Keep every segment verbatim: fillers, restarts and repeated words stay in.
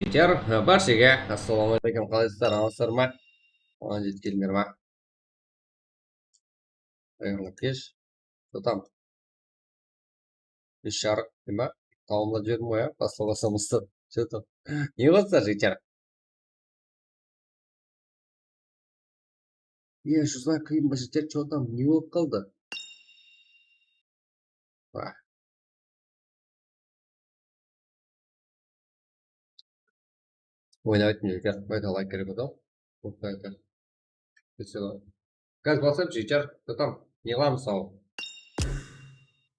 Jigitler, bárshege assalamu aleykum, qalaysızlar, amansızlar ma? Aman jetkenler ma? Qayırlı kesh. Что там? Bes jarıq, dema? Tamamlap jiberdim ǵoy, ya? Basla-baslamastı. Что там? Ne qılasızlar, jigitler? Iya, juzlar qıyın ba, jigitler, что там? Ne bolıp qaldı? Ah. Oynaytın jigitler, bayta layk kerek edi. Bayta. Gaz basıp, jigitler, что там? Ne qılamız, saw?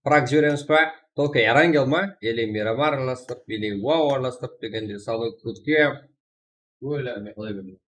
Frag jiberemiz ba? Только Erangel ma? Или Miramar aralastırıp, или Wow aralastırıp degende, самый krutke. Oyla, men qalay berdim.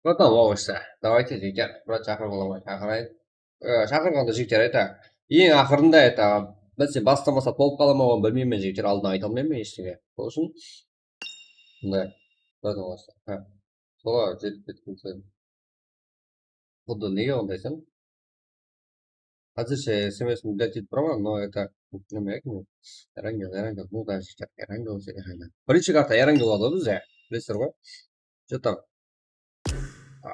Потом овощи. Давайте, jigitler, brat, shaqırıp alaman, shaqırayın. E, shaqırǵanda, jigitler, это, eń aqırında, это, bilsem, baslamasa tolıp qala ma, onı bilmeymen, jigitler, aldın ayta almayman eshtege. Sol ushın mınday. Brat, ovощи. Ha. Solar jetip ketken sen. Xuddi nege onday sen? Házirshe S M S-imdi dáltep turaman, но это, neme, kim? Erangel, Erangel, ну да, jigitler, Erangel bolsa, Erangel. Birinshi karta Erangel boldı bizde, bilesizler ǵoy. Что там? A,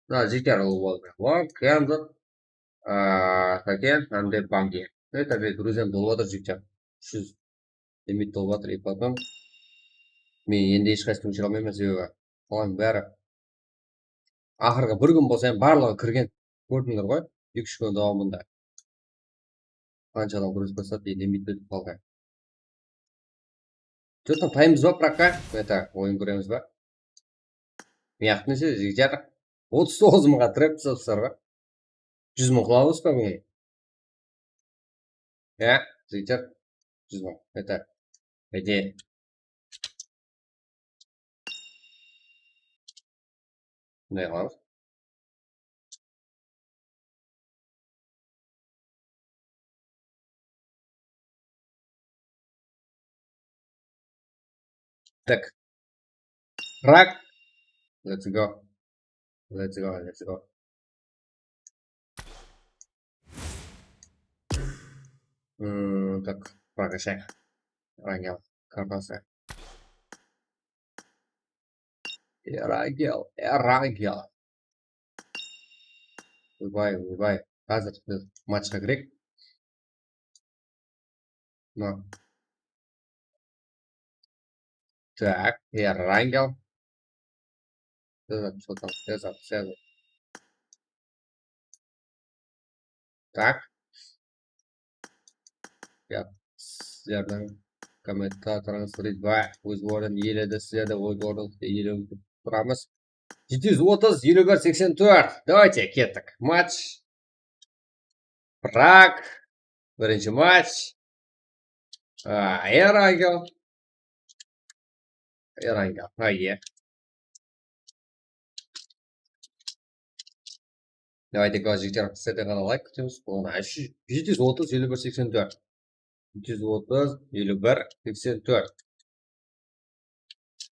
mına jigitler ulıp aldı. Wan, Kendall, a, Saken, hám de Bangi. Это men druziyam tolıp atır, jigitler. Úsh júz limit tolıp atır, и потом men endi hesh qaysısın óshire almayman, sebebi bulardıń bári aqırǵı bir kún bolsa hám barlıǵı kirgen. Kórdińler ǵoy, eki-úsh kún dawamında. Qansha adam kúresip basladı, endi limit ótip qalǵan. Что там, taymız ba, brat, aka? Это, oyın kóremiz ba? Mıyaqtı nese, jigitler? Otız toǵız mıńǵa trap tasapsızlar ba? Júz mıń qılamız ba búgin? Ya, jigitler? Júz mıń. Это, это. Bunday qılamız. Так. Frag. Let's go. Let's go, let's go. М, так, frag ashayıq. Erangel kartası. Erangel, Erangel. Oybay, oybay. Házir biz matchqa kireyik. Mına. Так, Erangel. Tez at, tez at, tez at, tez at. Так. Ya, sizlerdiń kommentatorıńız Ridva óz ornın iyeledi, sizler de óz ornıńızdı iyelewdi kútip turamız. Jeti júz otız, eliw bir, seksen tórt. Давайте, kettik. Match. Prag. Birinshi match. A, Erangel. Erangel. Ha, iya. Давайте, jigitler, sizlerden ǵana layk kútemiz. Ona jeti júz otız, eliw bir, seksen tórt. Jeti júz otız, eliw bir, seksen tórt.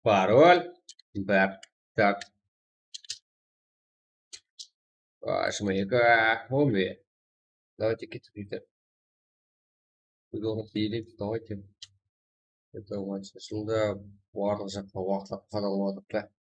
Parol bir. Так. А, Шмейка, Оми. Давайте, kettik, kettik. Biz onı sıylayıp, давайте. Это, match ashıldı, barlıq jaqqa waqıtlar qadalıp atırıptı.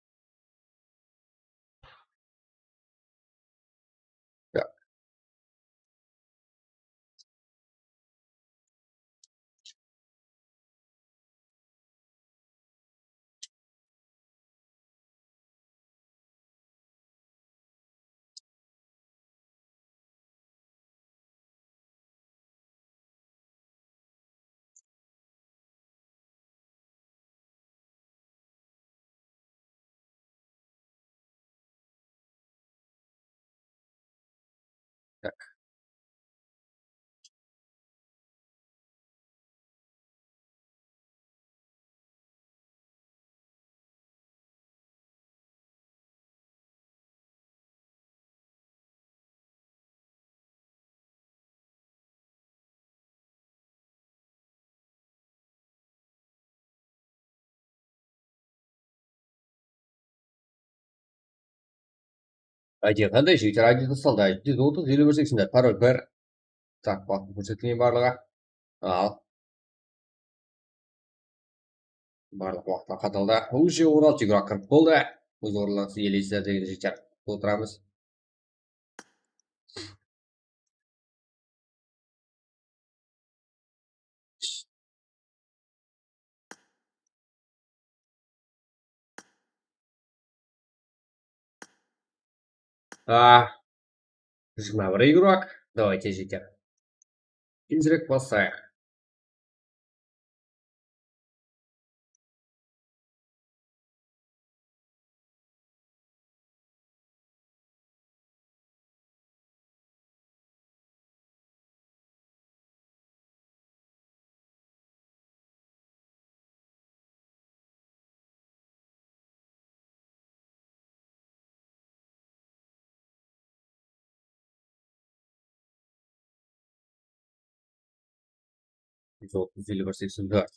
Aytayın, qanday jigitler, aytayın, dostlar, júz otız, eliw bir seksen, parol bir. Tak, waqtı kórsetilgen barlıǵı. Al. Barlıq waqıtlar qataldı. Уже on altı игрок kirip boldı. Óz orınlarıńızdı iyeleysiz degen jigitler. Otıramız. A, jigirma bir игрок. Давайте, jigitler. Tezirek basayıq. Júz otız, eliw bir, seksen tórt.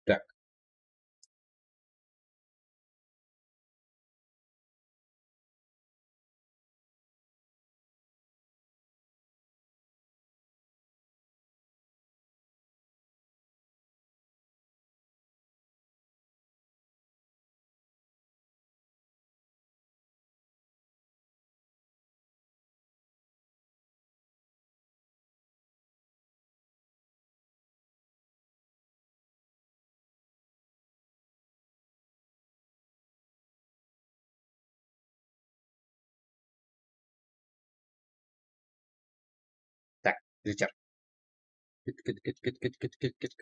Tak. Tak, jigitler. Ket, ket, ket.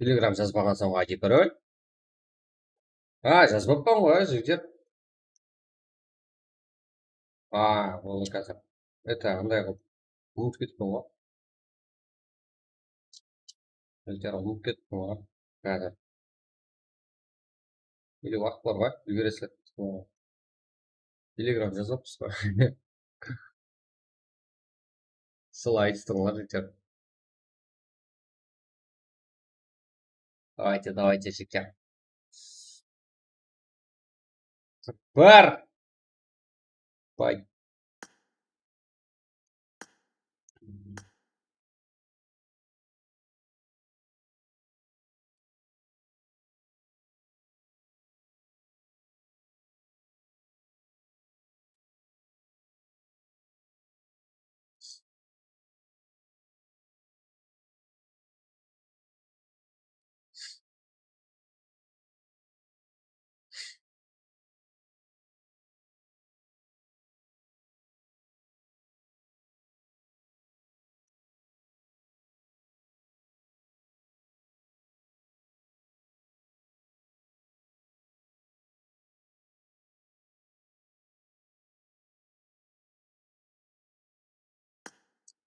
Telegram jazbaǵan soń aytıp bereyik. Ha, jazbappan ǵoy, jigitler. A, boldı házir. Это, anday qılıp, umıtıp ketippan ǵoy. Jigitler, umıtıp ketippan ǵoy. Házir. Ele waqıt bar ǵoy, úlgeresizler. Telegram jazbapsız ba? Sol aytıstırlar, jigitler. Давайте, давайте, jigitler. Qırq bir. Bay.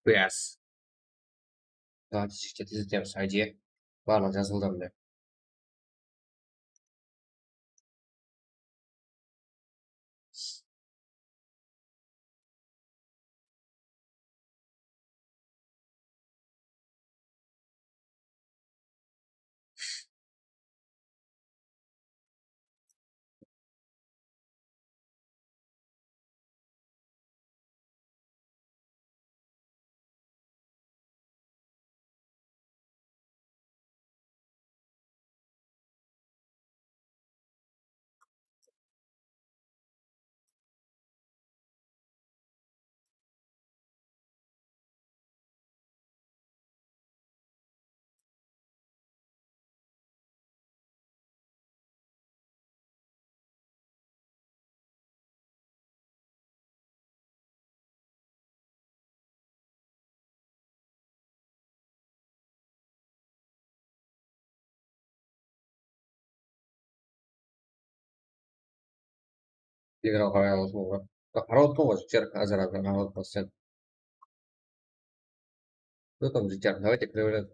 Yes. Давайте jigitler, tezletemiz, áyde. Barlıǵı jazıldı mine. Ekranga qaray alasız ǵoy. Qarap otırman ǵoy, jigitler, házir, házir qarap otırman. Что там, жигитler? Давайте, кіре береміз.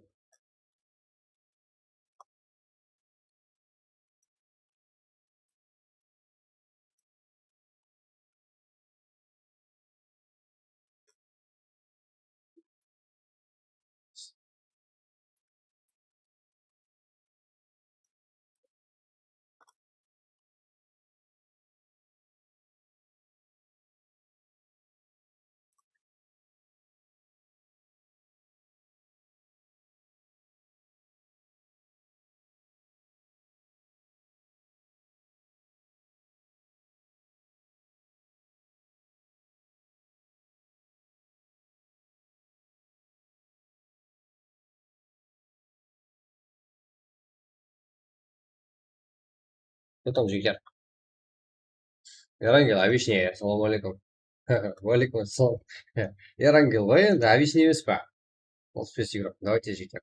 Что там, жигер? Erangel, объясни, ассаламу алейкум. Уалейкум ассалам. Erangel ǵoy endi, объясни emes pa? Ол спец игрок. Давайте, жигер.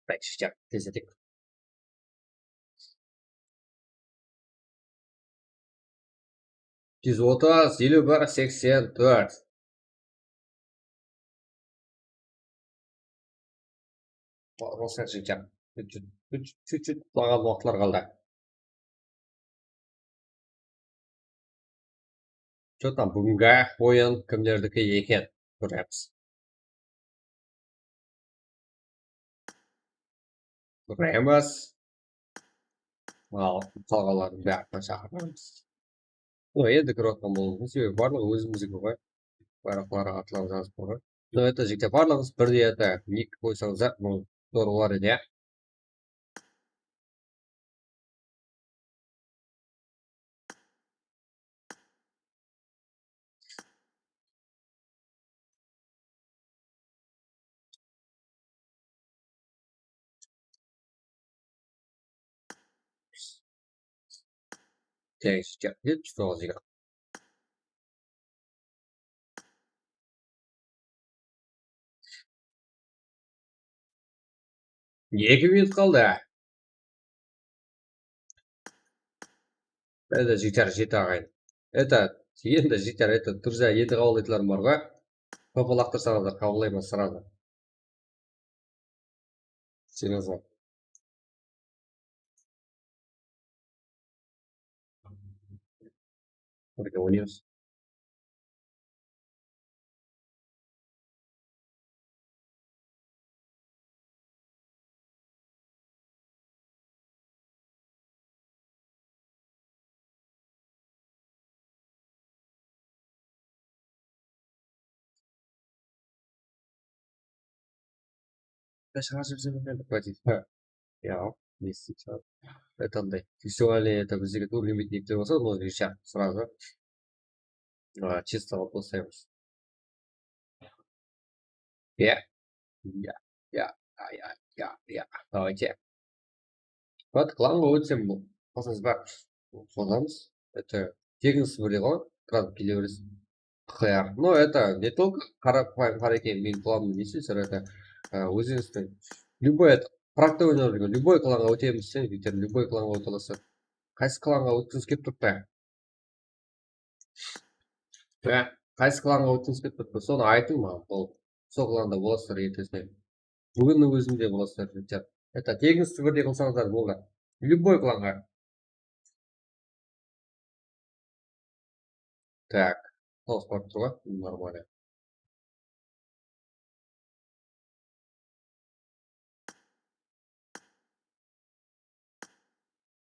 Так, jigitler, tezledik. Júz otız, eliw bir, seksen tórt. Ruslar jigitler. Чуть-чуть, чуть-чуть, чуть-чуть uxlaǵan waqıtlar qaldı. Что там, búgingi oyın kimlerdiki eken, kóremiz. Kóremiz. Al, qalǵanların bárine shaqıramız. Mına, endi kirip atqan bolıwı múmkin, sebebi barlıǵı ózimizdiki ǵoy. Bayraqları, atların jazıp qoyǵan. Mına, это, jigitler, barlıǵımız birdey, это, nik qoysańız-aq, bul zor bolar edi, ya. Thanks, Jeff. Hiç sorun yok. Eki minut qaldı. Endi jigitler, jeti aǵayin. Это, endi jigitler, это, друзья, endi qabıllaytuǵınlarım bar ǵoy. Kope laqtırsańızlar, qabıllayman сразу. Серьёзно. Birge oynayız. Biz házir bizlerge keldik, Vladimir. Ya. Nesi, это андай. Фиксированный, это bizdegi tur limit niyeler bolsa, ну, сейчас сразу. А, чисто вот taslaymiz. Ya. Ya. Ya. Ya. Ya. Ya. Давайте. Вот, klanǵa ótsem, bul. Basımız bar. Sozamız. Это тегін сібірде ǵoy. Qıratıp kele beresiz. Q R. Ну, это не только qara, qara eken, men klanımdı, не isteysizler, это, а, ózińizdiń. Любой, это, frakta oynap júrgen, любой klanǵa ótemiz deseń, jigitler, любой klanǵa óte alasızlar. Qaysı klanǵa ótkińiz kelip turıptı? Ya, qaysı klanǵa ótkińiz kelip turıptı? Sonı aytıń maǵan, boldı. Sol klanda bolasızlar ertesine. Búginniń ózinde bolasızlar, jigitler. Это, тегін сібірde qılsańızlar boldı. Любой klanǵa. Так. Dawıs barıp tur ǵoy. Нормально.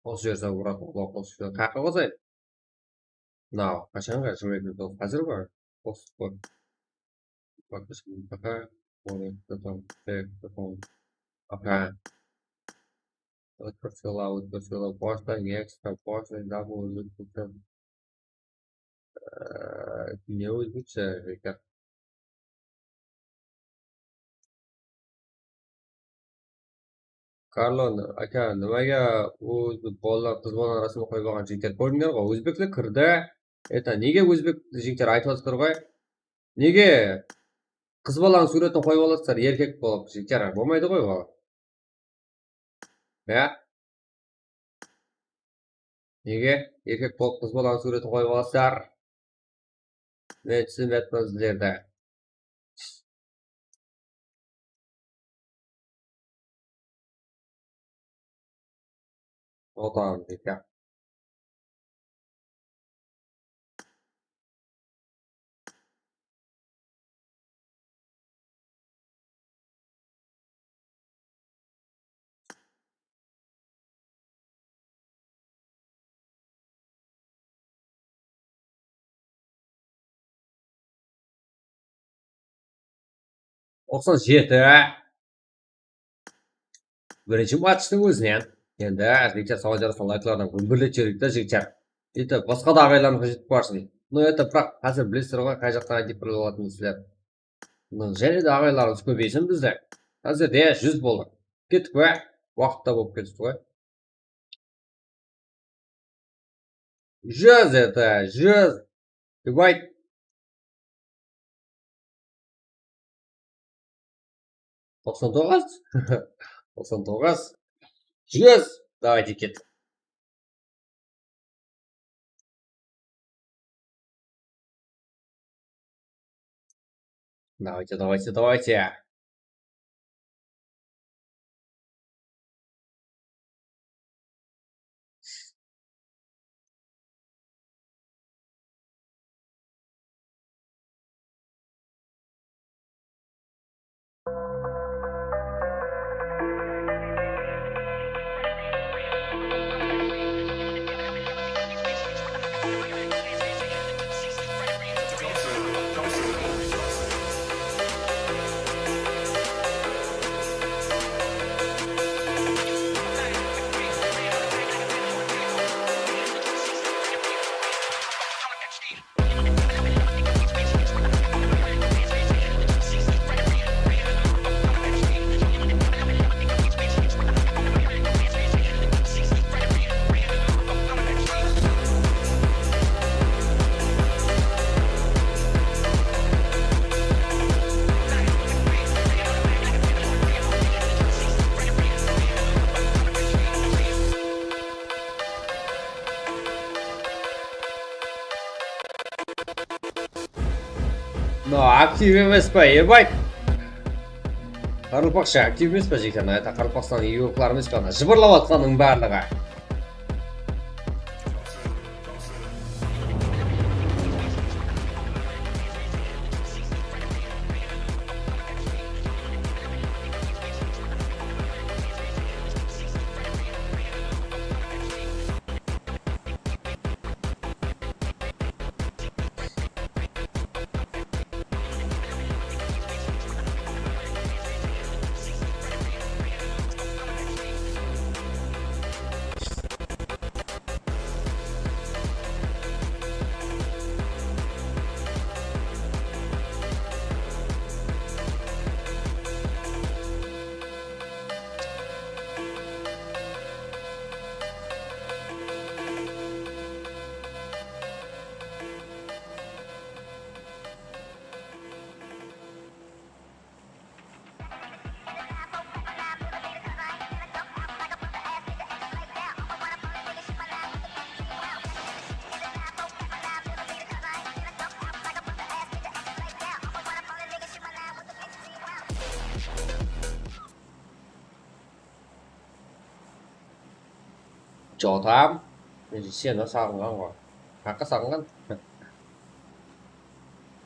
Usı jer sabırat, usı jer. Qaqqa qosayın. Mınaw, qashanǵa jigirma eki minut házir bar. Qosıp qoy. Пока. Aka. Ótkir sıylaw, ótkir sıylaw. Boshlań, ekstra, boshlań, double, ótkir. Ne ózbekshe, jigitler? Karlo, aka, nimaga ózi bolalar, qız balalardıń rasımın qoyıp alǵan jigitler? Kórdińler ǵoy, ózbekler kirdi. Это, nege ózbek jigitler aytıp atır ǵoy? Nege qız balanıń súwretin qoyıp alasızlar, erkek bolıp, jigitler? Bolmaydı ǵoy ol. Ya? Nege erkek bolıp qız balanıń súwretin qoyıp alasızlar? Men túsinbey atırman sizlerdi. Otan deydi. Toqsan jeti. Birinshi matchtıń ózinen. Endi, jigitler, sawal jarasın, layklardan gúmbirletip jibereyik ta, jigitler. Endi basqa da aǵaylarımızǵa jetip barsın. No, endi, biraq, házir bilesizler ǵoy, qay jaqtan aytip bir alatın sizler. Mına, jáne de aǵaylarımız kóbeysin bizde. Házir de júz boldı. Kettik pe? Waqıt ta bolıp ketipti ǵoy. Júz, это, júz. Dep ayt. Toqsan toǵız. Toqsan toǵız. Júz. Давайте, ket. Давайте, давайте, давайте. No, aktiv emes pa, ебать? Qaraqalpaqsha aktiv emes pa, jigitler? Mına, это Qaraqalpaqstan igrokları emes pa, ana, jıbırlap atqanıń barlıǵı. Jotam, men seni saǵınǵan ǵoy. Haqqa saǵınǵan.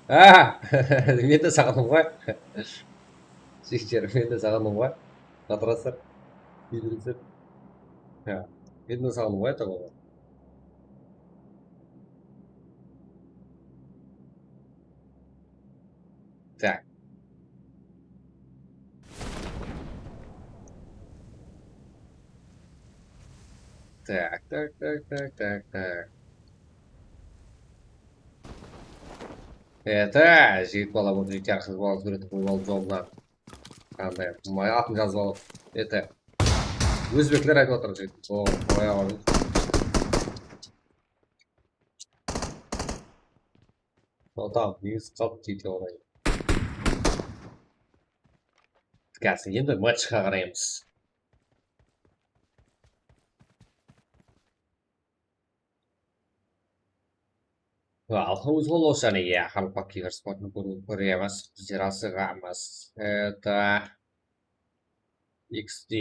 Á, men de saǵındım ǵoy. Jigitler, men de saǵındım ǵoy. Qatırasır. Kiydirisir. Há, men de saǵındım ǵoy, taǵı. Tak. Tak, tak, tak, tak, tak, tak. Eta, jigit bala, bul jigit jaqsı bala, súwretin qoyıp alıp joldan. Qanday, may atın jazıp alıp. Eta. Ózbekler aytıp atır, jigit. O, qoya qoyıń. Sotan, news qap deydi oǵay. Kázir endi matchqa qaraymız. Alqamız bol, oshane, ya, Qaraqalpaq Kicker Sportın kóriw, kóremiz, bizler asıǵamız. Это X D,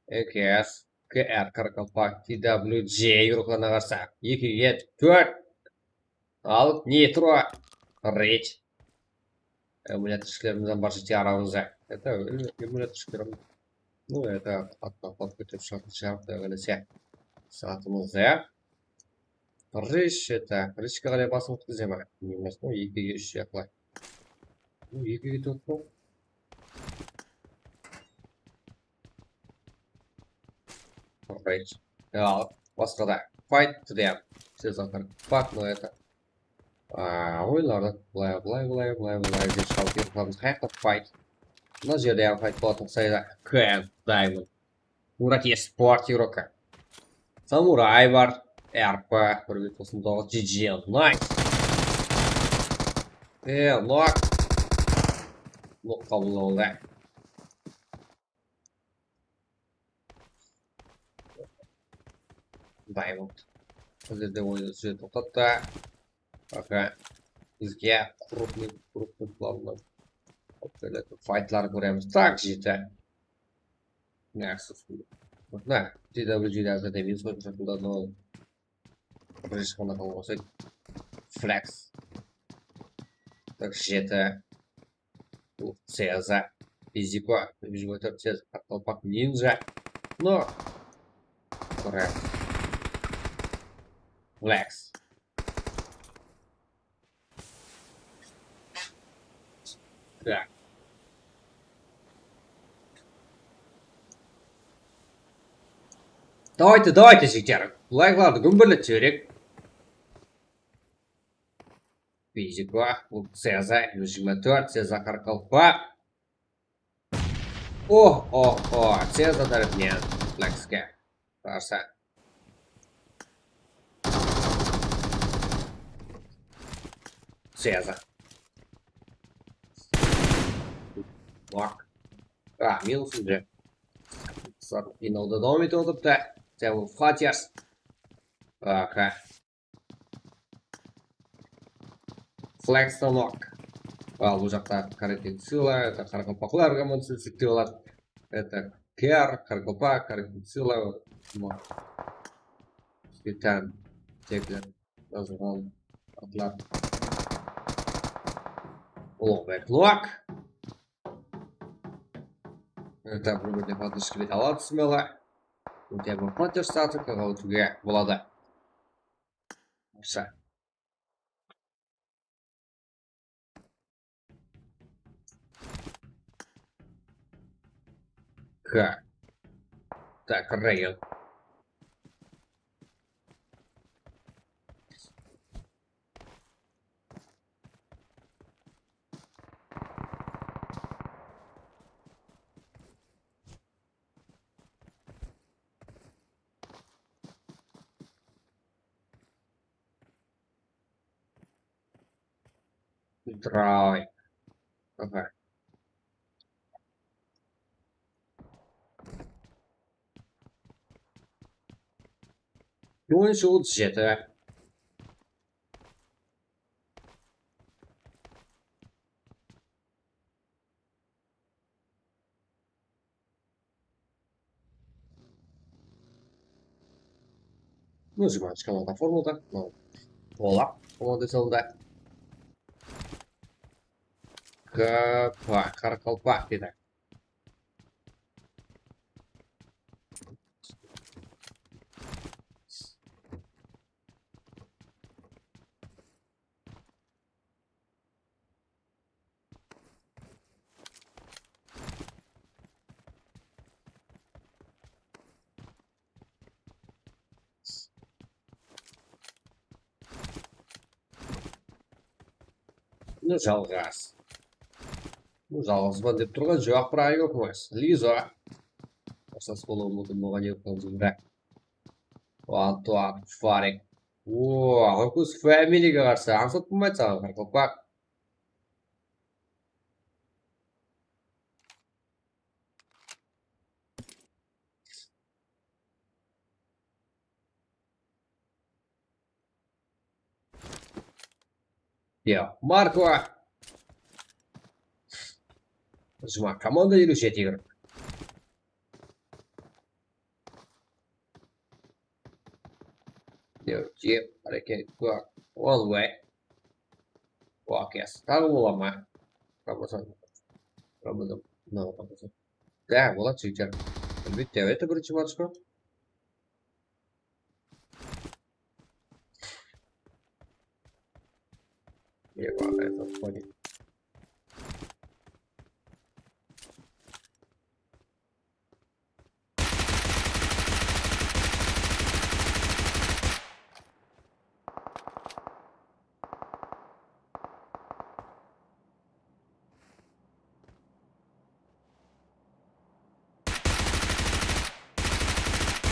E K S, K R, Qaraqalpaq, T W J, Yuruklarına qarsı. Ekige tórt. Al, Nitro, Rich. Emulyatorshiklerimizden bar jete aramızda. Это, emulyatorshiklerim. Ну, это, attan qop ketip shıǵıp, shıǵıp, öyle se. Saatımızda. Rich, это, Richke qalay basıp ótkizeme? Emes, ну, ekige úsh yaqlay. Ну, ekige tórt qo. Rich. Ya, basqa da. Fight to the end. Siz atır. Fuck, no, это. A, oyınlardı bılay, bılay, bılay, bılay, bılay dep shıǵıp, yurtlarımız qayaqta fight. Mına jerde ya fight bolatuǵın sayda. Ken, Diamond. Murati Sport Yuroka. Samuray bar. R P, bir ming toqsan toǵız, G G, nice. E, nok. Nok qabıl boldı. Diamond. Bizlerde oyın júzde toqtattı. Aka. Bizge krupnıy, krupnıy planlar. Faytlar kóremiz. Tak, jete. Nexus. Mına, T W G de házirde minus qoyıp jatırlar, no. Birinshi qana qalǵan bolsa. Flex. Tak, jete. Ceza. Fiziko. Jigirma tórt Ceza. Qaraqalpaq Ninja. No. Flex. Flex. Так. Давайте, давайте, jigitler. Layklardı gúmberletip jibereyik. Fiziko, Ceza, jigirma tórt, Ceza Qaraqalpaq. Oh, oh, oh, Ceza tárepinen Flexke qarsı. Ceza. Bak. A, minus indi. Qıynawdı dawam etip otırıptı. Ceza Fatias. Aka. Flag stanok. Al, bul jaqta Karate Sila, это qaraqalpaqlarǵa mınsızlık dep aladı. Это K R, qaraqalpaq, Karate Sila, Titan, tekler, jazılǵan atlar. Ulıǵbek Luak. Это bir-birine поддержка bete aladı, смело. Хотя бы поддержаться, qılǵan ótiwge boladı. Usı. K. Так, Рейн. Драй. Ага. Jon shıǵıp jete. Ну, jigirmanshı komanda formada. Mınaw Polaq komanda sanında. Kapa, qaraqalpaq dedi. Mine jalǵız. Bu jalǵızban dep turǵan joq, bir ayıp emes. Lizo. Uqsas bolıwı múmkin bolǵan edi, biraq. One, two, Farik. Oo, Alkuz familiyaǵa qarsı ańsat bolmaydı saǵan, qaraqalpaq. Ya, Marko. Juma komanda eliw jeti yigirma. Yo, jep, hareket, one way. Walk, yes. Taǵı bola ma? Ramazan. Ramazan. No, Ramazan. Da, boladı, jigitler. Álbette, это birinshi match pa? Eba, это funny.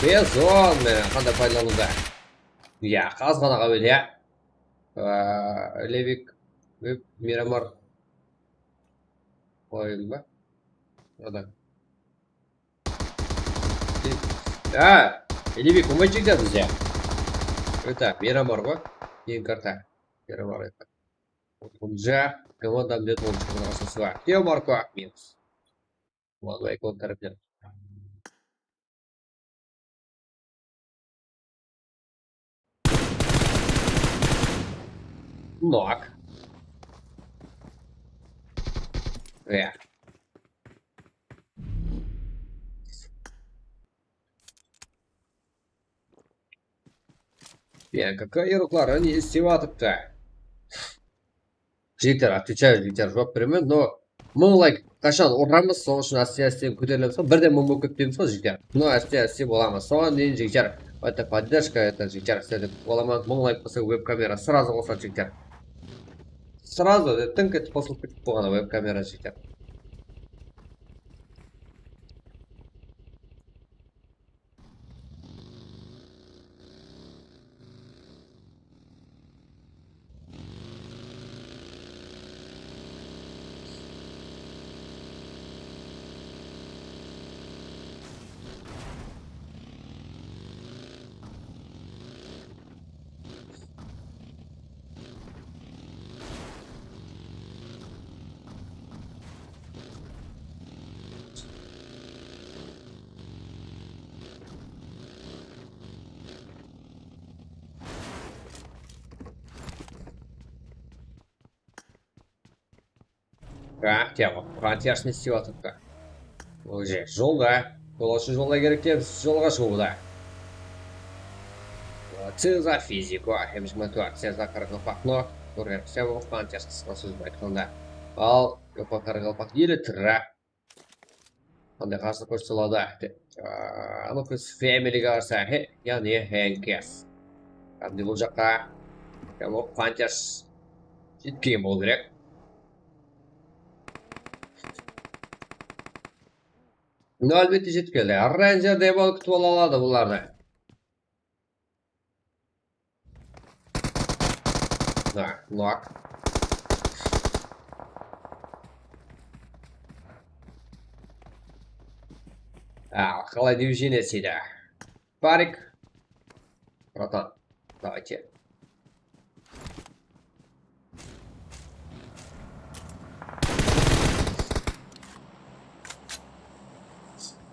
Bezon menen qanday paydalanıwda? Ya, qazǵanaǵa ber, ya. Aa, Levik, Miramar. Qoyayın ba? Mınadan. Ha, Levik, umay jegdi bizde. Это, Miramar ǵoy. Keyin karta. Miramar, это. Kunja, komandam dep on shıǵarǵan asası bar. Teo Marko, minus. Ulan, Aykon tárepten. Nok. Ya. Ya, какая ruqları ne islep atıptı? Jigitler, отвечаю, jigitler, juwap beremen, no mıń layk qashan uramız, sonıń ushın áste-áste kóterilemiz ǵoy, birden mıń bolıp ketpeymiz ǵoy, jigitler. No áste-áste bolamız, soǵan deyin, jigitler. Это поддержка, это, jigitler, sizlerden kútip alaman, mıń layk bolsa web kamera srazu qosadı, jigitler. Srazu, tınk etip qosılıp ketip bolǵan web kamera, jigitler. Ha, Tyago, Frontiers ne islep atırıptı? Уже jolda. Jolawshı jolda kerek te, biz jolǵa shıǵıwda. Ceza fiziko, hem jigirma tórt, Ceza qaraqalpaq, no, kórgen, Tyago, Frontiers, qısqa sóz benen aytqanda. Al, Yopa qaraqalpaq, ele tira. Qanday qarsı kórsetedi? Aa, anıw kórse, familiyaǵa qarsı, he, yaǵnıy Henkes. Qanday bul jaqqa? Yopa, Frontiers jetken bolıw kerek. No, álbette jetip keldi. Ranger Demon kútip ala aladı bulardı. Ha, nok. А, qalay движение isteydi? Парик. Братан, давайте.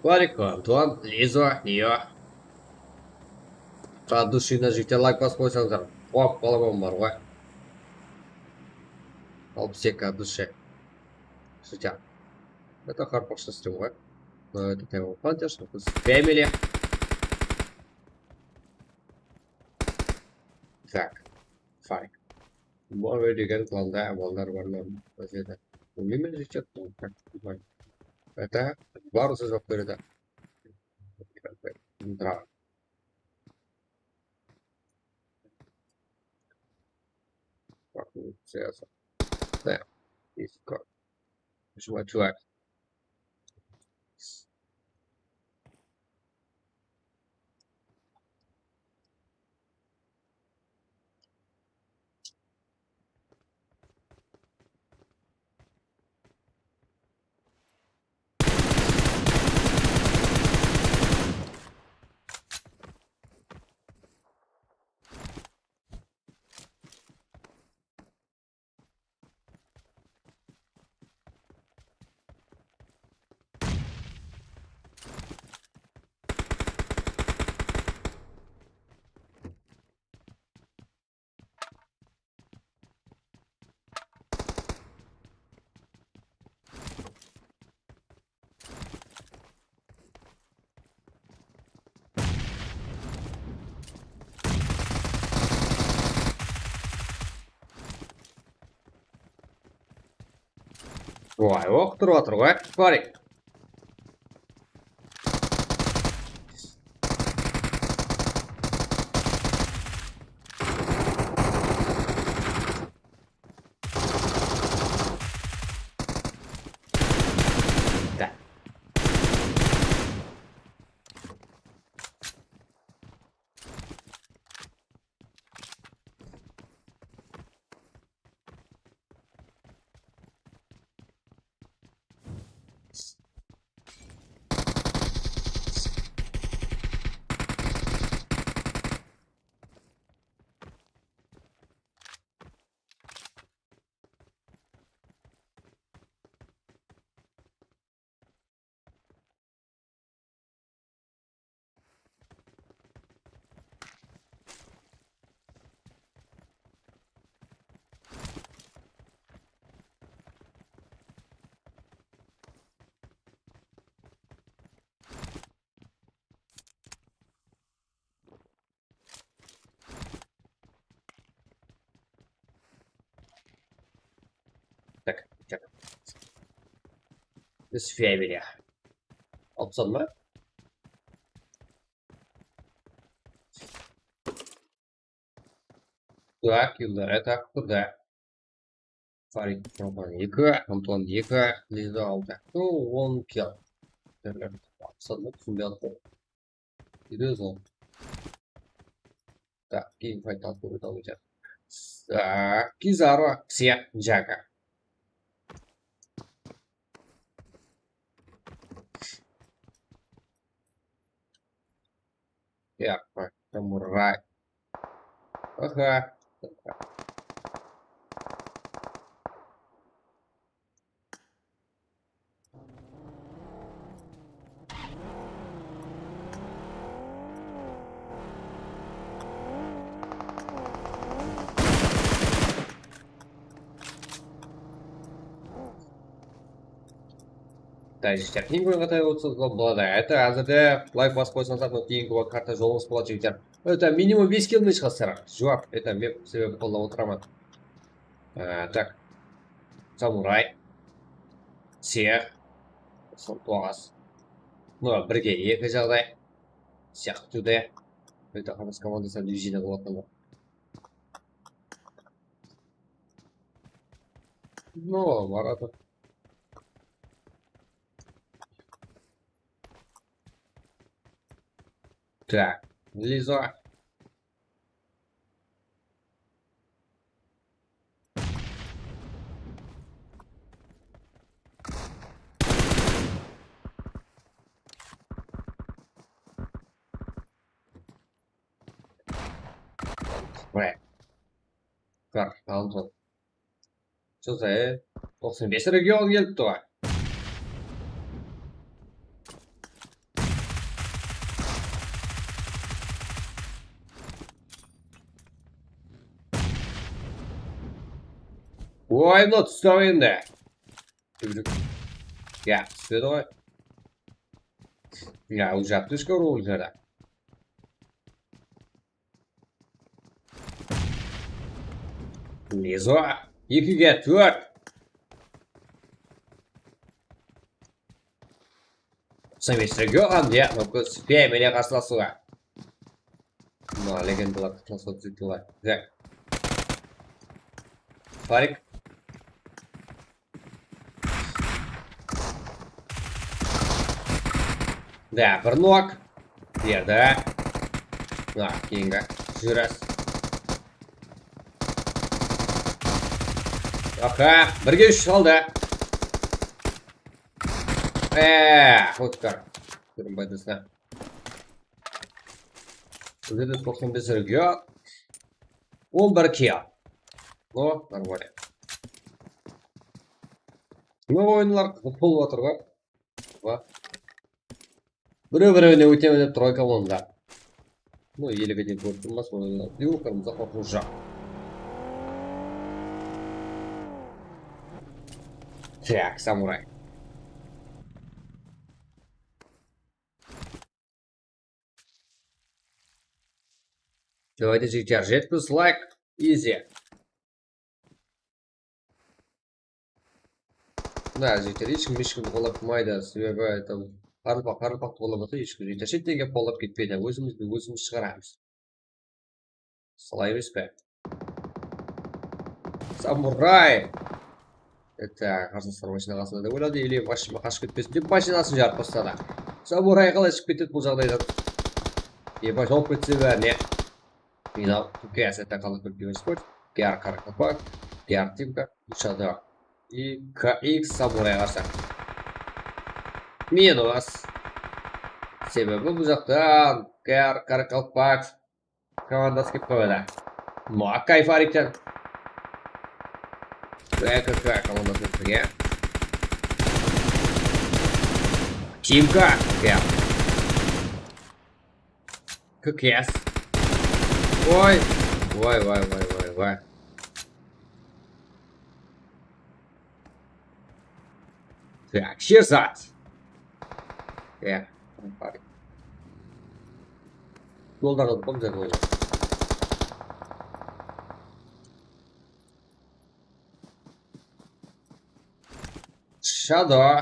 Парик, Антуан, Лизо, Нио. От души, jigitler, layk basıp qoysańızlar, quwap qalaman bar ǵoy. Alpıs eki от души. Jigitler. Это qarpaqsha stream ǵoy. Но это тема понятно, что biz family. Так. Fine. Mave degen klanda ballar bar ma? Bilmeymen, jigitler. Это bar, jawap beredi. Nıǵıraǵan. Bak, bu siyasat. Ne? Discord. Shuma, чувак. Vay, oqtırıp atır ǵoy, Farik. Так, так. Biz family. Alpsan ba? Так, Юлдара, так, куда? Farid Roman eki, Anton eki, Liza altı. O, on kill. Sandı, túsinbey atırman. Seryoznıy. Tak, keyin fayt alıp kóriwdi alacaq. Tak, Kizaru, Ksiya, Jaka. Yapma, samuray. Aha. Dayjestler, keyingi oyınǵa tayar bolsańız boladı. Это házirde layk basıp qoysańızlar, mına keyingi waqıt karta jolımız boladı, jigitler. Это minimum bes kill men shıǵasızlar. Juwap, это men sebebi qollap otıraman. Ee, tak. Samuray. Siyaq. Sol toǵız. Mına birge eki jaǵday. Siyaq túde. Это Hamas komandası dvижение qılıp atırlar. No, Marat. Так, Лиза. Mine. Qar, aldı. Jılsayı toqsan bes region kelipti ǵoy. Oy, mına tústi-aw endi. Ya, túspedi ǵoy. Ya, ujaptı ishki urıwın jara. Nizo. Ekige tórt. Semestirge yoq, Andiya, mınkın, Sufya, mene qarsı alasıwa. Mına, legendalar, qıtlasıwa túsiptiler. Güzel. Farik. Da, bir nok. Berdi. Na, keyingi. Júresiz. Aha, birge úsh qaldı. Eee, ótkir. Kórinbay doslar. Bizde de toqsan bes reg yoq. On bir kill. O, нормально. Mına oyınlar qızıq bolıp atır ǵoy. Birew-birewine óteme dep tur ǵoy komanda. Ну, elege de kórip turmas oyınlar. Birew qırmızı qorqıw jaq. Так, samuray. Давайте, jigitler, jetpis layk, easy. Mına, jigitler, hesh kim hesh kimdi qollap turmaydı. Sebebi, это, qaraqalpaq, qaraqalpaqtı qollap atsa, hesh kim jigitler shetlerge qollap ketpeydi. Ózimizdi ózimiz shıǵaramız. Solay emes pe? Samuray! Это, qarsılaslar mashina qasında dep oyladı, или mashina qashıp ketpesin dep mashinasın jarıp tasladı. Samuray qalay shıǵıp ketedi bul jaǵdaydan? Eba, jawıp ketse bárine. Final, K S, это, qalay kórkemesiz qoy. K R qaraqalpaq, K R Timka, Shadow. И K X Samuray qarsı. Minus. Sebebi bul jaqtan K R qaraqalpaq komandası kelip qaldı. Makay Farikten. K K K komandası kelip qaldı. Timka. Ya. K K S. Oy. Vay, vay, vay, vay, vay. Так, Sherzad. Так, jolda qalıp qaldım. Shadow.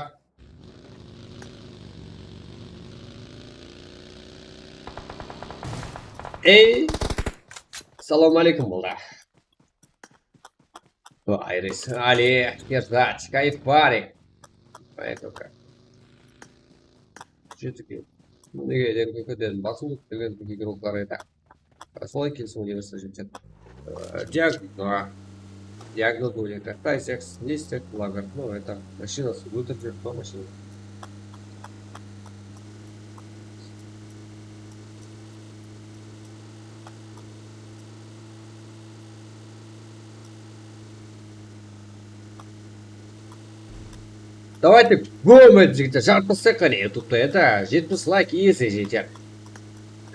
Ey, salawma aleykum, boldı. Ayris, Ali, Sherzad, Kayif Farik. Aytoka. Jetike. Nege eden kókeden basın degen kókegen ruxlar edi. Солай kelsin университет. Э, диагноз, а, диагноз óledi. Тайсекс, не истек, Лагард, ну, это, машинасы óltirip júr, mashina. Давайте, гом, jigitler, jarıp taslayıq, qáne, YouTube-ta, это, jetpis layk, если jeter.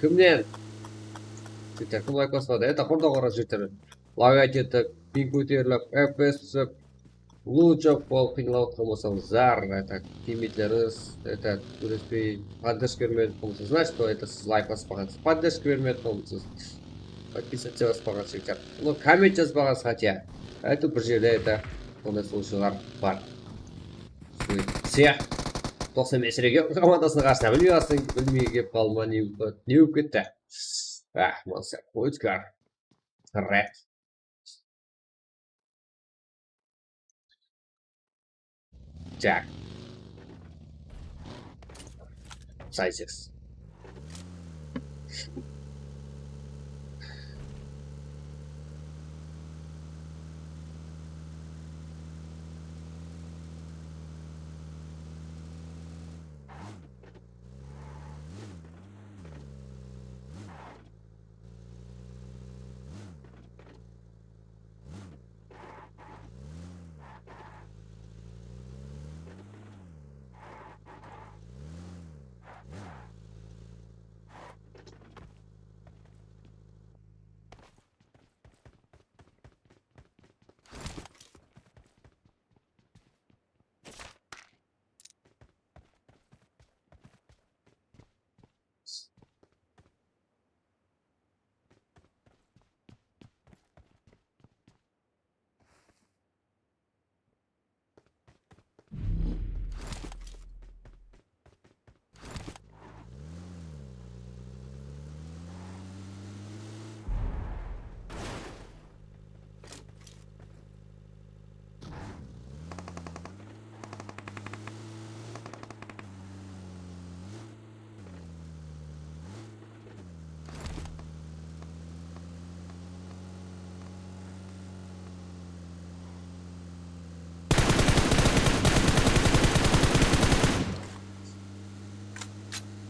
Kimnen? Jigitler, kim layk baspadı? Это, qurda qora jigitler. Layk etip, ping kóterilip, F P S túsip, лучше bol, qıynalıp atqan bolsańız, zar, это, timmitlerimiz, это, kórespey, podderjka bermey atqan bolsa, значит, что, это, siz layk baspaǵansız, podderjka bermey atqan bolsa, podpisаться baspaǵansız, это, ну, komment jazbaǵansız, хотя, это, bir jerde, это, onday случайлар bar. Всех. Toqsan bes region komandasınıń qarsısına bilmey qalsań, bilmey kelip qalma, ne bolıp, ne bolıp ketti? Ah, masa, ótkir. Red. Так. Сайсекс.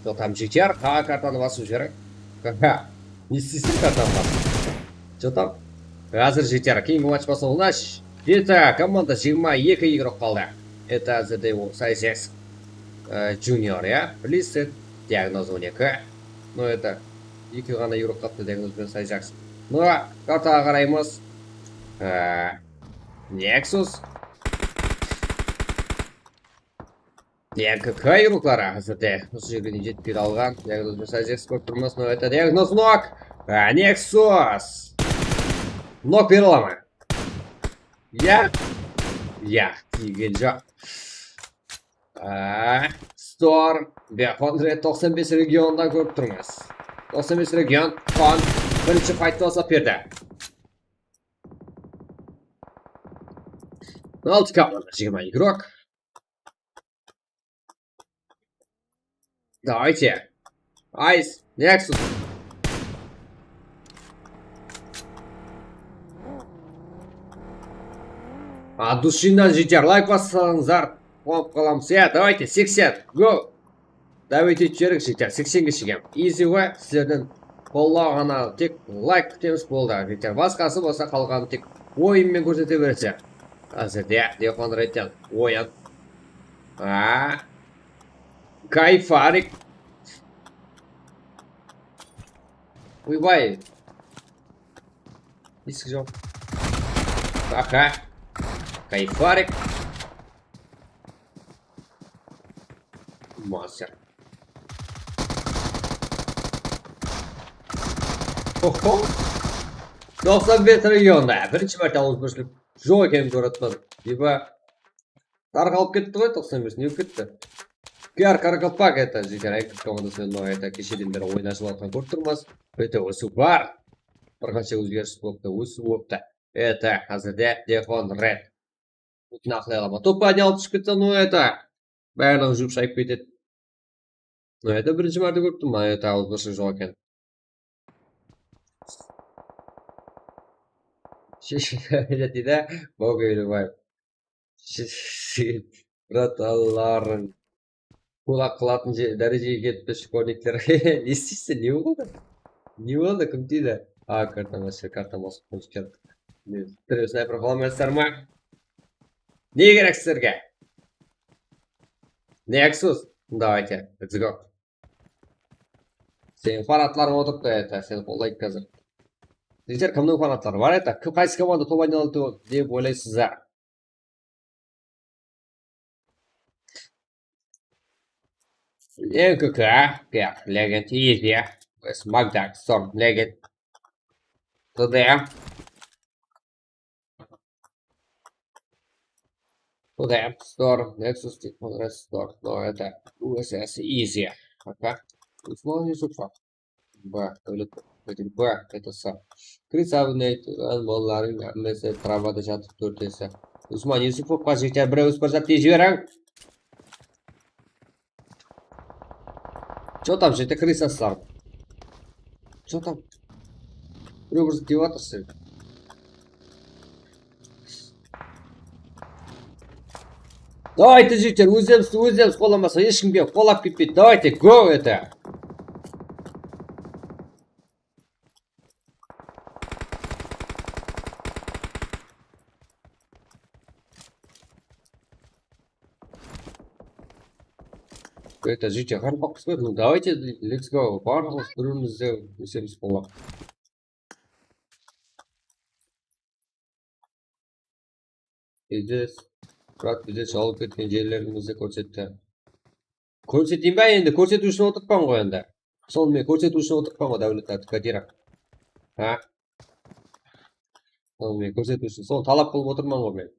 Joq, tam jeter, ha, kartanı basıp jiberiń. Ne isteyseń kartanı basıp? Joq, tam. Házir jeter. Keyingi match baslanǵanda jeti komanda jigirma eki igrok qaldı. Это házirde ol Sayzeks, e, Junior, ya. Blizzard, diagnoz on eki. No, это eki ǵana igrok qalıptı diagnoz benen Sayzeks. No, kartaǵa qaraymız. E, Nexus. N K K igrokları házirde usı jerge deyin jetip kele alǵan. Diagnoz benen Sayzeks kórip turmız. No, это diagnoz nok. A, Nexus. Nok bere ala ma? Ya. Ya, tiygen joq. A, Storm, Beyond Red toqsan bes regiondan kórip turmız. Toqsan bes region, Kon birinshi fayttı baslap berdi. Altı komanda, jigirma igrok. Давайте. Айс, Nexus. От души jeter, layk bassańızlar, quwanıp qalamız. Ya, давайте, seksen, go. Давайте, júriń, jeter, seksenge shekem. Easy way, sizlerden qollaw ǵana, tek layk kútemiz, boldı, jeter. Basqası bolsa qalǵanın tek oyın menen kórsete berse. Házirde Dehqon Redten oyın. A, Kayfarik. Oybay. Esik joq. Aha. Kayfarik. Monster. Oho. Toqsan bes regionda birinshi márte awızbirshiligi joq ekenin kórip atırman. Eba, tarqalıp ketti ǵoy, toqsan bes, ne bolıp ketti? P R Qaraqalpaq, это, jeter, Aykut komandası menen, это, kesheden beri oyın ashılıp atqanın kórip turmız. Это, ósiw bar. Bir qansha ózgeris bolıptı, ósiw bolıptı. Это, házirde Dehqon Red. Bútin aqlay alaman. Toppa ne alıp túsip ketse, no, это, barlıǵın juwıp shayıp ketedi. No, это, birinshi márte kórip turman, это, awızbirshiligi joq eken. Sheshe deydi, Bogeyli bay. Bratanlarıń. Kulak qılatın je-, dárejege jetpes shkolnikler. Ne isteyseń, ne boldı? Ne boldı, kim tiydi? A, karta masteri, karta masteri, konchik. Ne, birew snayper qıla almaysızlar ma? Ne kerek sizlerge? Nexus? Давайте, let's go. Seniń fanatlarıń otırıptı, это, seni qollaydı házir. Sizler kimniń fanatları bar, это? Kim, qaysı komanda top oynay aladı dep oylaysızlar? N K K, Legend, Easy, Magdak, Storm, Legend, T D. T D, Storm, Nexus, Storm, no, это, U S S, Easy. Пока. Условия жуфа. Б, Давлет, Б, это сам. Крис Абнет, Анболларың, Аммесе, Трабада жатып, тórтеси. Usman Yusupovqa jeter, birew usı bir zat tez jiberiń. Что там, jete Крис aslar? Что там? Birew bir zat dep atır sen. Давайте, jigitler, ózlerimiz, ózlerimiz qollamasa, hesh kimge qollap ketpeydi. Давайте, go, это. Это, jigitler, qaraqalpaq qız. Ну, давайте, let's go. Barımız bir-birimizdi ózlerimiz qollap. Bizde, brat, bizde shawıp ketken jerlerimizdi kórsetti. Kórseteyin ba endi? Kórsetiw ushın otırıppan ǵoy endi. Sonı men kórsetiw ushın otırıppan ǵoy, Dáwlet Abdukadırov. Ha? Sonı men kórsetiw ushın, sonı talap qılıp otırman ǵoy men.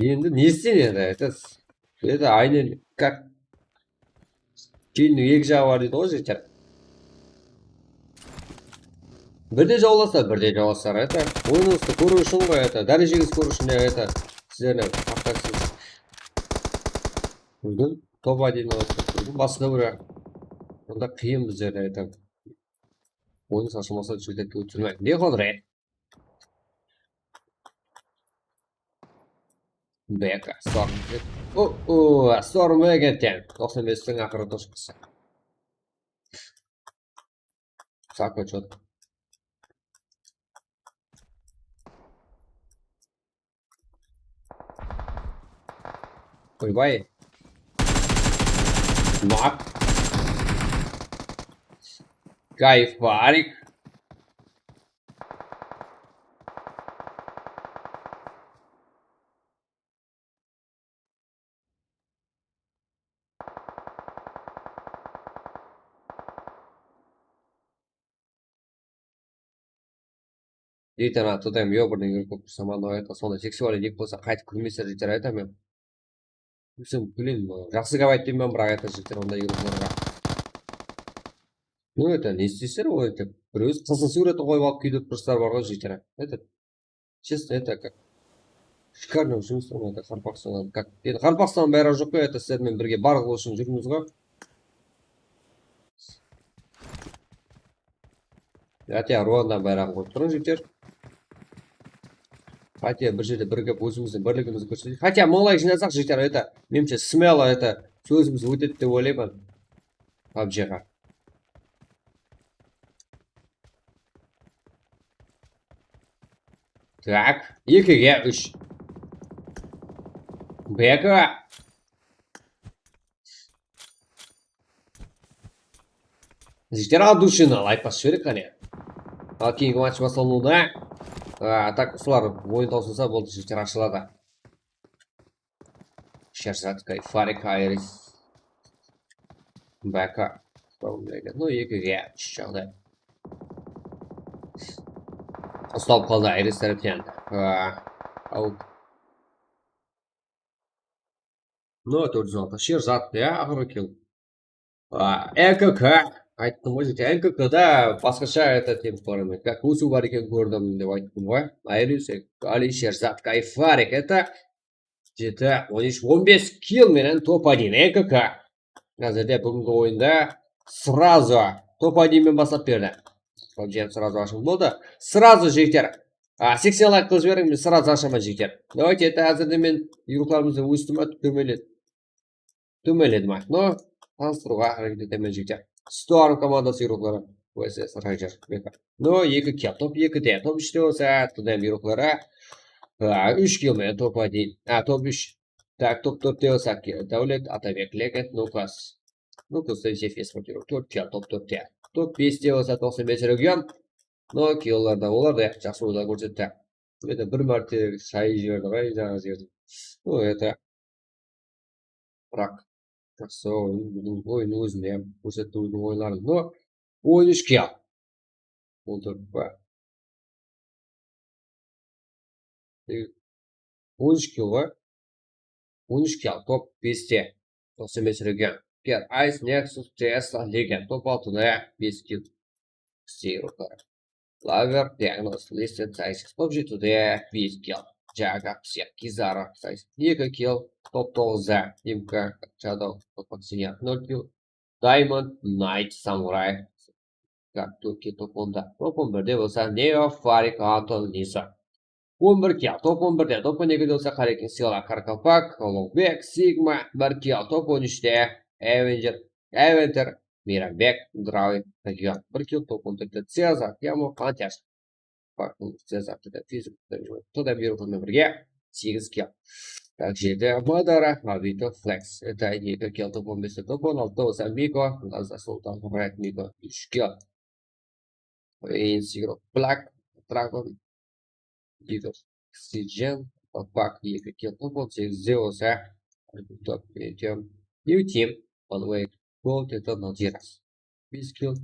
Endi ne isteydi endi? Это, это aynen как keldiń eki jaǵı bar deydi ǵoy, jigitler. Birde jawlasar, birde jawlasar, это. Oyınıńızdı kóriw ushın ǵoy, это. Dárejeńizdi kóriw ushın, это. Sizlerden haqqasız. Búgin top один, búgin basqa bir. Onda qıyın bizlerde, это. Oyın ashılmasa, jigitlerdi óttirmey. Ne qıldı? Beka, Storm. O, o, Storm egen ten. Toqsan bestiń aqırı toshqası. Sako chot. Oybay. Mak. Kayfarik. Deydi, ana, TDM yobrnıy yurip kóp tursa, mına ayta, sonday seksualnıy dik bolsa, qaytıp kúlmese, jigitler, aytaman. Bilsem, kúleyin, jaqsı gáp aytpayman, biraq, ayta, jigitler, onday yurıplarǵa. Ну, это, ne isteysiz, ol, это, bir ózi qızın súwretin qoyıp alıp kiydirip turıpsızlar bar ǵoy, jigitler. Это, честно, это как шикарный ushınıs, это, Qaraqalpaqstan, как, endi Qaraqalpaqstan bayraǵı joq pa, это, sizler menen birge bar qılıw ushın júrmiz ǵoy. Hátte Ruanda bayraǵın qoyıp turıń, jigitler. Hátte bir jerde birigip ózimizdiń birligimizdi kórseteyik. Hátte mıń layk jıynasaq, jigitler, это, menimshe, смело, это, sózimiz ótedi dep oylayman. PUBGǵa. Так, ekige úsh. Beka. Jigitler, от души layk basıp jibereyik, qáne. Al, keyingi match baslanıwda. A, tak, usılar oyın tawsılsa boldı, jigitler, ashıladı. Sherzat, Kayfarik, Ayris. Baka. No, ekige úsh jaǵday. Uslap qaldı Ayris tárepten. A, out. No, tórt júz altı. Sherzat, ya, aqırı kill. A, N K K. Ayttım ǵoy, jigitler, N K K-da basqasha, это, tem qılaman. Как ósiw bar ekenin kórdim dep ayttım ǵoy. Ayris, Ali, Sherzat, Kayfarik, это, jeti, on úsh, on bes kill menen top один N K K. Házirde búgingi oyında сразу top один men baslap berdi. PUBG sразу ashıldı, boldı. Сразу, jigitler. A, seksen layk qılıp jiberiń, men сразу ashaman, jigitler. Давайте, это, házirde men yurıqlarımızdı óstirmey, tómenlet-, tómenledim, ayt. No, tanıstırıwǵa háreket etemen, jigitler. Storm komandası yurıqları. V S S Ranger, beka. No, eki kill, top ekide, top úshte bolsa, TDM yurıqları. A, úsh kill menen top один. A, top úsh. Tak, top tórtte bolsa, Dáwlet, Atabek, Leket, Nukas. Nukas, Zefes, Motirov, tórt kill, top tórtte. Top beste bolsa, toqsan bes region. No, killlarda olar da jaqsı oyınlar kórsetti. Endi bir márte shayıp jiberdi ǵoy, jańa jerdi. No, это, biraq, jaqsı oyın, búgin oyın ózinde hám kórsetti óziniń oyınların. No, on úsh kill. On tórt pa? E, on úsh kill ǵoy. On úsh kill, top beste. Toqsan bes region. Ger, Ice, Nexus, Tesla, Legend. Top altıda bes kill. Seyirotlar. Laver, Diagnoz, Listed, Saysis. Top jetide bes kill. Jaga, Psiya, Kizara, Saysis. Eki kill. Top toǵızda Imka, Shadow, Top Senior, nol kill. Diamond, Knight, Samurai. Top on da. Top on birde bolsa Neo, Farik, Anton, Nisa. On bir kill, top on birde, top on ekide bolsa Qarekin, Sila, Qaraqalpaq, Uluǵbek, Sigma, bir kill, top on úshte Avenger, Aventer, Miranbek, Draven, Region, bir kill, top on tórtte Cezar, Yamo, Qantash. Cezar, TDM, Fizik, TDM yurıqları menen birge segiz kill. Tak, jeti Madara, Mavito, Flex. Это eki kill, top on beste, top on altıda bolsa Miko, Lazda, Sultan, Red, Miko, úsh kill. Insigro, Black, Dragon, Digger, Oxygen, Pak, eki kill, top on segizde bolsa Top Medium, New Team, One Way, Gold, это Naljiras. Bes kill.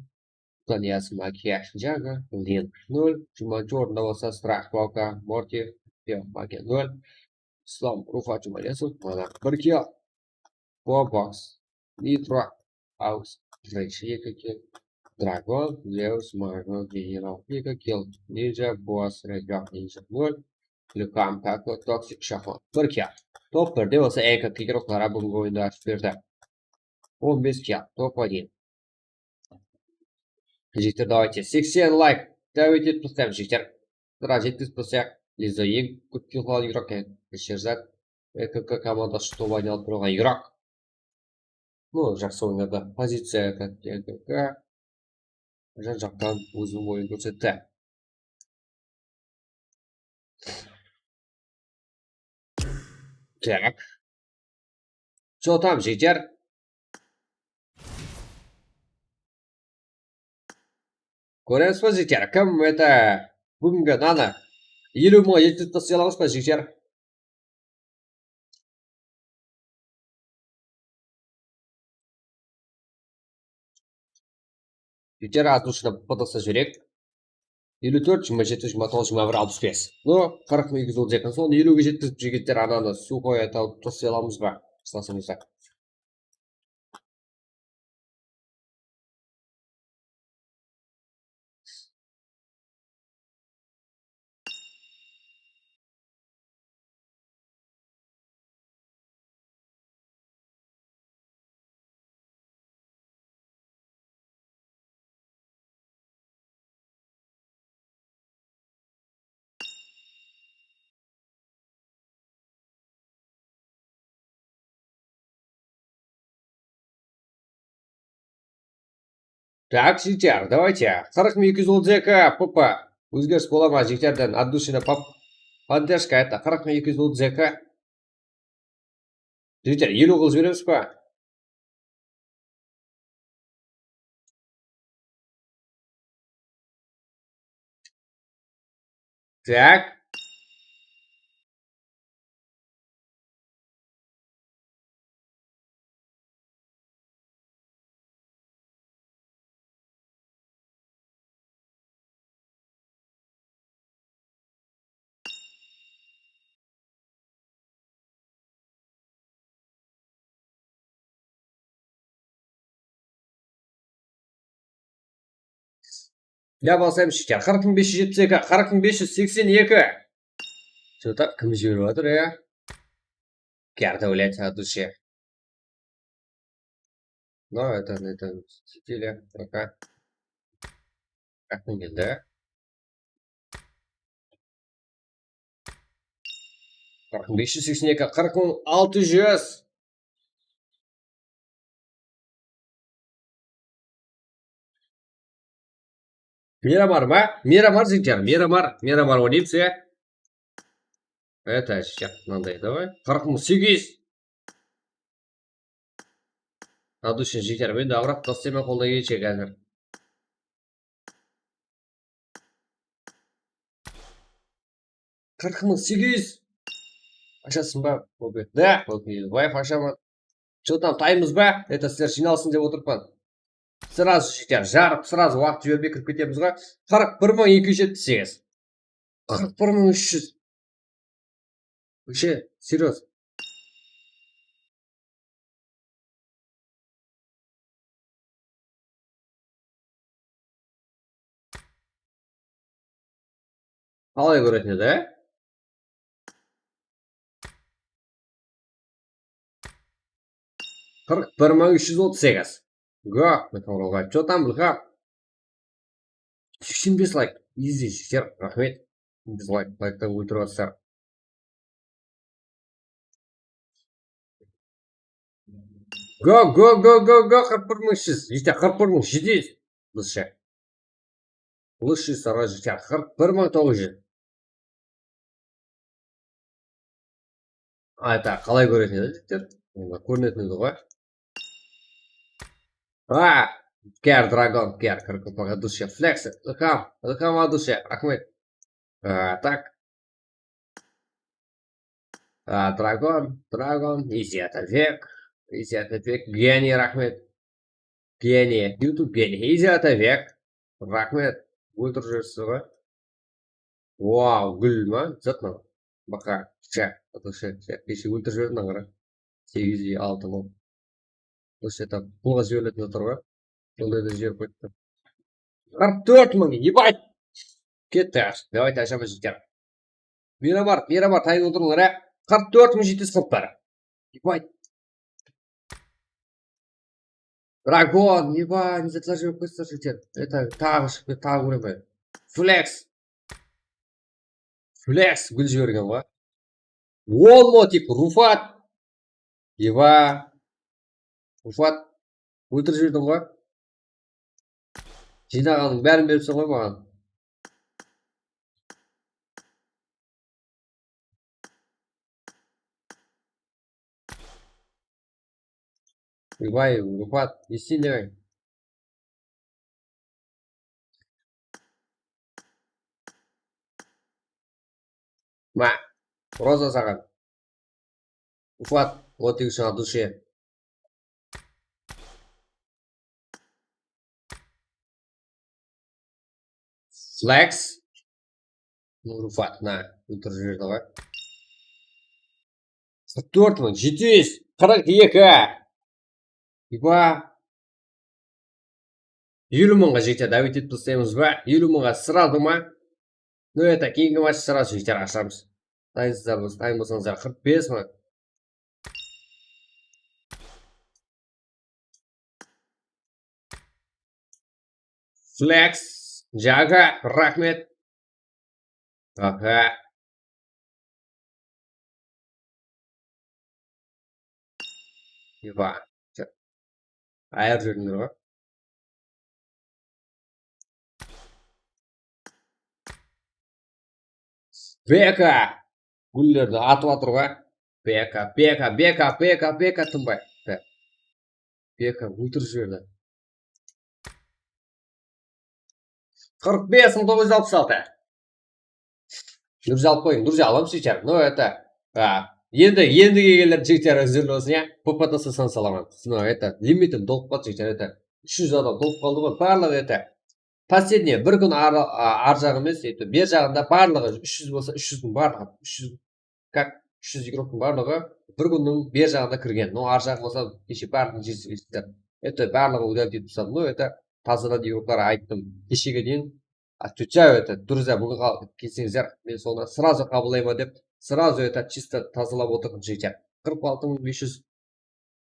Kanyas, Makiyaj, Jaga, Link, nol. Jumanji ornında bolsa Strah, Pavka, Morty, Pio, Mage, nol. Islom, Rufa, Jumanesov, Monark, bir kill. Bobox, Nitro, Aus, Rage, eki kill. Dragon, Zeus, Marvel, General, eki kill. Ninja, Boss, Red Dog, Ninja, nol. Lukam, Kako, Toxic, Shahon, bir kill. Top birde bolsa N K K yurıqları búgingi oyında ashıp berdi. On bes kill, top один. Jigitler, давайте, seksen layk. Давайте, etip taslayıq, jigitler. Sırá jetkizip taslayıq. Lizo eń kóp kill qılǵan yuraq eken. Sherzat. E K K komandası top aylanıp turǵan Irak. No, jaqsı oynadı. Poziciya, e K K. Jan-jaqtan óziniń oyının kórsetti. Tak. Что там, jigitler? Kóremiz ba, jigitler? Kim, это, búgingi nanı eliw mıńǵa jetkizip taslay alamız ba, jigitler? Jigitler, atılısına podasa júrek. Eliw tórt, jigirma jeti, jigirma toǵız, jigirma bir, alpıs bes. No, qırq mıń eki júz otız eki. Sonı eliwge jetkizip, jigitler, ananı suxoy talıp taslay alamız ba? Isınasıńızda. Так, jigitler, давайте. Qırq mıń eki júz otız eki, papa. Ózgeris bola ma, jigitlerden? От души на pop-, поддержка, это, qırq mıń eki júz otız eki. Jigitler, eliw qılıp jiberemiz ba? Так. Ya, baslaymiz, jigitler. Qırq mıń bes júz jetpis eki, qırq mıń bes júz seksen eki. Что-то kim jiberip atır, ya? Kar davlat, от души. No, это, это, стиле, пока. Qırq mıń keldi. Qırq mıń bes júz seksen eki, qırq mıń altı júz. Miramar ma? Miramar, jigitler, Miramar, Miramar oynaymız, ya. Это, shaq, mınanday, давай. Qırq mıń segiz júz. От души, jigitler, men de avrap taslayman qoldan kelgenshe házir. Qırq mıń segiz júz. Asharsın ba? Okey. Da, okey. Live ashaman. Что там, taymız ba? Это, sizler jıynalsın dep otırıppan. Сразу, jigitler, jarıp, сразу waqıt jibermey kirip ketemiz ǵoy. Qırq bir mıń eki júz jetpis segiz. Qırq bir mıń úsh júz. Вообще, серьёз. Qalay kóretin edi, á? Qırq bir mıń úsh júz otız segiz. Go, Mehman Oralbaev. Что там, Ilham? Seksen bes layk. Easy, jigitler, raxmet. Seksen bes layk, layktan óltirip atsızlar. Go, go, go, go, go, qırq bir mıń úsh júz. Jigitler, qırq bir mıń jeti júz. Lúshe. Lúshe, sara, jigitler, qırq bir mıń toǵız júz. Ayta, qalay kóretin edi, jigitler? Onda kórinetin edi ǵoy. A, kar, Dragon, kar, qırq bir mıń от души, Flex, Ilham, Ilham от души, raxmet. A, так. A, Dragon, Dragon, Iziyat Efek, Iziyat Efek, geniy, raxmet. Geniy, YouTube geniy, Iziyat Efek, raxmet. Óltirip jiberesiz ǵoy. Wow, gúl ma? Zat ma? Baqa, sha, sha, sha, keshe óltirip jiberdim, qara. Segiz júz altı mıń. Вообще, там, pulǵa jiberiletin zatlar ǵoy. Sonday da jiberip qoyıptı. Qırq tórt mıń, ебать! Ketti, давайте, ashaman, jigitler. Miramar, Miramar, tayın otırıńlar, á. Qırq tórt mıń jeti júz qırq bir. Ебать. Dragon, ебать, ne zatlar jiberip qoyıpsızlar, jigitler. Это, taǵı shıqtı, taǵı kóremen. Flex. Flex gúl jibergen ǵoy. On motiv, Rufat. Eba. Rufat. Óltirip jiberdiń ǵoy. Jıynaǵanıń bárin beripseń ǵoy maǵan. Oybay, Rufat, esiteyinde. Má, Roza saǵan. Rufat, вот ты что, от души. Flex. Rufat, na, óltirip jiberdi ǵoy. Qırq tórt mıń jeti júz qırq eki. Eba. Eliw mıńǵa jigitler, давить etip taslaymız ba? Eliw mıńǵa srazu ma? Ну, это, keyingi match srazu, jigitler, ashamız. Dayınsızlar bolsa, dayın bolsańızlar, qırq bes mıń. Flex, Jaga, raxmet. Aha. Eba. Ayırıp jiberdińler ǵoy. Beka! Gúllerdi atıp atır ǵoy. Beka, Beka, Beka, Beka, Beka, tınbay. Be-, Beka óltirip jiberdi. Qırq bes mıń toǵız júz alpıs altı. Durja alıp qoyıń, durja alamız, jigitler. Ну, это, a, endi, endi kelgenler, jigitler, úzir bolsın, ya. P P T S san salaman. Ну, это, limitim tolıp qaldı, jigitler, это. Úsh júz adam tolıp qaldı ǵoy, barlıǵı, это. Последний bir kún ar, a, ar jaǵı emes, это, ber jaǵında barlıǵı úsh júz bolsa, úsh júz kún barlıǵı, úsh júz, как, úsh júz игрокtıń barlıǵı bir kúnniń ber jaǵında kirgen. Ну, ar jaǵı bolsa, keshe barlıǵın jigitler. Это, barlıǵı удалить etip tasladım. Ну, это, tazaladı игроклар, ayttım. Keshege deyin Отвечаю, это, durıs, búgin qa-, kelseńizler, men sonı srazu qabıllayman dep, srazu, это, чисто tazalap otırdım, jigitler. Qırq altı mıń bes júz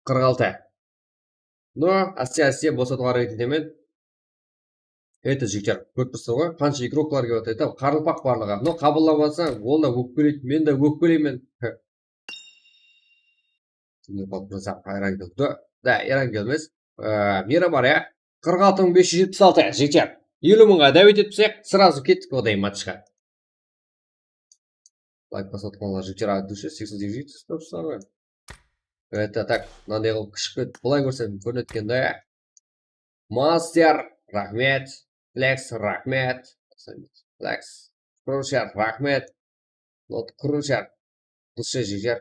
qırq altı. No, áste-áste bosatıwǵa háreket etemen. Это, jigitler, kórip tursań ǵoy, qansha igroklar kelyaptır, это, qarılpaq barlıǵı. No, qabıllamasań, ol da ókpeleydi, men de ókpeleymen. Kimler qoltırsa, Erangel. Da, da, Erangel emes. Ee, Mira bar, ya. Qırq altı mıń bes júz jetpis altı, jigitler. Eliw mıńǵa dáwet etip sıyaq, srazu kettik oday matchqa. Layk basıp atqanlar, jigitler, aytıwshı, seksen segiz jigit uslap ǵoy. Evet, так, mınanday qılıp kiship ketip, bılay kórsem kórinetken da, ya. Master, raxmet. Flex, raxmet. Flex. Crusher, raxmet. Not Crusher. Dusha jejer.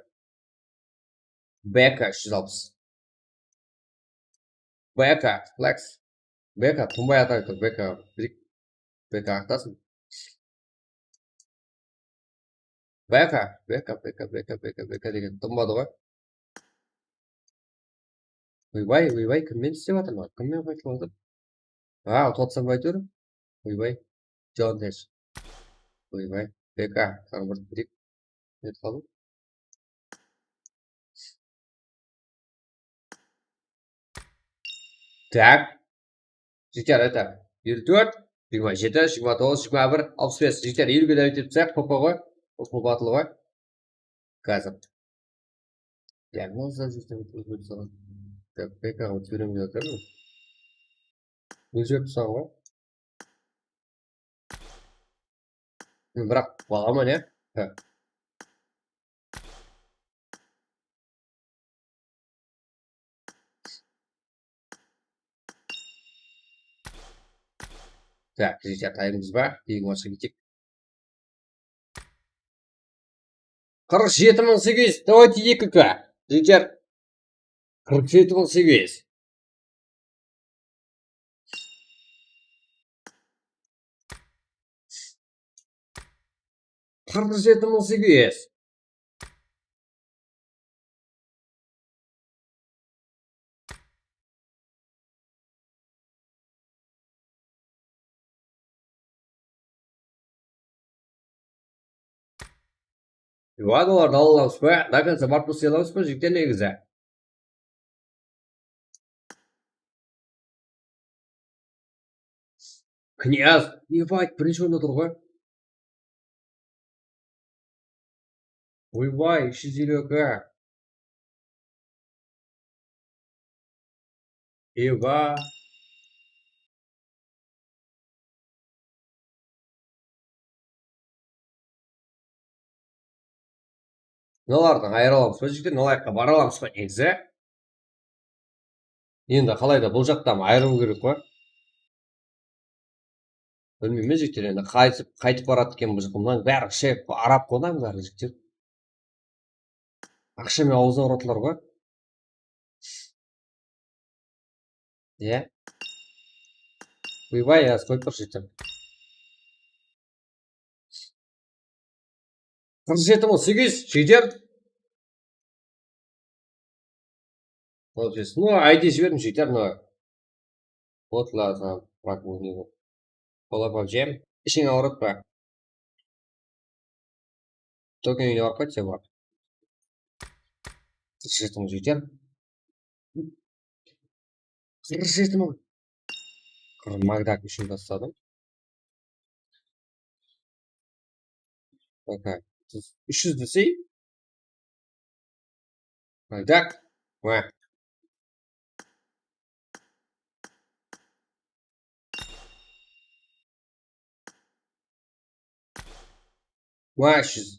Beka, úsh júz alpıs. Beka, Flex. Beka, tınbay atay tur, Beka. Birik. Beka, aqtasın. Beka, Beka, Beka, Beka, Beka, Beka degen tınbadı ǵoy. Oybay, oybay, kimmen islep atırman? Kimmen qaytılap atır? A, utıp atsań ba, áytewir? Oybay, Jontesh. Oybay, Beka, saǵan bir birik. Net qaldı. Tak. Jigitler, это, elli tórt, jigirma jeti, jigirma toǵız, jigirma bir, alpıs bes. Jigitler, elliwge dáwet etip taslayıq, P P ǵoy. Osmon batıl ǵoy. Házir. Diagnoz da júrsen, ózbek saǵan. Так, P K ǵa júremiz atır. Ózbek saǵan ǵoy. Biraq, balaman, ya? Ha. Так, jigitler, tayınbız ba? Keyingi matchqa keteyik. Qırq jeti mıń segiz júz, давайте eki K. Jigitler, qırq jeti mıń segiz júz. Qırq jeti mıń segiz júz. Vadalardı ala alamız ba? До конца barıp taslay alamız ba, jigitler, negizi? Knyaz, ебать, birinshi orında tur ǵoy. Oybay, úsh júz eliw aka. Eba. Mınalardan ayıra alamız ba, jigitler? Mınalayaqqa bara alamız ba, endi? Endi qalayda bul jaqtan ayırıw kerek ǵoy. Bilmeymen, jigitler, endi qaytıp, qaytıp baradı eken bul jaqqa. Mınań bári shep, arab qonań bári, jigitler. Aqsha menen awzına uradılar ǵoy. Iya. Oybay, ya, skолько bir jeter? Qırq jeti mıń segiz jeter. Получается, ну, aydı jiberdim, jeter, но. Вот, ладно, так, bu ne bu? Qola pabjem. Ishiń awırıp pa? Token awırıp pa, seba? Qırq jeti mıń jeter. Qırq jeti mıń. Qırq Magdak ushın tasladım. Okey. Úsh júz desey. Magdak. Wá. Wá, úsh júz.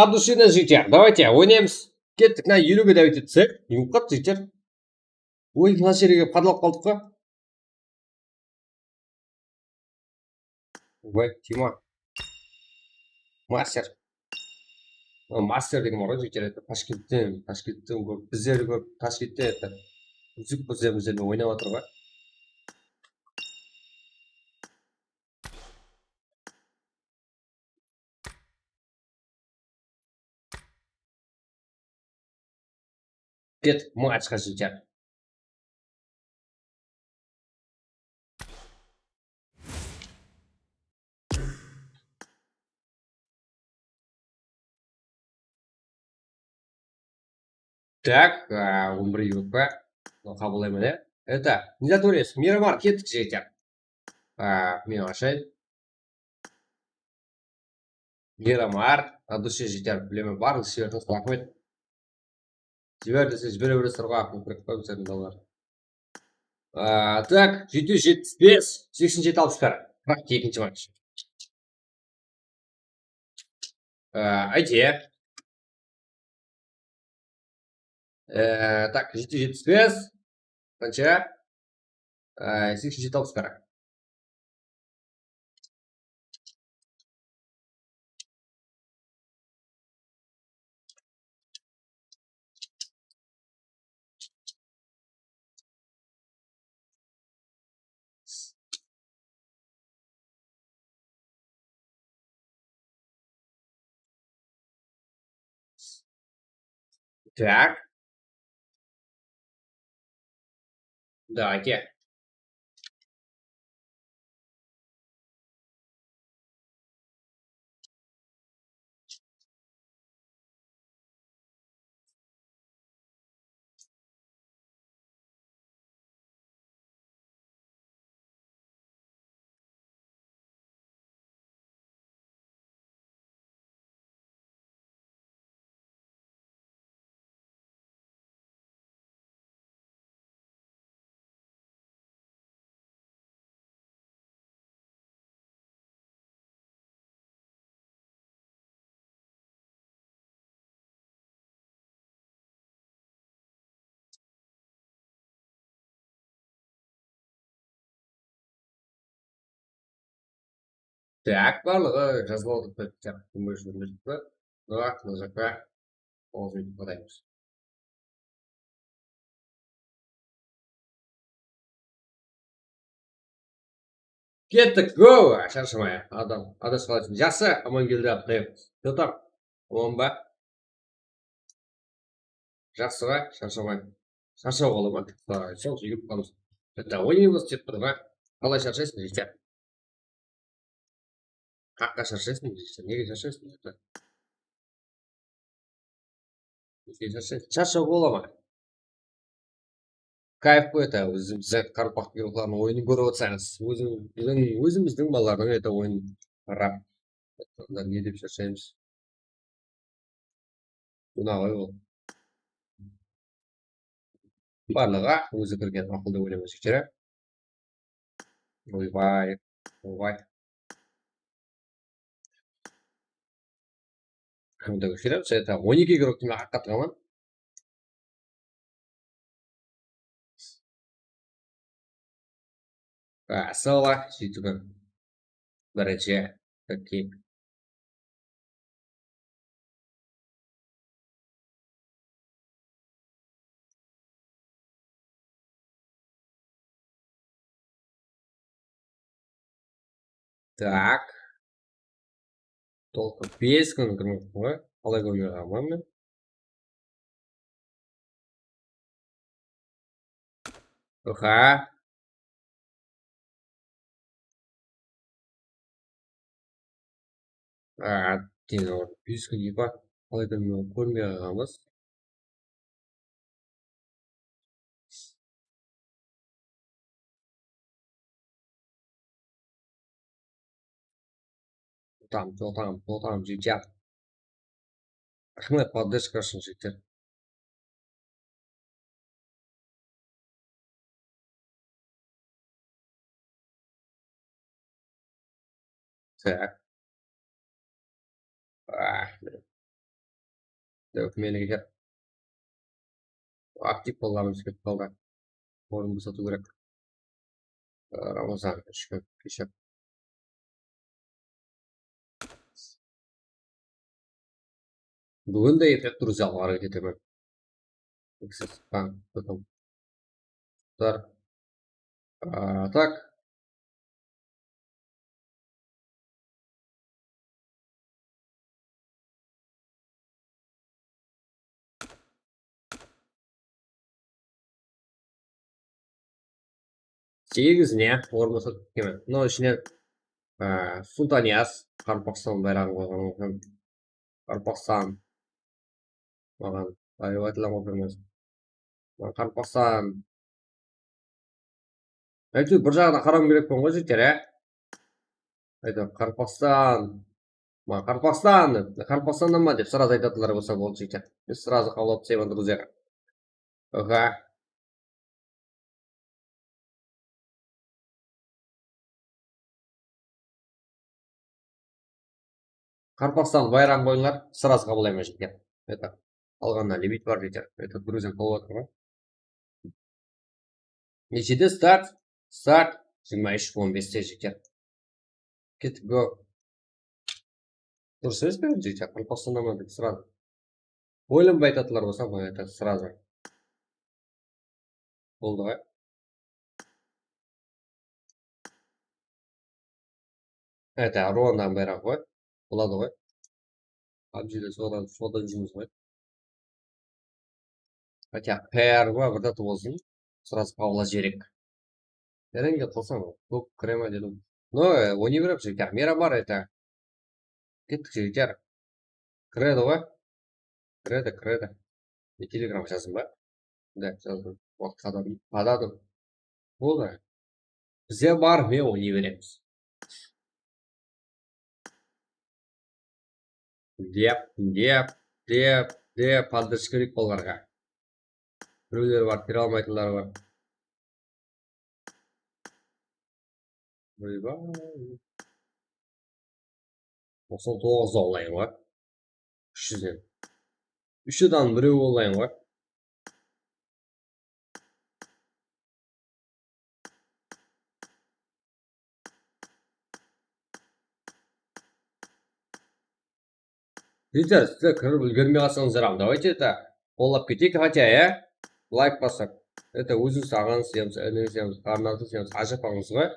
От души, jigitler. Давайте, oynaymız. Kettik, mına eliwge dawet etsek, yumqat, jigitler. Oy, mına jerge kelip qadalıp qaldıq pa? Oy, Tima. Master. Master degen bar ǵoy, jigitler, Tashkentten, Tashkentten kóp, bizler kóp, Tashkentte, úziq bizler, bizler menen oynap atır ǵoy. Ket, mıń ochko jigitler. Так, a, on bir yurtpa. Qabıllayman, ya. Это, Недотёрец, Miramar, kettik, jigitler. A, men ashayın. Miramar, от души, jigitler, bilemen, barlıq jiberdińiz, raxmet. Jiber dese, jibere beresizler ǵoy, aqıl kerek pa, bizlerdiń balalar. A, так, jeti júz jetpis bes, seksen jeti alpıs bir. Qırq ekinshi match. A, ayte. E, так, jeti júz jetpis bes. Qansha? E, seksen jeti alpıs bir. Так. Давайте. Так, barlıǵı jazıp aldıq, так, kim úshin berdik pa? Noaq, mına jaqqa. Oǵız etip qadaymız. Kettik, go! Sharshamay, adam, adasıp qalasın. Jaqsı, Amangeldi Abtaev. Piotr, aman ba? Jaqsı ba? Sharshamay. Sharshaw qala ma? Sol, jegip qalamız. Bitta oynaymız dep tur ba? Qalay sharshaysıń, jigitler? Qaqqa sharshaysıń, jigitler? Nege sharshaysıń, jigitler? Nege sharshaysıń? Sharshaw bola ma? Kayf qoy, это, ózimizdiń qaraqalpaq guruhlarınıń oyının kórip otsańız. Ózimizdiń, ózimizdiń balalardıń, это, oyın rap. Adamlar ne dep sharshaymız. Mına ǵoy bul. Barlıǵı ózi kirgen aqıl dep oylamaysań, jere. Oybay, oybay. Hamda kóshiremiz, это, on eki игрок men haqqat tıǵaman. Asala, jeti kún. Birinshi, okey. Так. Только bes kún kirmeptin ǵoy. Qalay kórmey qalǵanman men? Oha. A, bes kún epa. Qalay kórmey, kórmey qalǵanbız? Там, то там, то там, жігіттер. Рахмет поддержка ushın, jigitler. Так. Ah, dök meniki. Aktiv bolǵanımız kelip qaldı. Orın bosatıw kerek. Ramazan, úsh kún, keshir. Búgin de erkek, друзья, alıwǵa háreket etemen. Ekstra, ha, потом. Dur. A, tak. Segiz ne? Orınbasar kime? Mınaw ishinen, e, Sultaniyaz, Qaraqalpaqstan bayraǵın qoyǵanı ushın. Qaraqalpaqstan. Maǵan ayıp aytıla ǵoy, hármez. Maǵan Qaraqalpaqstan. Áytewir, bir jaǵına qarawım kerekpen ǵoy, jigitler, e? Áytewir, Qaraqalpaqstan. Maǵan Qaraqalpaqstan dep, Qaraqalpaqstannan ma dep сразу aytatınlar bolsa boldı, jigitler. Men сразу qabıl alıp taslayman, друзья. Oha. Qaraqalpaqstan bayraǵın qoyıńlar, сразу qabıllayman, jigitler. Это, alǵanda limit bar, jigitler. Это, Gruziya qabıl atır ǵoy. Neshede start? Start jigirma úsh on beste, jigitler. Kettik, go. Durıs emes pe, jigitler? Qaraqalpaqstannan ma dep сразу. Oylanbay aytatınlar bolsa, bılay aytayıq, сразу. Boldı ǵoy. Это, Ruandanıń bayraǵı ǵoy. Boladı ǵoy. PUBGde sodan, sodan jumıs ǵoy. Хотя, P R ma, bir zat bolsın. Сразу qabılla jerek. Nerenge qılsam, kóp kire ma dedim. No, e, oynaberemiz, jigitler. Mera bar, это. Kettik, jigitler. Kiredi ǵoy. Kiredi, kiredi. Men Telegram jazdım ba? Да, jazdım. Waqıt qadadım. Qadadım. Boldı. Bize bar, men oynay beremiz. Dep, dep, dep, dep, поддержка kerek olarǵa. Birewler bar, kire almaytuǵınlar bar. Oybay. Toqsan toǵız da olayın ǵoy. Úsh júzden. Úsh adam birew olayın ǵoy. Jigitler, sizler kirip úlgermey qalsańızlar ham, давайте это, qollap keteyik, хотя, ya? Layk basıp. Это, ózińiz aǵańız sıyamız, inińiz sıyamız, qarınasıńız sıyamız, ajapańız ǵoy.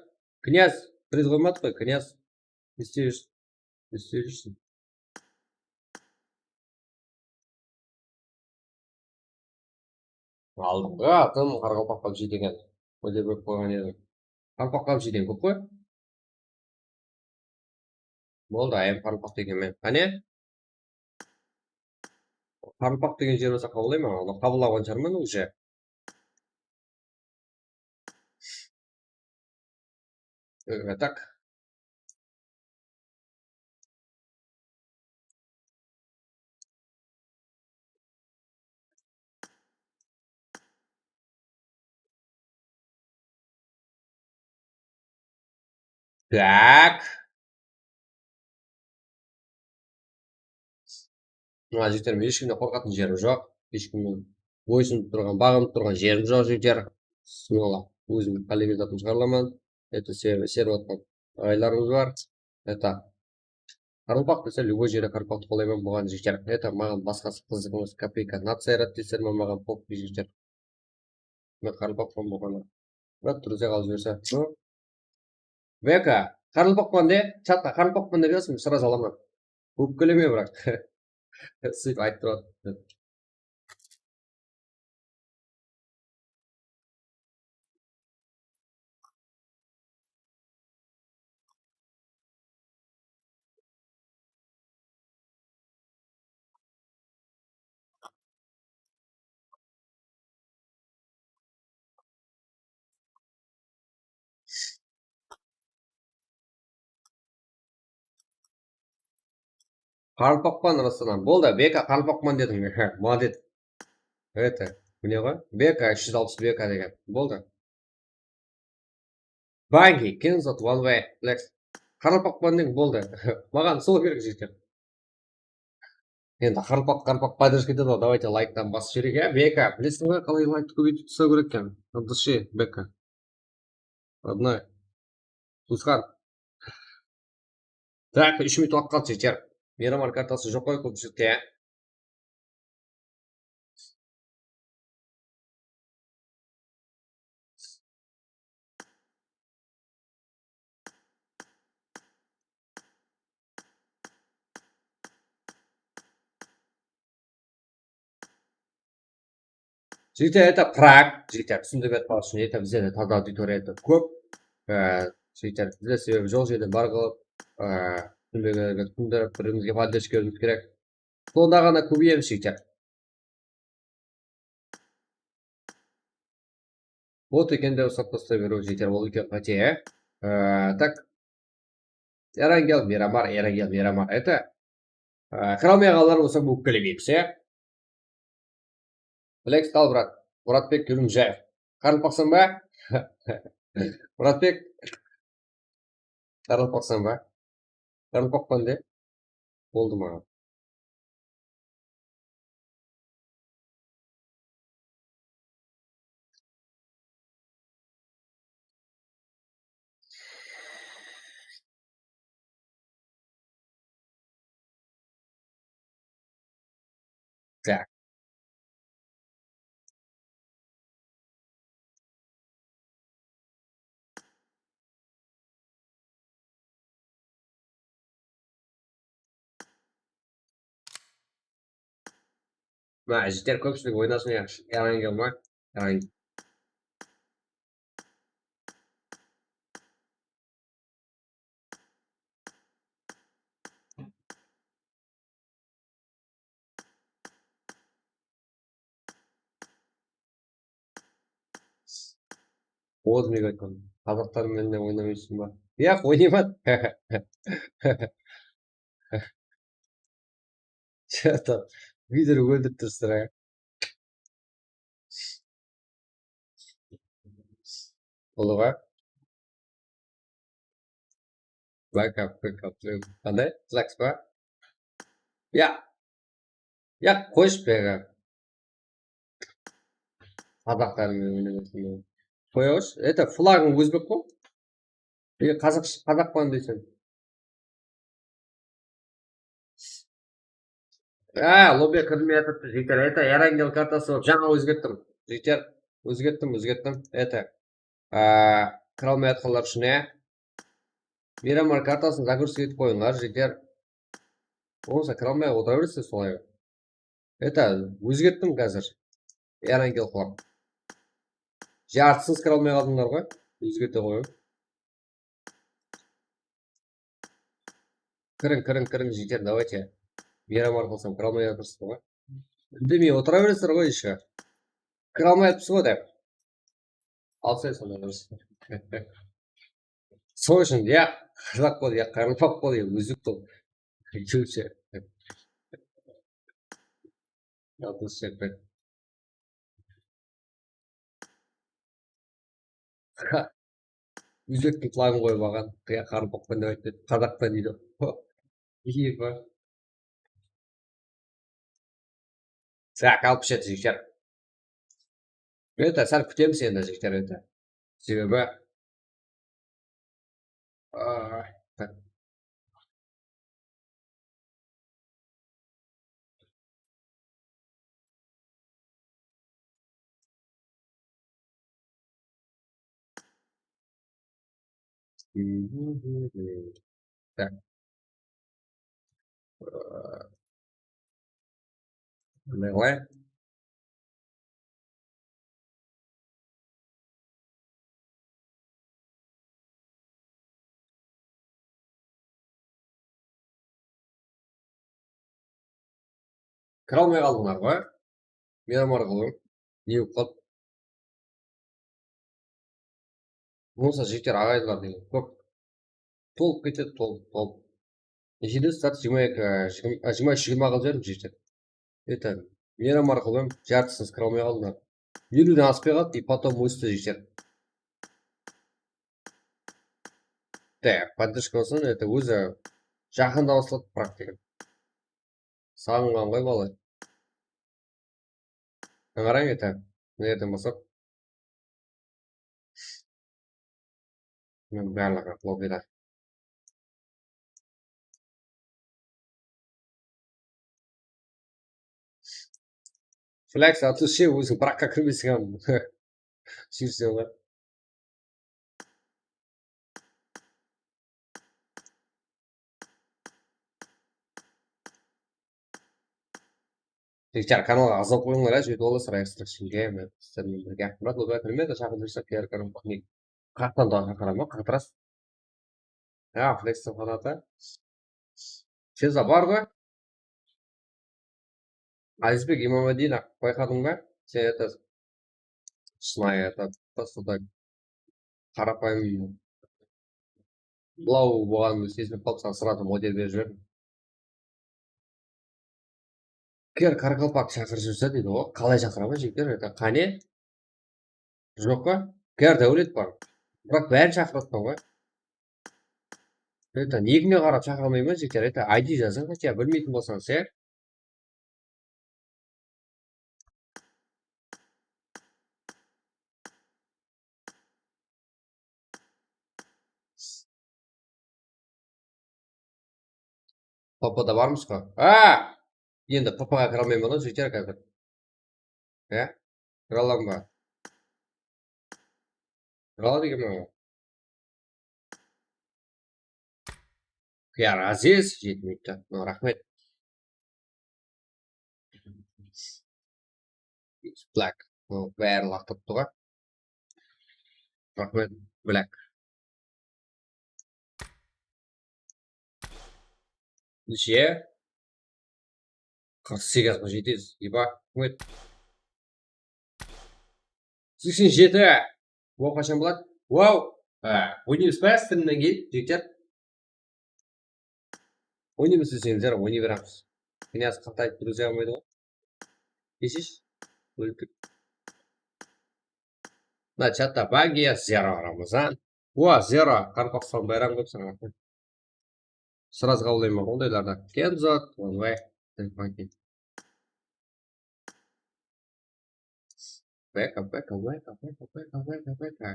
Knyaz, priz qoymadıq qoy, knyaz. Ne islep júrsiń? Ne islep júrsiń? Aldınǵı atım qaraqalpaq PUBG degen. Óte kóp qoyǵan edim. Qaraqalpaq PUBG degen kóp qoy. Boldı, I am qaraqalpaq degenmen. Qáne? Qaraqalpaq degen jer bolsa qabıllayman, onı qabıllaǵan shıǵarman уже. Э, так. Так. Mına jigitler, men hesh kimnen qorqatın jerim joq. Hesh kimnen boysınıp turǵan, baǵınıp turǵan jerim joq, jigitler. Mına ózim qállegen zatımdı shıǵaraman. Это se-, server atqan aǵaylarımız bar. Это qaraqalpaq dese, любой jerde qaraqalpaqtı qolayman, buǵan jigitler. Это maǵan basqası qızıq emes, копейка нация yarat deyserman, maǵan pop, jigitler. Men qaraqalpaqpan bolǵanı. Brat, друзья qalıp jiberse. Ну. Beka, qaraqalpaqpan de, chatqa qaraqalpaqpan dep jazsın, сразу alaman. Ópkeleme, brat. Sóytip aytıp turadı. Qaraqalpaqpan, Ruslan. Boldı, Beka, qaraqalpaqpan dediń. Молодец. Это, mine ǵoy. Beka, úsh júz alpıs Beka degen. Boldı. Bangi, Kenzot, One Way, Flex. Qaraqalpaqpan deń, boldı. Maǵan sol kerek, jigitler. Endi qaraqalpaq, qaraqalpaq поддержка etedi ǵoy, давайте layktan basıp jibereyik, ya. Beka, bilesiz ǵoy, qalay laykti kóbeytip taslaw kerek eken. От души, Beka. Родной. Tuwısqan. Так, úsh minut waqıt qaldı, jeter. Miramar kartası joq ǵoy, kópshilikte. Jigitler, это Prag, jigitler, túsindirip aytpaǵan ushın, это bizde de taza auditoriya, это kóp. Ee, jigitler, bizde sebebi joq jerden bar qılıp, ee, túsinbegenlerge túsindirip, bir-birimizge поддержка beriwimiz kerek. Sonda ǵana kóbeyemiz, jigitler. Bot eken dep usap taslay beriw, jigitler, ol úlken qáte, ya. Ee, так. Erangel Miramar, Erangel Miramar. Это, ee, kire almay qalǵanlar bolsa ópkelemeymiz, ya. Flex, qal, brat. Muratbek Kelimjaev. Qaraqalpaqsan ba? Muratbek. Qaraqalpaqsan ba? Qaraqalpaqpan de. Boldı maǵan. Так. Mına, jigitler kópshilik oynasın, ya, Erangel ma? Erangel. Ozbek aytqan, qazaqtar menen oynamaysın ba? Yaq, oynayman. Что-то, Vider óldirip turıpsızlar, a? Uluǵa. Black Up, Black Up, Black Up. Qanday? Flex pa? Ya. Ya, qoyshı, Black Up. Qazaqlar menen oynamasın. Qoyawız. Это, flaǵıń ózbek qo. Nege qazaq, qazaqpan deyseń? A, lobbiye kirmey atırıptı, jigitler. Это, Erangel kartası bolıp jańa ózgerttim. Jigitler, ózgerttim, ózgerttim. Это, a, kire almay atqanlar ushın, ya. Miramar kartasın загрузка etip qoyıńlar, jigitler. Bolmasa kire almay otıra beresiz solay. Это, ózgerttim házir. Erangel qılıp. Jartısız kire almay qaldıńlar ǵoy. Ózgerte qoyıń. Kiriń, kiriń, kiriń, jigitler, давайте. Miramar qılsam, kire almay atırsızlar ǵoy. Úndemey otıra beresizler ǵoy, ещё. Kire almay atırmız ǵoy, dep. Alsay sonda durıs. Sol ushın ya qazaq bol, ya qaraqalpaq bol, ya ózbek bol. Júrse. Yalqız shepet. Ózbektiń flagın qoyıp alǵan, ya qaraqalpaqpan dep aytpaydı, qazaqpan deydi. Iyba. Так, alpıs jeti jigitler. Это, sál kútemiz endi, jigitler, это. Sebebi, a, Так. Давай. Kire almay qaldıńlar ǵoy. Miyamar qılıń. Ne bolıp qaldı? Bolsa jeter, aǵayinler degen kóp. Tolıp ketedi, tolıp, tolıp. Neshedes? Start jigirma eki, jigirma, jigirma úsh, jigirma altıǵa jiberdim, jeter. Это, miyamar qılıń, jartısınız kire almay qaldıńlar. Eliwden aspay qaldı, и потом ósti, jeter. Так, поддержка bolsın, это, ózi jaqında basladı, praktika. Saǵınǵan ǵoy bala. Qarań, это, mına jerden baslap. Mınanıń barlıǵı lobida. Flex atıwshı, óziń bıraqqa kirmeyseń, hám. Júrseń ǵoy. Jigitler, kanalǵa azat qoyıńlar, ya, jeti dollar, ekstra kishige, men sizler menen birge. Murat Lobay, kúnime de shaqırıp júrse, P R K-nıń qattan da shaqıraman, qatırasız. Ya, Flextің fanatı. Seza bar ǵoy. Azizbek Imamadinov, bayqadıń ba? Sen это, шынайы это, просто так, qarapayım, bılaw bolǵanımdı sezinip qalıp, saǵan srazı model berip jiberdim. Ker qaraqalpaq shaqırıp júrse deydi ǵoy. Qalay shaqıra ma, jigitler? Это, qáne? Joq pa? Ker Dáwlet bar. Biraq bárin shaqırıp atırman ǵoy. Это, nikińe qarap shaqıra almayman, jigitler. Это, I D jazıń, хотя bilmeytin bolsańız, ya? P P da barmız ǵoy. A! Endi P P-ǵa kire almayman ǵoy, jigitler, házir. Ya? Kire alaman ba? Kire aladı ekenmen ǵoy. Xiyar Aziz, jeti minutta. No, raxmet. Black. No, bári laqtırıp turǵan. Raxmet, Black. Neshe? Qırq segiz ǵo jeti júz. Eba, raxmet. Seksen jeti. Wow, qashan boladı? Wow. Ha, oynaymız ba, strimnen keyin, jigitler? Oynaymız deseńizler, oynay beremiz. Knyaz qatayıp, друзья bolmaydı ǵoy. Keshirshi. Óldik. Mına chatta Bagiya, Zero, Ramazan. Ua, Zero, Qaraqalpaqstan bayram kóp saǵan. Sraz qabıllayman ondaylardan. Kenzo, Tonbay, Stenpanki. Beka, beka, beka, beka, beka, beka, beka.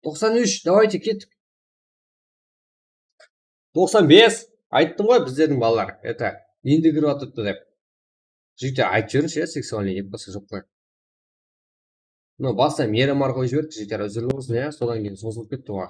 Toqsan úsh, давайте, kettik. Toqsan bes, ayttım ǵoy, bizlerdiń balalar, это, endi kirip atırıptı dep. Jigitler, aytıp jiberińshi, ya, seksualnıy dep, basqa joq pa? Mına, bastan miyamar qoyıp jiberdik, jigitler, úzilip bolsın, ya, sodan keyin sozılıp ketti ǵoy.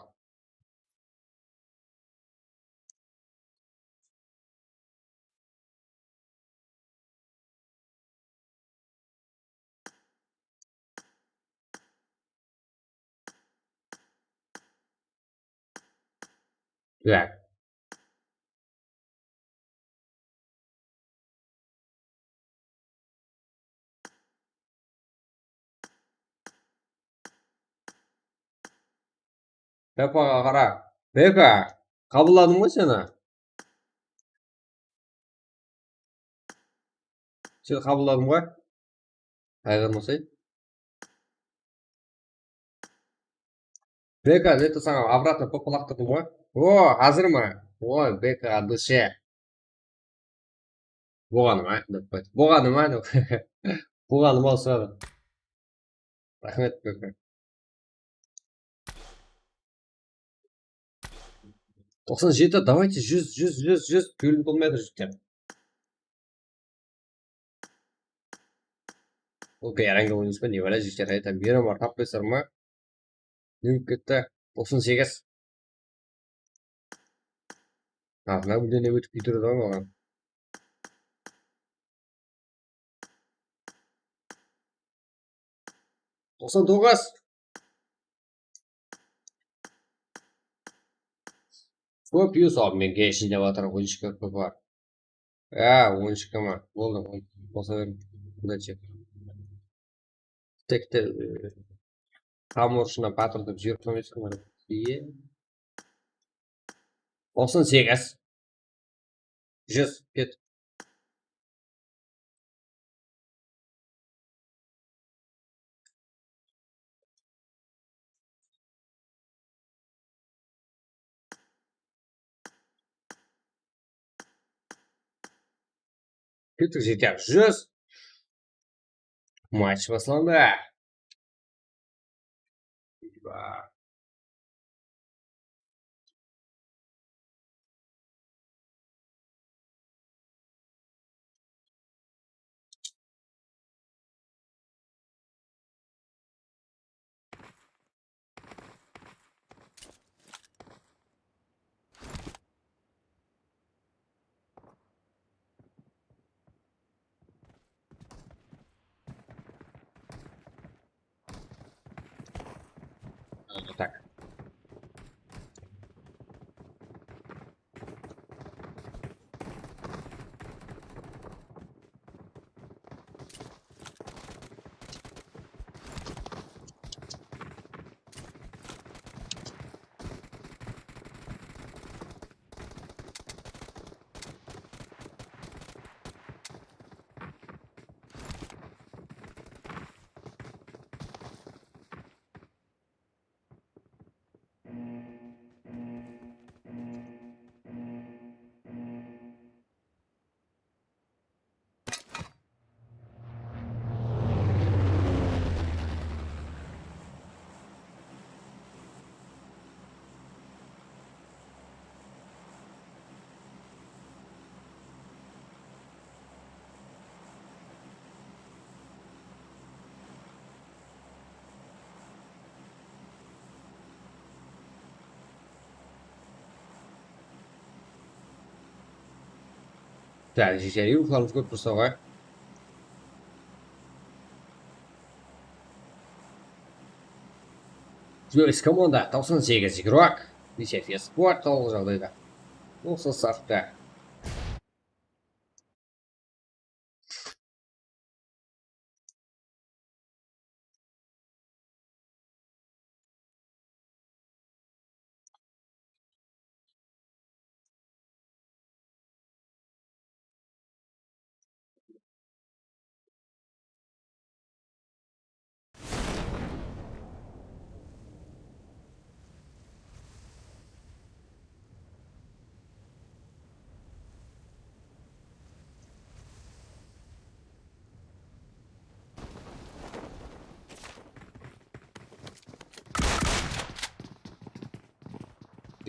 Так. Pepaǵa qara. Peka, qabılladım ǵoy seni. Seni qabılladım ǵoy. Qayǵırmasay. Beka, neti saǵan obratno pop laqtırdım ǵoy. O, házir ma? Oy, Beka, dushe. Bolǵanı ma? Dep qoydı. Bolǵanı ma? Dep. Bolǵanı ma, usıradı. Raxmet, Beka. Toqsan jeti, давайте, júz, júz, júz, júz, túyilip bolmaydı, jigitler. Okey, aranga oynayız ba, ne bala, jigitler, aytam, miyram bar, tappaysızlar ma? Ne bolıp ketti? Toqsan segiz. Ha, mına búlden ótip ketiwdi da maǵan. Toqsan toǵız. Kóp yus al, men kelsin dep atır, on eki kóp bar. Ya, on eki ma? Boldı, on, bolsa ber. Udachi. Tek te, e, tam urıshına batır dep júrip qoymaysań ǵoy. Iye. Toqsan segiz. Júz, ket. Kettik, jigitler, júz. Match baslandı. Eyba. Так. Так, jigitler, yurtlarımız kóp tursa ǵoy. Júz komanda, toqsan segiz igrok. Desiatya sport, tolıq jaǵdayda. Toqsan safta.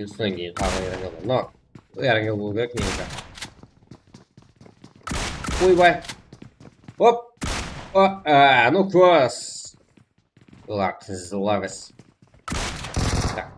Justan keyin taǵı yarangan. No. Yarangan bolıw kerek negizi. Oybay. Hop. O, a, no kos. Lak, zlavec. Tak.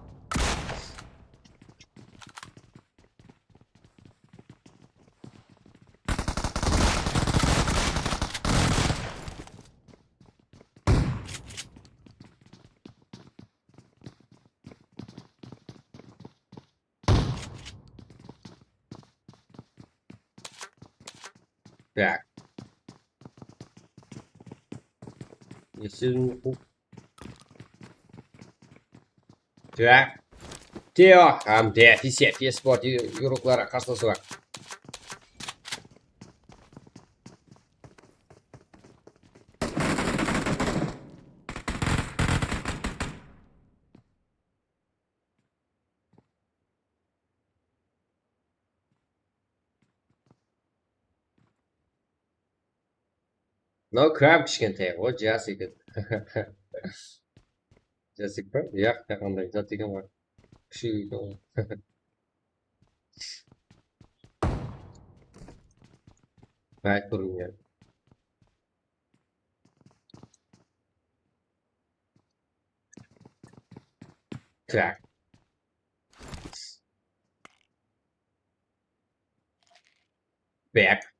Так. Если не пук. Так. Teo, hám de, pise, pes bor, yuruklar, qarsı soǵa. Mınaw krab kishkentay ǵoy, jas eken. Jas eken ba? Yaq, qanday zat eken ǵoy. Kishi eken ǵoy. Ayt burın ya. Krab. Back.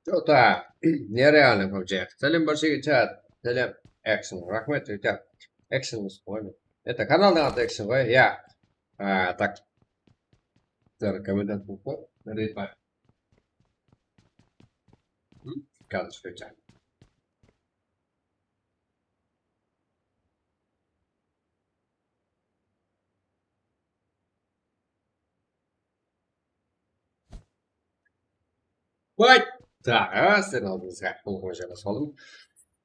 Что-то нереально вообще. Sálem, bárshege, chat. Sálem, Action. Raxmet, это Action emes ǵoy. Это kanaldıń atı Action ǵoy, ya. A, tak. Dar kommentar qılıp qoy. Nerede? Házir shıqaydı. What? Tak, a, sizlerdiń aldıńızǵa bul kúni jańa saldım.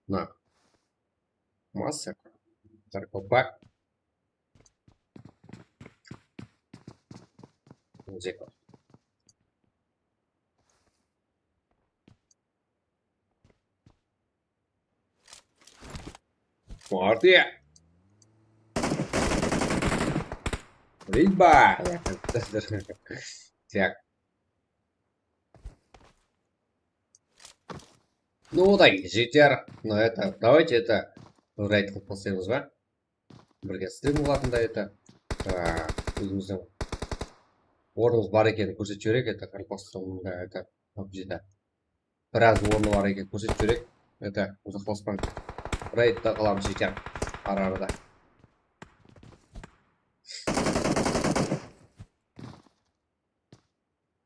Mına. Masa. Sarkopa. Zeko. Morty. Риба. Так. Ну, одан keyin jeter. Ну, это, давайте это, рейд qılıp baslaymız ba? Birge stem qılǵanda это, a, ózimizdiń ornımız bar ekenin kórsetip jibereyik, это, kompostımda, это, PUBGda. Biraz ornı bar eken, kórsetip jibereyik. Это, uzaqlaspań. Reydte qalamız jeter. Ara-arada.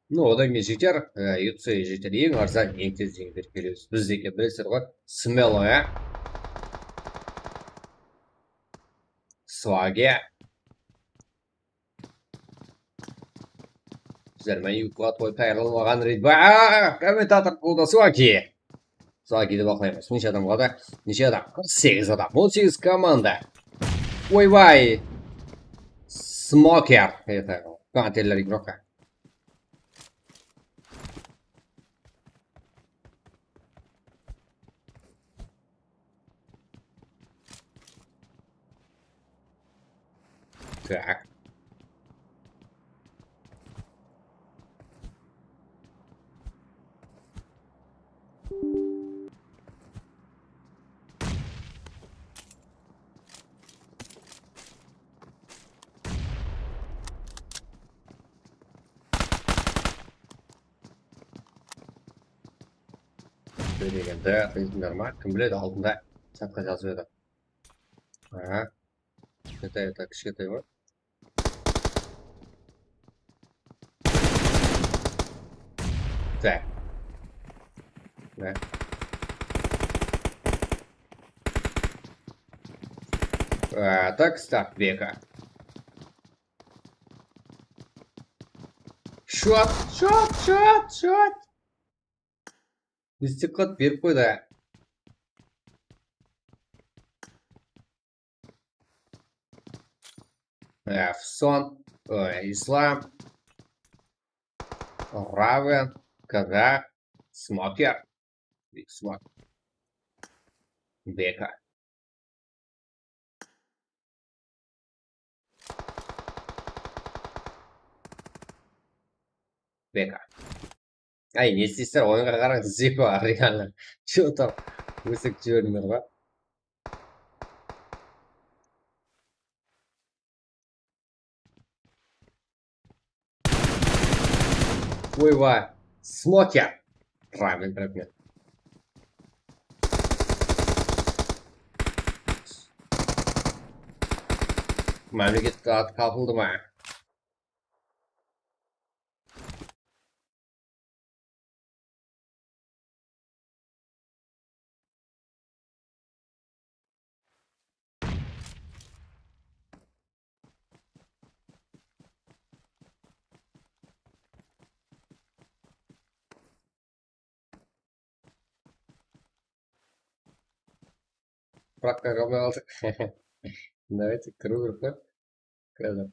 Ну, odan keyin jeter, e, U C jeter. Eń arzan, eń tez, eń berip kelemiz. Bizdeki, bilesizler ǵoy, Smelo, ya. Swagi. Bizler menen yuklat qoyıp tayarlanbaǵan Red Bull. Aa, kommentator qolda Swagi. Swagi dep baqlaymız. Neshe adam qaldı? Neshe adam? Qırq segiz adam. On segiz komanda. Oybay. Smoker. Это, kanateller игрока. Так. Degende, qıyınsınlar ma? Kim biledi, aldında sırtqa jazıp edi. Aha. Kishkentay, это, kishkentay ǵoy. Так. Да. А, так, став, Бека. Shot, shot, shot, shot. Mistik qılıp berip qoydı. Efson, oy, Islam, Raven, Kazak, Smoker, Big Smoke, Beka. Beka. Ay, ne isteysizler, oyınǵa qarań, Zeko, реально. Что там? Ósek jiberińler ǵoy. Oyba, Smoker. Ramen, ramen. Mámleket atı tapıldı ma? Bıraq, qalmay qaldıq. Давайте, kiriw kerek pa? Kiredi.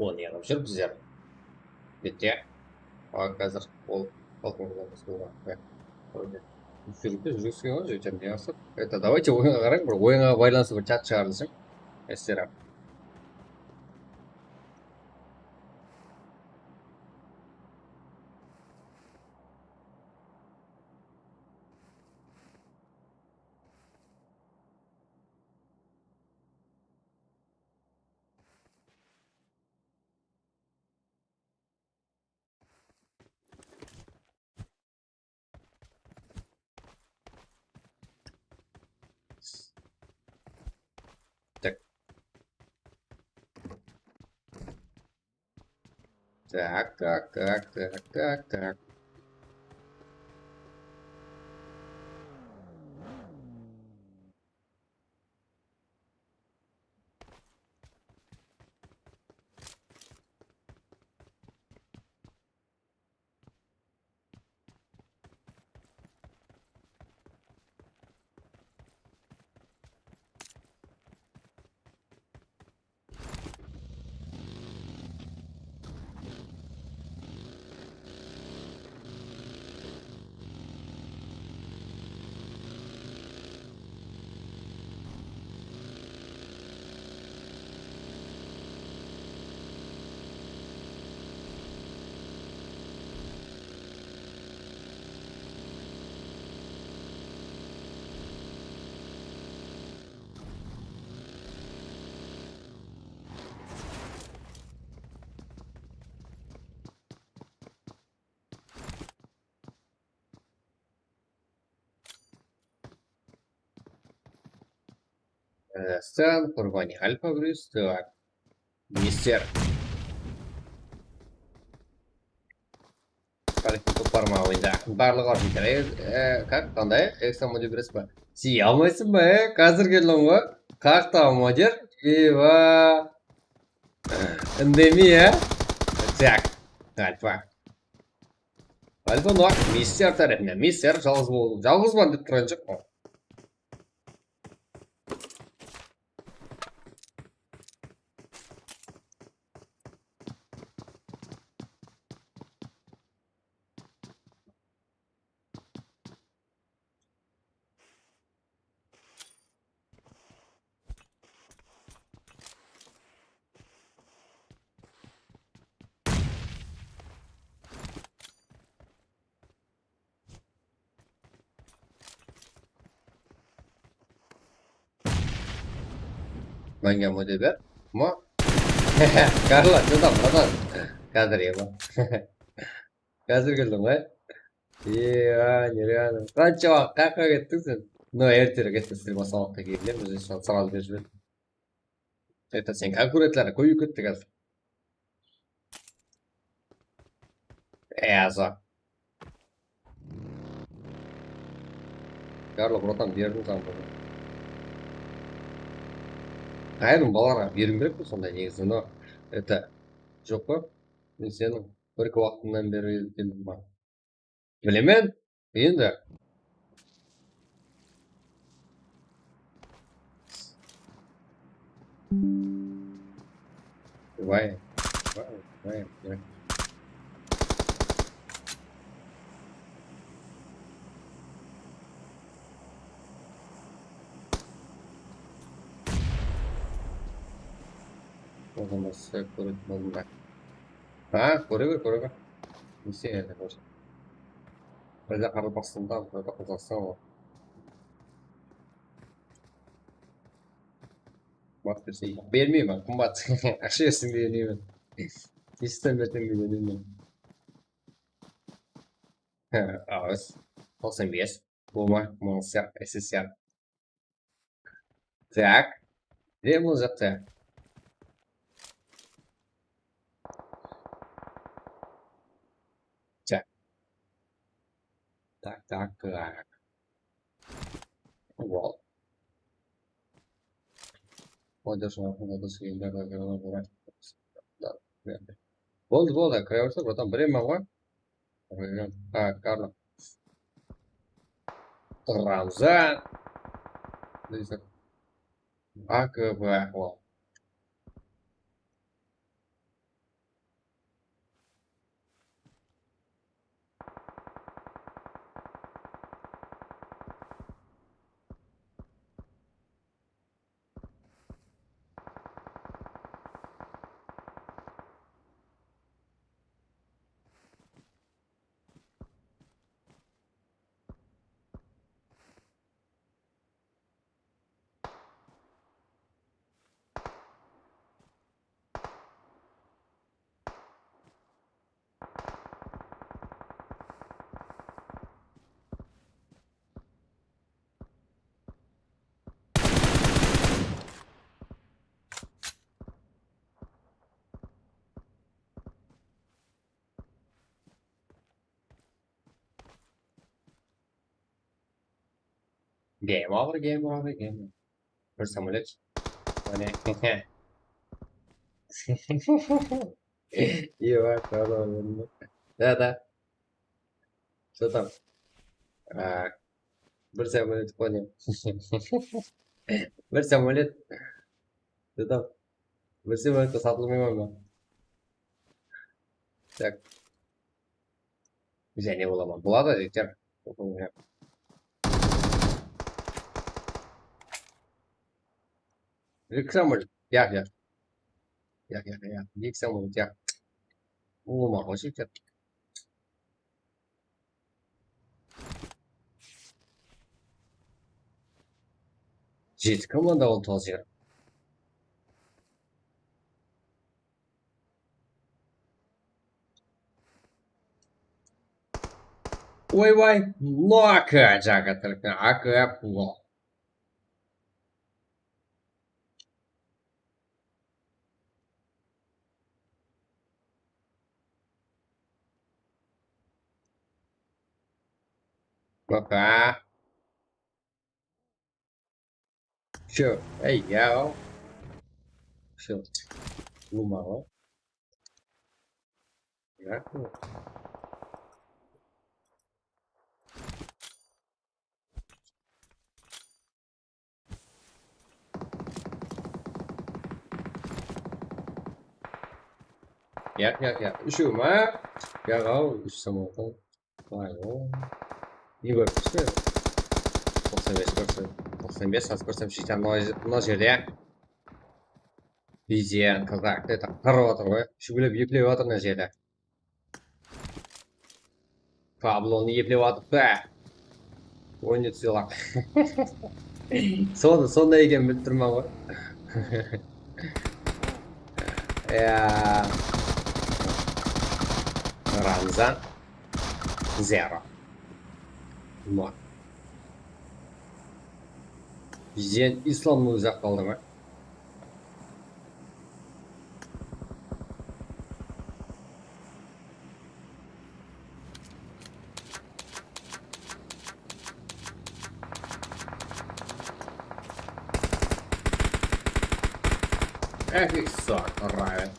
O ne qılıp júr bizler? Bitti. A, házir ol balkonda basqalar. Júrip júrip júrip júrip júrip. Это, давайте oyınǵa qarań, bir oyınǵa baylanıslı bir chat shıǵarılsın. Esler. Tak. Tak, tak, tak, tak, tak, tak. Sen Qurbani Alfa Brus, так. Mister. Tariyxtı topar ma oyında? Barlıǵı orın kerak. E, как, qanday? Ekstra modul beresiz ba? Siy almaysın ba, e? Házir keldim ǵoy. Как там, modul? Eba. Indemey, e? Так. Alfa. Alfa noq, Mister tárepinen. Mister jalǵız bol-, jalǵızban dep turǵan joq ǵoy. Manga mınaday ber. Mo. Karla, ne tam, bratan? Házir ema. Házir keldim ǵoy. Iya, nereально. Qansha waqıt qayaqqa kettiń sen? No, erterek erte sizler basqawaqqa kelgen, biz eshon sıraldı berip jiberdik. Это sen konkurentler kóbeyip ketti házir. Eyaza. Garlo, bratan, berdim saǵan búgin. Ayırım balalarǵa beriwim kerek pe sonday negizi, no, это, joq pa? Men seniń bir-eki waqtıńnan beri keldim ba? Bilemen, endi. Vay, vay, vay, vay. Oǵan basqa kóretuǵın boldım da. Ha, kóre ber, kóre ber. Nese endi, kóre. Birde Qaraqalpaqstanda, birde Qazaqstan ǵoy. Bermeymen, qımbat. Aqsha bersin, bermeymen. Esisten bersem, bermeymen. Há, az. Toqsan bes. Buma, mıńsıya, S S R. Так. Demon jaqta. Так. Так, так, так. Wall. Boldı, boldı, kire berse, bratan, biremen ǵoy. Ha, Karla. Ramzan. Neyse. A K B, wall. Game over, game over, game over. Bir samolyot. Mine. Ие, да, да. Что там? А, bir samolyot qoyayım. Bir samolyot. Что там? Bir samolyot satılmayman ba? Так. Jáne bolaman. Boladı, jigitler. Eki samolyot. Yaq, yaq. Yaq, yaq, yaq. Eki samolyot, yaq. Ulıwma ǵoy, jigitler. Jeti komanda, on toǵız jigir. Oy-bay, Noka, jaǵa tilkten A K pulo. Noka. Shu, ey, yaw. Shu, ulıwma ǵoy. Yaw. Yaq, yaq, yaq. Úshew ma? Yaǵaw, úsh samolyot. Vay, o. Ne kórip tursa? Toqsan bes kórse, toqsan bes, házir kórsem, shiytan mına, mına jerde. Bizen, kazak, это, qarap atır ǵoy. Shúgilep, eplep atır mına jerde. Pablonı eplep atıp pa? Oynat sıylaw. Sonı, sonday eken bilip turman ǵoy. Ya. Ramzan. Zero. Mı. Bizen Islamnı uzaq qaldırma. Эх, их, сорок, правильно.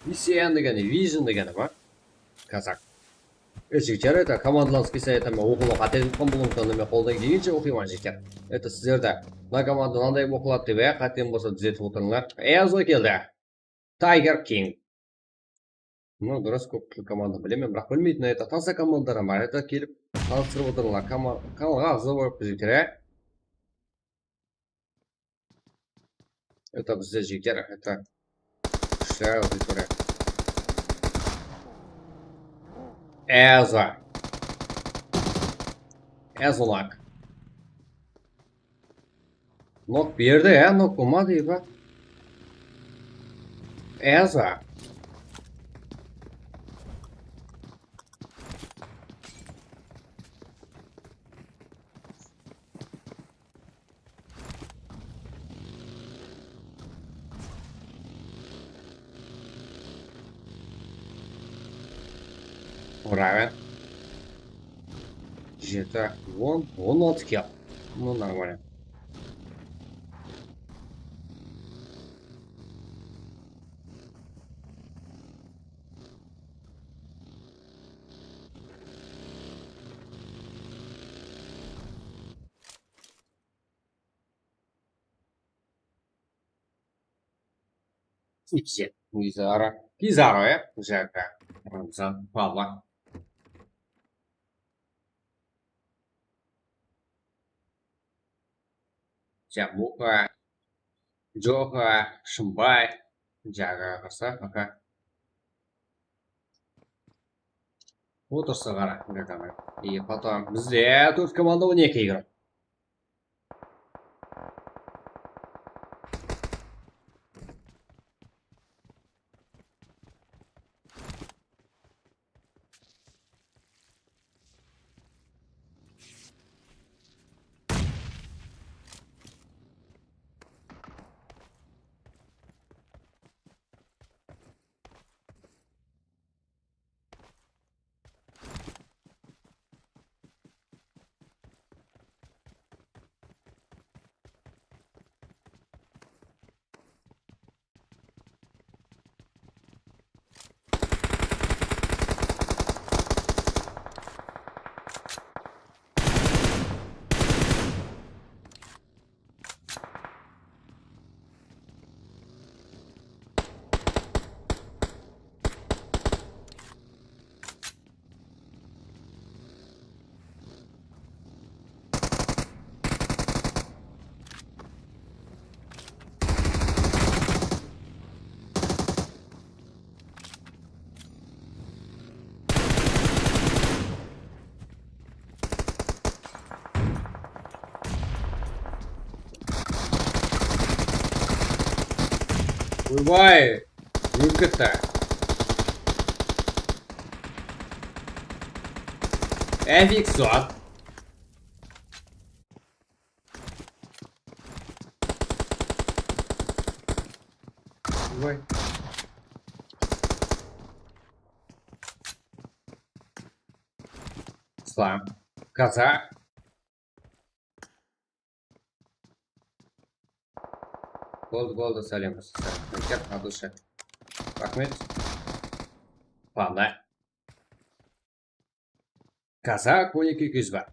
Mission degeni, vision degeni ma? Kazak. E, jigitler, это, komandalarıńız kelse, это, men oqıwǵa qátelik qılǵan bolıwı múmkin, men qoldan kelgenshe oqıyman, jigitler. Это, sizler de, mına komanda mınanday bolıp qaladı dep, e, qátem bolsa dúzetip otırıńlar. Eyazo keldi. Tiger King. Ну, durıs, kóp komanda bilemen, biraq bilmeytin, это, tasa komandalar bar, это, kelip tanıstırıp otırıńlar. Kama-, kanalǵa aǵza bolıp bizge kere. Это, bizde jigitler, это, kúshli auditoria. Ezo. Ezolak. Nok berdi, ya, nok bolmadı, iba. Eza. Правильно. Jeti, on, on altı kill. Ну, нормально. Ipse, Kizaro. Kizaro, ya? Jaka, Ramzan, Pavla. Jamuka, Joka, Shımbay, Jaga, Qırsa, Aka. Otırsa qara, Gagana. И потом bizde tórt komanda, on eki igrok. Vay, úlketi. Efik zat. Vay. Islam. Kaza. Boldı, boldı, sálem. Sálem. Raxmet. Panda. Kazak on eki eki júz bar.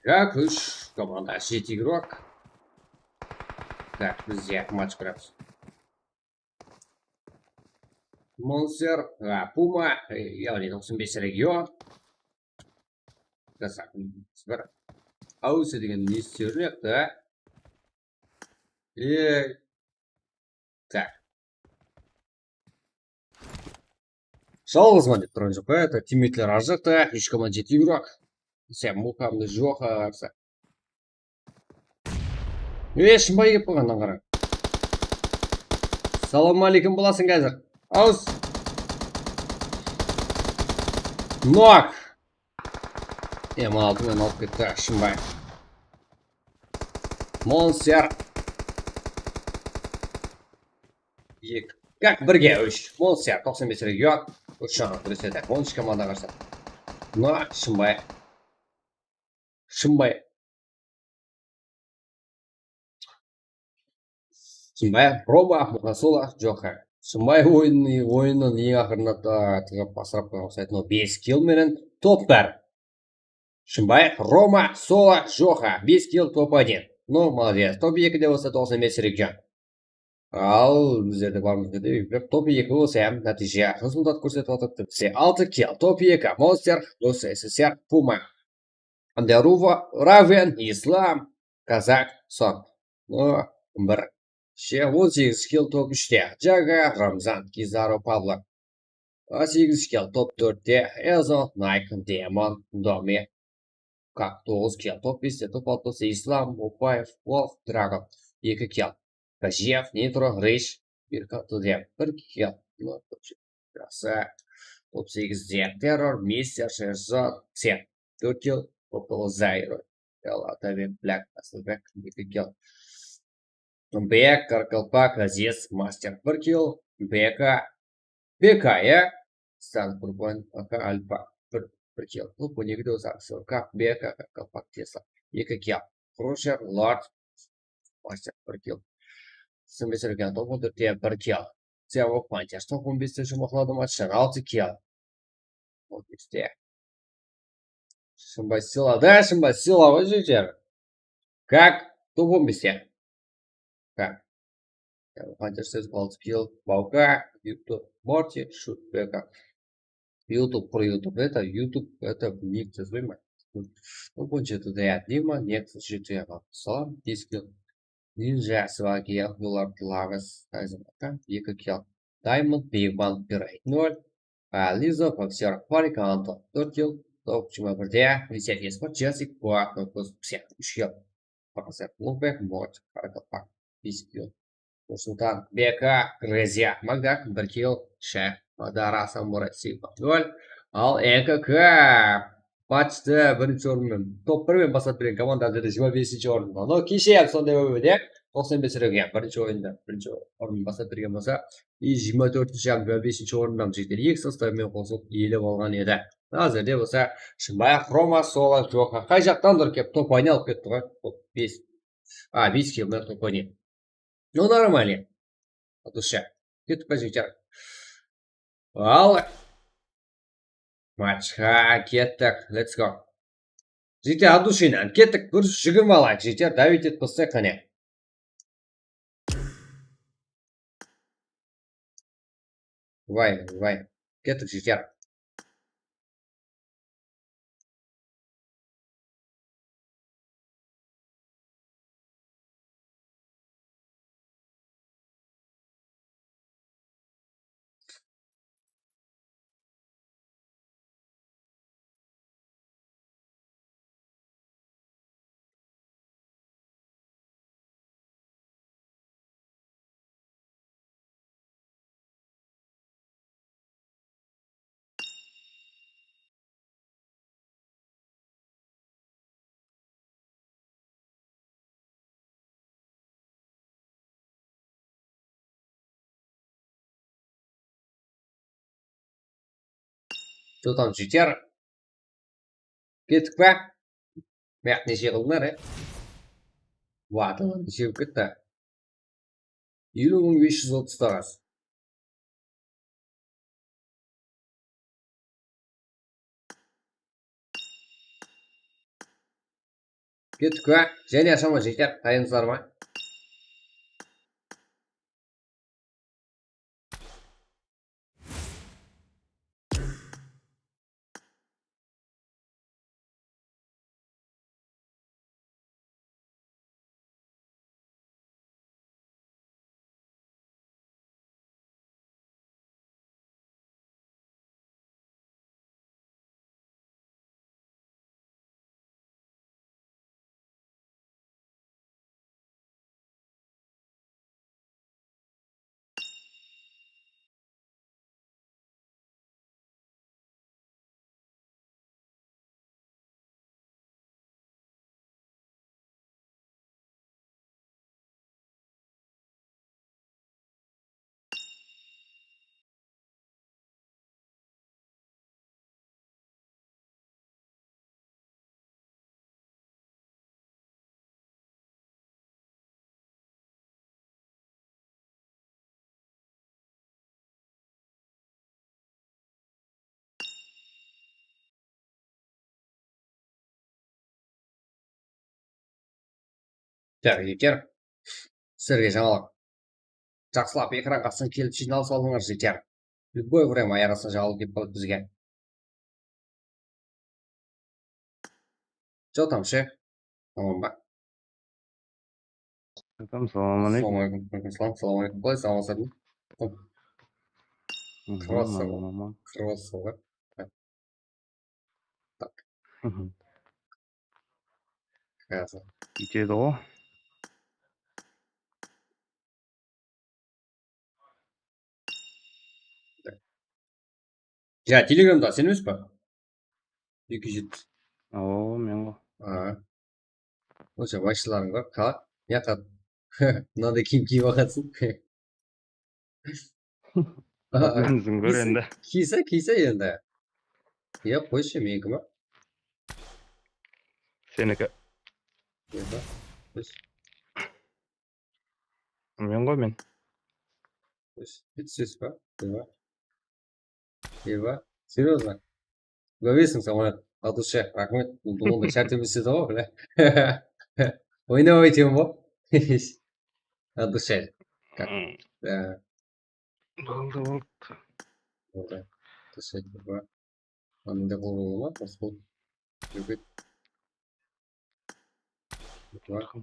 Так, úsh komanda, jeti igrok. Так, bizde match koyemiz. Monster, a, Puma, e, yaǵnıy toqsan bes region. Красавчик. Bir. Ausi degen ne islep júr mıyaqta? E, так. Jalǵızman dep turǵan joq pa? Это teammeйтler arjaqta, úsh komanda jeti igrok. Sen muqamdı joq arsa. E, Shımbay kelip qalǵannan qarań. Salam aleykum bolasıń házir. Aws. Nok. E, mına altı menen alıp ketti Shımbay. Monster. Eki. Как birge úsh. Monster toqsan bes region. Úsh jaǵı kúresedi. On úsh komanda qarsı. Mına Shımbay. Shımbay. Shımbay, Roma, Muqa, Sola, Joxa. Shımbay oyınnan, oyınnan eń aqırına ta-, tırǵıp basırap qoyǵan uqsaydı. Mınaw bes kill menen top bar. Shımbay, Roma, Sola, Joxa. Bes kill, top один. No, молодец. Top ekide bolsa toqsan bes region. Al, bizlerde barmız dep, top eki bolsa hám nátiyje, rezultat kórsetip atırıptı. Bizde altı kill, top eki, Monster, Rus S S R, Puma. Andaruva, Raven, Islam, Kazak, Son. O, bir. She, on segiz kill, top úshte. Jaga, Ramzan, Kizaro, Pavlov. On segiz kill, top tórtte. Ezo, Nike, Demon, Domi. Kak, toǵız kill, top beste, top altı bolsa Islam, Opaev, Wolf, Dragon. Eki kill. Gajiyev, Nitro, Rish, bir kill, Tudem, bir kill. Jaqsı. Top segizde Terror, Mister, Sherzod, Sen. Tórt kill, top toǵızda Hero. Yalla, Atabek, Black, Asılbek, eki kill. Bek, Qaraqalpaq, Aziz, Master, bir kill. B K, B K, ya? Stan, Kurban, A K, Alfa, bir, bir kill. Top on ekide bolsa Aksel, Kak, B K, Qaraqalpaq, Tesla, eki kill. Crusher, Lord, Master, bir kill. Toqsan bes region, top on tórtte, bir kill. Xiaopanter, top on beste juwmaqladı matchtan, altı kill. On beste. Shımbay Sila, da, Shımbay Sila ǵoy, jigitler. Как? Top on beste. Как? Panter söz, altı kill, Bauka, YouTube, Morty, Shut, Beka. YouTube, про YouTube, это YouTube, это ник, ты понимаешь? Ну, он что-то я Дима, Nexus, G T A, salam, bes kill. Ninja, Svagi, Willard, Lagas, Kaizen, eki kill. Diamond, Big Bang, Pirate, nol. A, Lizo, Boxer, Farik, Anton, tórt kill. Top jigirma birde, Reset Esport, Jessic, Boat, Nokos, Psiak, úsh kill. Faqat Lukbek, Mot, Qaraqalpaq, bes kill. Nursultan, B K, Grezya, Magdak, bir kill, Shayx, Madara, Samuray, Sigma, nol. Al, N K K, Batiste birinshi orın menen, top bir menen baslap bergen komanda házirde jigirma besinshi orında. No, keshe hám sonday bolıp edi. Toqsan bes region birinshi oyında birinshi orın baslap bergen bolsa, и jigirma tórtinshi hám jigirma besinshi orınnan jigitler eki sostav menen qosılıp iyelep alǵan edi. Házirde bolsa Shımbay, Roma, Sola, Joxa. Qay jaqtandur kelip top aynalıp ketti ǵoy. Top bes. A, bes kill menen top oynaydı. No, нормально. Atılsha. Kettik pa, jigitler? Al. Matchqa kettik. Let's go. Jigitler, от души, kettik. Bir júz jigirma layk, jigitler. Давить etip bassaq, qáne. Vay, vay. Kettik, jigitler. Jotam jeter. Kettik pa? Mıyaq neshe qıldıńlar, e? Wah, adam neshe bolıp ketti? Eliw mıń bes júz otız toǵız. Kettik pa? Jáne ashama jeter, tayınsızlar ma? Jaq, jeter. Sizlerge jańalıq. Jaqsılap ekran qasına kelip jıynalıs alıńlar, jeter. Любой время ayarasın jańalıq kelip qaladı bizge. Jotamshe. Aman ba? Akam, salam aleykum. Salam aleykum. Aleykum salam. Salam aleykum. Qalay, salam aleykum. Qırıp alsın. Qırıp alsın ǵoy. Tak. Házir. Ketedi ǵo. Ya, Telegramda sen emes pa? Eki júz jetpis. Awa, men ǵo. A. Onsha wayshılarıń bar. Qa, yaqqa mınaday kiyim kiyip alǵansıń. Ózińiz kór endi. Kiyse, kiyse endi. Ya, qoyshı, meniki ma? Seniki. Eba, qoyshı. Men ǵoy men. Qoyshı. Hech ses pa? Eba. Eba. Серьёзно. Gúlesiń, Samanat. Atılsha, raxmet. Bul onday shárt emes edi ǵoy, bile. Oynap aytıwım ǵoy. Atılsha. Boldı, boldı. Boldı. Atılsha, eba. Mınday qılıp bola ma? Bas qılıp.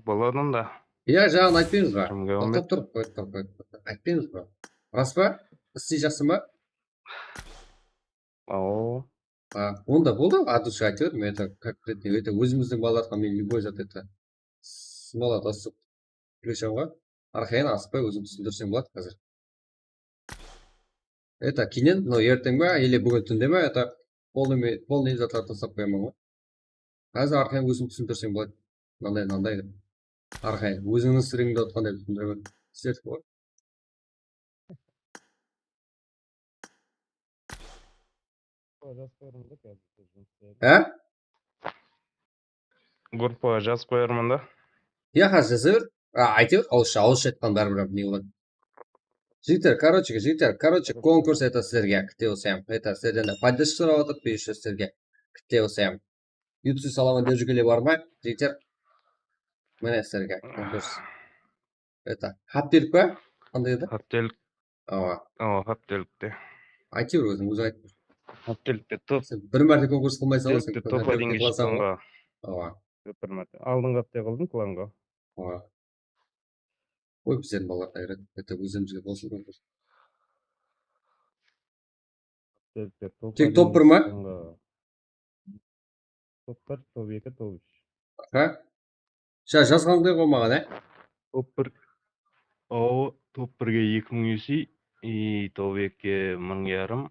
Boladı onda. Ya, jaǵın aytpaymız ba? Toqtap tur, qoyıp tur, qoyıp tur. Aytpaymız ba? Ras pa? Isley jaqsı ma? Awo. A, onda boldı, atılsha aytıp edim, это, как, это, ózimizdiń balalarǵa men любой zat, это, smolot ısıp, плечом ǵo. Arqayın asıqpay óziń túsindirseń boladı házir. Это, keyin, no, erteń ba, или búgin túnde ma, это, полный, полный zatlardı taslap qoyaman ǵoy. Házir arqayın óziń túsindirseń boladı. Mınanday, mınanday dep. Arqayın, ózińniń sirińdi otqanday túsindirip islep ber. Jazıp qoyarman da házir. Há? Gruppaǵa jazıp qoyarman da. Ya, házir jaza ber. A, ayta ber, awızsha, awızsha aytqan báribir ne boladı. Jigitler, короче, jigitler, короче, konkurs, это, sizlerge, кто всем, это, sizlerden de поддержка sorap atır, buyırsa sizlerge, кто всем. Yutsi salaman dep júrgenler bar ma, jigitler? Mine sizlerge konkurs. Это, háptelik pa? Qanday edi? Háptelik. Awa. Awa, háptelikte. Ayta ber, óziń, óziń ayt. Háptelikte top. Sen bir márte konkurs qılmaysań ǵoy, sen háptelikte top один ещё qılasań ǵoy. Awa. Bir márte. Aldınǵı hápte qıldım, klanǵa. Awa. Qoy, bizlerdiń balalar, hayrat. Это, ózimizge bolsın konkurs. Tek top bir ma? Top bir, top eki, top úsh. Aha. Ja, jazǵanday ǵoy maǵan, e? Top bir. Awa, top birge eki mıń USI, i, top ekige mıń yarım.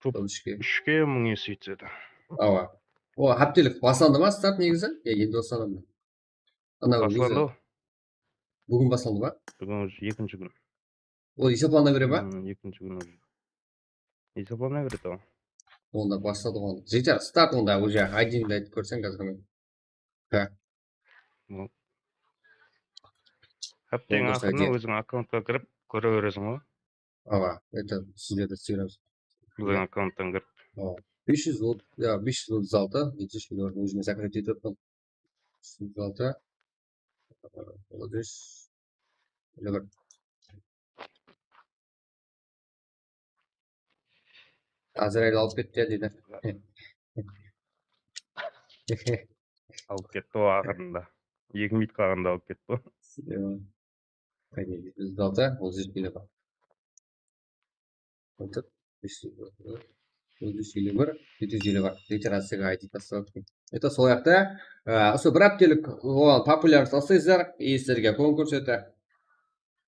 Top úshke mıń USI túsedi. Awa. O, háptelik baslandı ma, start negizi? Ya, endi baslandı ma? Ana, baslandı. Búgin baslandı ma? Búgin уже ekinshi kún. Ol esaplana bere ma? Hmm, ekinshi kún уже. Esaplamay kiredi ǵoy. Onda basladıq onı. Jigitler, start onda, уже I D-ńdi aytıp kórseń házir. Ha. Bul. Hápteniń Onda aqırına sake. Óziń akkauntqa kirip kóre beresiń ǵoy. Awa, это sizlerdi sıyıramız. Óziń akkaunttan kirip. Awa. Bes júz otız, ya, bes júz otız altı, jeti júz million ózime zakat etip atırman. Bes júz otız altı. Молодец. Ele bir. Azrail alıp ketti ya deydi. Alıp ketti ǵoy aqırında. Eki minut qalǵanda alıp ketti ǵoy. Qáne, júz altı, ol júz elli bar. Qántip, bes júz elli bir, jeti júz elli bir, jeti júz elli bir. Literaciyaǵa I D tasladıq. Это sol jaqta, e, usı bir háptelik oǵan populyarnost taslaysızlar, e, sizlerge konkurs ete.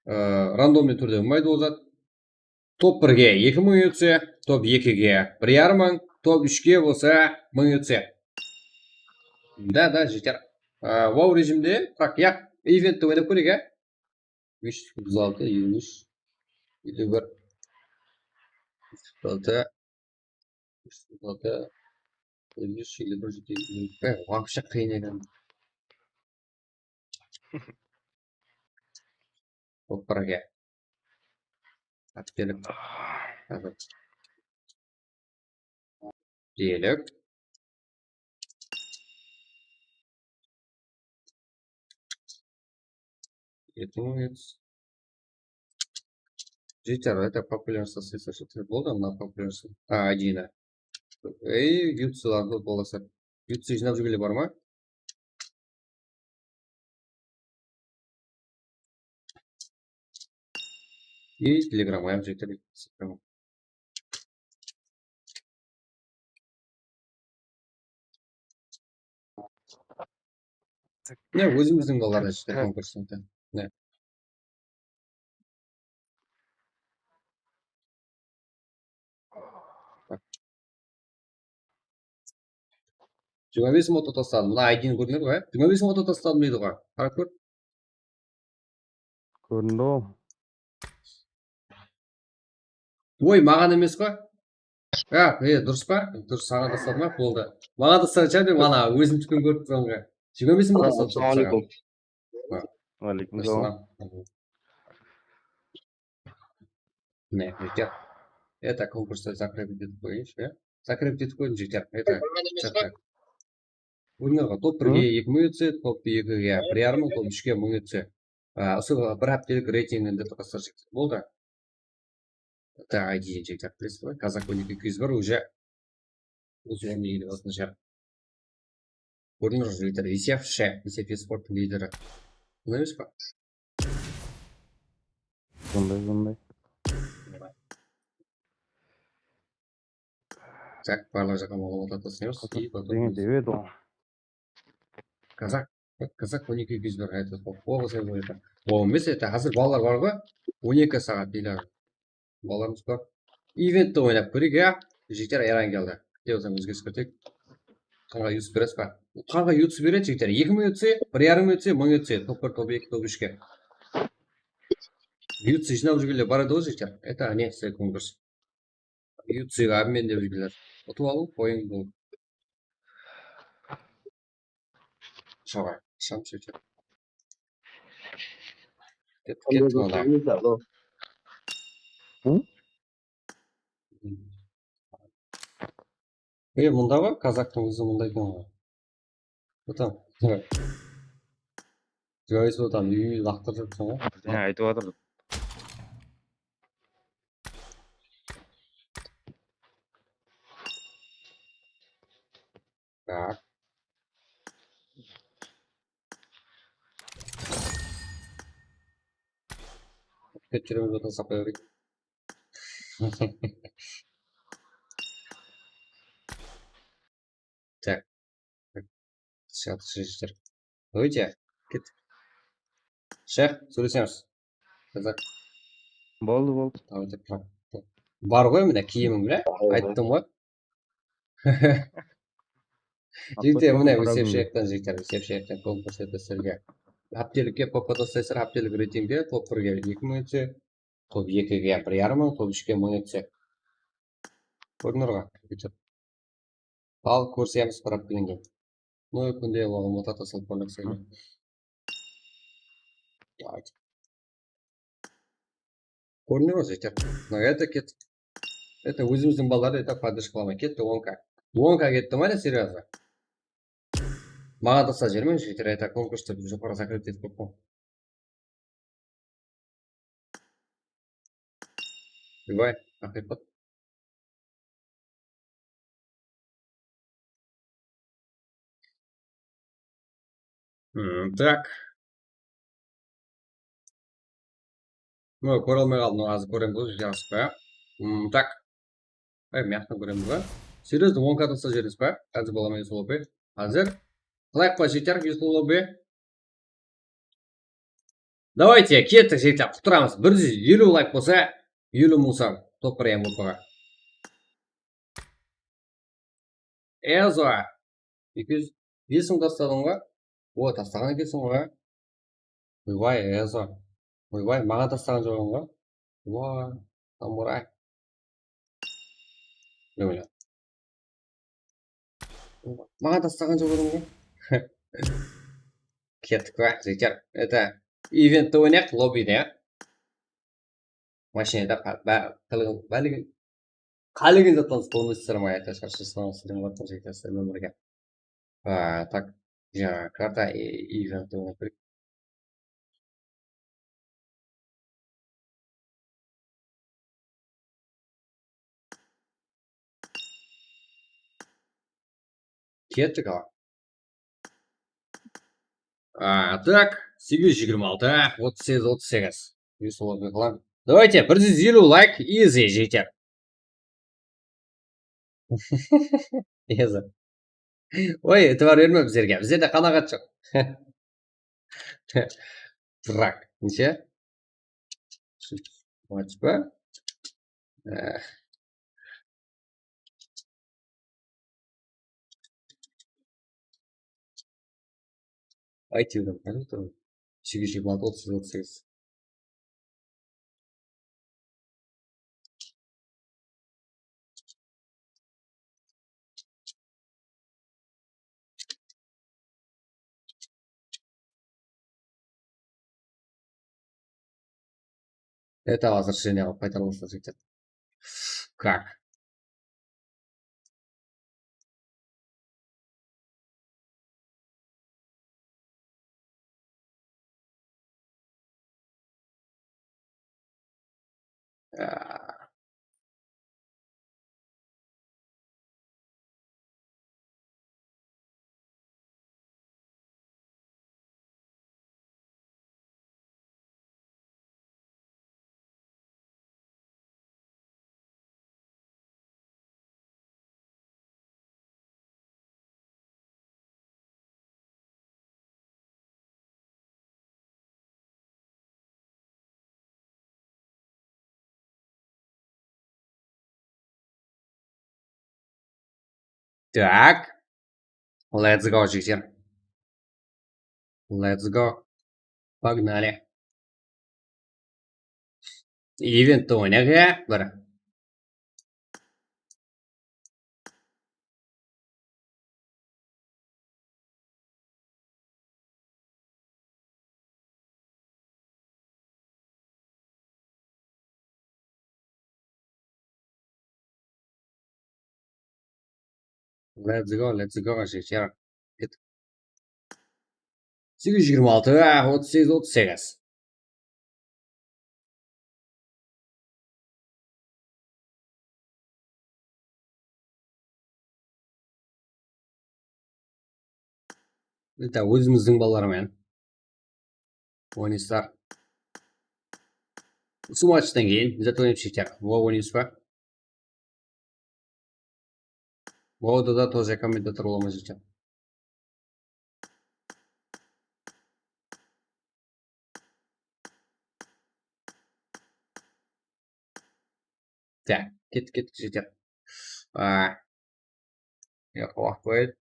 E, randomnıy túrde bolmaydı ol zat. Top birge eki mıń UC, top ekige bir jarım mıń, top úshke bolsa mıń UC. Da, da, jeter. A, wow rejimde, biraq, ya, eventti oynap kóreyik, ya. Bes júz otız altı, elli úsh, elli bir, otız altı, otız altı, elli úsh, elli bir, e, вообще qıyın eken. Top birge. Háptelik. Háptelik. Eki mıń. Jigitler, это populyarnost taslaysa, boldı, mına populyarnost. A, один. Ey, UClar kóp bolasa. UC jıynap júrgenler bar ma? И Telegramǵa ham jigitler. Mine, ózimizdiń balalar ishte konkursanta. Mine. Jigirma bes mıń oto tasladım. Mına I D-ni kórdińiz ǵoy, á? Jigirma bes mıń oto tasladım deydi ǵoy. Qarap kór. Kórindi ǵoy. Oy, maǵan emes pa? A, e, durıs pa? Durıs, saǵan tasladım, a, boldı. Maǵan taslaǵan shıǵar dep, ana, ózim túken kórip turǵanǵa. Jigirma bes mıń tasladım. Assalawma aleykum. Wáleykum salam. Mine, jigitler. Это konkurstı закрыть etip qoyayınshı, ya. Закрыть etip qoydım, jigitler. Это, Oyınlarǵa top birge eki mıń UC, top ekige bir jarım mıń, top úshke mıń UC. A, usı bir háptelik reytinginde turasızlar, jigitler. Boldı. Bitta I D jigitler, bilesiz ba? Kazak on eki eki júz bir уже óz ornına iye bolsın shıǵar. Kórdińiz ba, jigitler, Isyav She, Isyav esporttıń lideri. Bunday emes pa? Sonday, sonday. Так, barlıq jaqqa maǵlıwmat atlasın. Degen dep edi ǵoy. Kazak, Kazak on eki eki júz bir aytdı. O, o, o, o, o emes, это házir balalar bar ǵoy. On eki saat deydi. Balalarımız bar. Eventti oynap kóreyik, ya. Jigitler, Erangeldi. Bitta bolsa ózgeris kirdik. Qanǵa UC beresiz ba? Qanǵa UC beredi, jigitler? Eki mıń UC, bir jarım UC, mıń UC. Top bir, top eki, top úshke. UC jıynap júrgenler bar edi ǵoy, jigitler. Это не, sizler konkurs. UC-ǵa обмен dep júrgenler. Utıp alıw, oyın bul. Soǵan, sham shóyte. Ketip ketip ala. E, mında ǵoy, kazaktıń ózi mında eken ǵoy. Потом. Joyce otan úy laqtırıp atırsań ǵoy. Birden aytıp atırdım. Так. Ketip júremiz, otan saqlay bereyik. Так. Sıyaqlı jigitler. Давайте. Ket. Shayx, sóylesemiz. Kazak. Boldı, boldı. Давайте. Bar ǵoy, mine, kiyimiń, mine. Ayttım ǵoy. Jigitler, mine, Ósep shayıqtan, jigitler, Ósep shayıqtan konkurs ete sizlerge. Háptelikke popka taslaysızlar, háptelik reytingde top birge eki mıń UC, top ekige bir jarım mıń, top úshke mıń UC. Kóriner ǵoy, Júpiter. Al, kórsemiz, qarap kelingen. No, kúnde oǵan motor tasalıp barlıq seni. Kóriner ǵoy, Júpiter. No, это ket. Это ózimizdiń balalar, это поддержка qılamay. Ketti on K. On K ketti ma ne, серьёзно? Maǵan taslap jibermeń, Júpiter, это konkurstı joqarı закрыть etip qoyıp qoy. Oybay, aqıyqıt. Hmm, так. No, kóre almay qaldım, no, házir kóremiz ǵoy, jazıp qoya. Hmm, так. Ay, mıyaqtan kóremiz ǵoy. Серьёзно, on K taslap jiberesiz ba? Házir bola ma, sol be? Házir. Layk pa jeter, YouTube be? Давайте, kettik, jigitler, quttıramız. Bir júz eliw layk bolsa, eliw mıń som topırayın bolsaǵa. Ezo, eki júz bes mıń tasladıń ǵoy? O, taslaǵan ekenseń ǵoy. Oybay, Ezo. Oybay, maǵan taslaǵan joq ǵoy. Oy, samuray. Ne oyladım? Maǵan taslaǵan joq edim ǵoy. Kettik pa, jeter. Это, eventte oynayıq, lobbide, ya. Mashinada qa-, bá-, qálegen, bálegen, qálegen zatlarımız полностью сырмай, это, sharshasınan sırıń batın jeter, sırmen birge. А, так, jańa karta, e, eventte oynap bereyik. Kettik, aǵa. А, так, segiz júz jigirma altı, otız segiz, otız segiz. Давайте, bir júz eliw layk, easy, jeter. Easy. Oy, itibar berme bizlerge. Bizlerde qanaǵat joq. Так, neshe? Jigirma pa? Eh. Aytayın, qanday tur? Segiz júz jigirma altı, otız segiz, otız segiz. Это возвращение qılıp qaytarıp alsın, jigitler. Как? Так. Let's go, jigitler. Let's go. Погнали. Eventti oynayıq, ya, bir. Let's go, let's go, jigitler. Ket. Segiz júz jigirma altı, otız segiz, otız segiz. Это ózimizdiń balalar menen oynaysızlar. Usı matchtan keyin bize toyınıp sheker. Owa, oynaysız ba? Oda da тоже kommentator bola almay júrgen. Так, kettik, kettik, jeter. А, yoq, waqıt qoyayıq.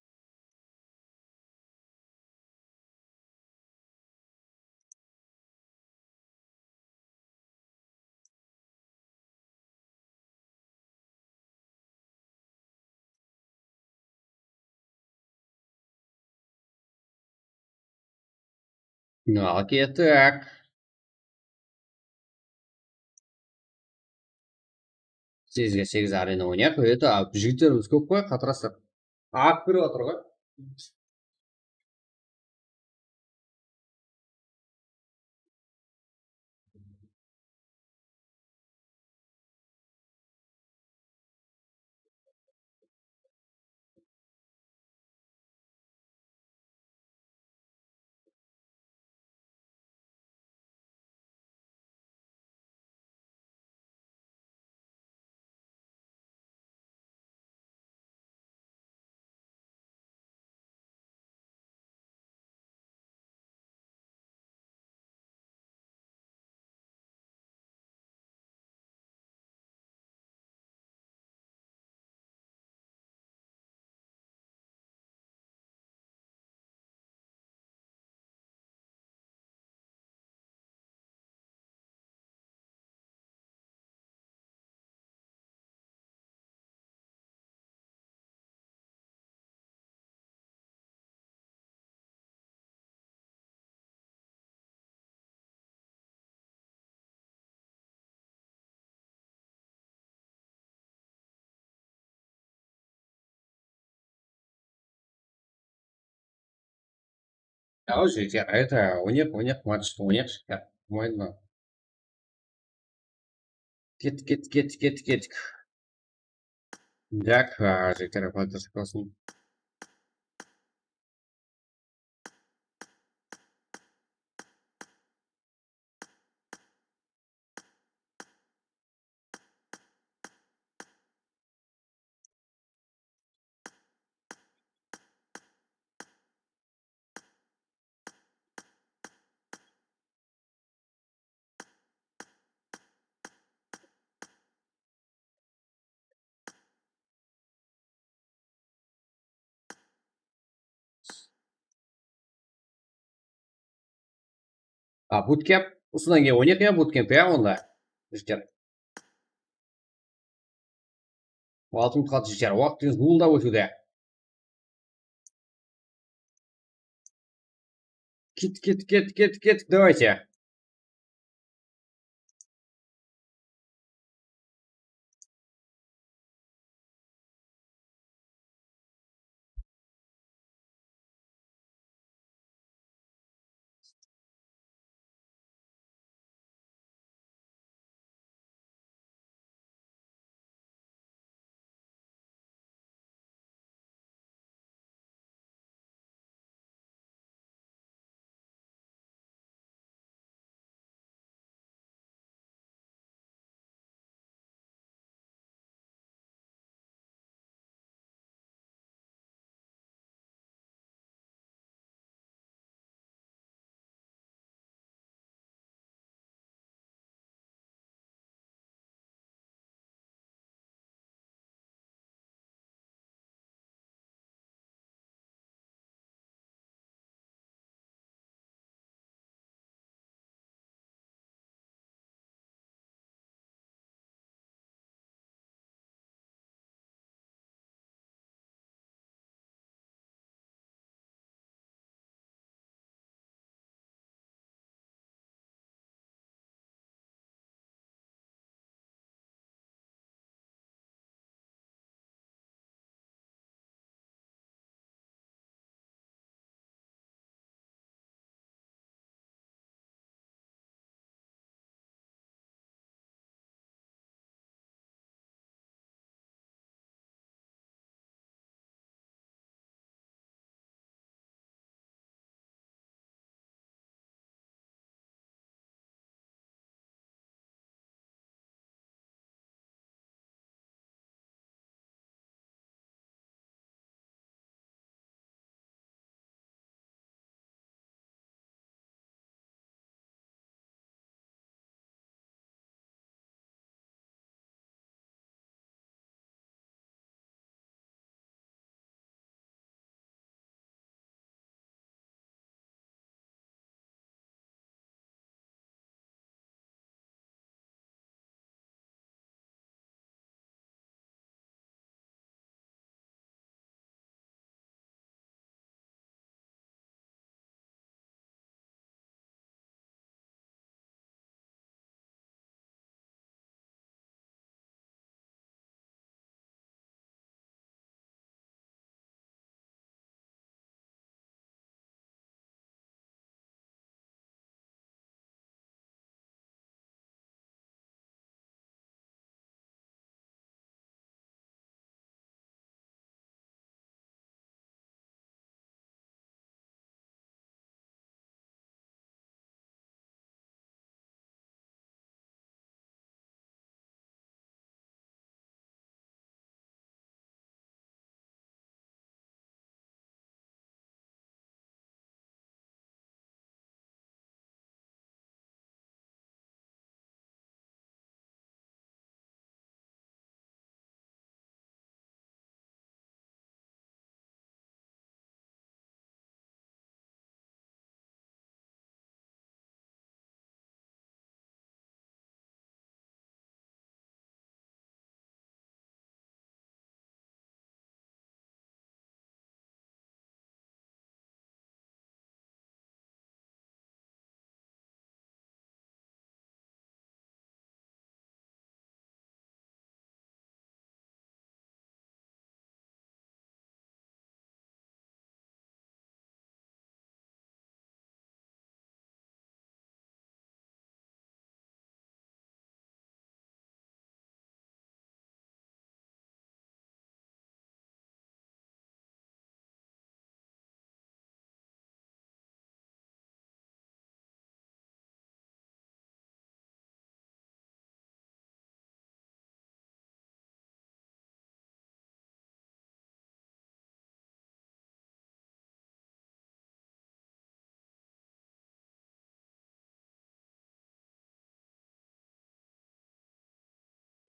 Al kettik. Segizge segiz arena oynayıq. Eto, jigitlerimiz kóp qoy, qatırasıq. Aq kirip atır ǵoy. Yaw, jigitler, это, oynayıq, oynayıq, matchti oynayıq, jigitler. Bolmaydı ma? Kettik, kettik, kettik, kettik, kettik. Так, a, jigitler, поддержка bolsın. A, bootcamp, usıdan keyin oynayıq ya, bootcamp ya, onda. Jigitler. Altı minut qaldı, jigitler. Waqıt juwıldap ótiwde. Ket, ket, ket, ket, ket, давайте.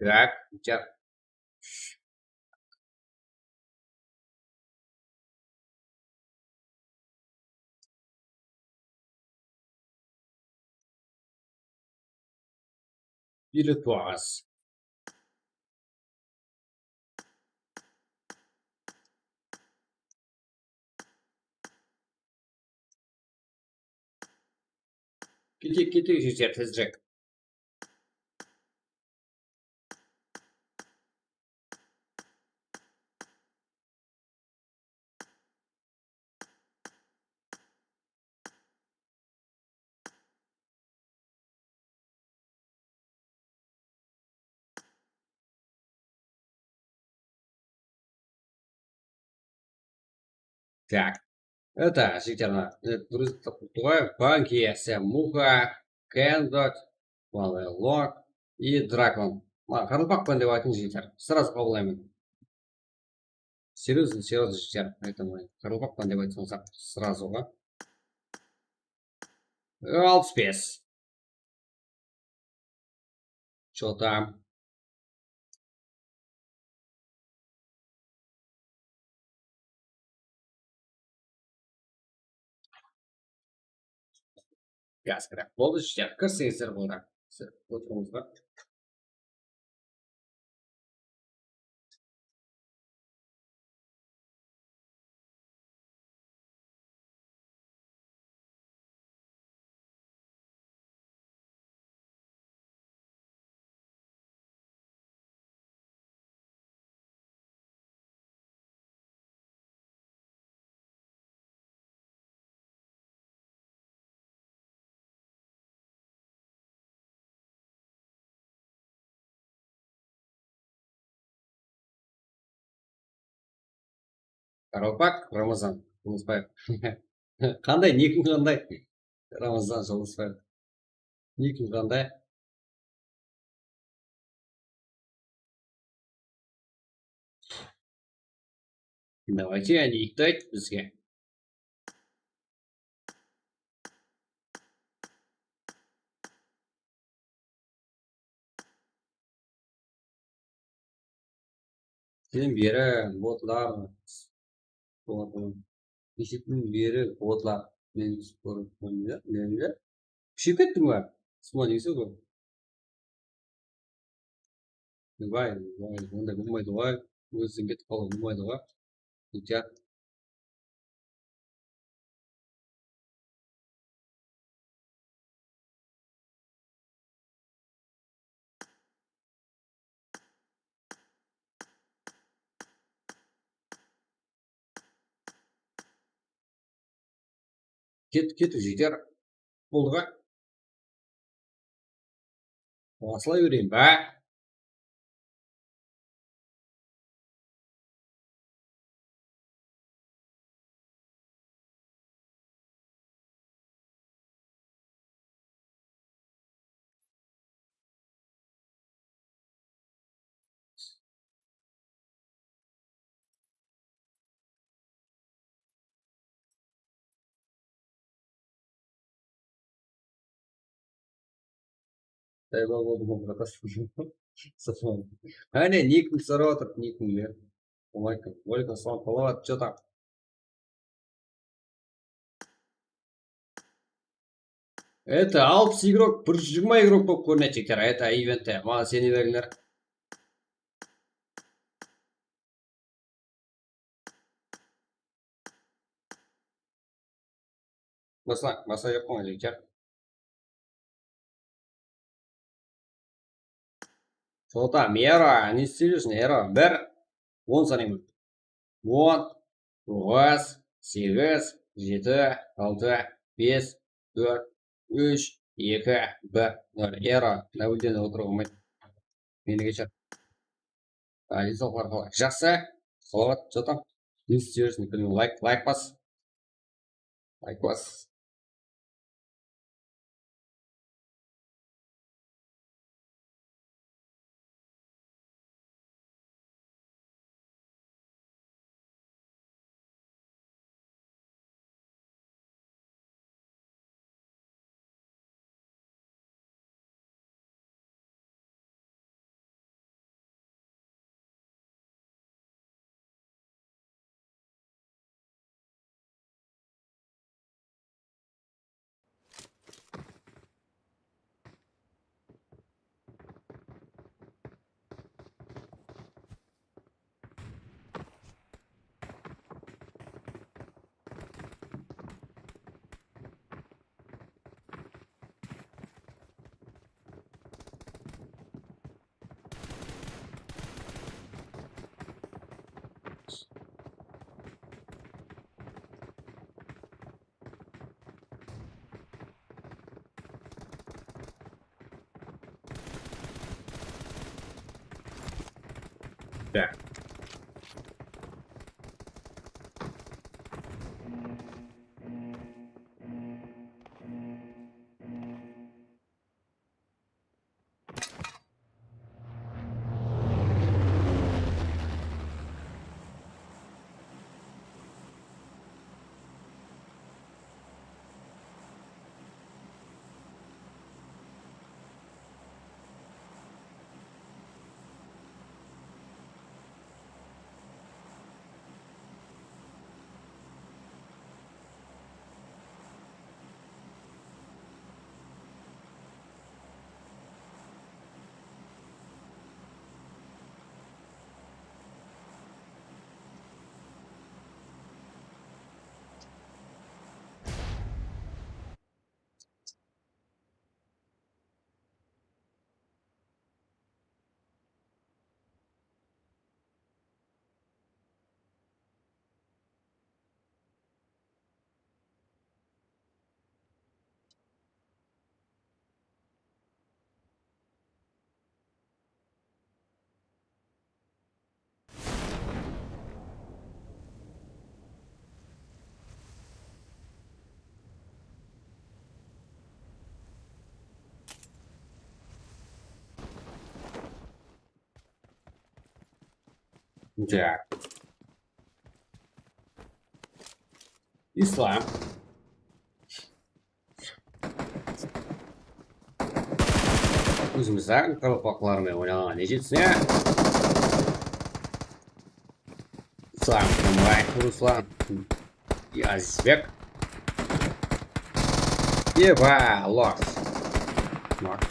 Так, так. Или toǵız. Keteyik, keteyik, jigitler, tezirek. Так. Это, jigitler, mına, e, durıs tawıptı ǵoy. Banki, Muxa, Kendot, Lok и Drakon. Mına, qırılpaqpan dep aytıń, jigitler. Сразу qabıllayman. Серьёзно, серьёзно, jigitler. Aytaman, qırılpaqpan dep aytsańız, сразу ǵo. Alpıs bes. Что там? Gaz kirek. Boldı, jigitler, kirseńizler boldı. Otırıńızlar. Qaraqalpaq, Ramazan Jılısbaev. Qanday, nikiń qanday? Ramazan Jılısbaev. Nikiń qanday? Давайте, nikti ayt bizge. Sen beri botlar, botlar. Neshetten beri botlar. Men men kushayıp kettiń ba? Usman Yusupov. Vay, vay, onday bolmaydı ǵoy. Óziń ketip qalıw bolmaydı ǵoy. Ehtiyat. Ket, ketiw jeter. Boldı ǵa. Basılay bereyin ba? Qáne, nikiń sorap atır, nikiń ber. Aleykum, aleykum salam, Palawat, что там? Это alpıs igrok, bir júz jigirma igrok bolıp kórinedi, jigitler. Это eventte. Maǵan sene berińler. Basla, basla joq qoń, jigitler. Что там, Ero, не истеришь, Ero, bir, on sanayman. On, toǵız, segiz, jeti, altı, bes, tórt, úsh, eki, bir, nol. Ero, nabilden otırıp almaydı. Meni keshir. Denisoqlar qalay? Jaqsı. Salawat, что там? Ne istiyorsun? Bilmeymen. Layk, layk bas. Layk bas. Так. Так. Islam. Ózimizdiń qaraqalpaqlarmen oynaǵan ne jetsin, ya? Islam, Qumray, Ruslan, Azizbek. Eba, los. Bak.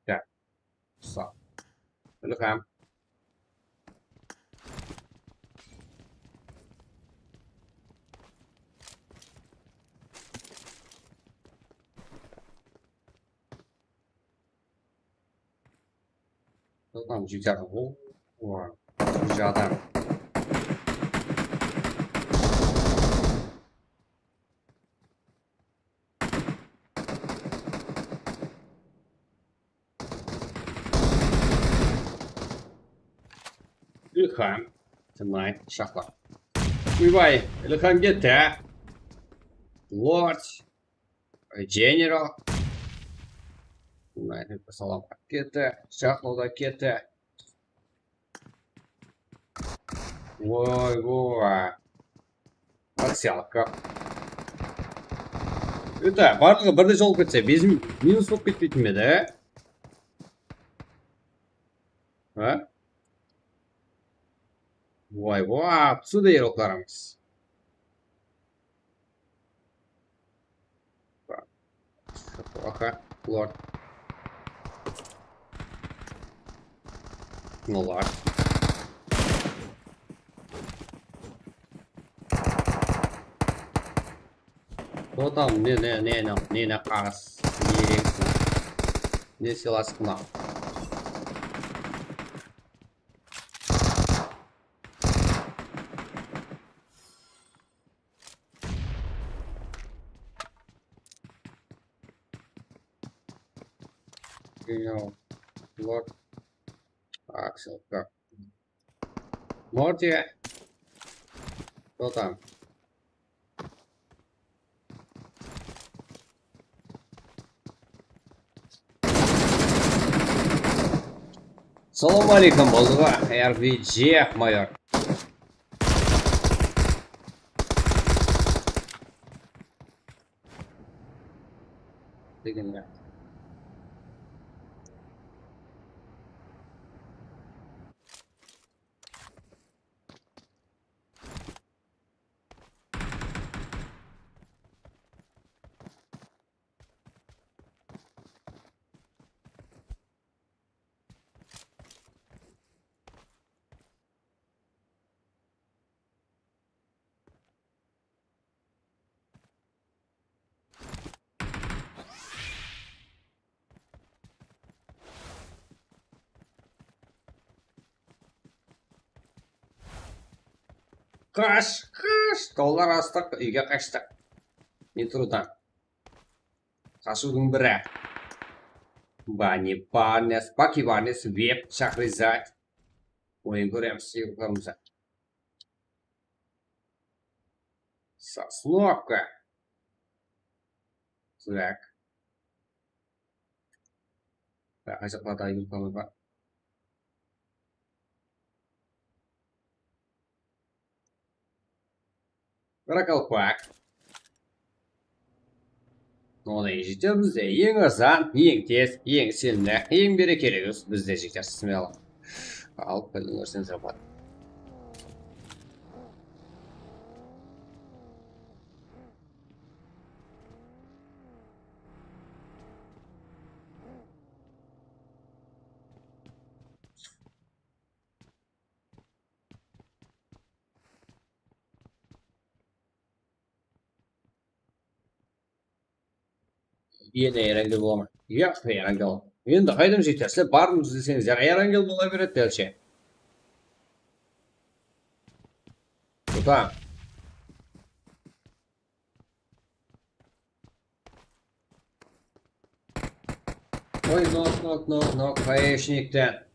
Ya. Sağ. Welcome. Кто там, G T R? О, о, уже адам. Ilham. Tonight, shaqlaq. Uybay, Ilham kette. Lord. General. Bunday salam ketti. Shaqlıq da ketti. Oy, oy. Aksiyalıq kap. Это, barlıǵı birde jolıp ketse, bezim minus bolıp ketpeytin be edi, á? Ha? Vay, vay, atsı deyir otlarımız. Aha, Lord. Lord. Кто там? Ne, ne, ne, ne, ne, ne, qaǵız? Ne, ne sıylasıq mınaw? General Lord. Aksel, как? Morty. Кто там? Salam aleykum, boldı ba? R B G, mayor. Degen ya. Qash, qash, tawlar astıq, úyge qashtıq. Metrodan. Qashıwdıń biri. Bani Barnes, Baki Barnes, Web, Shahrizad. Oyın kóremiz, sıyıqlarımızda. Sosnovka. Zrak. Qaysı qılada yurtlarımız bar? Qaraqalpaq. Onı jigitler bizde eń arzan, eń tez, eń isenimli, eń berekeli yus bizde jigitler, smelı. Al, bildiń, órseń, zapat. Ene, Erangel bolaman. Yaq, Erangel. Endi qaydan jeterse, barımız deseńiz, yaq, Erangel bola beredi, dálshe. Uta. Oy, nok, nok, nok, nok, hayeshnikten.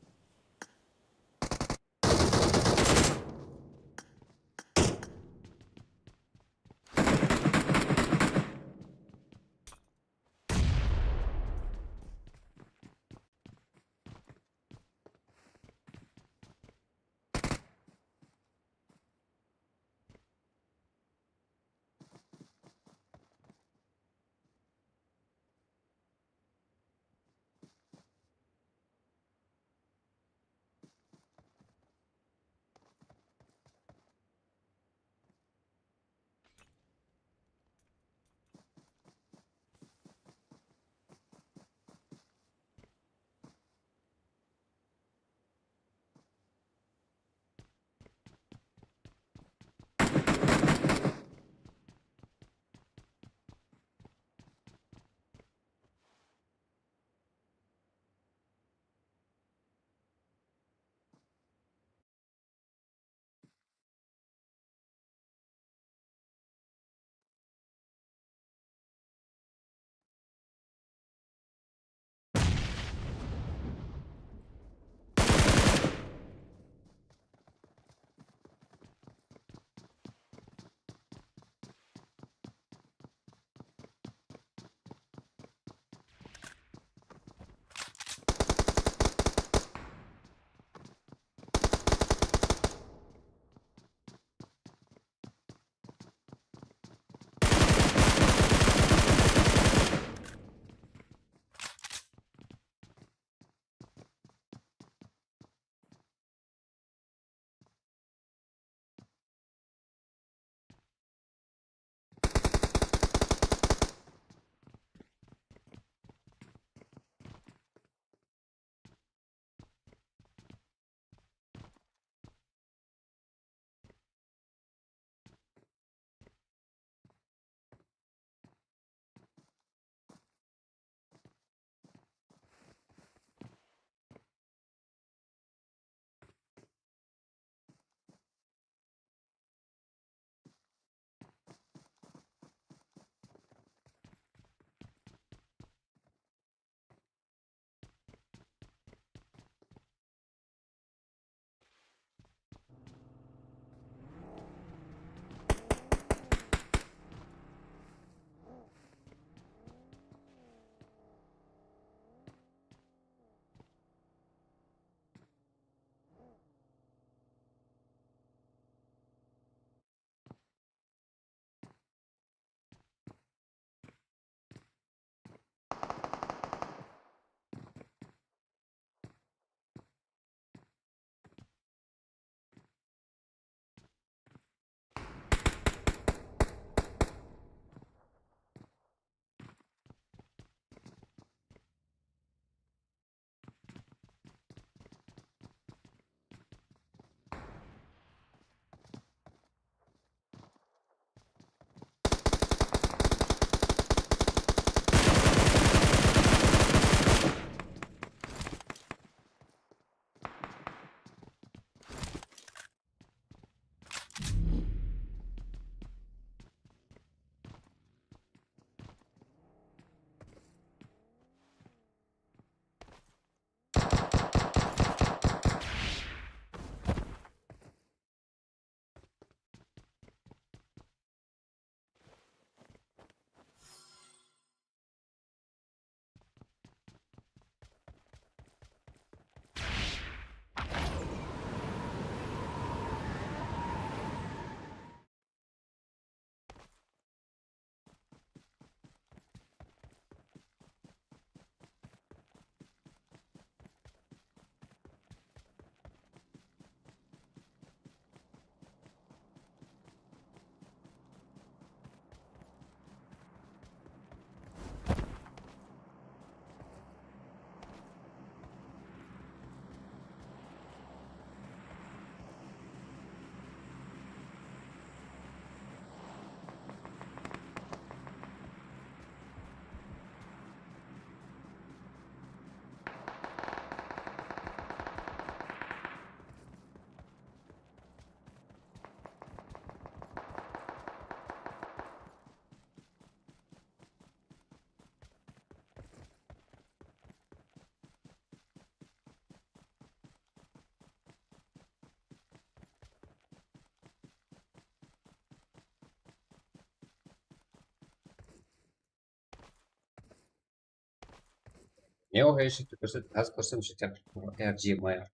Ne oqıyıshı kórset, házir kórsem jeter. R G M R.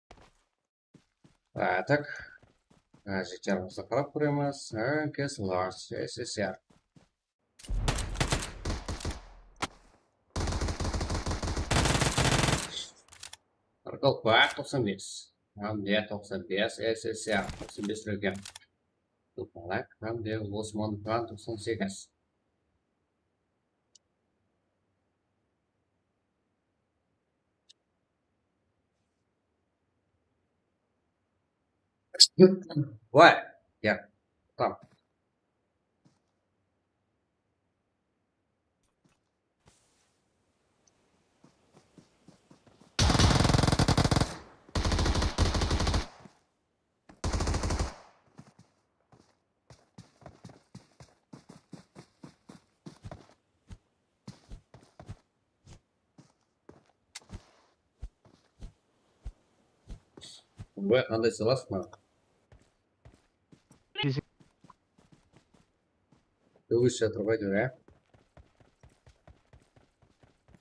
A, tak. A, jeter bolsa qarap kóremiz. A, kes large S S R. Qaraqalpaq toqsan bes. Hám de toqsan bes S S R, toqsan bes rökem. Topalak hám de Osman Khan toqsan segiz. Vay, ya, tamam. Vay, qanday sıylasız maǵan. Kógis jatır ǵoy, dep, á?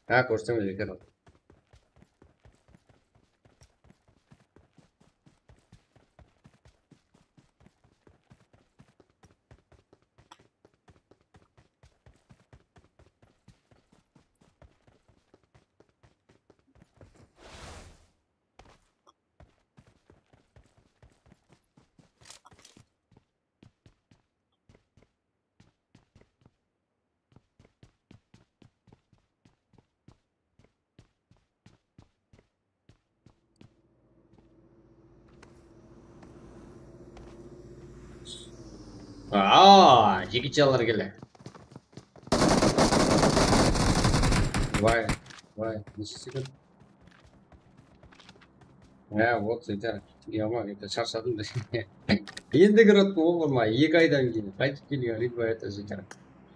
Há, kórsem, jeker. Aa, jigitjalar keldi. Vay, vay, neshe sekund? Ya, вот, jeter. Yama, endi sharshadım da. Endi kirip bolma, eki aydan keyin qaytıp kelgen ritmo, это jeter.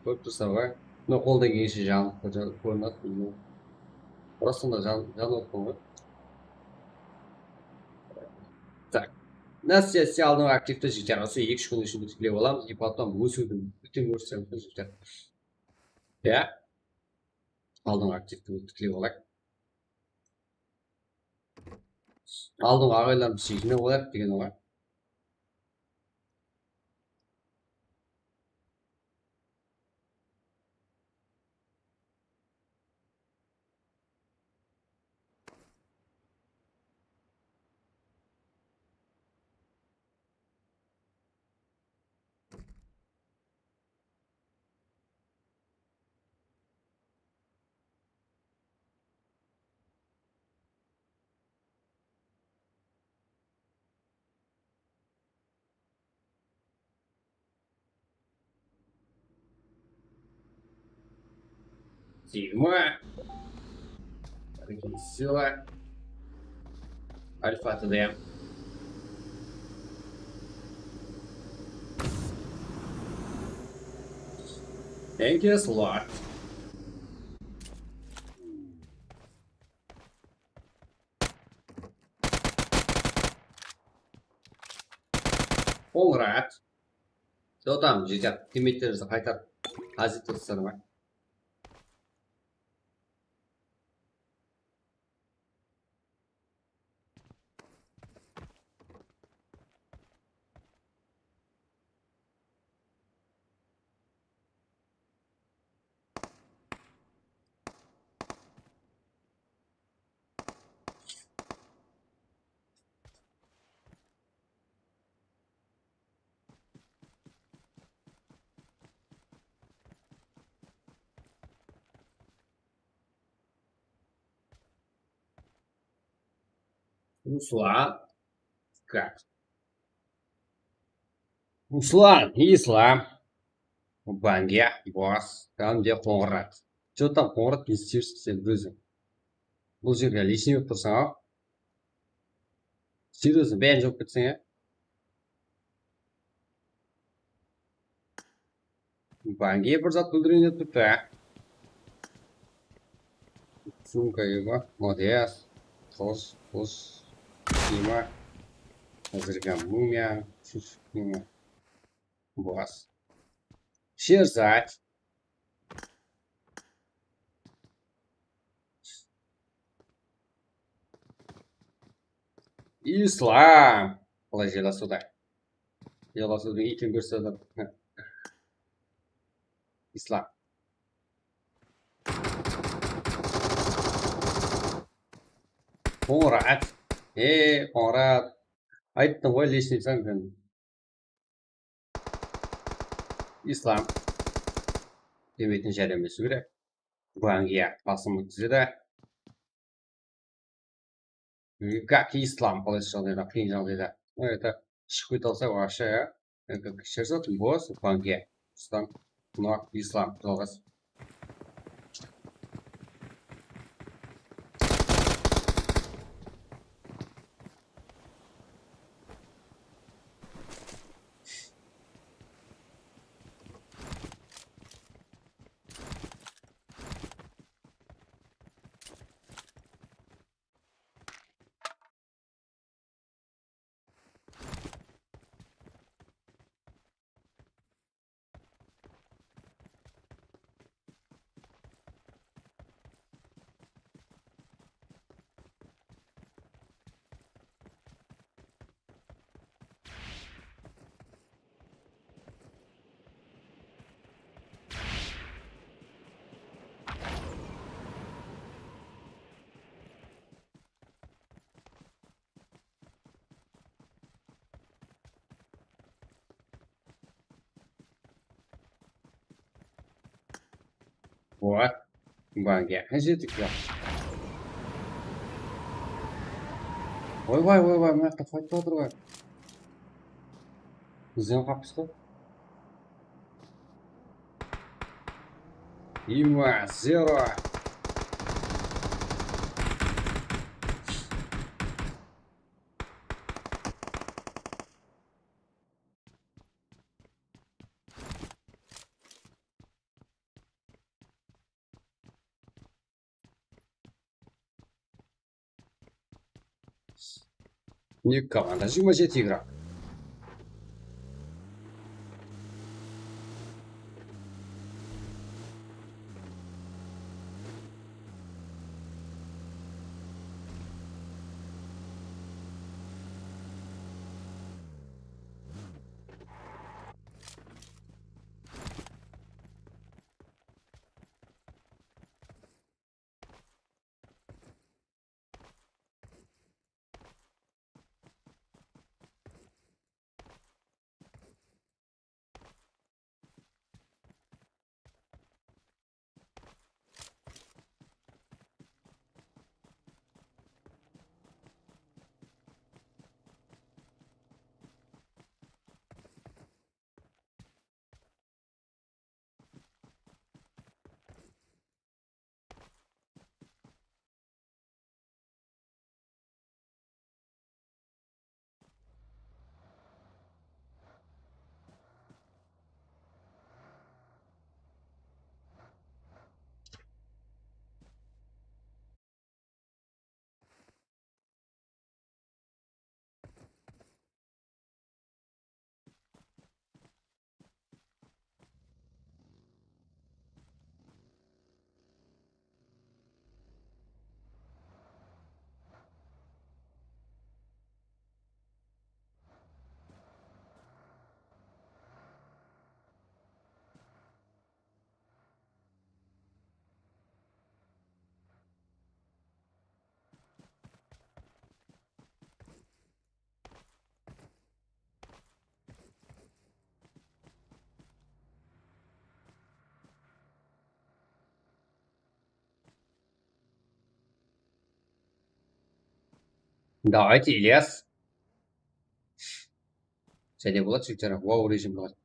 Kórip tursa ǵoy. Mına qoldan kelgenshe janıp kórinedi. Просто mına jan, janıp atırman ǵoy. Так. Mına sessiya aldınǵı aktivti jeter. Usı eki-úsh kún ishinde tiklep alamız. И потом ósiwdi bútin kórsem jeter. Ya. Aldınǵı aktivti tiklep alayıq. Aldınǵı aǵaylarımız jigine bolayıq degen oǵay. Sigma. Sila. Alfa T D. Thank you, slot. Qońırat. Jotam, jeter. Teammeitlerimizdi qaytarıp, hazır turıpsızlar ma? Ruslan. Как? Ruslan, Islam. Bange, Boss, hám de Qońırat. Jotam, Qońırat, ne isleysiz sen óziń? Bul jerge личный berip tursań-aw. Серьёзно, bárin jawap ketseń, ya? Bange bir zat bildireyim dep turıptı, a? Sumka ego, молодец. Qılısh, qılısh, kiyimi. Házirgi mumiya, shuf, kiyimi. Boss. Sherzad. Islam. Qalay jelasıwda? Jelasıwdıń iykin kórse de. Islam. Qońırat. E, Qońırat. Ayttım ǵoy, личный sen. Islam. Demeytin jálemlesiw kerek. Bangiya basım ótkizedi. Gaki Islam, qalaysı jaǵdayda, qıyın jaǵdayda. Mına jerde shıǵıp kete alsa, вообще, ya. Keshirsin, bos, Bangiya. Rustam, mına Islam, jalǵas. Oa. Bangiya. Qay jerde ekan? Oybay, oybay, mına jaqta fayt atır ǵoy. Bizden qapıs ǵoy. Ima, zero. Eki komanda, jigirma jeti igrok. Давайте, Ильяс. Jáne boladı, jigitler. Wow, rejim boladı.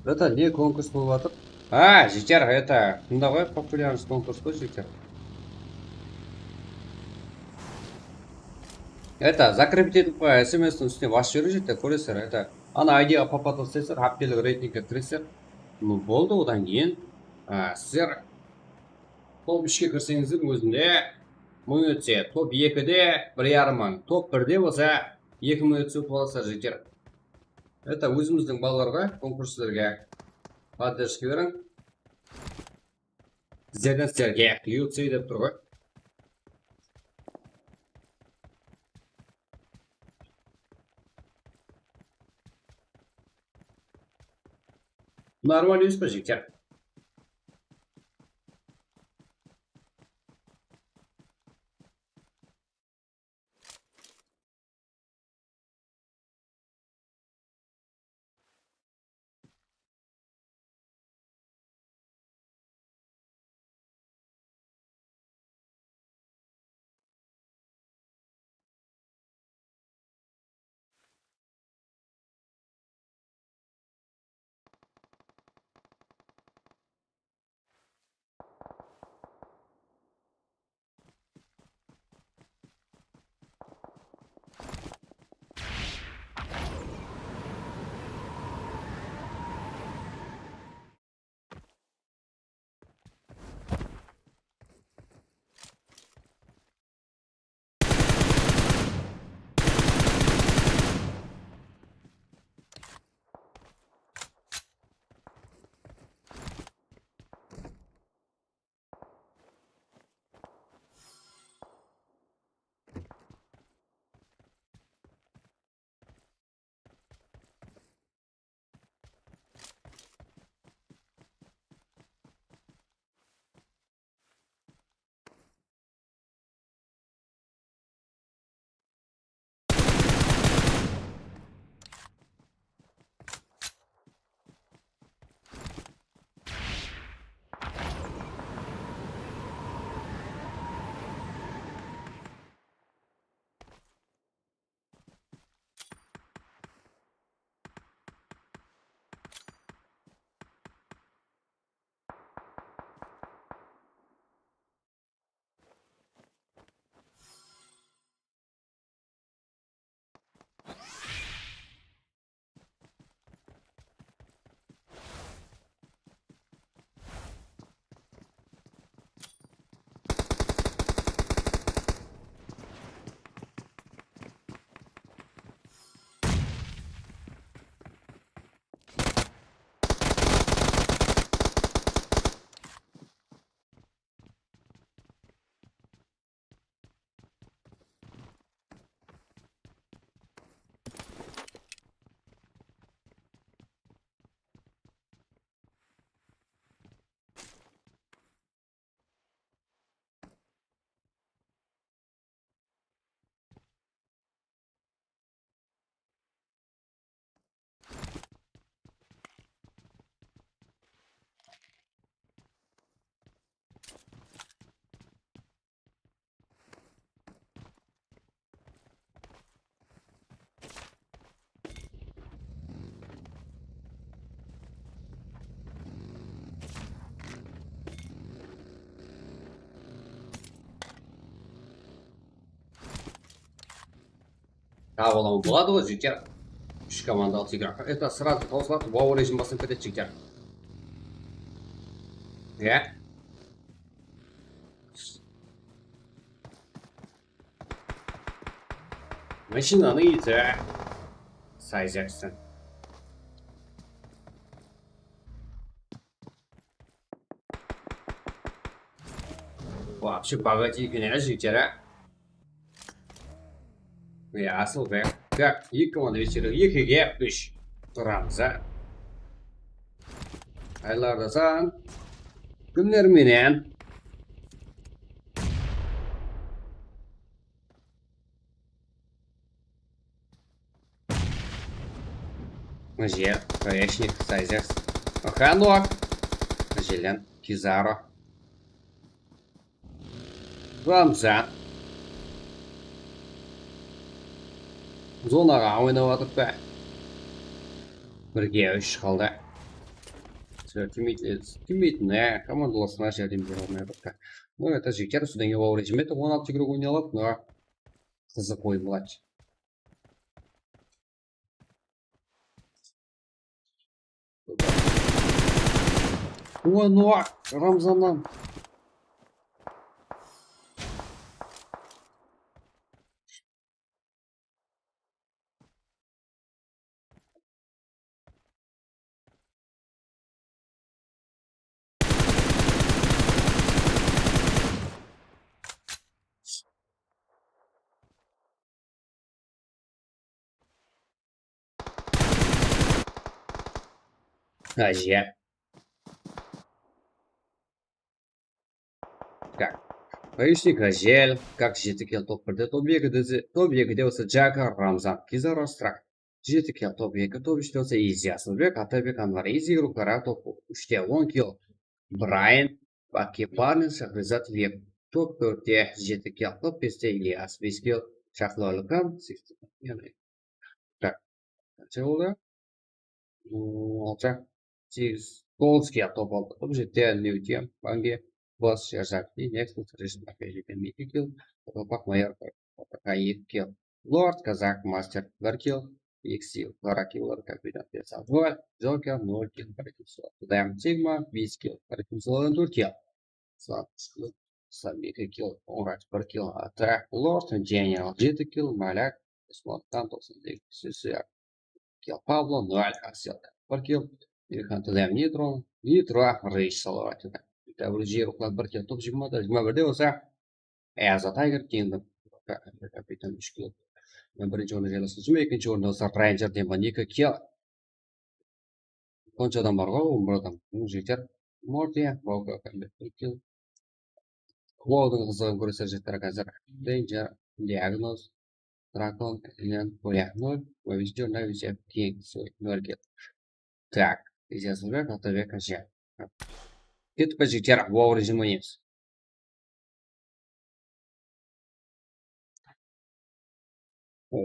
Это ne konkurs bolıp atır? Ha, jigitler, это, mında ǵoy, populyarnost konkurs ǵoy, jigitler. Это, zakrept etip qoy, S M S-tiń ústine basıp jiberiń, jigitler, kóresizler, это. Ana, I D-ǵa popatılsayızlar, háptelik reytingke kiresizler. Ну, boldı, odan keyin, a, sizler top úshke kirseńizler ózinde, mıń ótse, top ekide bir yarım mıń, top birde bolsa eki mıń ótse utıp alasızlar, jigitler. Это, ózimizdiń balalarǵa, konkurslarǵa поддержка beriń. Bizlerden sizlerge, Lyuciy dep tur ǵoy. Нормально emes pe, jigitler? Taǵı olam boladı ǵoy, jigitler. Úsh komandalı tiykarǵı. Это сразу tawsıladı, wow rejim baslanıp ketedi, jigitler. Ya. Mashinanıń iyisi. Sayzersen. Вообще bogati eken, ya, jigitler, a? Ya, asıl be. Так, eki komanda vecheri, ekige úsh. Turamız, a? Aylarda san. Kúnler menen. Mına jer, Koyashnik, Sayzers, Hanok, mına jerden Kizaro. Ramzan. Zonaǵa oynap atırıp pa? Birge úsh qaldı. Bizler teammate-, teammateine, komandalasına járdem bere almay atırıq. Ну, это jigitler, sodan keyin Wow Regiment on altı игрок oynay aladı, но qızıq oyın boladı. Ulan, o, Ramzannan. Áje. Так. Поиск Газель, как jeti kill, top birde, top ekide, top ekide bolsa Jaka, Ramzan, Kizar, Ostrak. Jeti kill, top eki, top úshte bolsa Izi, Asılbek, Atabek, Anvar, Izi, игроклар, top úshte on kill, Brian, Baki, Parlin, Shahrizat, Vek, top tórtte jeti kill, top beste Ilyas, bes kill, Shaqlı Alıkan, Так, qancha boldı? Hmm, alsaq, segiz, toǵız kill top aldı. Top jeti, Newton, Bangi, Boss, Sherzakli, Nexus, Rejim, Akajiden eki kill, Topaq, Mayor, Topaq, eki kill, Lord, Kazak, Master, bir kill, X, Lord, Kazak, Master, bir kill, Joker, nol kill, bir kill, Diamond Sigma, bes kill, bir kill, Solon, tórt kill. Islam, Islam eki kill, Ońrat bir kill, Atak, Lord, General jeti kill, Malak, Usman Khan toqsan segiz kill, Pablo nol, Aksel bir kill, Ilhan Tadem Nitro, Nitro, Reysh Salavati. Bitta bir jeri uqlap bir kill top jigirma da, jigirma birde bolsa, Ayaz Tiger, Kingdom, kapitan úsh kill. Men birinshi orında jaylasqan, ekinshi orında bolsa Ranger Demon eki kill. Qancha adam bar ǵoy, on bir adam. Mıń jigitler. Morty, Volkov, bir kill. Wowdıń qızıǵın kóreser jigitler házir. Danger, Diagnoz, Drakon, Len, Polya, nol, Mavizjor, Navizev, King, Soy, nol kill. Так, Ilyas Ulbek, Atabek, Áje. Ketip pa jigitler, Wow rejim oynaymiz.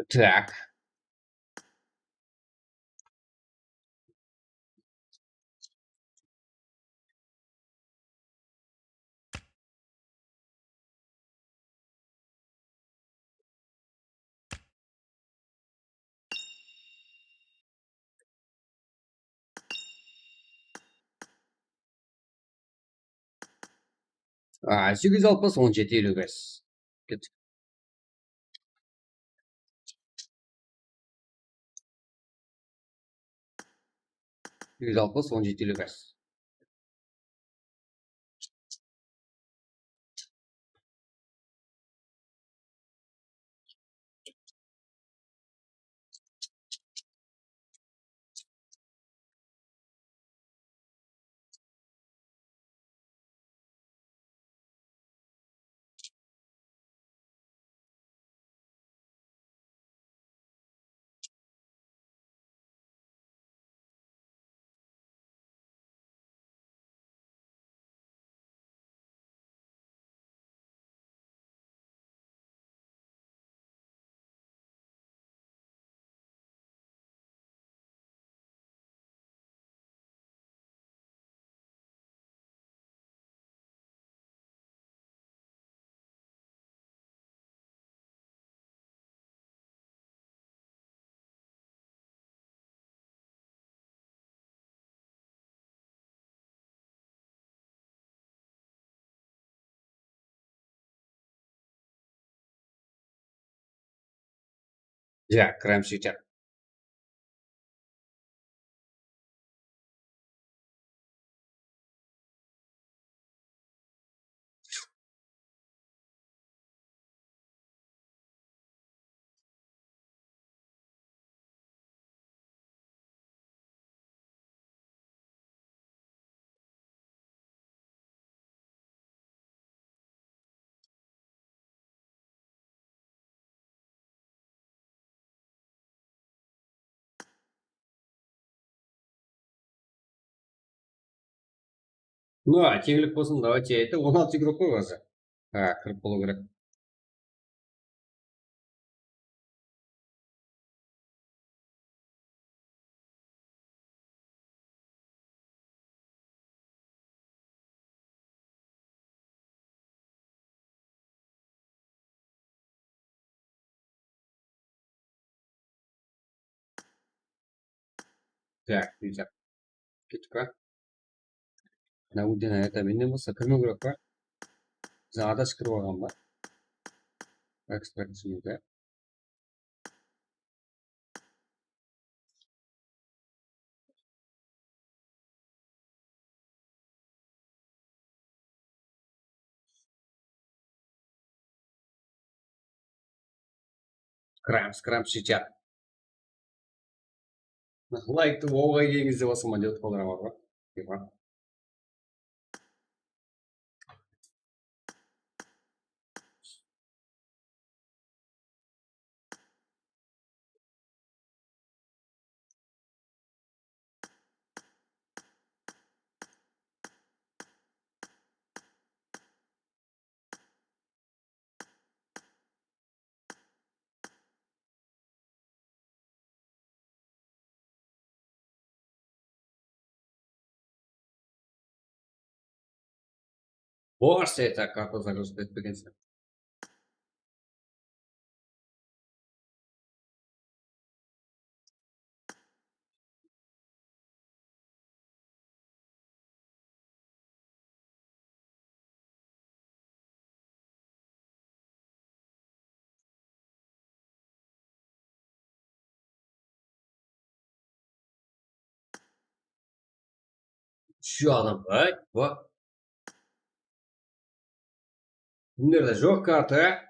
Так. A, segiz júz alpıs, on jeti, eliw bes. Kettik. Segiz júz alpıs, on jeti, eliw bes. Ya, Crime Shooter. Ну, а, teńlik bolsın, давайте, это on altı игрок ǵoy házir. Ha, kirip bolıw kerek. Tak, kettik pa? Mına úlden ayta menden bolsa kirmew kerek pa? Bizden adashıp kirip alǵan ba? Eksport. Scram, scram, сейчас. Like'tı oǵay kelgen gezde basıma dep qoyıp qoyıp. Borsa, это как загрузка etpegenseń. Úsh adam, ayt, bak. Kimlerde joq karta?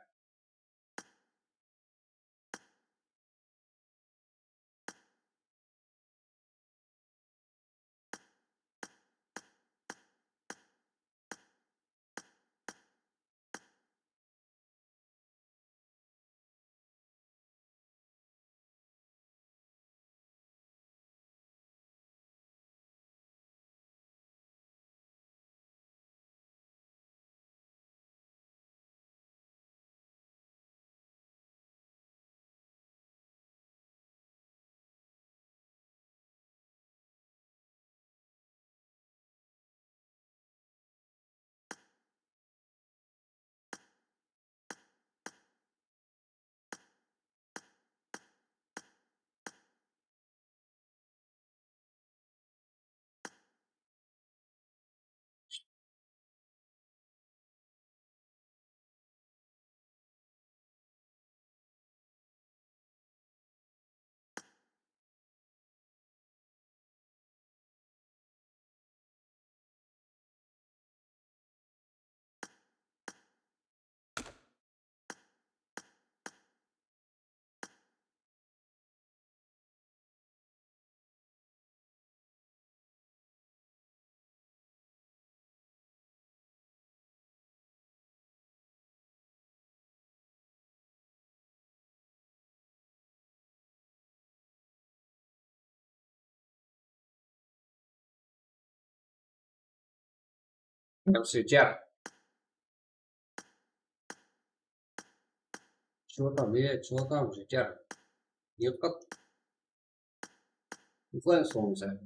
Прям сейчас. Чё там, э, чё там, жігіттер? Не қып? Осылай соңымызда.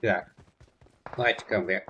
Так. Давайте ко мне.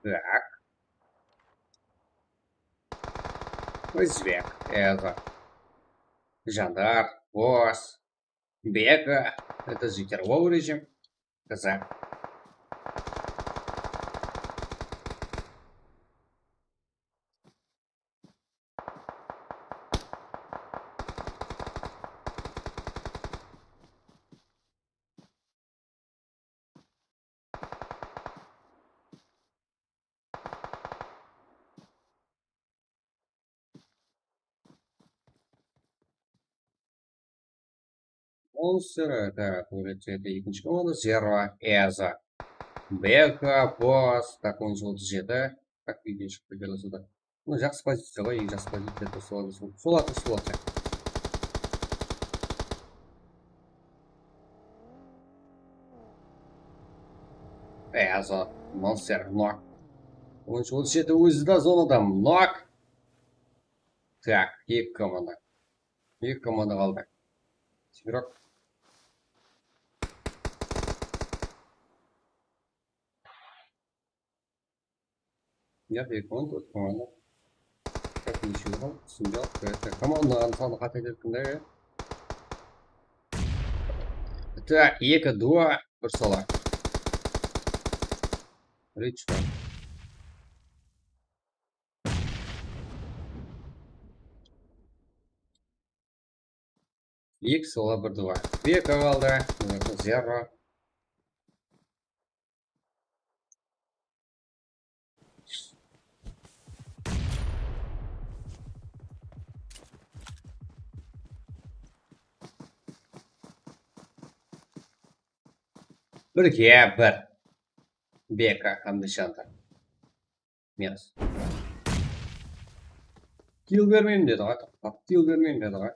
Так. Ózbek, Ezo. Jandar, Bos, Beka. Это же игровой режим. Коза. Monster, так, Ullet jeti, ekinshi komanda, Zero, Ezo. Beka, Bos, tak, on jıltı jeti. Tak, úyden shıqpay beresiz da. Mına jaqsı poziciya ǵoy, eń jaqsı poziciya, sol, sol, sol atır, sol atır. Ezo, Monster, nok. On jıltı jeti ózi de zonada, nok. Tak, eki komanda. Eki komanda qaldı. Игрок. Ya, eki komanda, tórt komanda. Tak, neshew qaldı? Túsinde qaldı. Komandanıń sanı qáte ketken de. Tak, eki, два, bir sola. Rich. Eki sola, bir два. Beka qaldı. Zero. Birge bir. Beka hám de Jandar. Minus. Kill bermeymen dedi ǵoy. Kill bermeymen dedi ǵoy.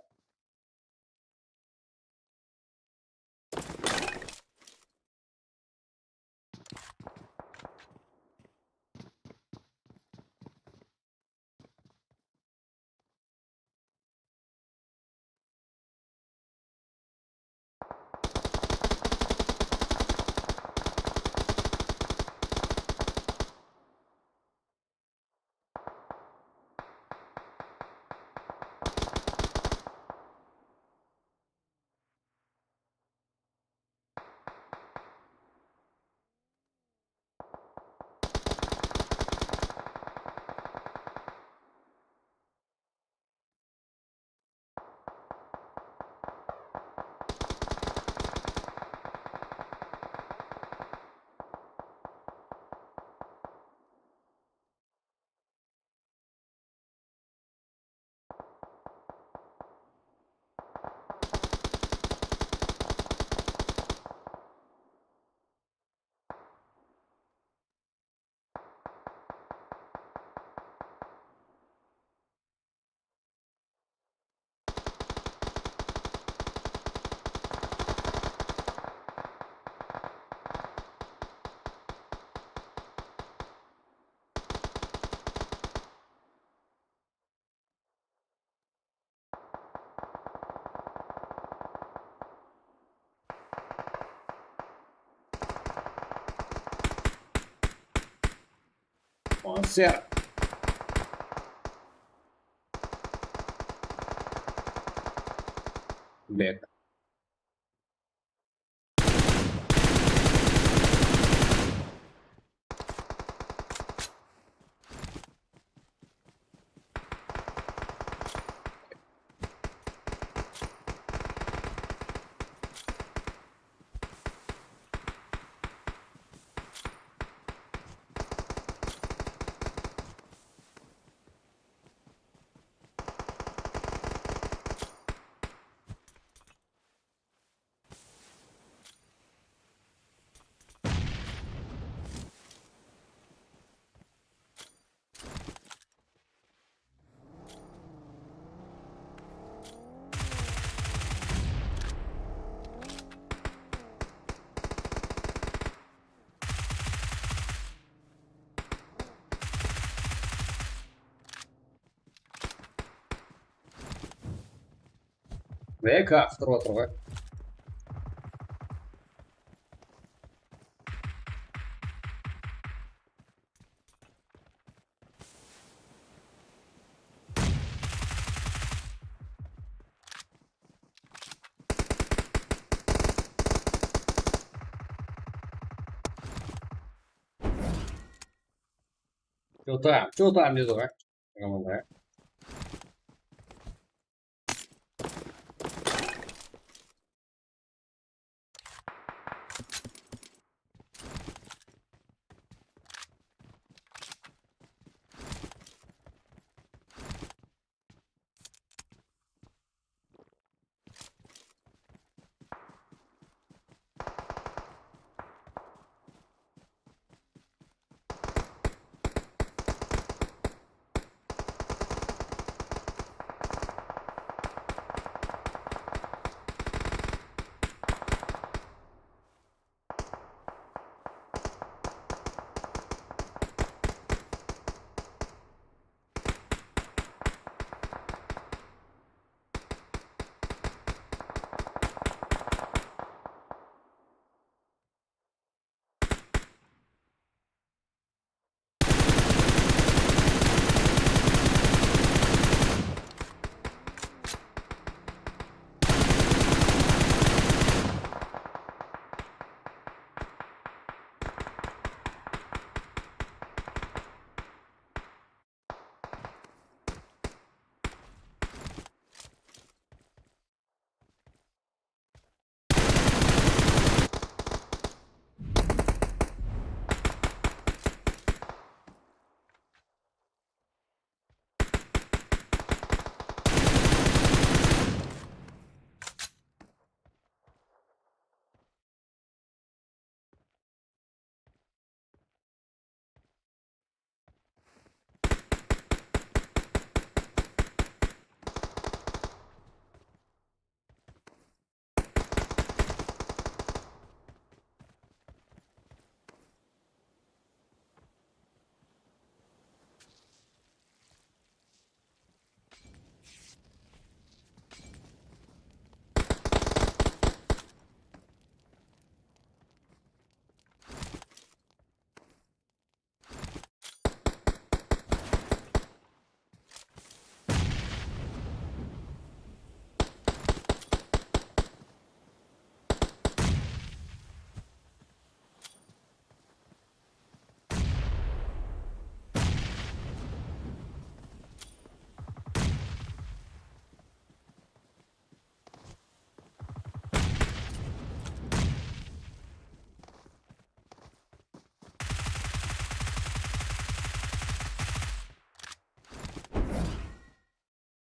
Monster. Bek. Ve kaptırıp otır ǵoy. Что там? Что там, dedi ǵoy. Komanda.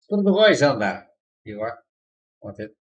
Turdı ǵoy, janlar. Eywa. Молодец.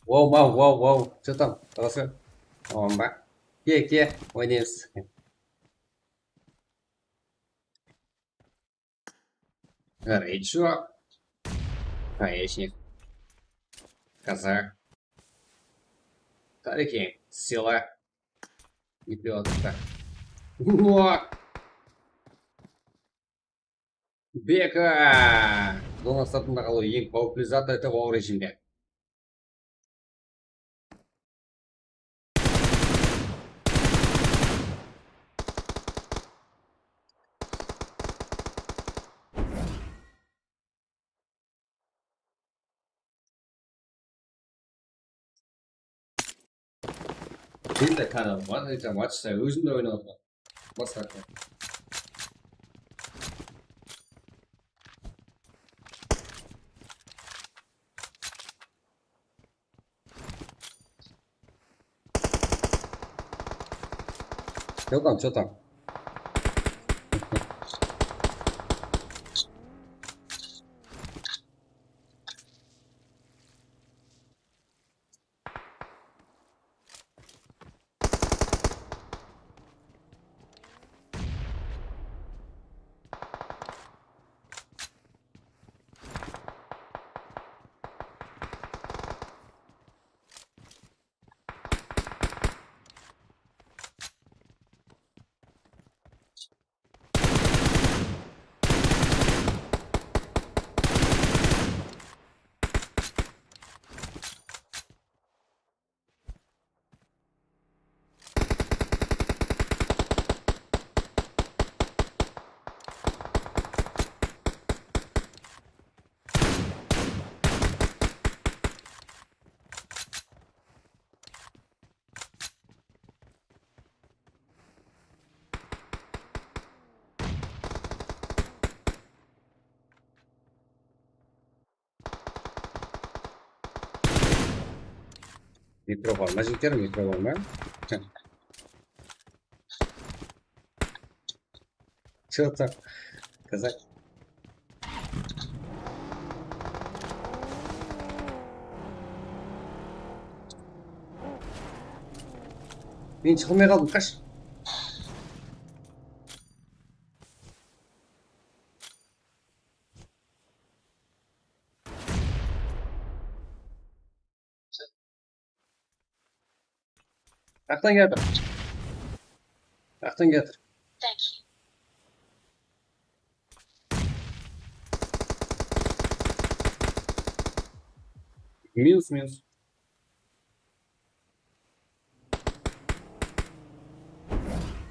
Wow, wow, wow, wow. Что там? Хорошо. Tamam ba? Ke, ke, oynaymız. Горячо. Конечно. Коза. Тарики, сила. Не пилотка. Уа! Beka! Zona sırtında qalıw eń qáwipli zat, это WoW rejimde. Bizde kanal bar, reklama ashsa, ózim de oynap atırman. Basqa. Чё там, чё там? Mikro bar ma, jigitler, mikro bar ma? Чё так? Казак. Men shıǵılmay qaldım, qash. Aqtan kiyatır. Aqtan kiyatır. Minus, minus.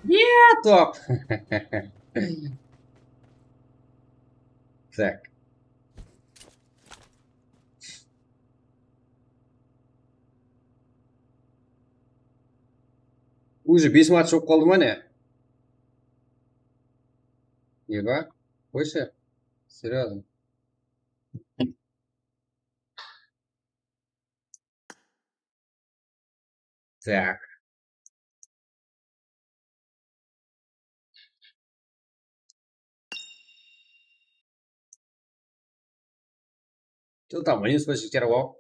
Iya, top. Так. Уже bes match bolıp qaldı ma ne? Eba, qoyshı. Серьёзно. Так. Что там, вниз по Сиктерову?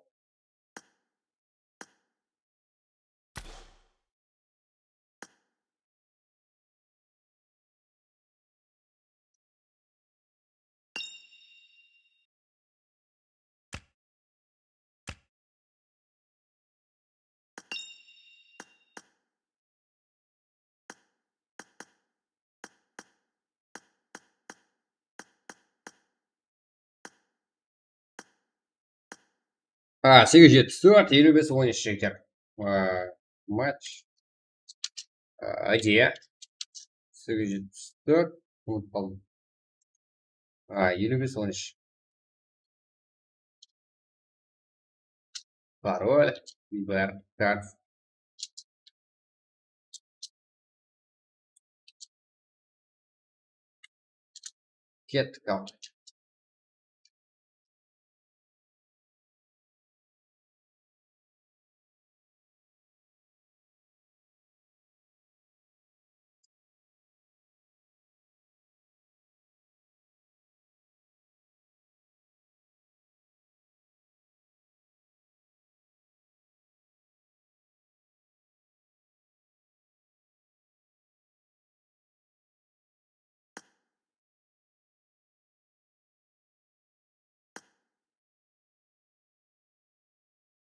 A, segiz jetpis tórt, eliw bes, on úsh jigitler. A, match. A, idea. Segiz jetpis tórt, umıtıp qaldım. A, eliw bes, on úsh. Parol, biber, kart. Kettik, al.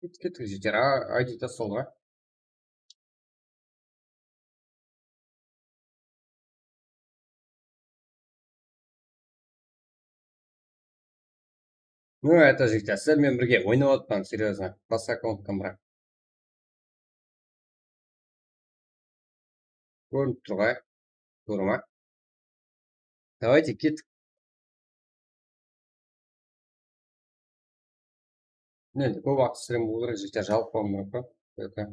Kettik, kettik, jeter. A, I D ta sol ǵoy. Ну, это же jigitler, sizler menen birge oynap atırman, серьёзно. Basqa akkauntkam biraq. Kórinip tur ǵoy. Tuwrı ma? Давайте, kettik. Endi kóp waqıt stream bolıw kerek, jigitler, jalıp qalmay aq pa? Только.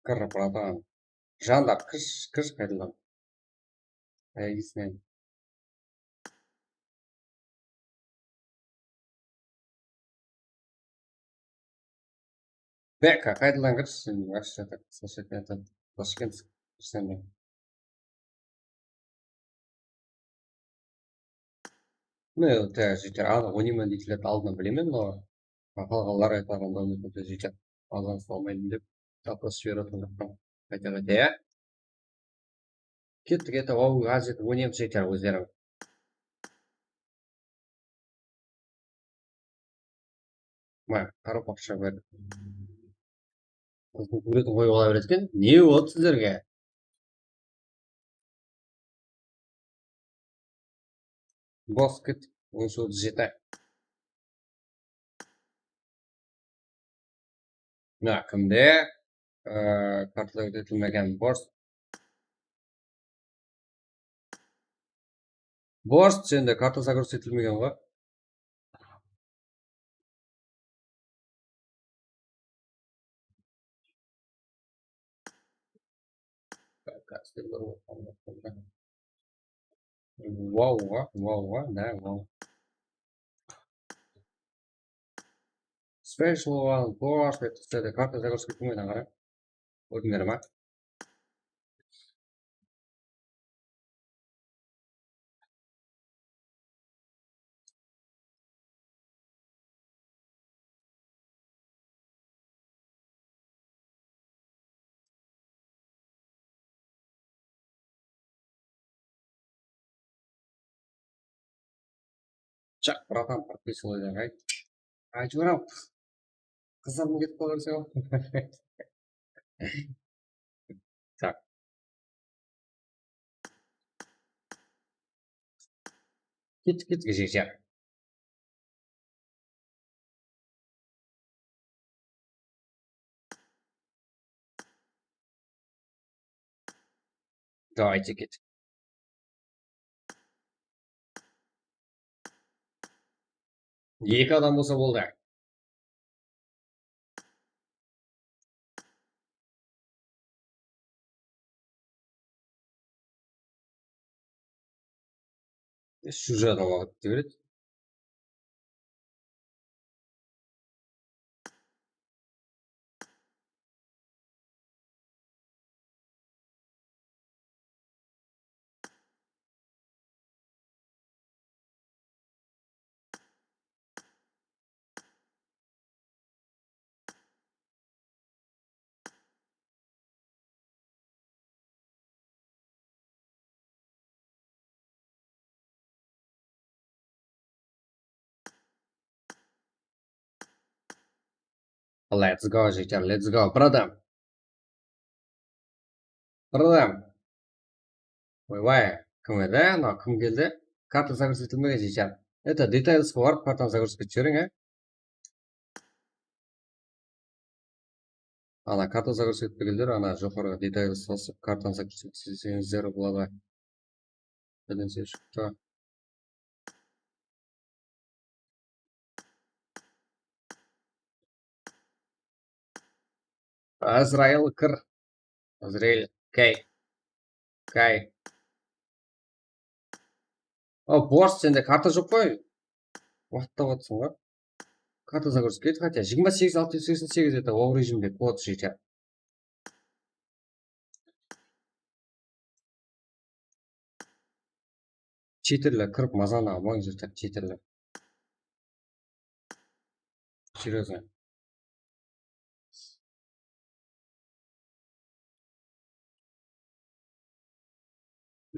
Kir, bratan. Jandar, kirsh, kirsh qaytadan. Qaygisinen. Beka, qaytadan kirsh, sen вообще так, слушать, это, Tashkent, sen. Mine, jeter, anıq oynayman deytilerdi aldın bilemen, но qalǵanlar aytqanımda, mine, jeter, alǵan uslay almaydım dep, вопрос jiberetuǵın jaqtan qayta-qayta, ya. Kettik, это, ауылǵa jetip oynaymız, jeter, ózleri. Mına, qaraqalpaqsha bir qızdıń súwretin qoyıp ala beredi eken. Ne boldı sizlerge? Bos ket, on jeti. Mına, kimde? Ee, karta etilmegen borst. Borst sende karta загрузка etilmegen ǵoy. Wow, wow, wow, wow, da, wow. Special one, borst, это, это, karta загрузка etilmegen, qara. Kórdińler ma? Чак, братан, подписывайсың ǵoy. Aytıp beremen. Qızardım ketip qala berse. Так. Kettik, kettik, jeter. Давайте, kettik. Eki adam bolsa boldı. Shu jaqtan waqıt kete beredi. Let's go, jeter, let's go. Bir adam. Bir adam. Oybay, kim edi? Mına kim keldi? Karta загрузка etilmegen, jeter. Это, detailsqa barıp, kartanı загрузка etip jiberiń, e. Ana, karta загрузка etpegenler, ana, joqarıǵa details basıp, kartanı загрузка etseńizler boladı. Birden sen shıqtı. Azrail, kir. Azrail, kay. Kay. O, borst, sende karta joq qoy. Waqıttap atırsań ǵoy. Karta загрузка et, хотя jigirma segiz altı júz seksen segiz, это, ow rejimde kod jeter. Cheaterler kirip mazanı almań, jeter, cheaterler. Серьёзно.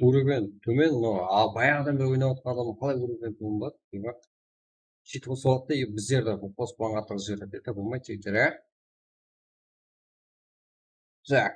Уровень tómen, но, a, bayaǵıdan beri oynap atırǵan adam qalay уровень tómen boladı, deyman. Sóytip qosıp aladı da, e, bizlerdi qosıp, maǵan qattı jiberiwge bolmaydı, jigitler, á? Так.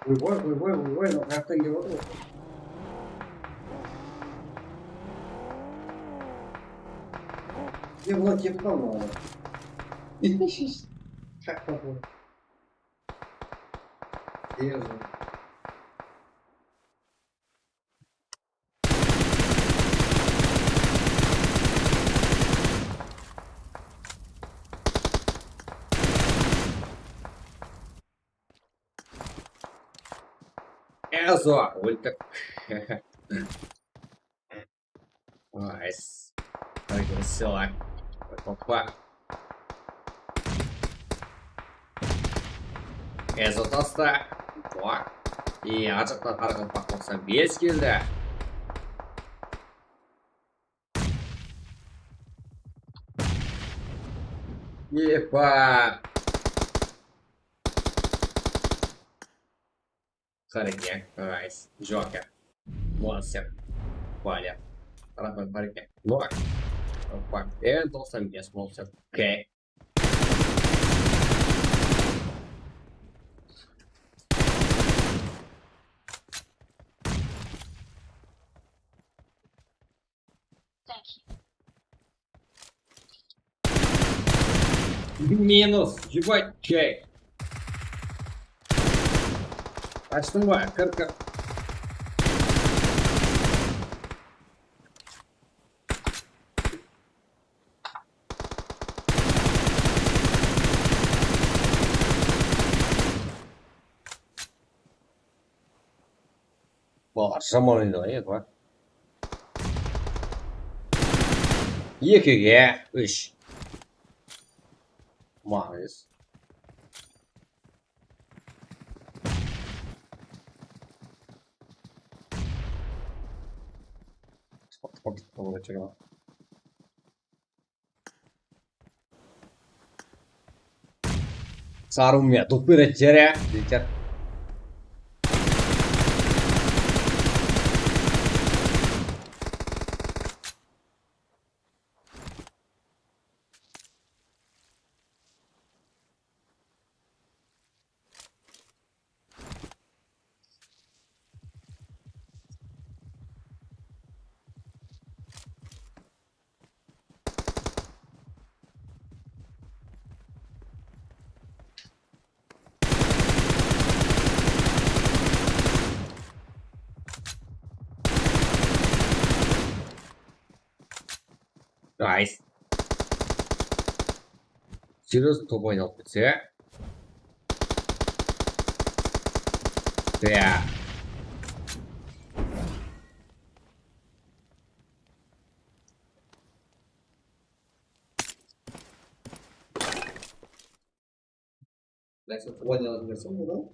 Oy, oy, oy, oy, oy, mına qayaqtan kelip atır ǵoy. E, mına ketip qaldı mına. Qayaqtan qoy. Ezo, óldik. Nice. Aleyküm selam. Hoppa. Ezo tasta. Oa. E, arjaqtan Qaraqalpaq toqsan bes keldi. Epa. Qareke, nice. Joker. Monster. Valya. Raxmet, Qareke. Lora. Opa. En toqsan bes monster. Okey. Minus, ебать, чай. Ashtıń ba? Kir, kir. Balalar jaman oynadı ǵoy, edi ǵoy. Ekige úsh. Maǵız. Sarı umya, dup bere, jere, jeter. Nice. Seryoznıy top oynalıp ketse. Ya. Neyse, oynadım desem bunu.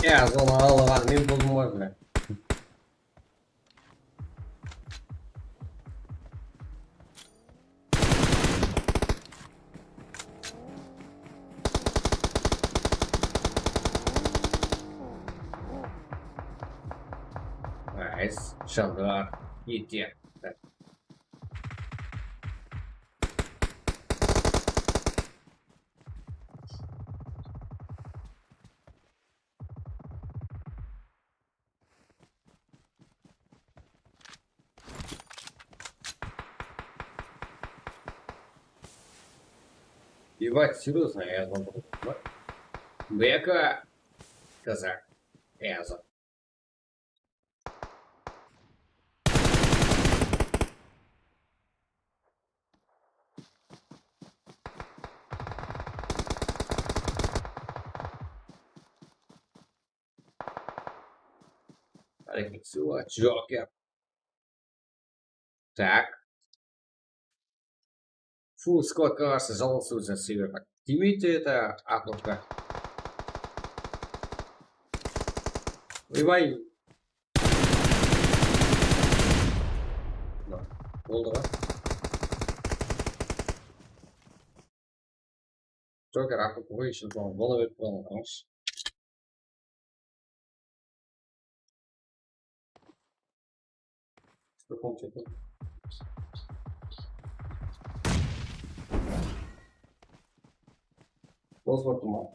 Ya, zona alǵan men boldım ǵoy, bile. Nice. Shandar. Yetti. Ебать, серьёзно, я забыл. Бека. Казак. Я забыл. Háreket, sıylaw, joker. Tak. Full skladka qarsı jalǵız ózi, sebebi tiymeydi edi akopka. Oybay. Boldı ǵoy. Joker, akopka qoy, ishim soǵan bola berip qoyǵan qarańızshı. Bos bortım bar.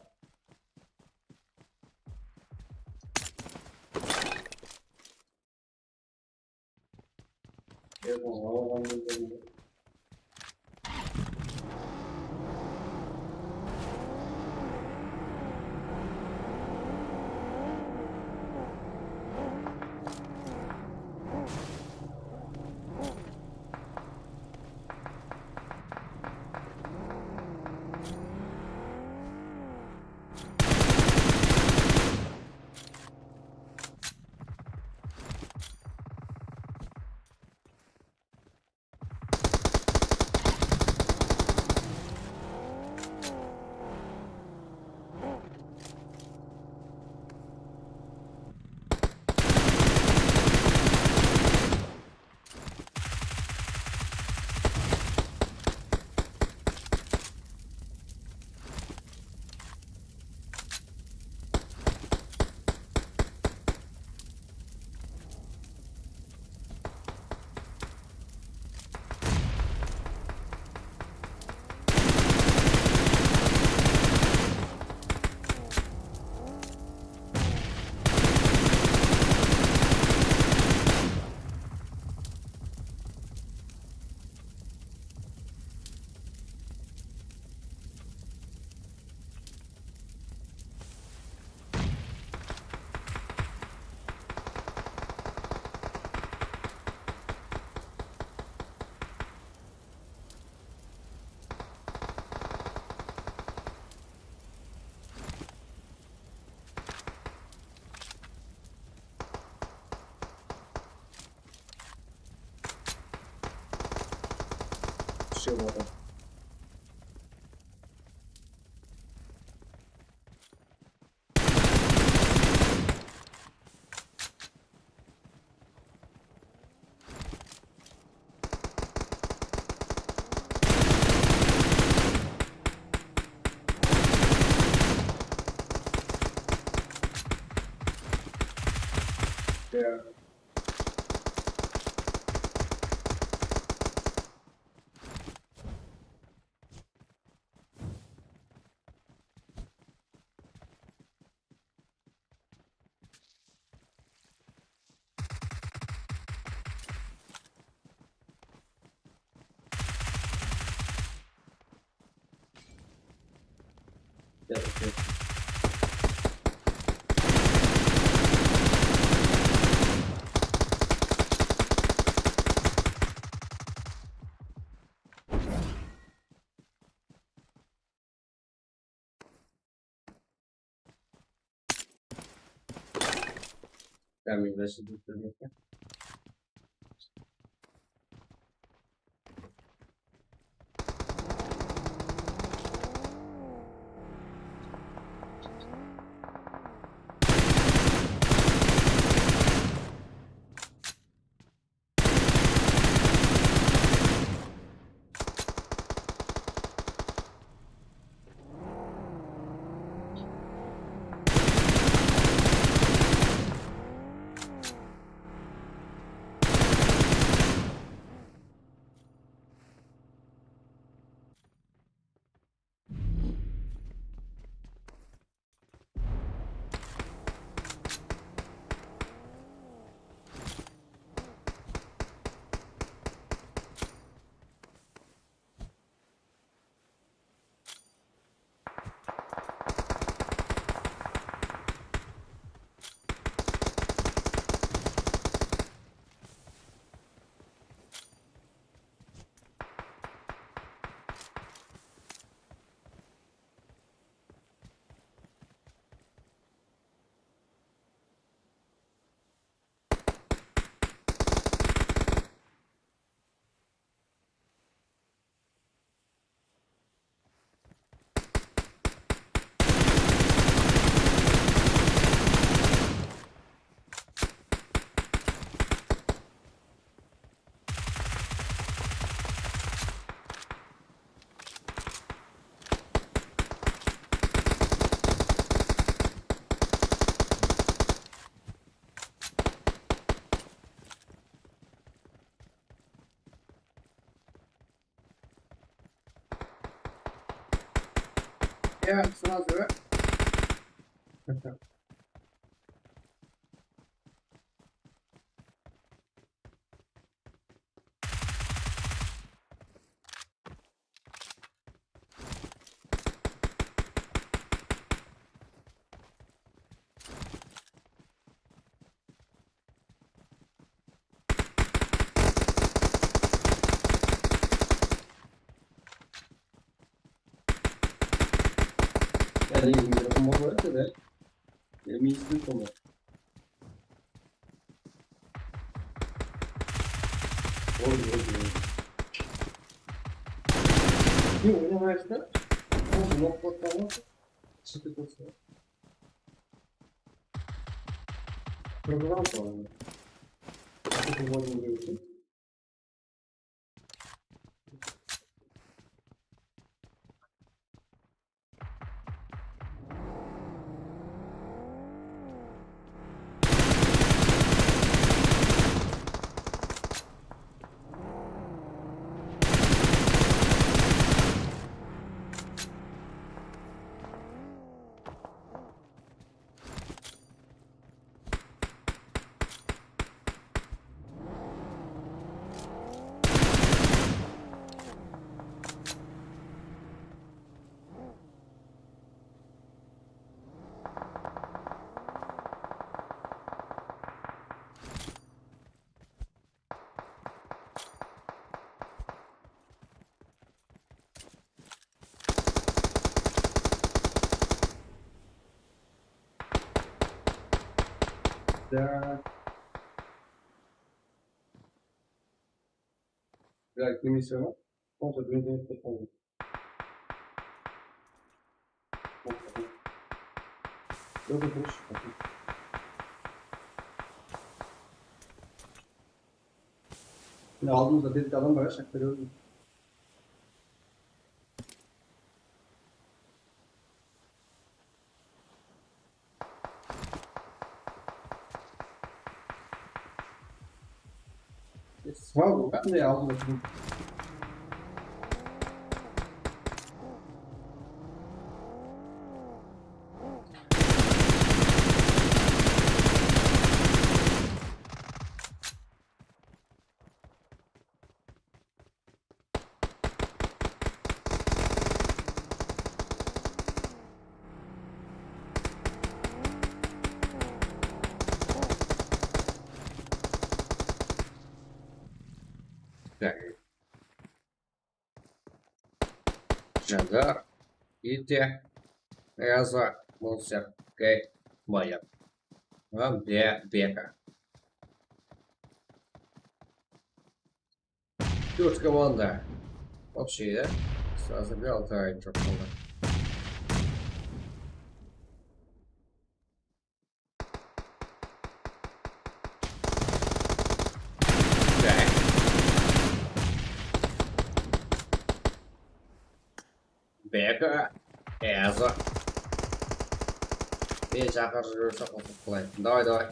Tushirip atır. Ya, sırası. Ya, ne bileyim, telefon bozuldı da. Ya, miyiz telefon. Oy, oy, oy. Ne oynamayız da? Oy, nokta. Çıkıp olsun. Kırmızı mı? Çıkıp olsun. Так. Так, комиссия ма? Спонсор, президент, спонсор. Yok, yok, yok. Şimdi aldığımızda dedik adam var ya, şartları öldü. Sağ ol, ben de aldım. Jangar, Ite, Raza, Monser, Gay, Mayan. Hám Be-, Beka. Dört komanda. Вообще, да? Sırası bir altı ayın çok kaldı. Так. Beka, Ezo. Men chaqirib júrse, qosıp qolayın. Davay, davay.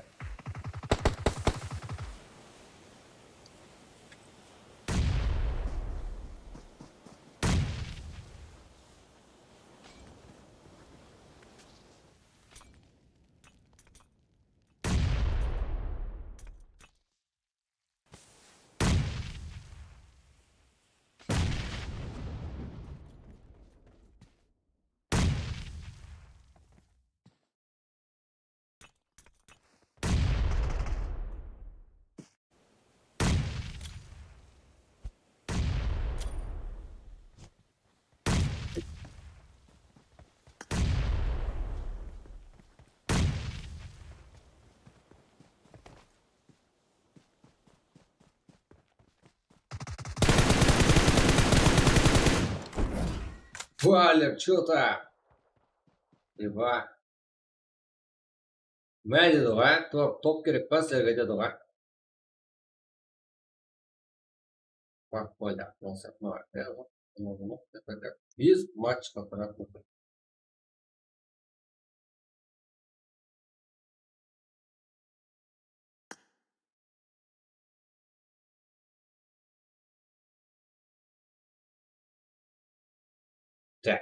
Валер, чё там? Eba. Mine dedi ǵoy, top, top kerek pa sizlerge dedi ǵoy. Bak, qoydı. Biz match qıldıratın. Так.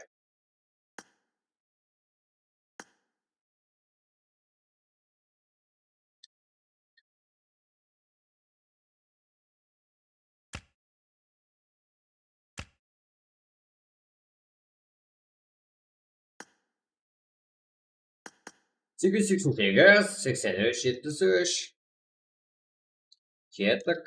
Segiz seksen segiz, seksen úsh, jetpis úsh. Kettik.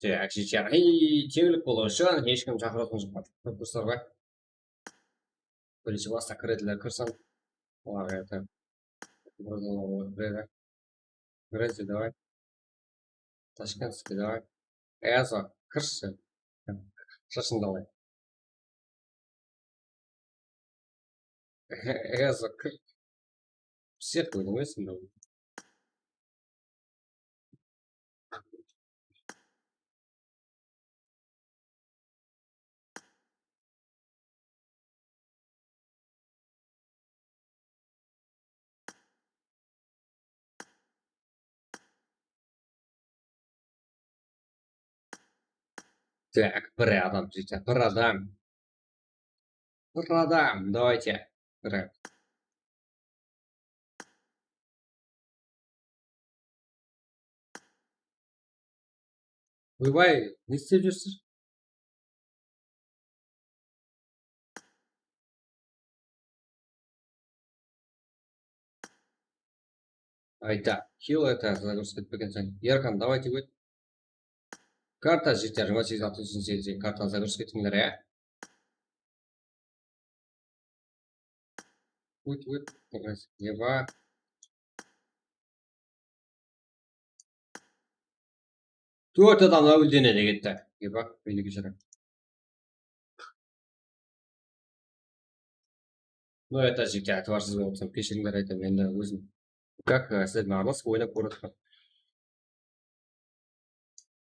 Tak, jigitler, ey, teńlik bolıwı ushın hesh kim shaqırıwsın shıqpatı. Kórip turıpsızlar ba? Birinshi basta kirediler, kirsin. Olarǵa aytayıq. Kiredi. Kiredi, давай. Tashkentskiy, давай. Ayazo, kirshi. Shashındı alay. Ayazo, kir. Всех oynamaysań da. Так, bir adam, jigitler, bir adam. Bir adam, давайте. Bir. Oybay, ne islep júrsiz? Ayta, kill это, загрузка etpekenseń. Erkan, давайте, ót. Karta, jigitler, jigirma segiz altı júz seksen segiz karta загрузка etińler, ya. Ót, ót, ne bar? Tórt adam áwelden ele ketti. Eba, meni keshiriń. Ну, это jigitler, itibarsız bolıp atırsań, keshirińler, aytaman, endi ózim. Как, e, sizler menen aralastırıp oynap kórip atırman.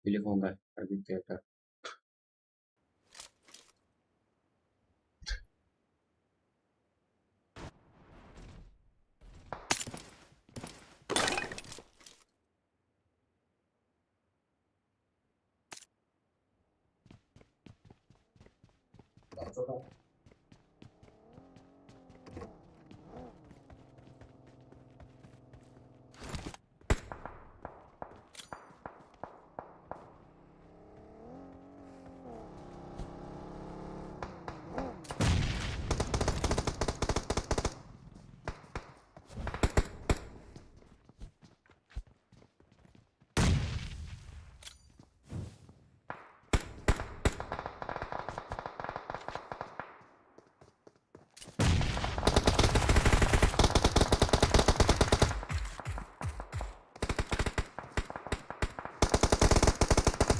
Telefonda, объектте это.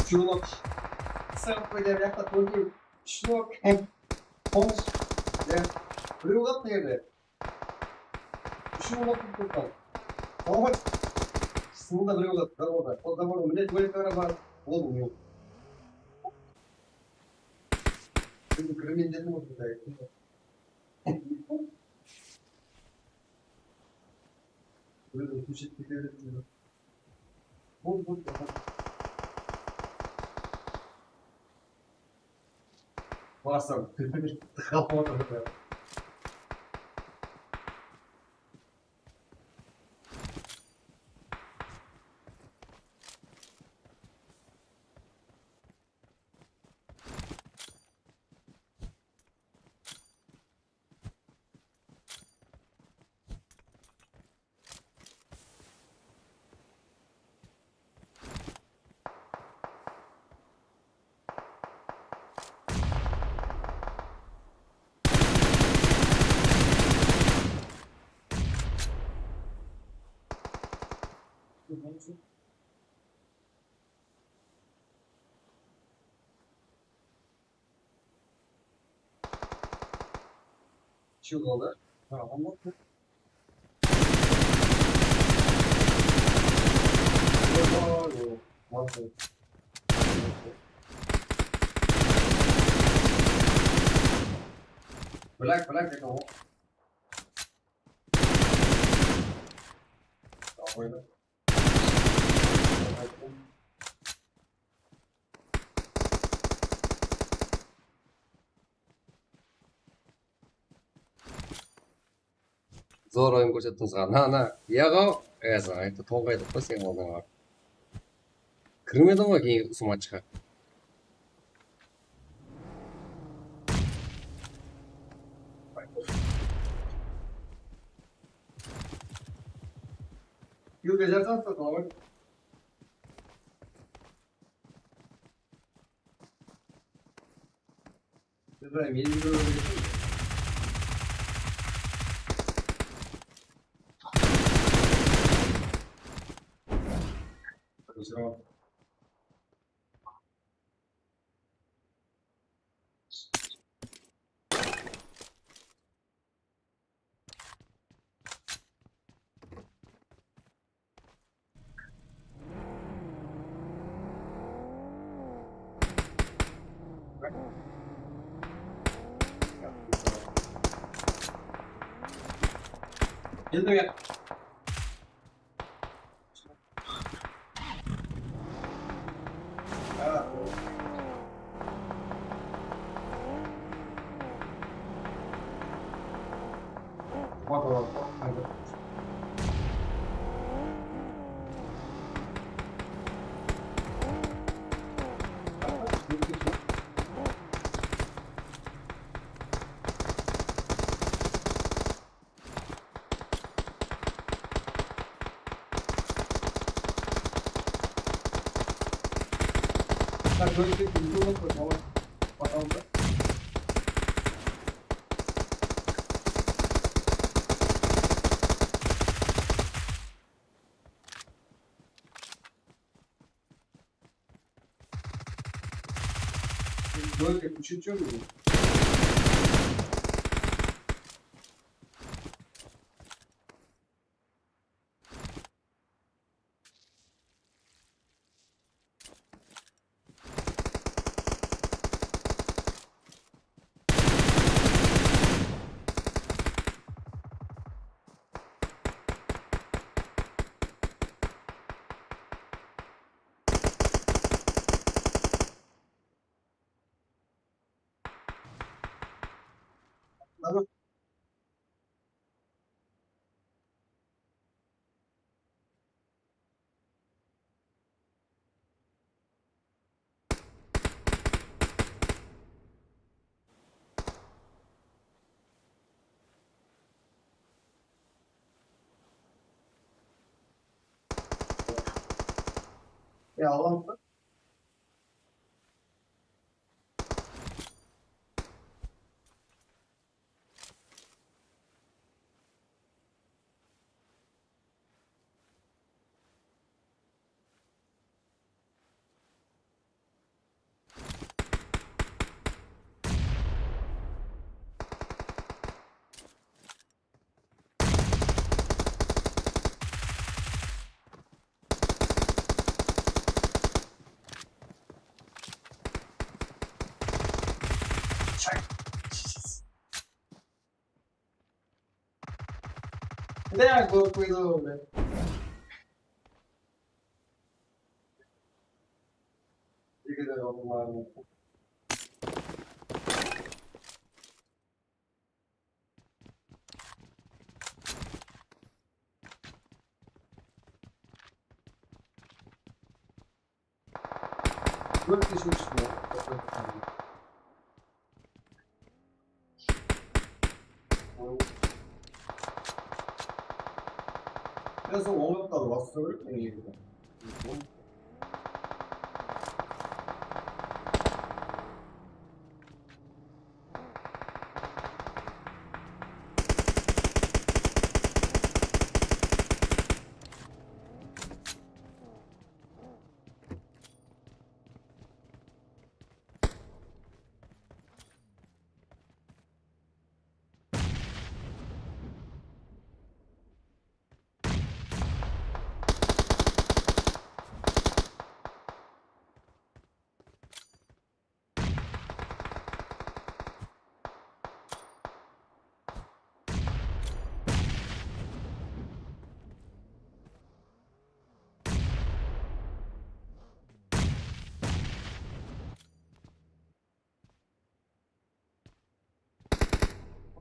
Jolap. Sırıp qoydı, bu jaqta tórt, úsh nok. Qonıs. Ya, birew qaldı mına jerde. Úshewi qaldı toqtan. Tamam. Sınıda birew qaldı, zaborda. Ol zaborda mine, tóre kara bar. Ol ne? Biziń kirmen dedim ǵoy, bizde. Ózi kóshetip ketedi. Bul, bul, bul. Basım. Tıqap otır. Çık ola. Tamam. Black, black, black. Zor oyın kórsettińiz ǵo. Na, na, iya ǵo. E, sen ayttı, tońǵaydıq pa sen ondan barıp. Kirmediń ǵo keyin usı matchqa. Yılǵa jasattı ǵo. İbrahim, endi bir oyun. Endi gel. Böyle bir şey yok mu? Ya Allah. Neden gol qoydı ol be? Dört kişi uçtu. Biraz da oynatmadı, bastı böyle.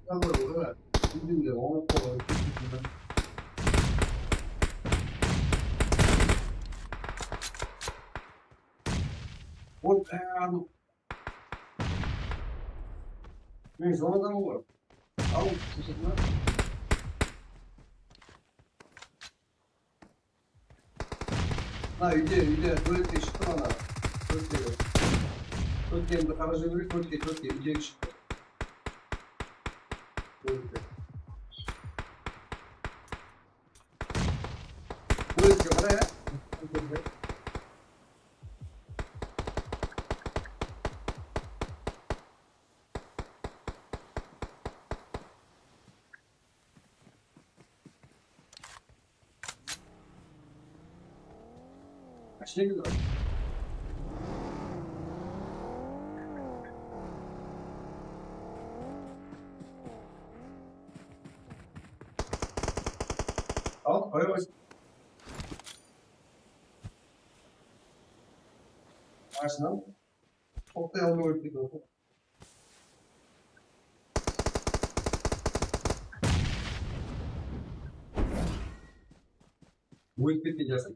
Tamam, ora. Bildim de, ońlap qoyǵan. Ol, e, anıq. Men zona bar. Al, sheshesine. Mına úyde, úyde, tórtke shıqtı mana. Tórtke. Tórtke endi qara júrip, tórtke, tórtke, úyde shıqtı. Tórtke. Tórtke qara ya. Ashine kúldi. Al, qoya qoysa. Ashına. Toqtay almay ólip ketedi. Ólip ketken jaqsı.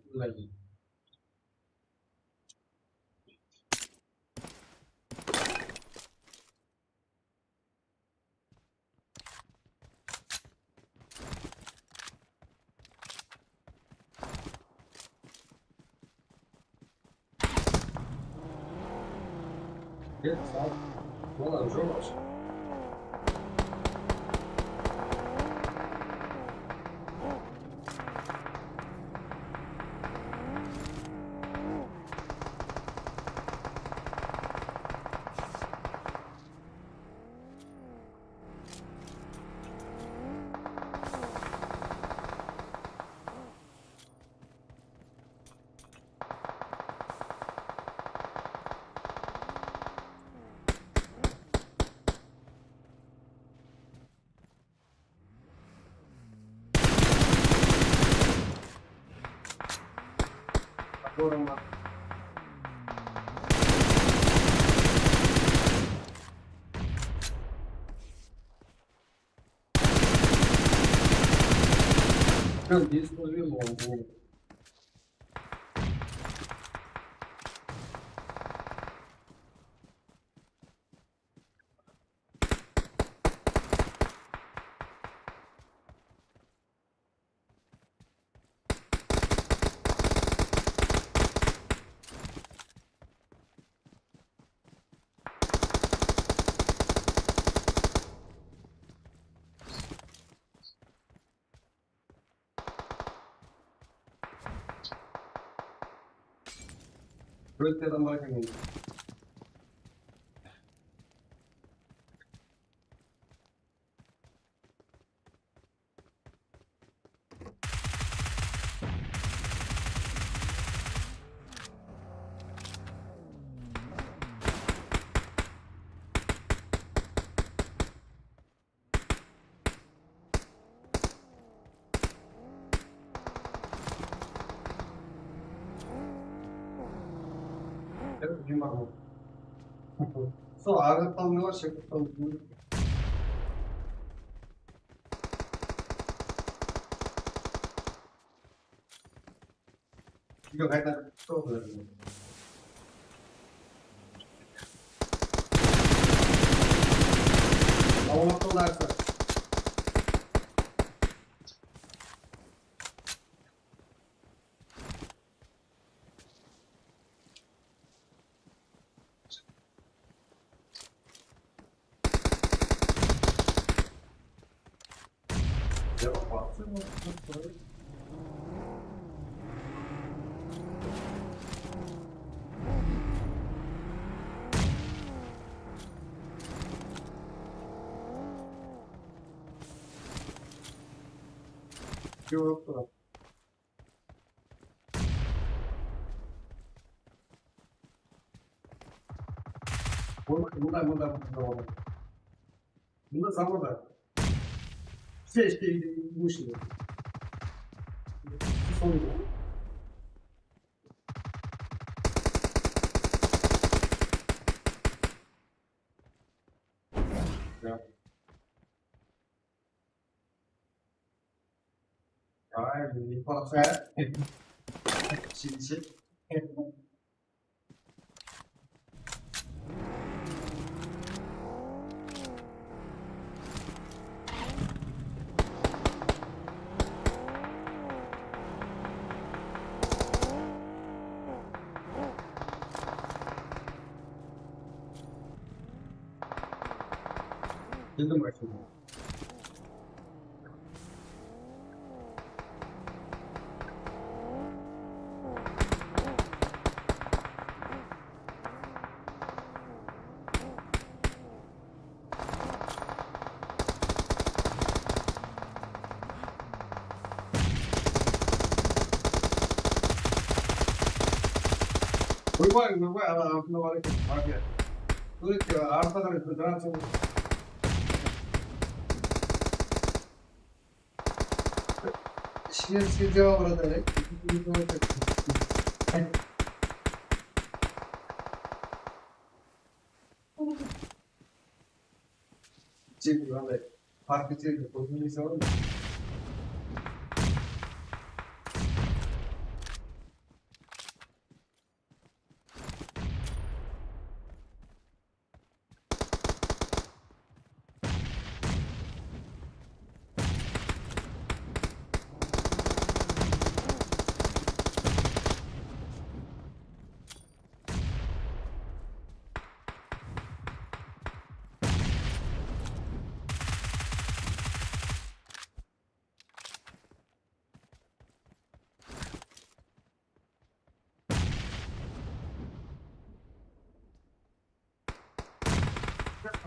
Kel, sal. Boladı, jol ash. Прям без проблем он был. Tórtte adam bar eken mende. Sol arı qalmıyorlar, shekil. Uyge qayta. Sol qıladı. Alıp qaldı arsa. Yoq, yoq. Mında, mında, mında, mında. Mında zamoda. Все, все, вышли. Sonda. Ya. Ay, ne parça? Şimdi şey. Keldim, Rasul. Qoymayın, qoymayın, ana, altında bar eken, bar eken. Dur, dur, arqa qaray, dur, dur, dur. Ishine, ishine jawab uradi, e. Jek, mınanday, parkka jerde qoymaysań ǵoy.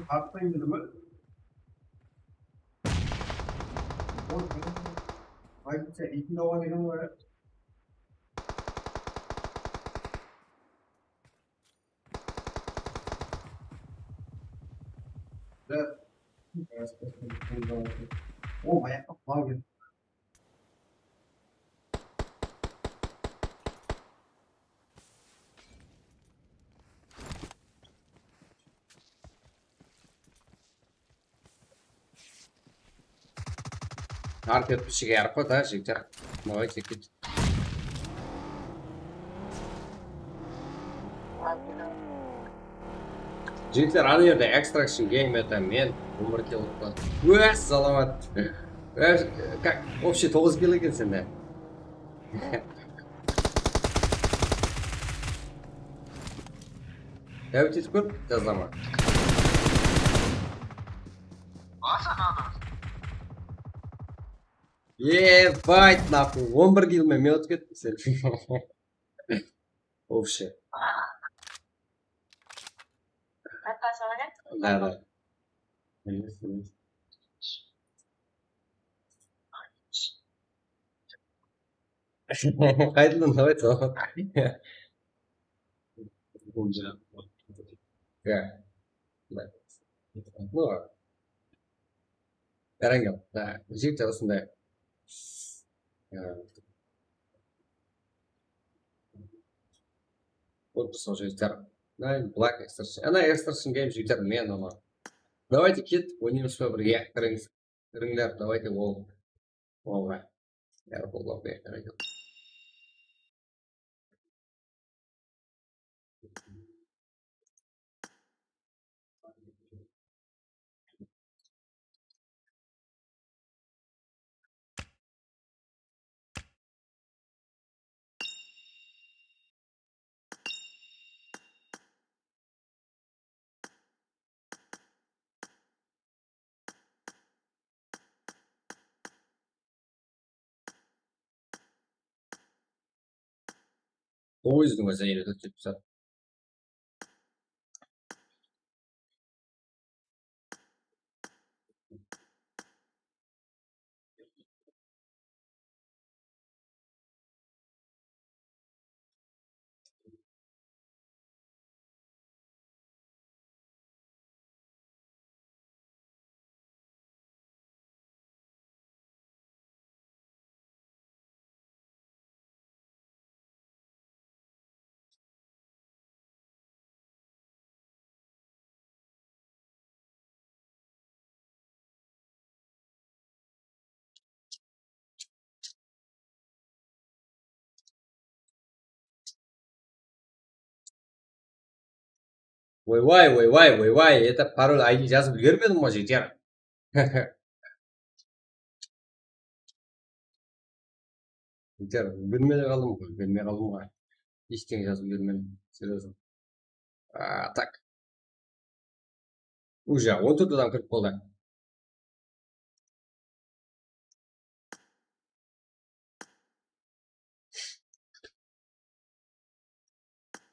Atlayın dedim, ha? Oy, aytsa, iytin awa degen ǵoy. Da. O, ayaqqa qulaw edi. Target pishige yarqı da, jigitler. Давай, jigit. Jigitler, ana jerde Extraction Game, это men, on bir kill urıptı. Óz, salamat. Óz, как, общий toǵız kill eken sende. Dawid etip kór, jazılaman. Ебать, нахуй, on bir kill men, men utıp kettim seni. Вообще. Qaytqa salań. Да, да. Emes, emes. Qaytadan, давай, salamat. Ya. Ну, Erangel, da, jigitler usınday. Ya. Bul qısqa jigitler. Ana, Black Extraction. Ana, Extraction Game jigitler, men ama. Давайте, ket, oynaymız ba birge? Kirińiz. Kirińler, давайте, ol. Oǵa. Bári qollar berdi. Poezddiń ózi ele ketip tursa. Oybay, oybay, oybay, это parol I D jazıp úlgermedim ǵoy, jigitler. Jigitler, úlgermey qaldım ǵoy, úlgermey qaldım ǵoy. Eshteńe jazıp úlgermedim, серьёзно. A, так. Уже on tórt adam kirip qaldı.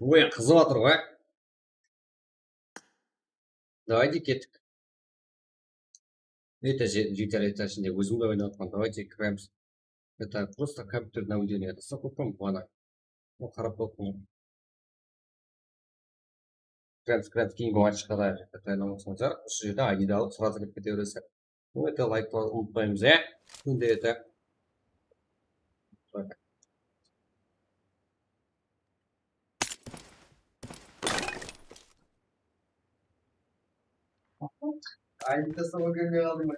Oy, qızıp atır ǵoy. Давайте kettik. Это же, jigitler, это ishinde ózim de oynap atırman. Давайте играем. Это просто kompyuter наведение. Это sokopam bana. O qarap qoyıppan. Krens, krens, keyingi matchqa da tayarlanıp otırsańızlar, usı jerde I D alıp, сразу kirip kete beresizler. Ну, это лайк qoyıwdı umıtpaymız, ya. Endi это. Ay, bir de sabah görmeye kaldım ben.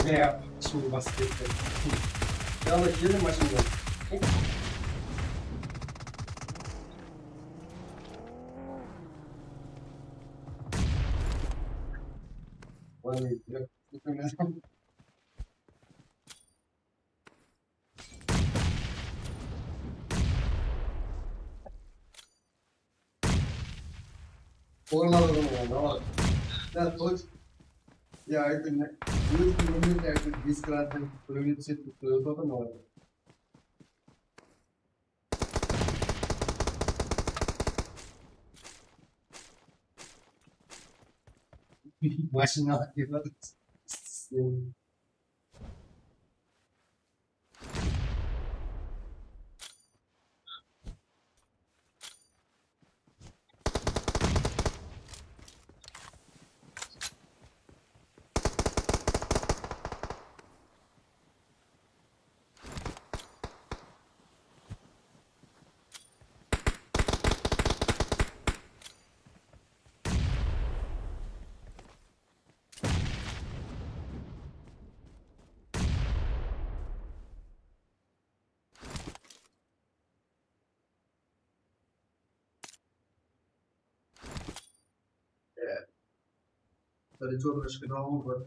Bля, şimdi basıp kettim. Ya, keldim maşinadan. Ладно, Oralardan oldı ama. Ya, toç. Ya, aytın ne? Óziniń ómiri de aytın, bes graddan kúlege túsedi, kúlege otırdı ma? Mashina alıp kelip atır. Retornashka down bar.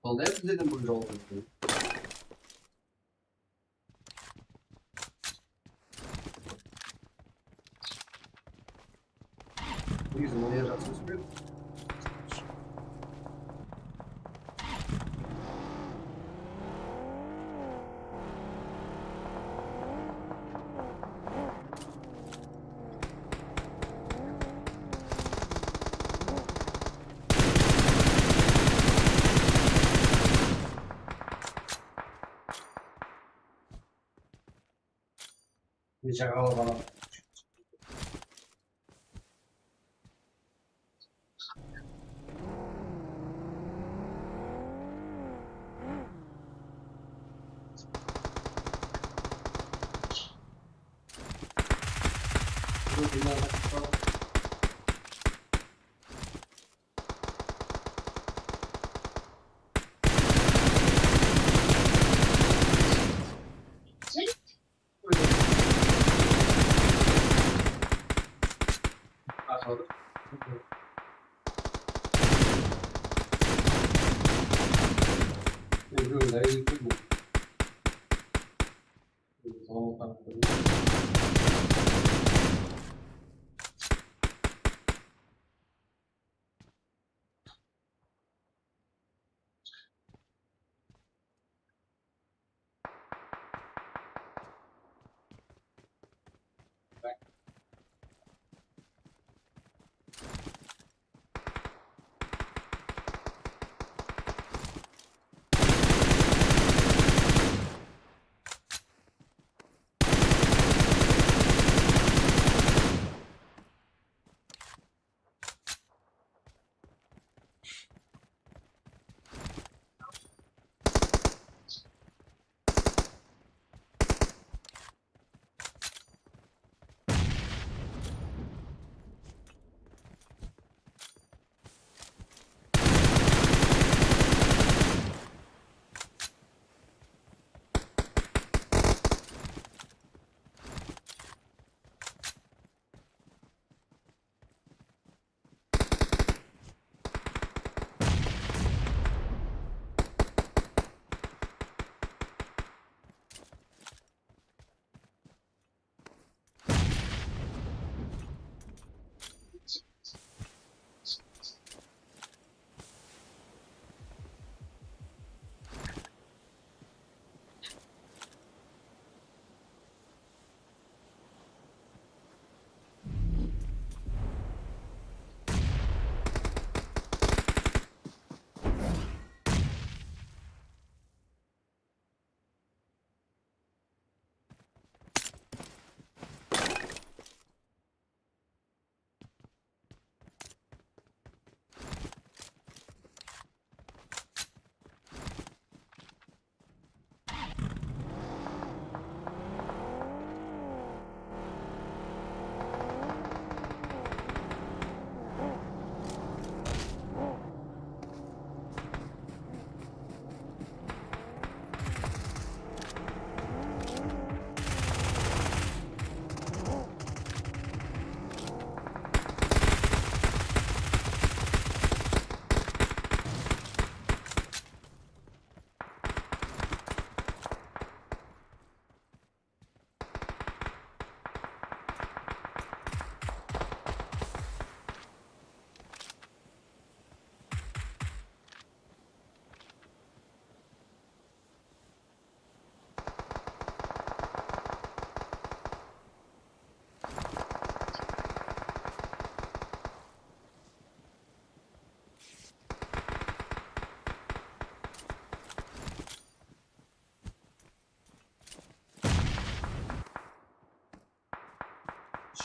Sonday bizlerden bul jol. Negizi mına jaqsı túspedi. Jaǵalı bala.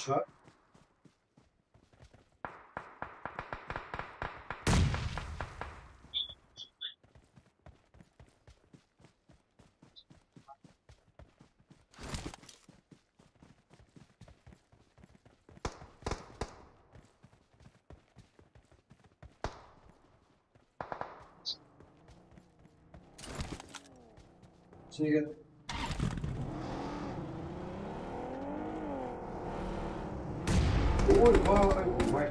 Shot. Ishine kir. Oy, vay, vay.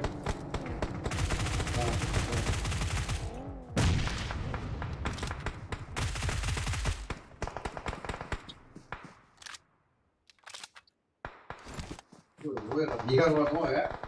Oy, oy, nege bardı ǵoy, ya?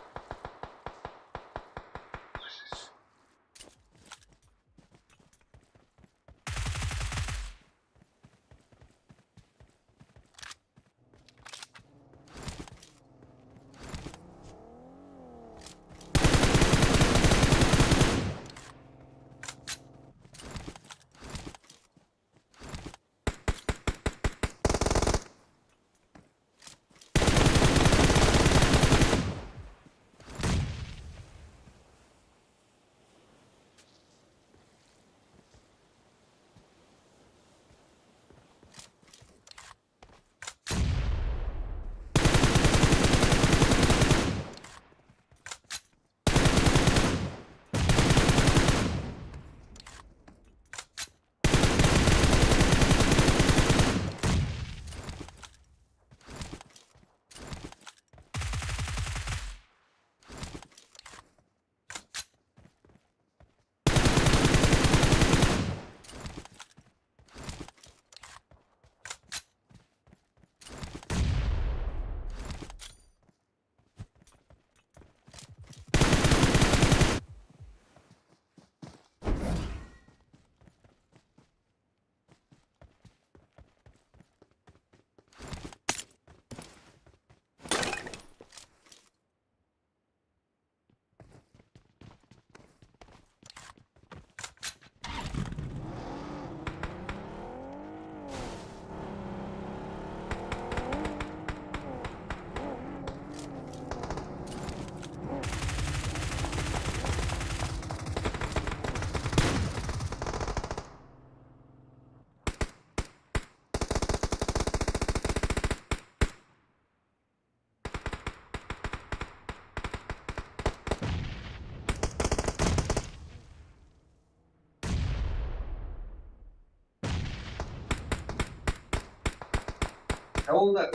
Jawıldı.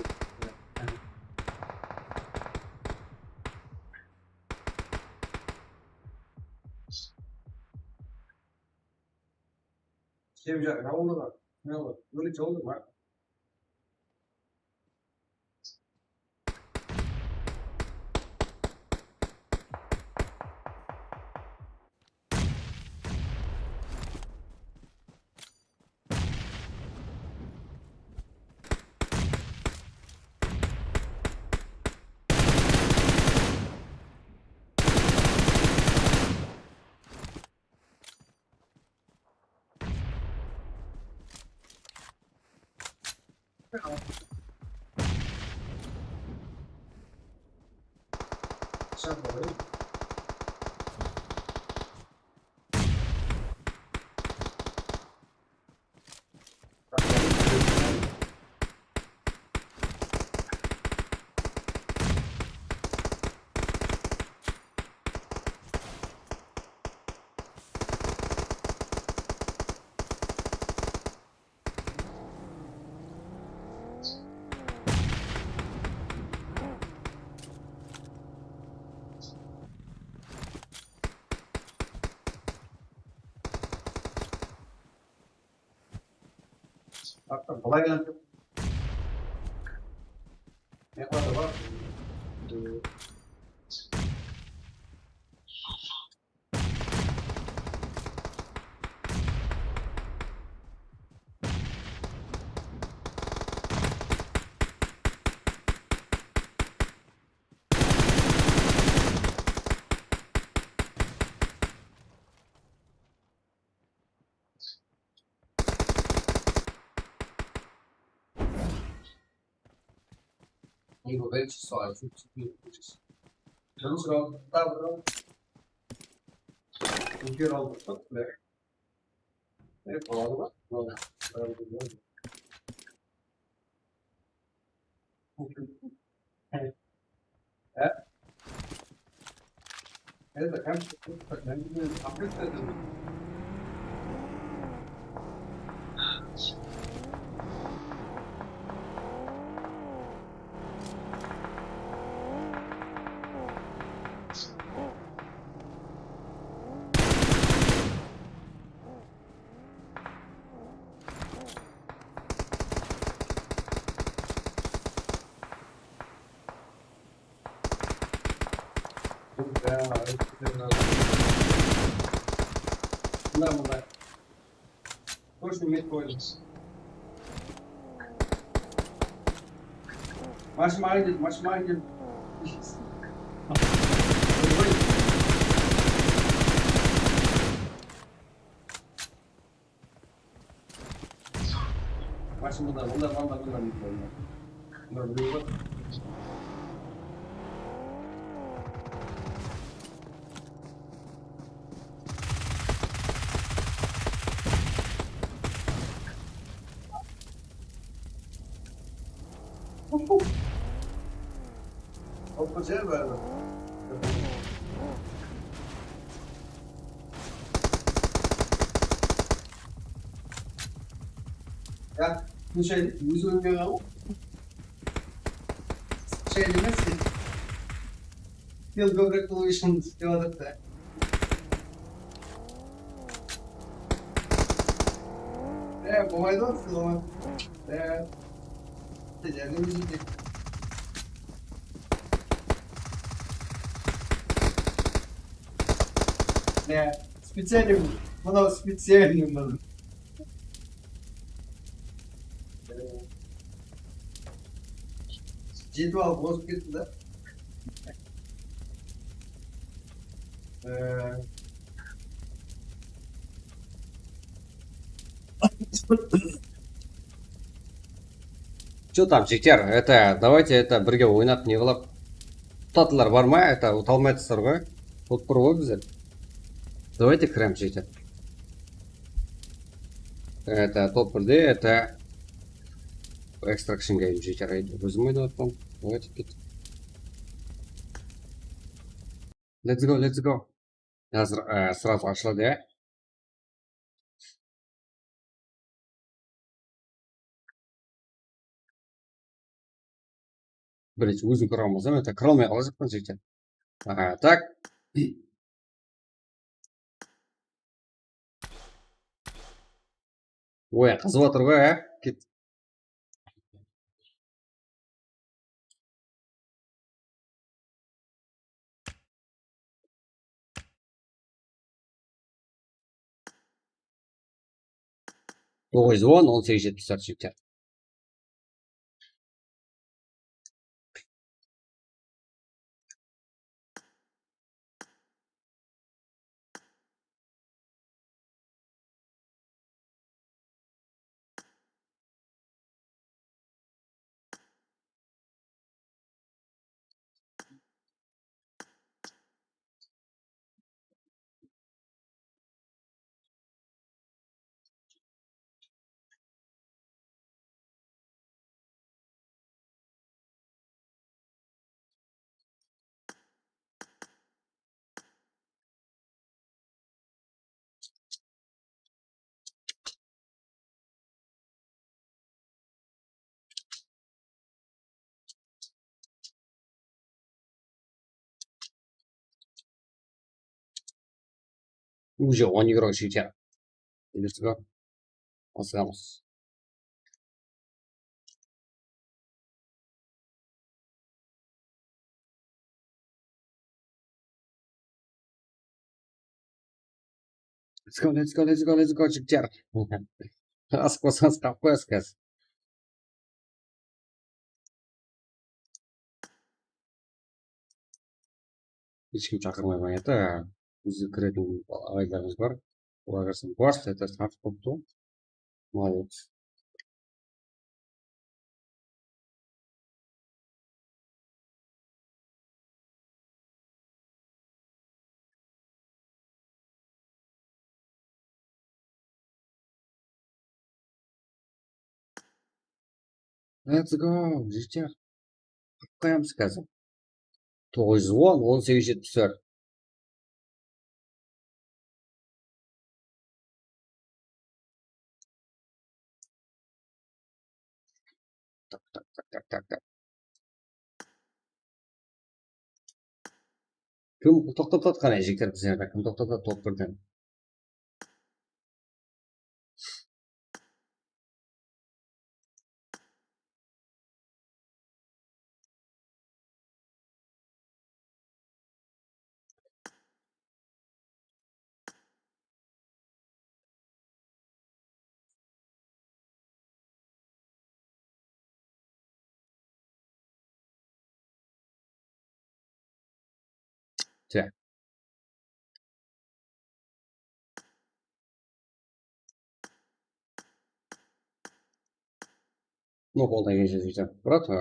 Jep ja-, jawıldı ǵoy. Ne ǵoy? Ólik jawıldı ma? Artıq bılay aylanıp kettim. Ne qıladı bar? Evo, već so, so, so, so. Canım sıra, da, da. Ülke aldı, bak, ne? Ne, pahalı bak. Pahalı, pahalı. Mına, mına. Точно met qoydım. Mashina aydı, mashina aydı. Mashina mında, mında, mında, mında, mında. Mında birew bar. Alıp ketedi bári. Ya, bu şey, ózi ólmey qaldı. Şey emes, sen. Sen kóbirek qılıw ushın islep atır da. E, bolmaydı ǵoy, siz oǵan. E, járdem eteyik. E, специальный, mınaw специальный mınaw. Jetip alıp ozıp ketti da. Ee, Че там, jigitler, это, давайте, это, birge oynap, ne qılıp. Tutatular bar ma? Это, uta almay atırsızlar ǵoy. Top bir ǵoy bizler. Давайте kiremiz, jigitler. Это, top birde, это, Extraction game, jigitler, ózim oynap atırman. Давайте ket. Let's go, let's go. Házir, e, сразу ashıladı, ya. Birinshi ózim kire almasam, это kire almay qalajaqpan, jigitler. A, tak. Oy, qızıp atır ǵoy, á? Ket. Toǵız on, on segiz, jetpis tórt, jigitler. Уже on igr shiyter. Let's go. Asıǵamız. Let's go, let's go, let's go, let's go, jigitler. Asıq bolsańız, qap qoyasız házir. Hesh kim shaqırmay qoyadı. Ózi kiretin aǵaylarımız bar. Olar kirsin. Просто это sart bolıptı ǵoy. Молодец. Let's go, jigitler. Qoyamız házir. Toǵız júz on, on segiz jetpis tórt. Tak, tak, tak, tak, tak, tak. Kim toqtatıp atqan, jigitler, bizlerdi? Kim toqtatadı top birden? Tya. Ну, qoldan kelgenshe jigitler. Brat, a,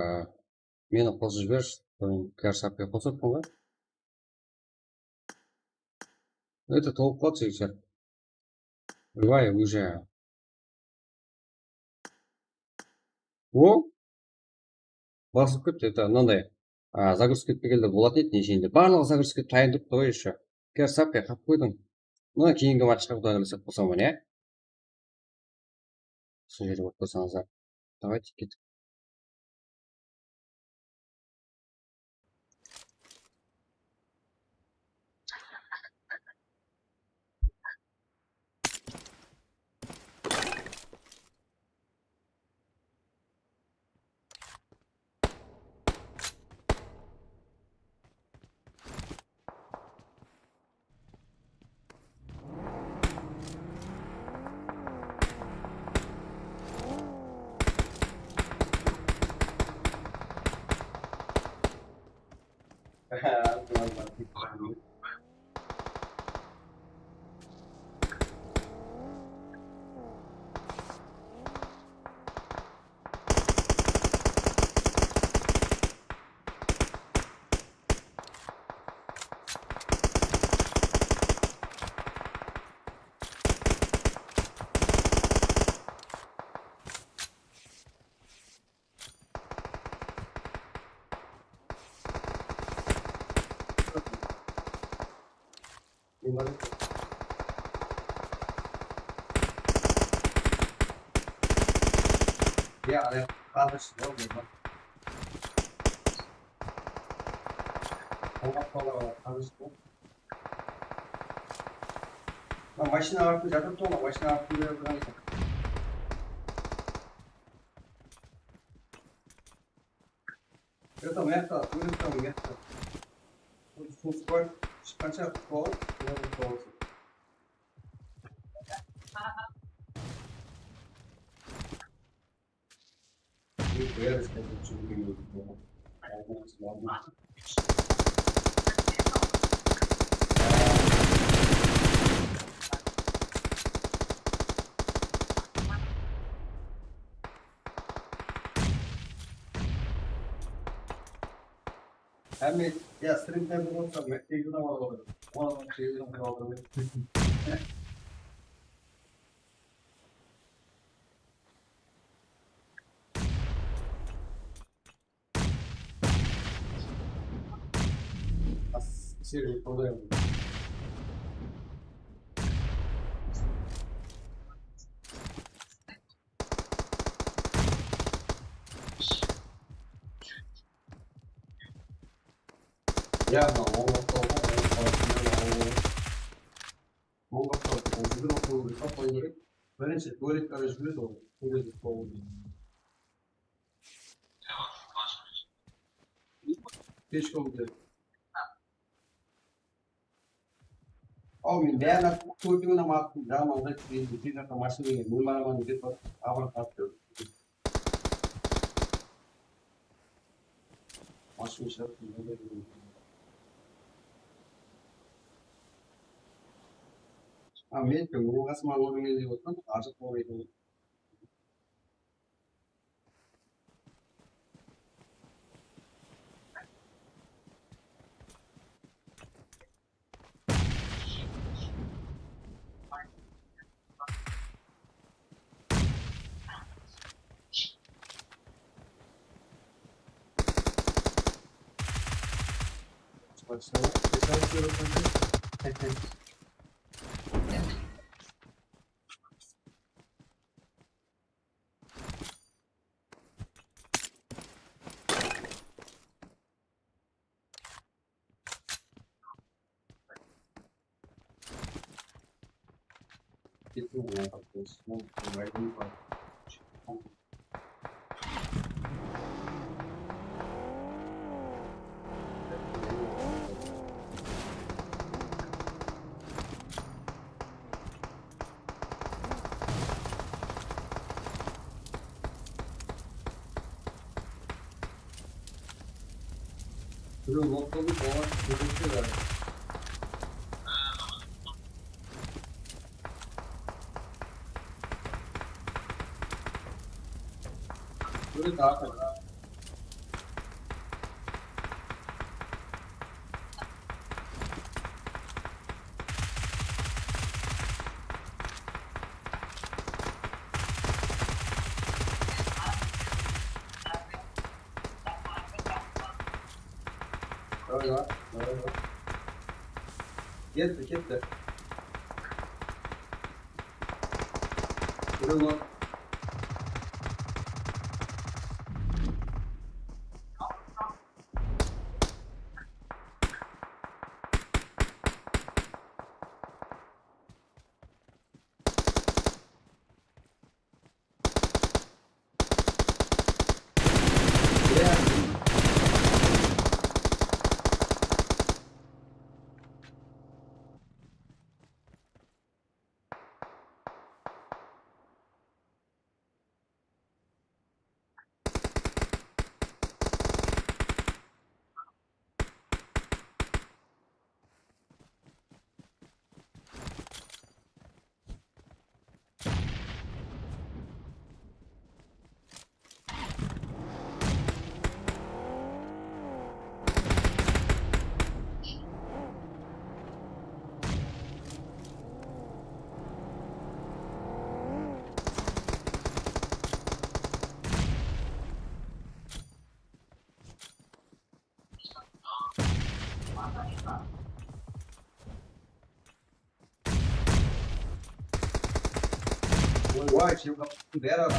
meni qosıp jibershi. Kar sapqa qosıppan ǵoy. Это tolıp qaldı, jigitler. Давай, уже. O? Basılıp ketti, это mınanday. A, загрузка etpegende bolatuǵın edi, nesheyin de. Barlıǵı загрузка etip tayın turıptı ǵoy, еще. Kar sapqa qap qoydıń. Mına keyingi matchqa, Quday qálese, qosaman, ya. Usı jerge barıp tursańızlar. Давайте, ketik. Ya, ale, kaldırsın, olmaydı. Oǵan balaǵa tanıs bol. Mına mashina artı jatırıptı ǵoy, mashina artı jatırıptı. Jata, mıyaqta, mıyaqta, mıyaqta. Ushınıs bar, shıqqansha atıp qoyıp, mına bir qoyıp. Hámme, ya, strimde bir bolsa, men tegizden alıp aldım. Oǵan tegizden alıp aldım. As, server qolay. Ya, mına, ońlap saldı, ońlap saldı, ońlap saldı. Ońlap saldı, ońlap saldı, ońlap saldı. Birinshi tualetka júredi ol, tualetka júredi ol. Keshqurun keldi. Aw, men bárin atıp, tórtewin hám atıp, jaman da, keyin tez arada mashina menen men baraman dep, abırat atıp berdi. Mashina shıǵıp, men de. A, men de, oǵasıma nurmen dep otırman, ajıq bolmaydı. Baksana, geçen sene Birew noqtaldı, olar kórinse bári. Kóredi, atır. Давай, давай, давай, давay. Ketti, ketti. Birew bar. Oy, oy, jep qaptı, bári adam.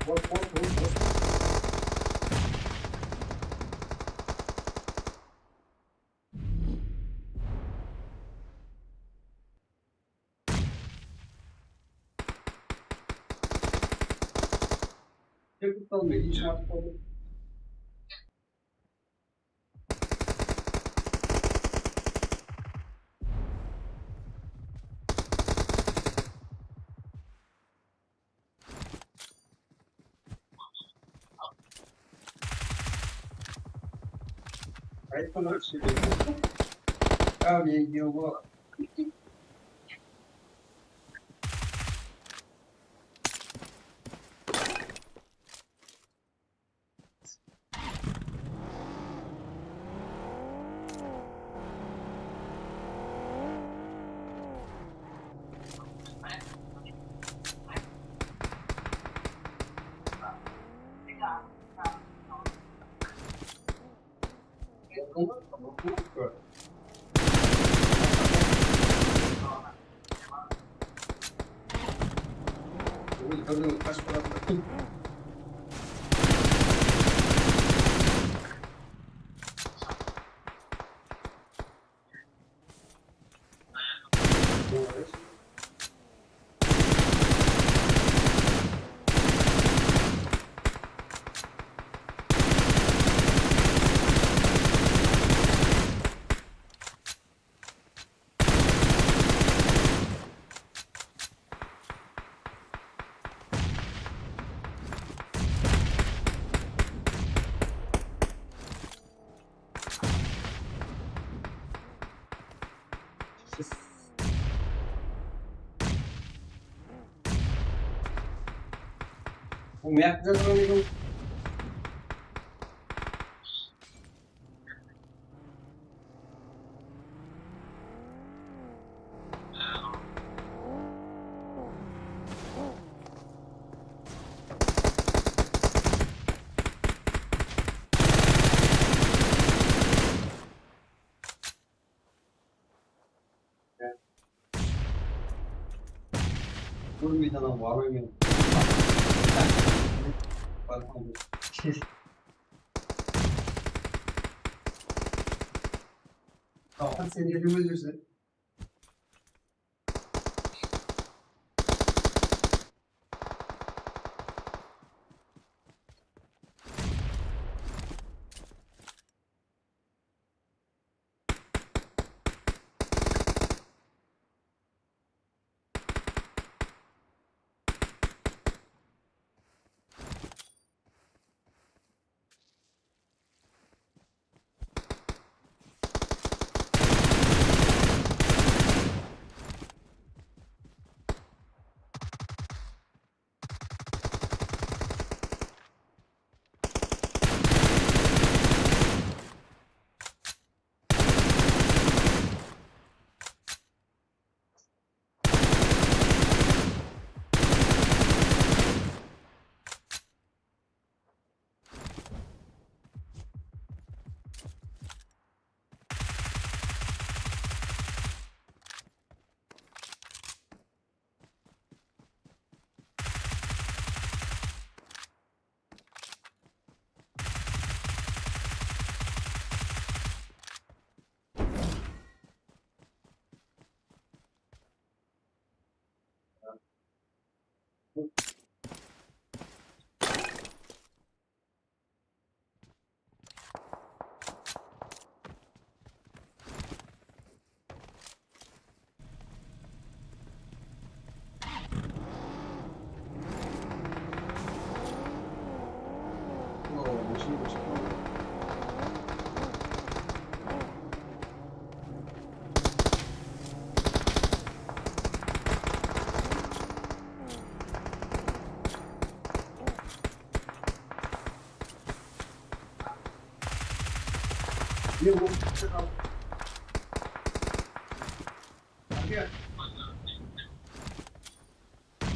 Bos, bos, bos, bos, Tek tutalmay, iyice atıp qaldı. Aytqanlar ishinde. Áwliye edi ol. Bul ne yapıp jatırǵan eken? Kórmeydi anaw, alıwmen. Talqan, sen neden óldirsen?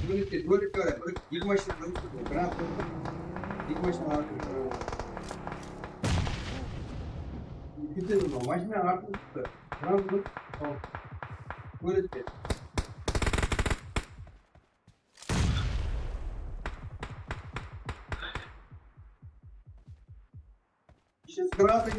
Bólekte, bólekte, bir, eki mashina, bir, bir, eki mashina artıq, e, ketedi, mashina artıq, bir, bir, bólekte. Сейчас гранаты.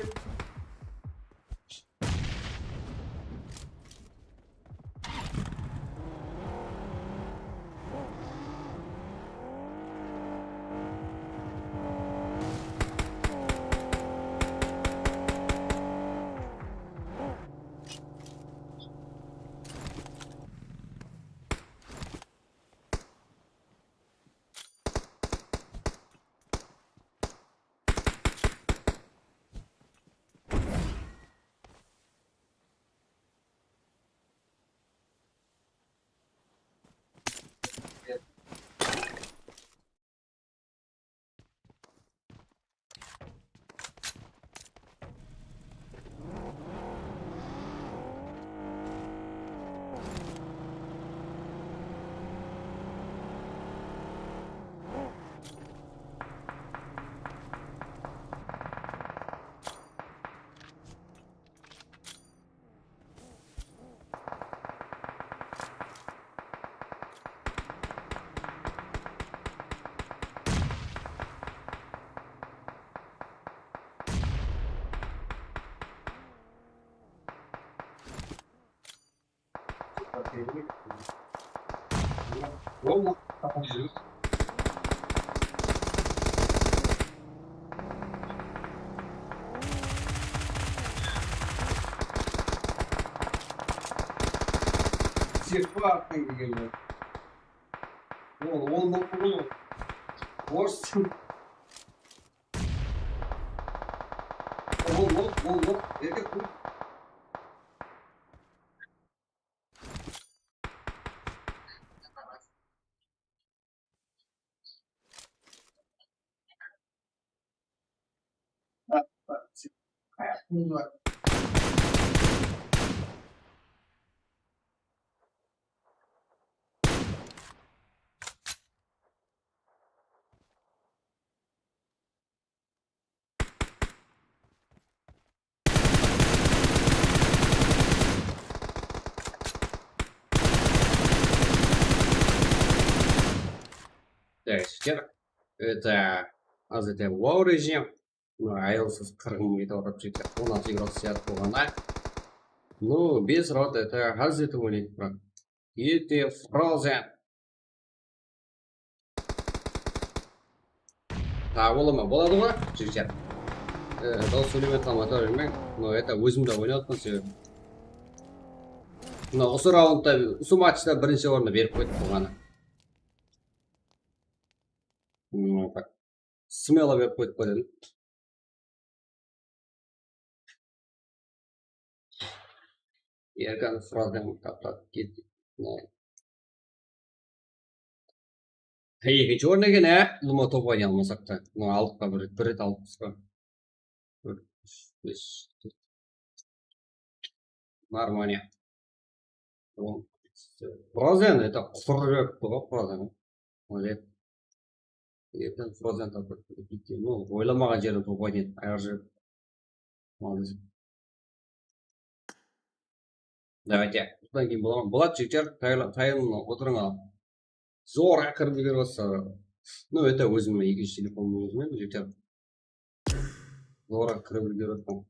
Sırtqa arttan kelgenler. Ol, ol, ol, ol. Orıs. Ol, ol, ol, ol. Erkek, ol. Так, jigitler, это, házirde wow rejim. Mına, ayılsız qırq mıń ketip atır, jigitler. On altı yevro sıyat bolǵanda. Ну, без рот, это, házir oynaydı, brat. Ете Frozen. Taǵı bola ma? Boladı ǵoy, jigitler. E, dawıs sóylep atqan motor bermeń. No, это, ózim de oynap atpan sebebi. Mına usı raundta, usı matchta birinshi orındı berip qoydı bolǵanı. Hmm, так. Smelo berip qoyıp qoyayın. Erkan Frozen taptap kettik. Ekinshi orın eken, á? Luma top oynay almasaq ta. Mına aldıqqa bir, bir ret aldıqpız ba? Tórt, úsh, bes, tórt. Нормально. Frozen, это, qusırıp jibeript tur ǵoy Frozen. Молодец. Erteń Frozen tapıp, ну, oylamaǵan jerden top oynaydı. Ayır júrip. Молодец. Давайте. Bunnan keyin bola ma? Boladı, jigitler, tayın, tayın otırıń al. Zorǵa kirip úlgerip atsa. Ну, это, ózimniń ekinshi telefonımnıń ózinen, jigitler. Zorǵa kirip úlgerip atpan.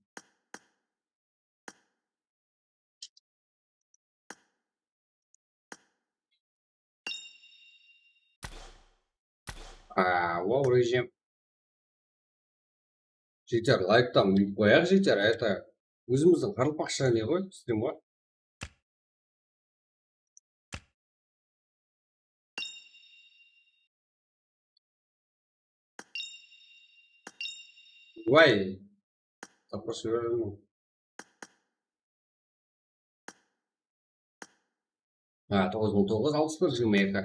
Aa, wow rejim. Jigitler, layktan qoyaq, jigitler, это, ózimizdiń qaraqalpaqsha ne ǵoy, stream ǵoy. Vay. Zaпрос berdim. Ha, toǵız mıń toǵız júz alpıs bir jigirma eki.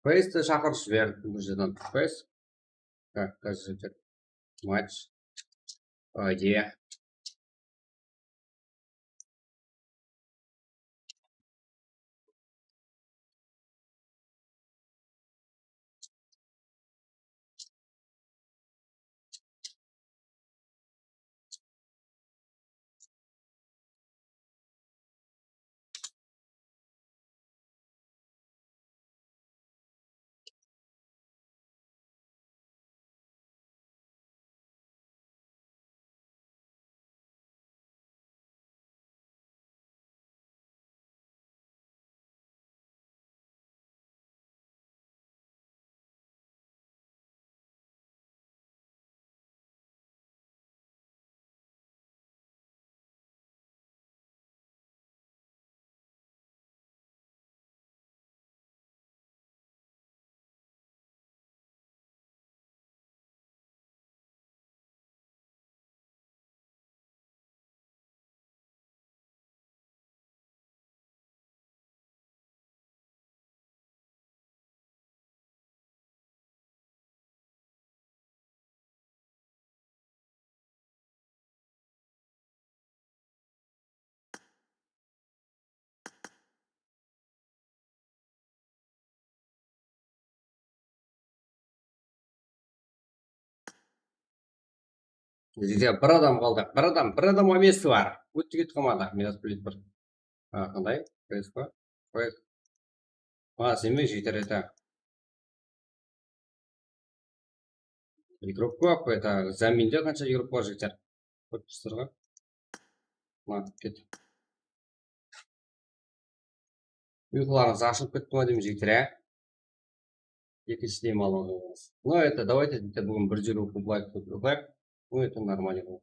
Feysti shaqırıp jiber, bul jerden Feyst. Так, házir match. Пойди. Bizde bir adam qaldı. Bir adam, bir adam amesi bar. Ótti ketip qalmadı. Minus bir. Ha, qanday? Qurayız ba? Qurayız. Ha, sen men jeter ete. Игрок kóp, это, zaminde qansha igrok bar, jigitler? Kórip tursızlar ǵoy. Mına, ket. Uyqılarıńız ashılıp ketti ma deymen, jigitler, á? Ekinshi dem alıp alıńız. Ну, это, давайте, bitta búgin bir júz elliw kub layk qılıp qoyayıq. Ну, это нормально.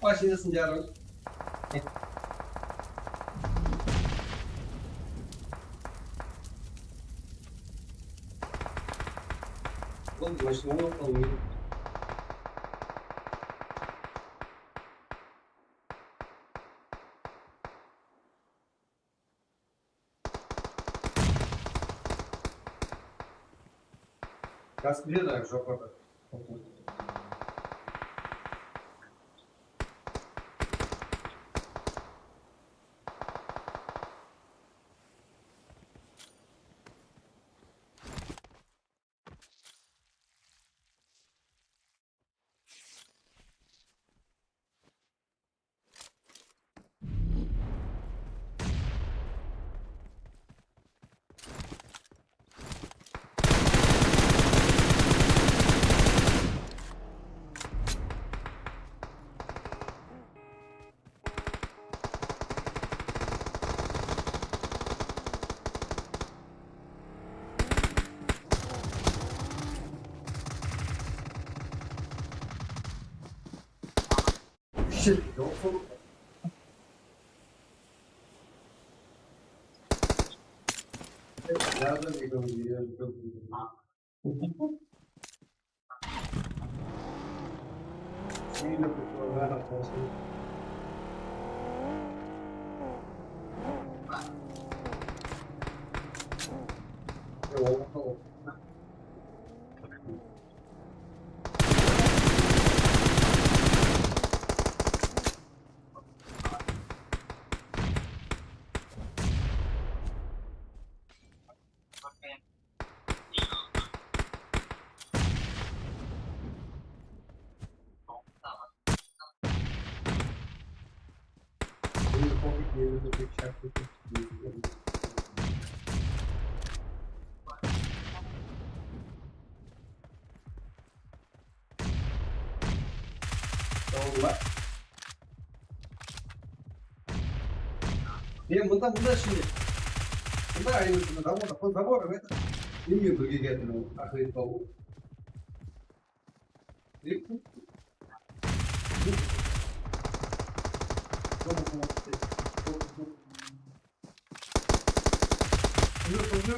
Mashinasın jarıń. Ol mashina alıp qalmaydı. Gaz beredi joqarıda. Dawılla. Men mında, mında ishinde. Mında ayırısında, забор, под забором это. Мен birge keldim, aqıbet bawı. Уже, уже.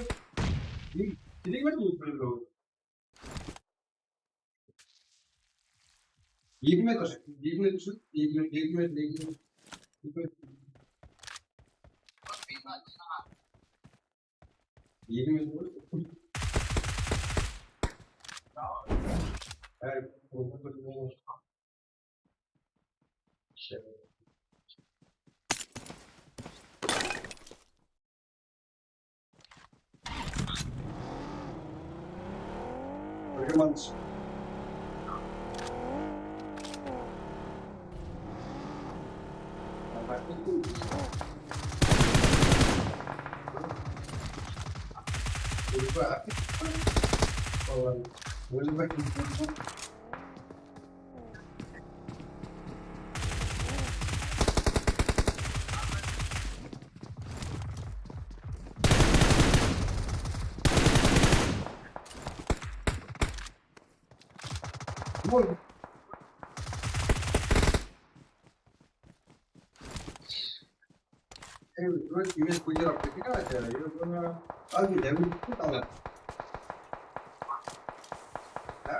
Ey, kerek emes ol bir. Eki metr, eki metr shıǵıp, eki metr, eki metr, eki metr, eki metr. Eki metr ǵoy. Ey, ol bir. Ey, wrót, imen kóterip kettik, a, ya, ya, buna, al, bir dawil kettik, al. Ha?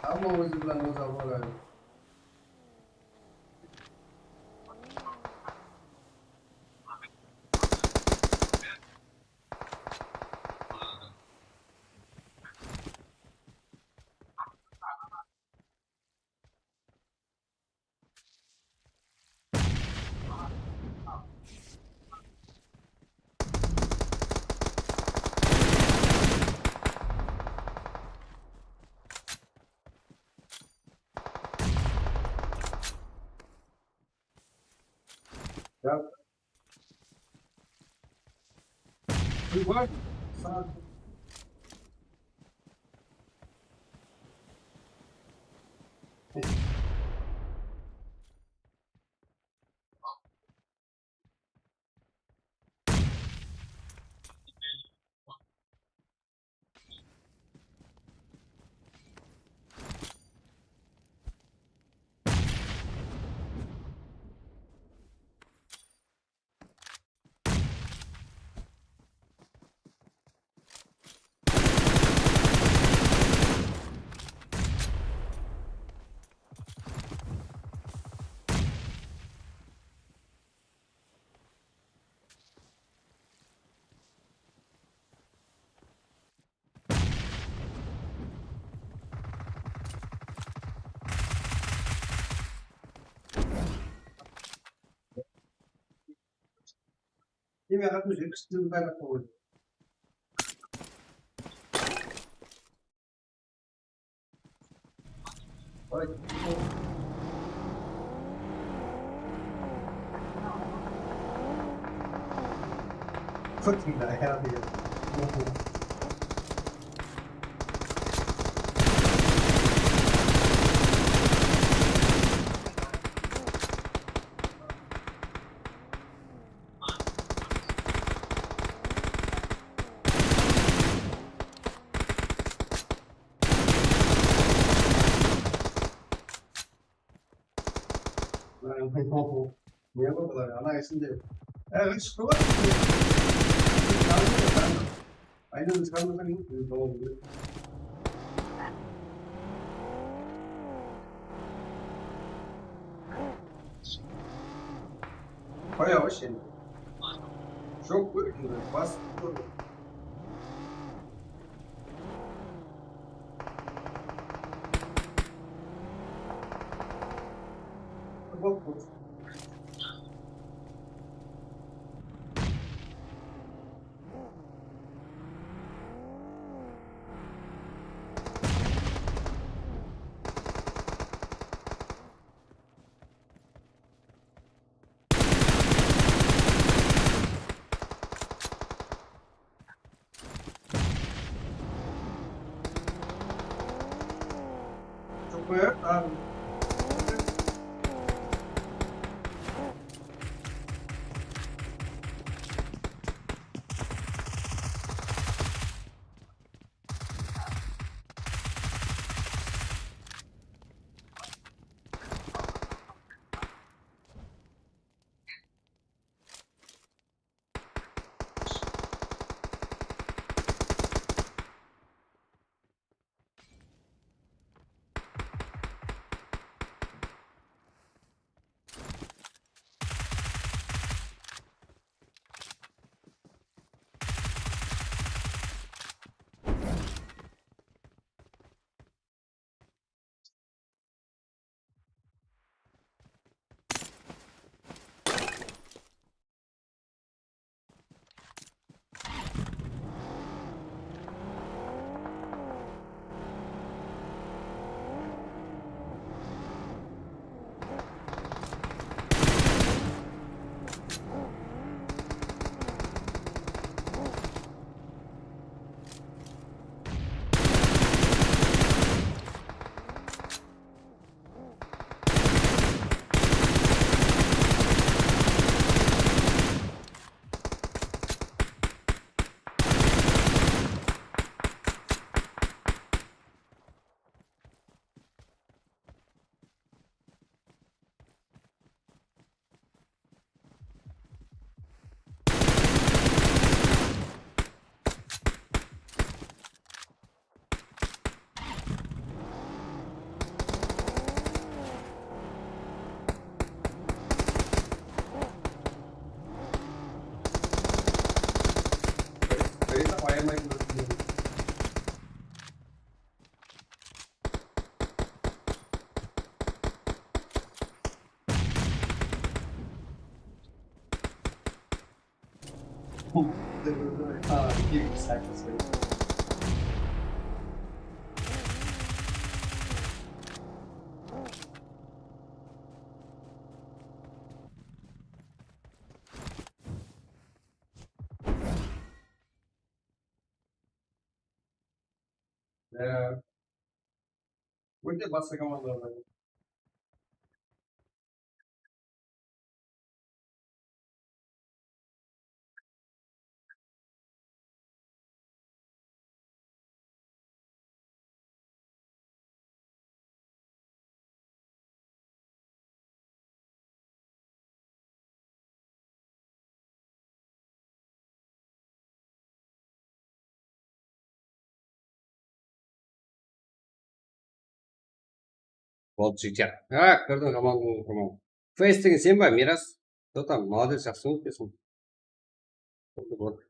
Amma ózi bilan ózi alıp baradı. Ya. Gúl bar. Saat. Neme, altmısh eki kishini baylap qoydı. Oy. Fırtında ayaqı. Ne qıldılar? Ana esinde. E, ışıqlı bar. Aynan çıkarmasań, yoq, men tawam kerek. Qoya qoyshı endi. Joq, kór, endi, basıp tur. Bot, bot. Super, um, Endi ayamaydı ózimdi. Ee, óte basqa komandalar. Boldı, jigitler. Ha, kirdim, aman, aman. Face degen sen ba, Miras? Что там, молодец, jaqsı kómektesin. Boldı, boldı.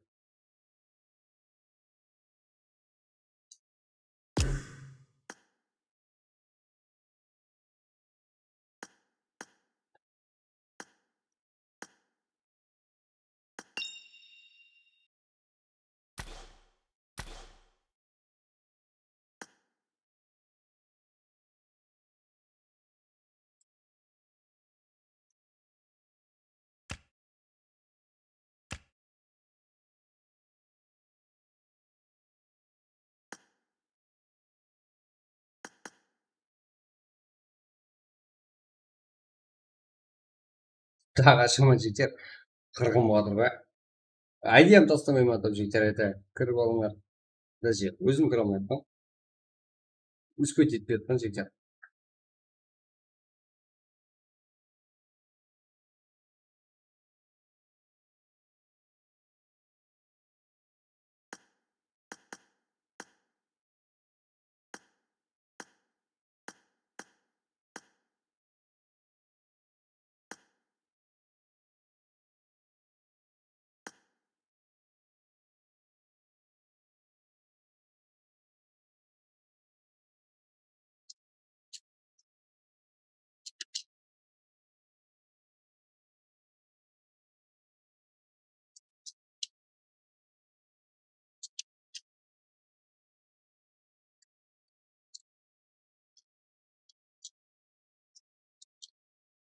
Daǵı ashaman, jigitler. Qırǵın bolıp atır ba? Aydiyam taslamayman atır, jigitler, ete. Kirip alıńlar. Даже ózim kire almay atırman. Úspe jetpey atırman, jigitler.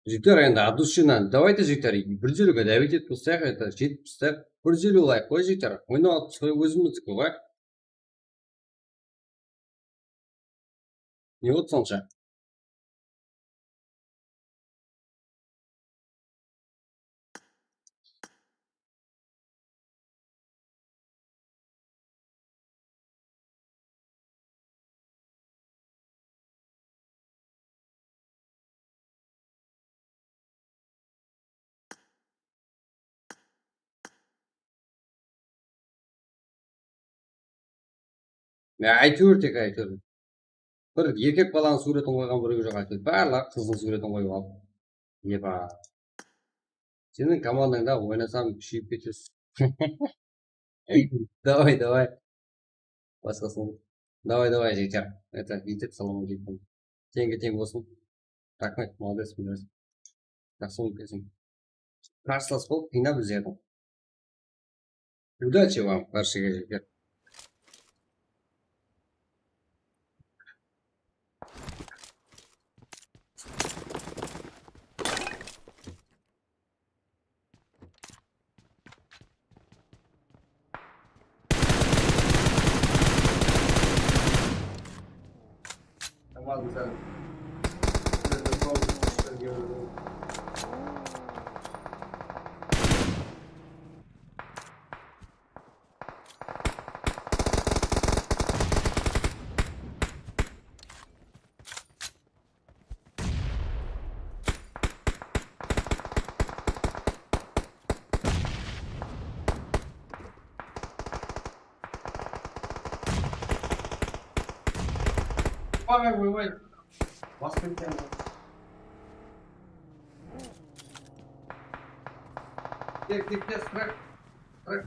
Jigitler, endi от души, давайте, jigitler, bir júz eliwge давить etip taslayıq, это, jetip taslayıq. Bir júz eliw layk qoy, jigitler. Oynap atırmız ǵoy, ózimizdiki ǵoy. Ne boldı sonsha? Ya, áytewir, tek áytewir. Bir erkek balanıń súwretin qoyǵan birewge joq, áytewir. Barlıǵı qızdıń súwretin qoyıp alıp. Eba. Seniń komandańda oynasam kúsheyip ketesiz. Davay, davay. Basqasın. Davay, davay, jigitler. Это, búytip, salam aleykum. Teńge teń bolsın. Raxmet, молодец, Miras. Jaqsı ótkizdiń. Qarsılas bolıp qıynap izerdiń. Удачи вам, bárshege, jigitler. Tamam, güzel. Vay, vay, vay. Basıp ketken. Tek, tek, tek, bırak. Bırak.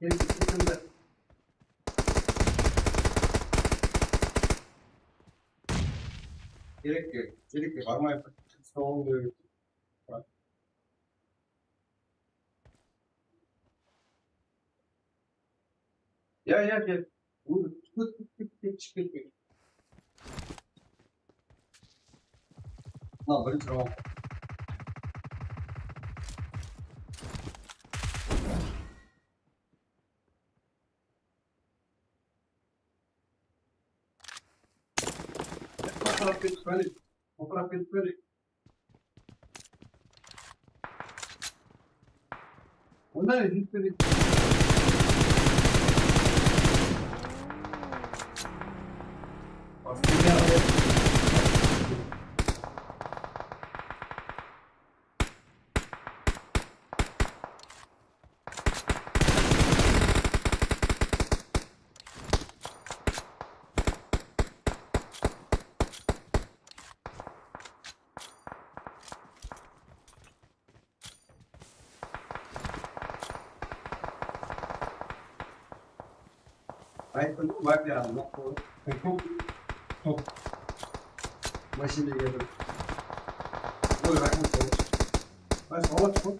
Gerek, gerek, gerek. Gerek, gerek. Gerek, gerek. Barmay, stolın berip. Ya, ya, gel. Dur, dur, dur, dur, dur, shıǵıp ketpey. Mına, birinshi round. Qotırap ketip, qáne. Qotırap ketip, qáne. Onda ne, júz. Ayttım ǵoy, Babi, anı, mashinege bir. Ol raqam sol. Ay, sawat sol.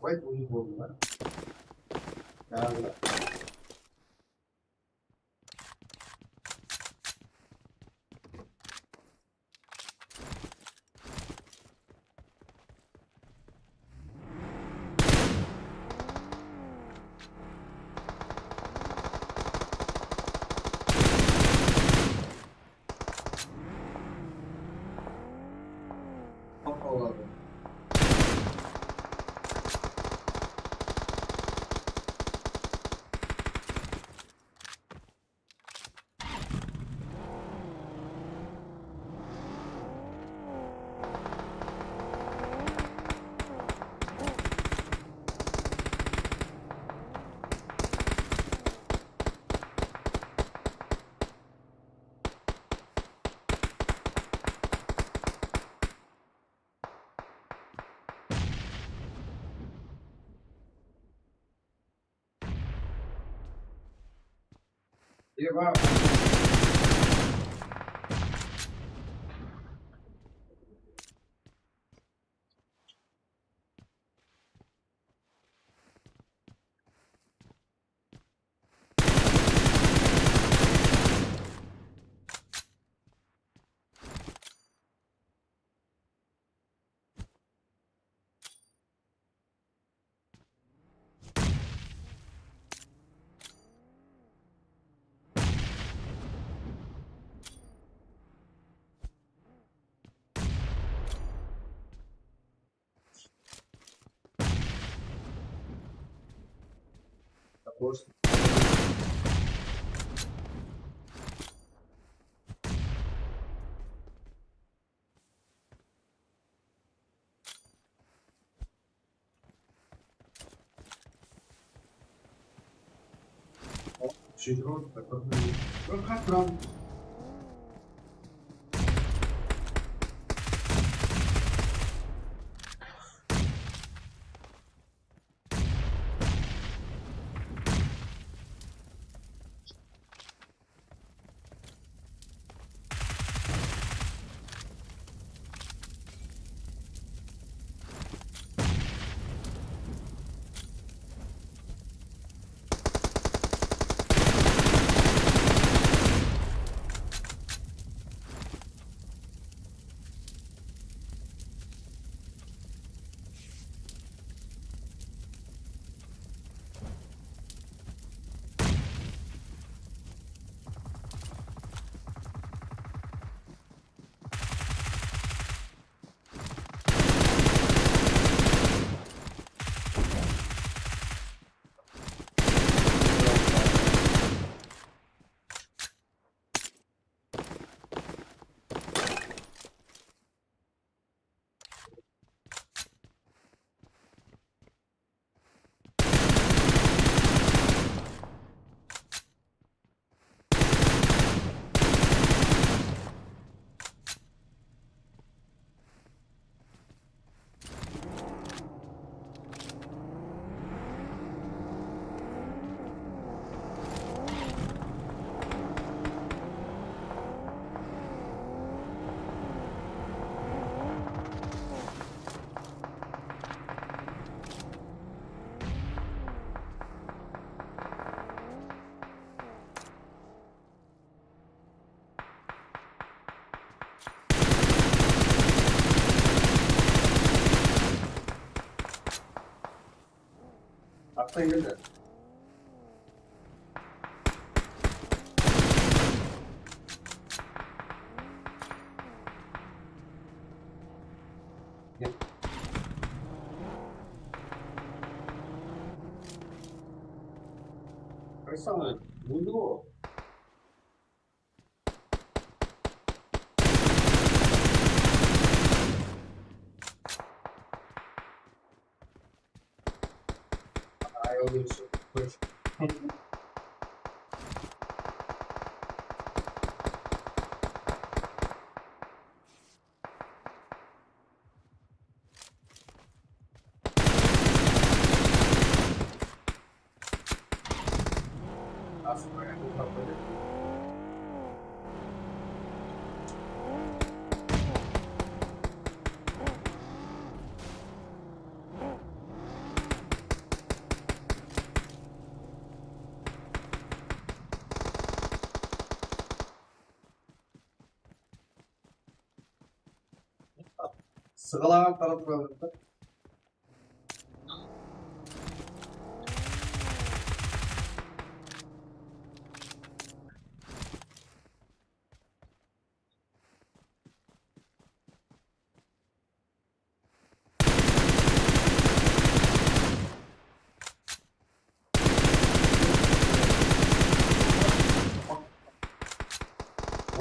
Vay, oyun oldu lan. Ya Allah. boladı. Attan keldi. Gel. Kaysana, óldi ǵo. Sıǵalaǵan tarap qoyalım da.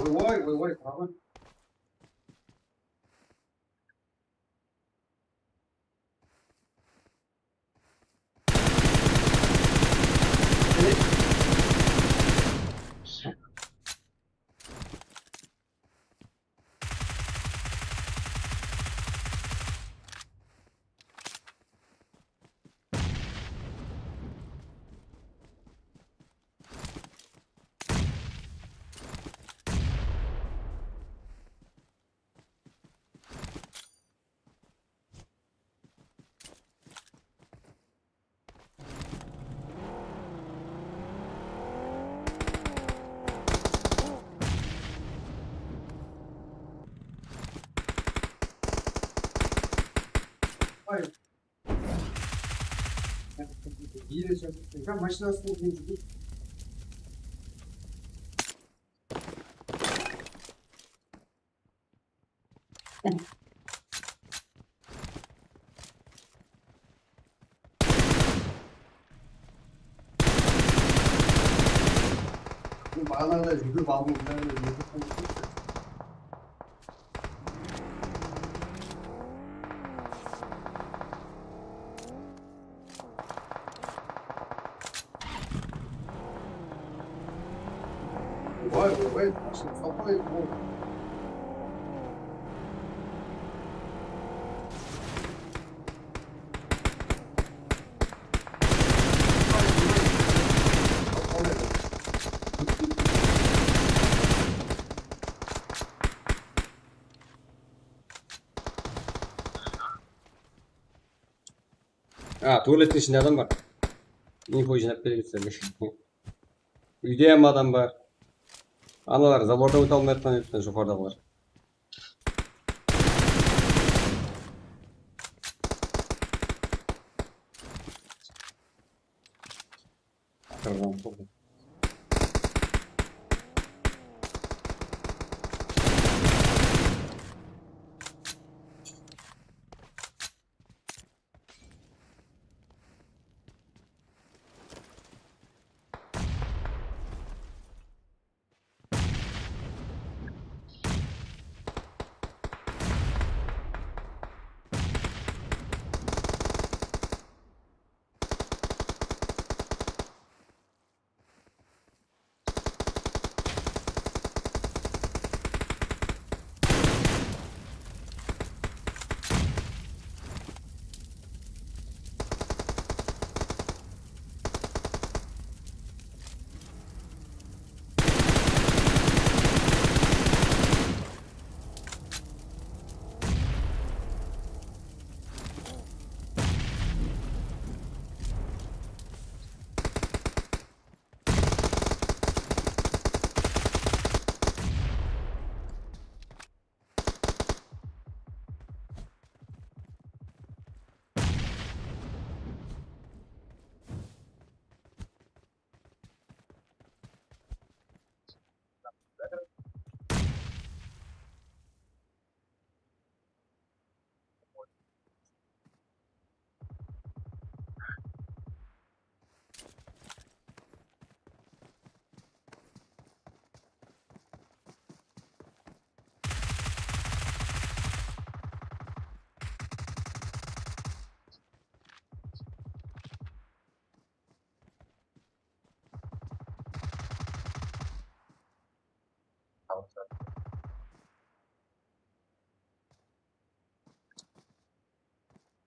Oy, oy, oy, qaraǵan. Ay. Ya, mashinası. Baǵanaǵıday júgirip aldım. Vay, vay, vay, mashina uslap qoydı, oy. A, tualettiń ishinde adam bar. Info jıynap bereyik sizlerge. Úyde hám adam bar. Analar zabordan óte almay atqan edi, joqarıdaǵılar. Qırǵan qıldı.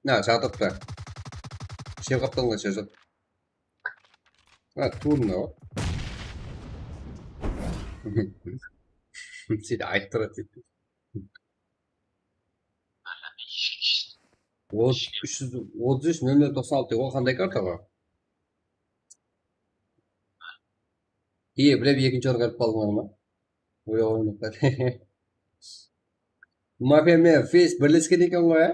Na, jatırıptı. Sher qaptalǵa shıǵıp. Ha, turın o. Seni ayttırıp. Otız, úsh júz otız úsh, nol nol toqsan altı, ol qanday karta ǵoy? Iye, bile bir ekinshi orınǵa kirip qaldıń ǵoy ma? Óyle oynap. Mafiya menen Face birlesken eken ǵoy, á?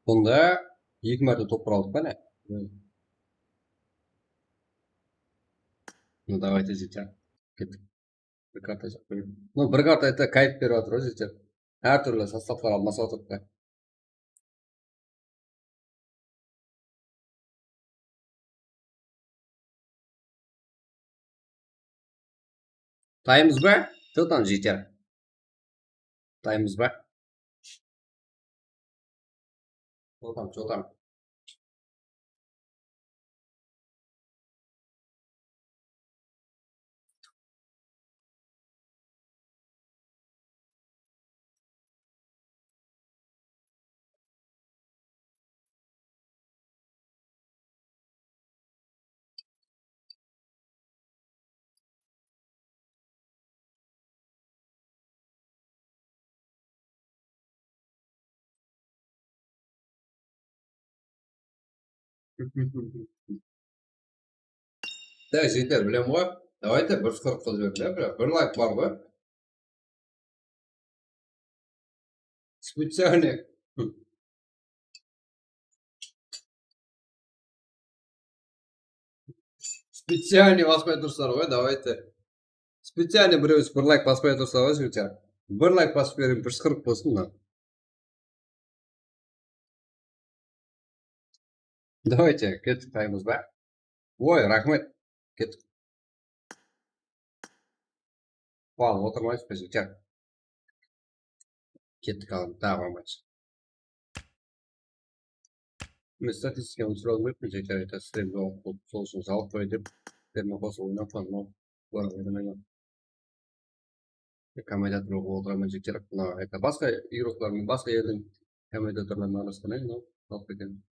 Bunda eki márte topır aldıq pa, ne? Ну, давайте, жігіттер. Kettik. Bir karta jaqpay. Ну, bir karta это кайф berip atır ǵoy, жігіттер. Hár túrli sostavlar almasıp atırıptı. Taymız ba? Что там, jigitler? Taymız ba? Что там, что там? Так, jigitler, bilem ǵoy. Давайте bir qırq qılıp jiberiń, ya, bir, bir layk bar ǵoy. Специальный. Специальный basıp qoyıp tursızlar ǵoy, давайте. Специальный birew bir layk basıp qoyıp tursızlar ǵoy, jigitler. Bir layk basıp beriń, bir qırq bolsın mına. Давайте, kettik, taymız ba? Oy, raxmet. Kettik. Wal, otırmaysız, bizge. Kettik, alın, taǵı bir match. Men statistikanı suraǵım kelip, jigitler ayta, stream jawap bolıp, sol ushın jalıp qoyay dep, sizler menen qosıp oynap qaldım. Oynamay qaldım. Kommentator oqıp otırman, jigitler. Mına, ayta, basqa igroklar menen, basqa eldiń kommentatorları menen aralasqan edim, mınaw, alıp ketken.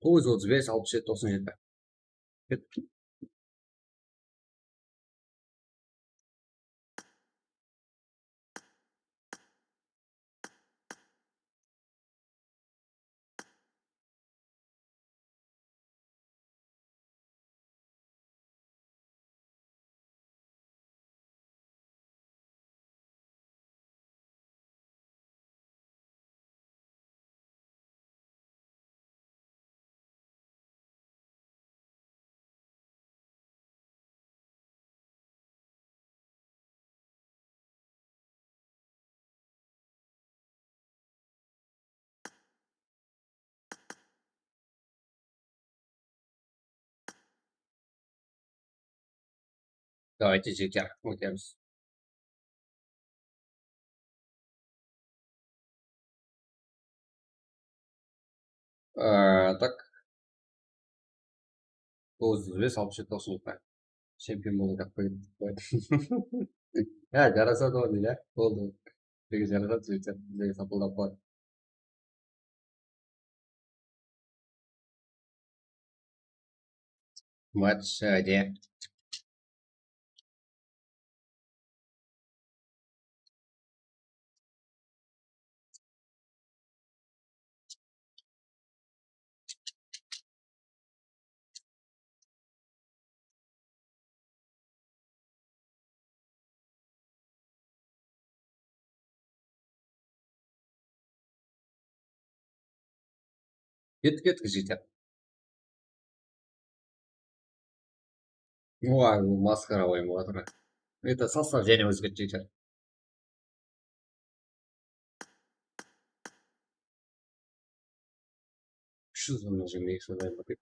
Toǵız júz otız bes, alpıs jeti, toqsan jeti. Давайте, jigitler, ótemiz. Aa, tak. Toǵız júz bes, alpıs jeti, toqsan jeti. Chempion boldı, gáp qoydı. Ya, jarasadı ǵoy, ya. Boldı. Bizge jarasadı, jigitler. Bizge sapıldap qoydı. Match, hadi. Kettik, kettik, jigitler. Oy, bul masqara oyın bolıp atır. Это, sostav jáne ózgerdi, jigitler. Úsh júz mıń jigirma eki sonday bir.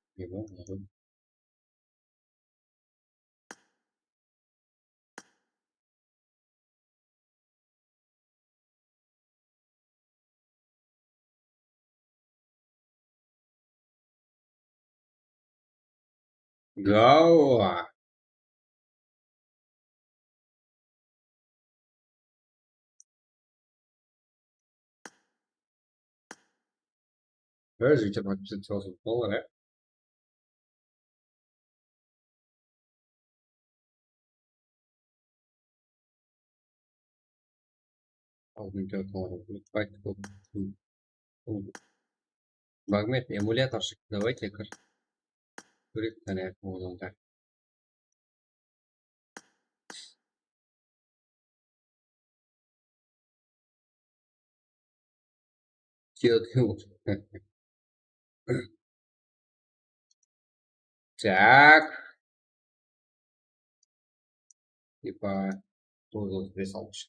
Gawa. Ózi jigitler podpisаться bolsın. Olar, ya. Aldın telefon. Magnet эмулятор shıqtı. Давайте kir. Kórelik, qáne, odan da. Kiyotki. Так. Tipa, toǵız júz bes, alpıs.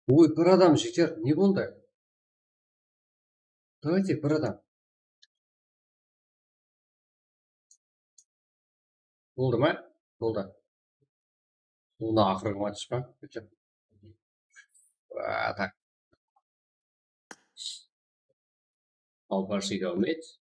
Oy, bir adam jeter, ne boldı? Давайте, bir adam. Boldı ma? Boldı. Onda aqırǵı match pa? Ketip. A, tak. Albarshıy dawam et.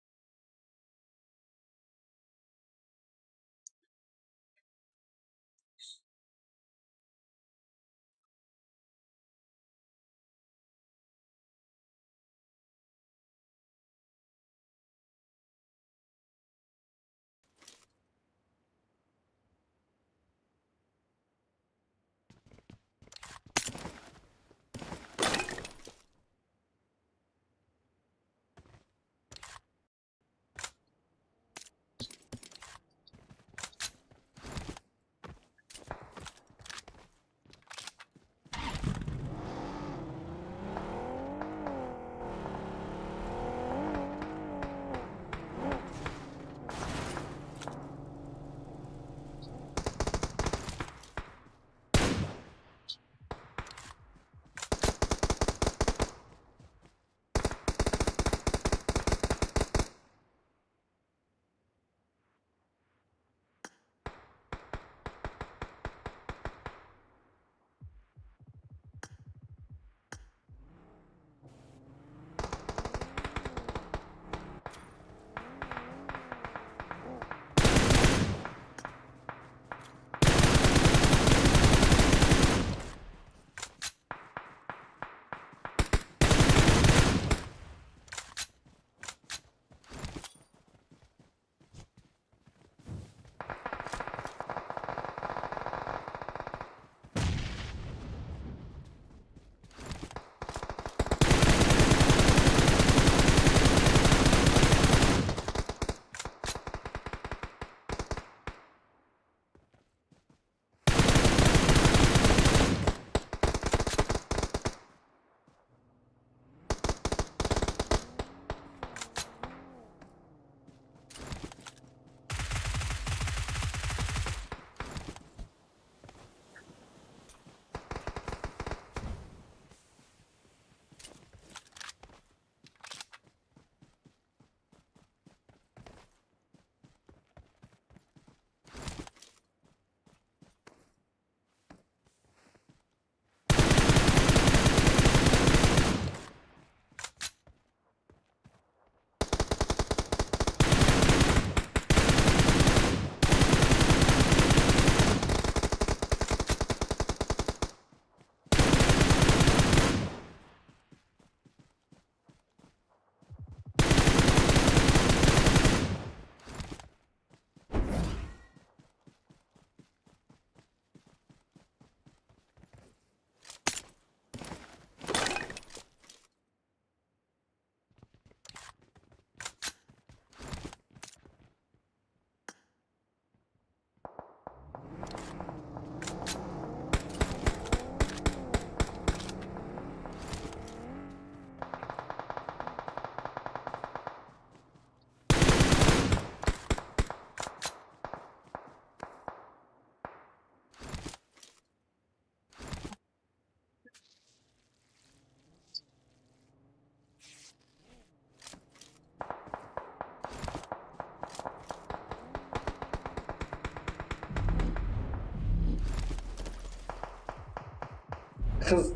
Qız.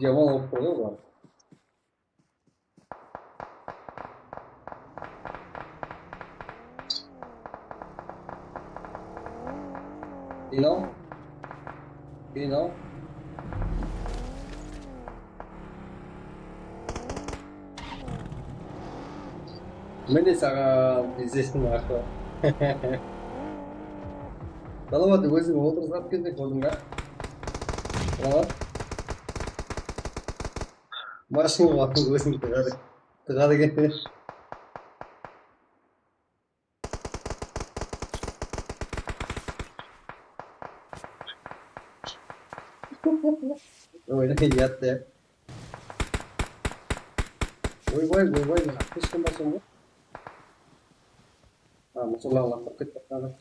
Jaman bolıp tur ǵoy bular. Qıynaw. Qıynaw. Mine saǵan izlesiń arqalı. Salawat, óziń otırıp keldik, kórdiń be? Salawat. Mashina batıń óziń tıǵadı. Tıǵadı ketedi. Oyna yattı. Oybay, oybay, ne yaptı, kim basın bu? Ha, musulmanlar ketip atır.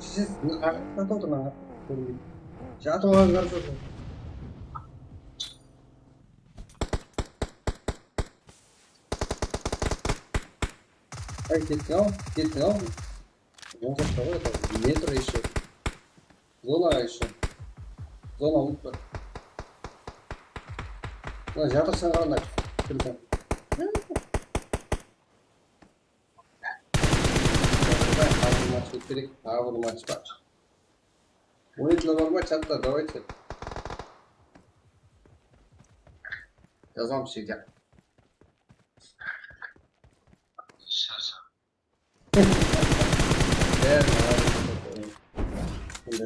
Siz ne, a, ne oldu lan? Görmeyim. Jatıp alıp jarıp. Ay, kettin-aw, kettin-aw. Ońzaqta ǵoy, metr ещё. Zona ещё. Zona ulıp tur. Mına jatırsań ǵana, kimseń? Taǵı bir match ótkereyik, taǵı bir match bar. Oyınshılar bar ma chatta, давайте. Jazamız shekar.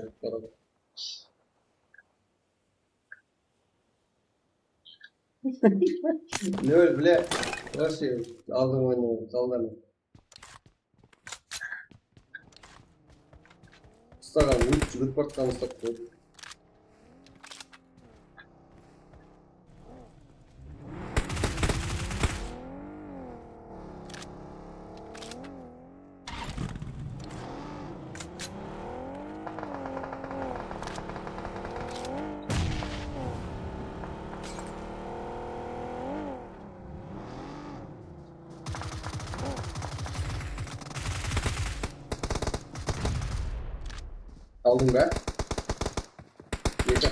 Bárin alıp. Nol, bile. Вообще, aldıń oynaw zaldan. Ustaǵan, júgirip baratqan ustap qoydı. Aldıń ba? Eki.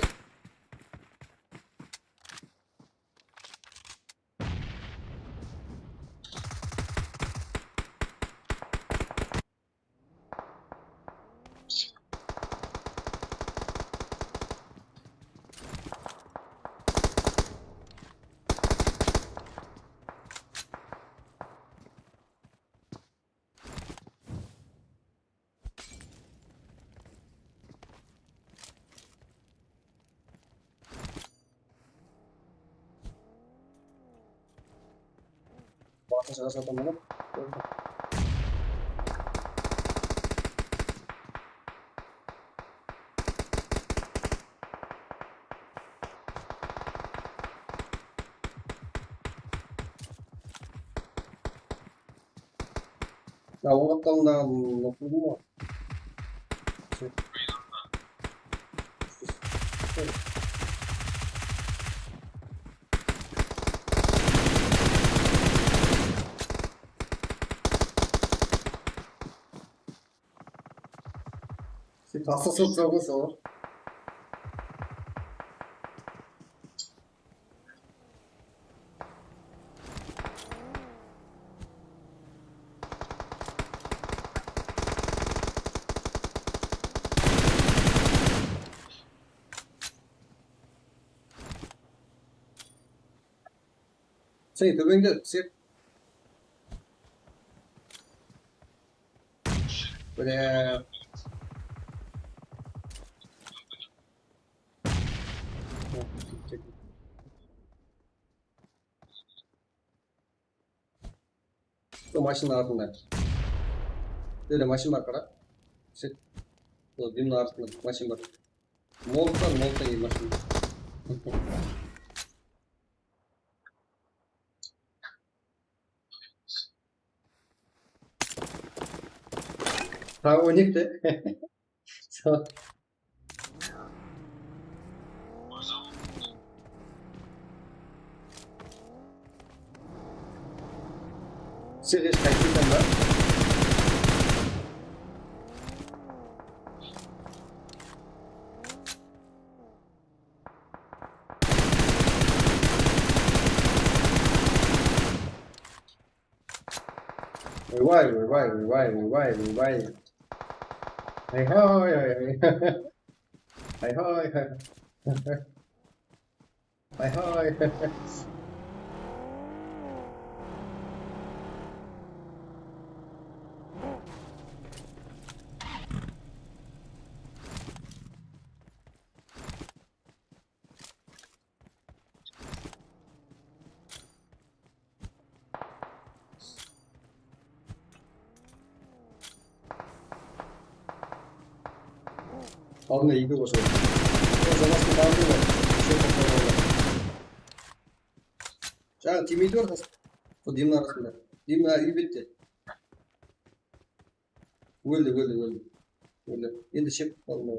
Basın shıǵarsa tamam. Ya, ońlap qalındaǵan nokıldım ǵoy. Sen taslasın soǵın soǵın. Sen tóbende sep. Bile. Sol mashina artında. Bile mashina bar, qara. Sep. Sol dimniń artında mashina bar. Molttan, molttan mashin. Taǵı oynayıq ta. Sol. Sen hesh qaytmaysań ba? Oybay, oybay, oybay, oybay, oybay. Hay hay hay. Hay hay hay. Hay hay. Aldında eki qoshar. Sol jalasın bardı ǵoy. Sol qoshar. Jańa tiymeydi bar qasqa. Sol demniń arasında. Ima, úy bette. Óldi, óldi, óldi. Óldi. Endi shep qaldı.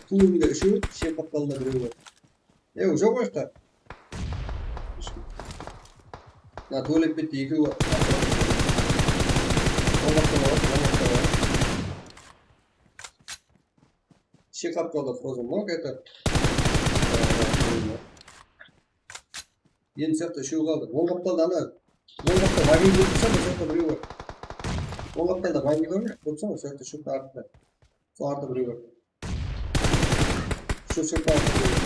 Tuwrında úshew, shep qaldı birew bar. Ew, joq o jaqta. Na, tualet bette ekew bar. Ońǵaqta bar, ońǵaqta bar. Shep qaldı, frozen log, это. Endi sıyaqta úshew qaldı. Oń qaptalda ana. Oń qaptalda vagon kelip tursa, mına sıyaqta birew bar. Oń qaptalda vagon bar, tursa, mına sıyaqta shep artında. Sol artında birew bar. Sol shep artında birew bar.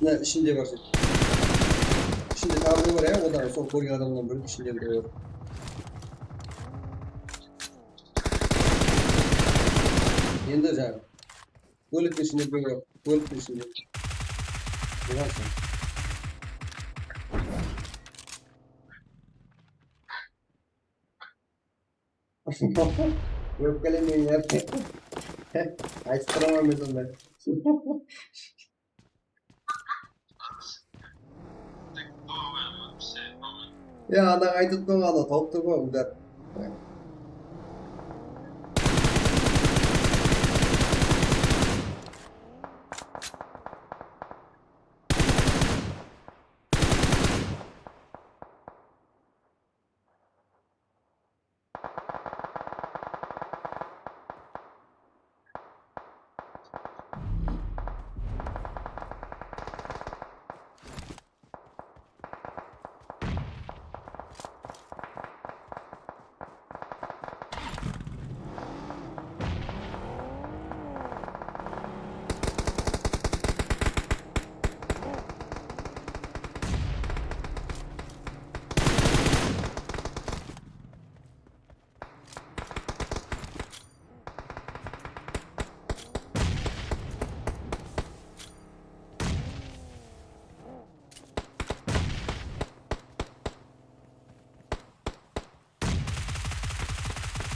Mına ishinde bar shep. Ishinde taǵı birew bar, ya, odan sol kórgen adamnan biri ishinde birew bar. Endi jańa. Tualettiń ishinde birew bar. Tualettiń ishinde. Buǵan soń. Ópkeleme, ya. Aytıp turaman men sonday. Ya, anań aytıp turǵanı tawıp tur ǵoy, Ilgar.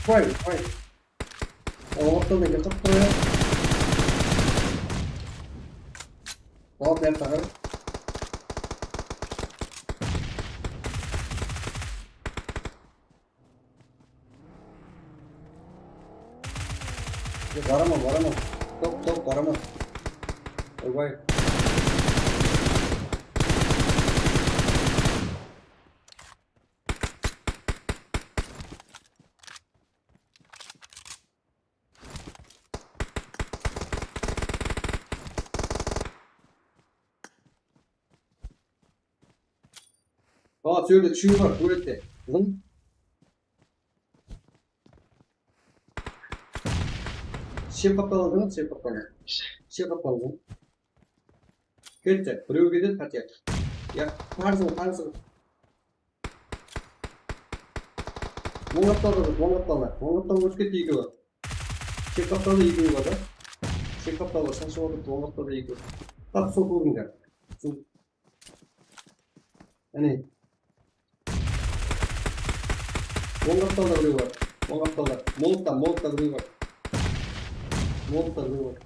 Vay, vay. Ońǵaqtan da kelip turıptı ya. Al, bertaǵı. Yo, baraman, baraman. Top, top, baraman. Oybay. Aa, sol jerde úshewi bar, tualette. Qızım. Shep qaptaldı, shep qaptaldı. Shep qaptaldı. Ketti. Birew ketedi, qáte. Ya, tarzı, tarzı. Oń qaptalda, oń qaptalda. Oń qaptalda ótip ketti ekewi. Shep qaptalda ekewi bar da. Shep qaptalda shashıp atırıptı, oń qaptalda ekewi. Tap sol kórdińler. Sol. Áne. Oń qaptalda birew bar. Oń qaptalda. Molotta, molotta birew bar. Molotta birew bar.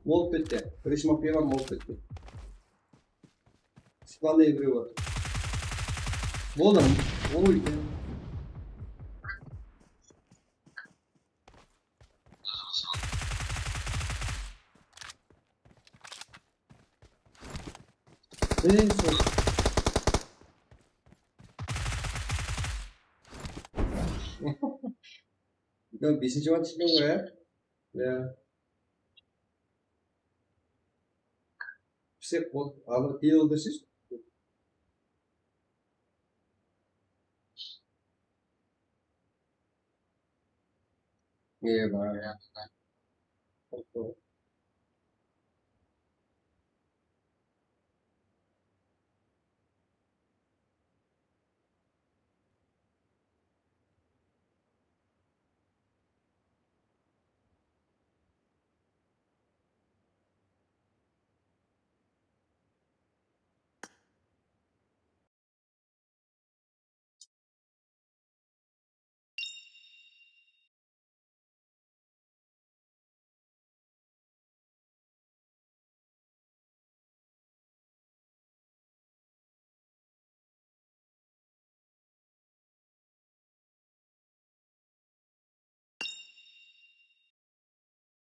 Molt kette. Birinshi mapke bar, molt kette. Ispanday birew bar. Boldı. Oy. Ey, sol. Ya, besinshi wan túsken ǵoy, ya. Ya. Pisek bol, alır, pil dursiz. Iya, bar.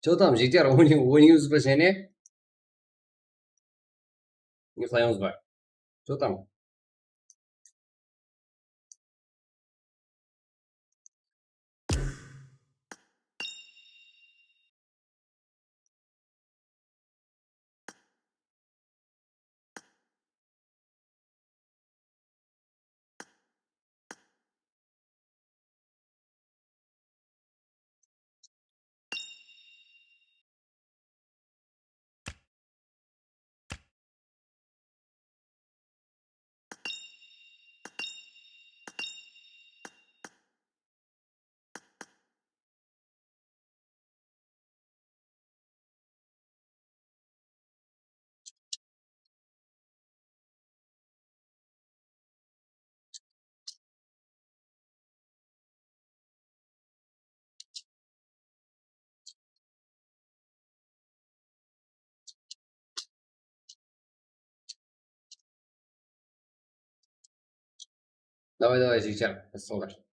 Что там, jigitler, oynay-, oynaymız ba jáne? Uyıqlaymız ba? Что там? Давай, давай, jigitler, basıńlar.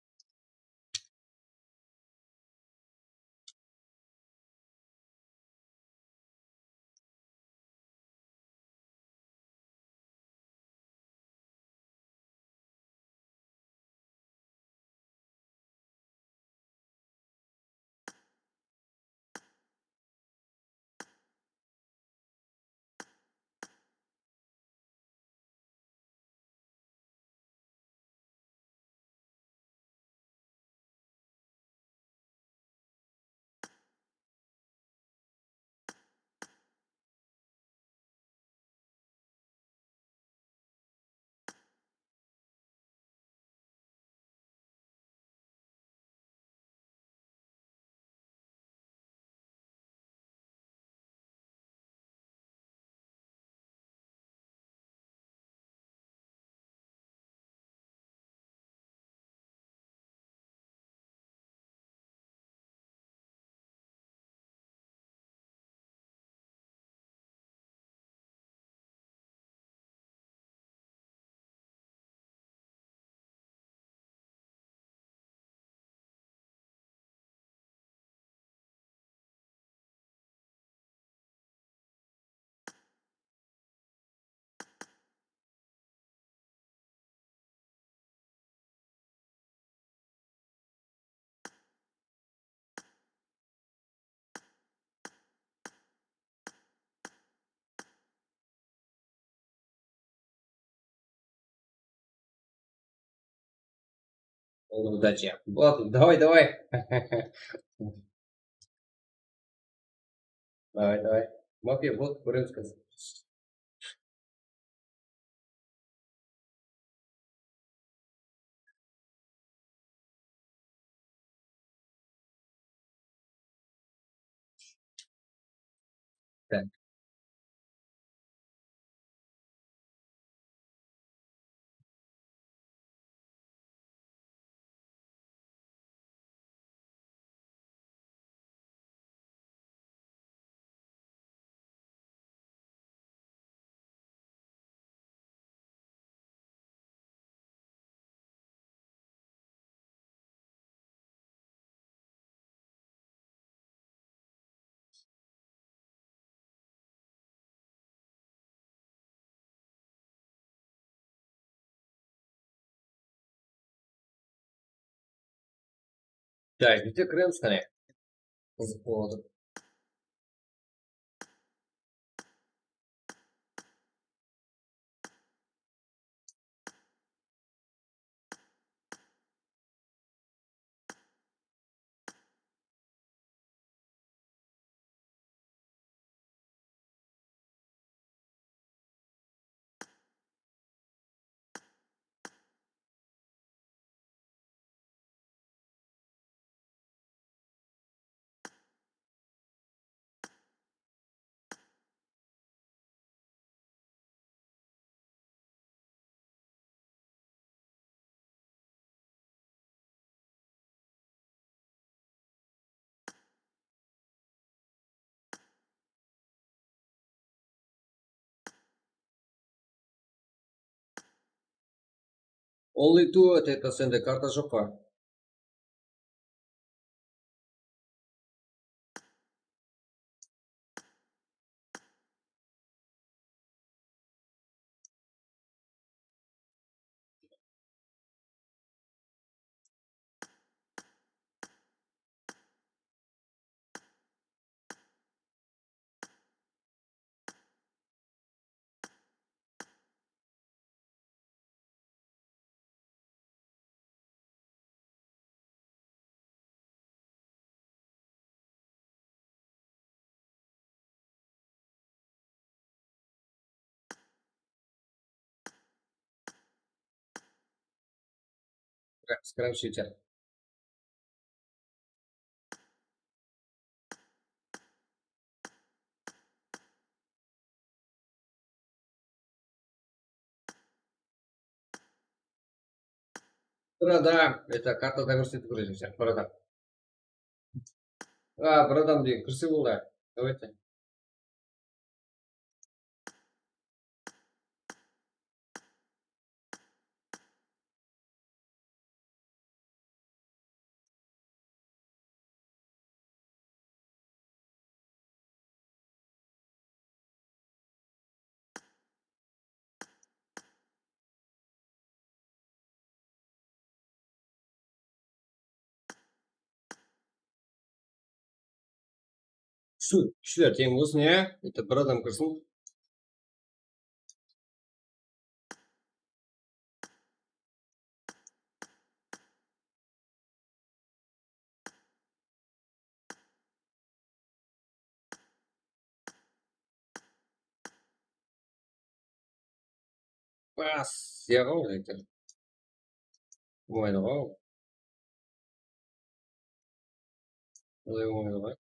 Удачи. Вот, давай, давай. Давай, давай. Mafiya, вот, кóremiz házir. Так. Так, bitta kiremiz qáne. Qızıq boladı. Only two, это sende karta joq pa? Scram shooter. Bir adam, это, kartada kórsetip kóreyik, bir adam. A, bir adam degen kirse boldı. Давайте. Kúshli, kúshler teń bolsın, ya? Bitta bir adam kirsin. Bas, yaǵaw, lekin. Oynaydı ǵoy. Olay oynaydı ǵoy.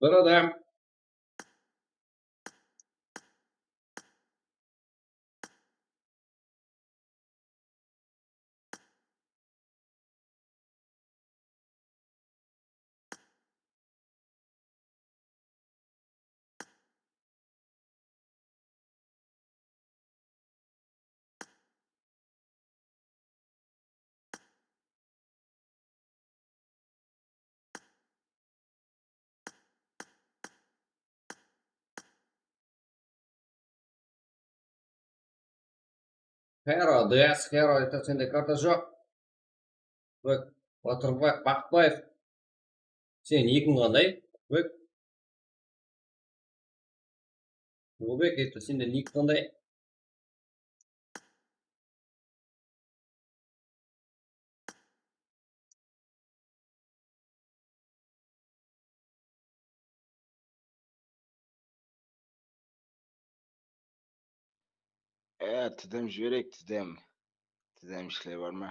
Bir adam. Hero, D S Hero, aytadi, sende karta joq. Bak, Batırbay, Baqıtbaev. Sen nikiń qanday? Bak. Ulbek, aytadi, sende nik qanday? E, tidem jibereyik, tidem. Tidem ishler bar ma?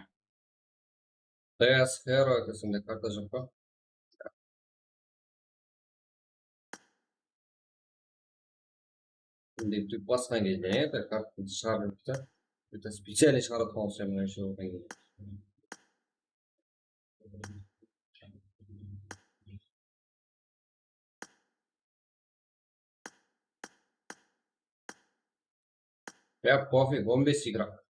Tayas Hero, sende karta joq pa? Endi dep basqan gezde, endi kartını shıǵarıp ta. Bitta специальный shıǵarıp qalsam, mına shu bolǵan gezde. Ya, pofig, on bes igrok.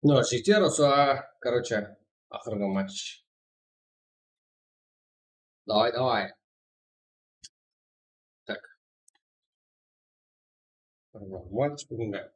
No, jeter usı, короче, aqırǵı match. Давай, давай. Так. Match búgingi.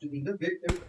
Júzinde bek, bek.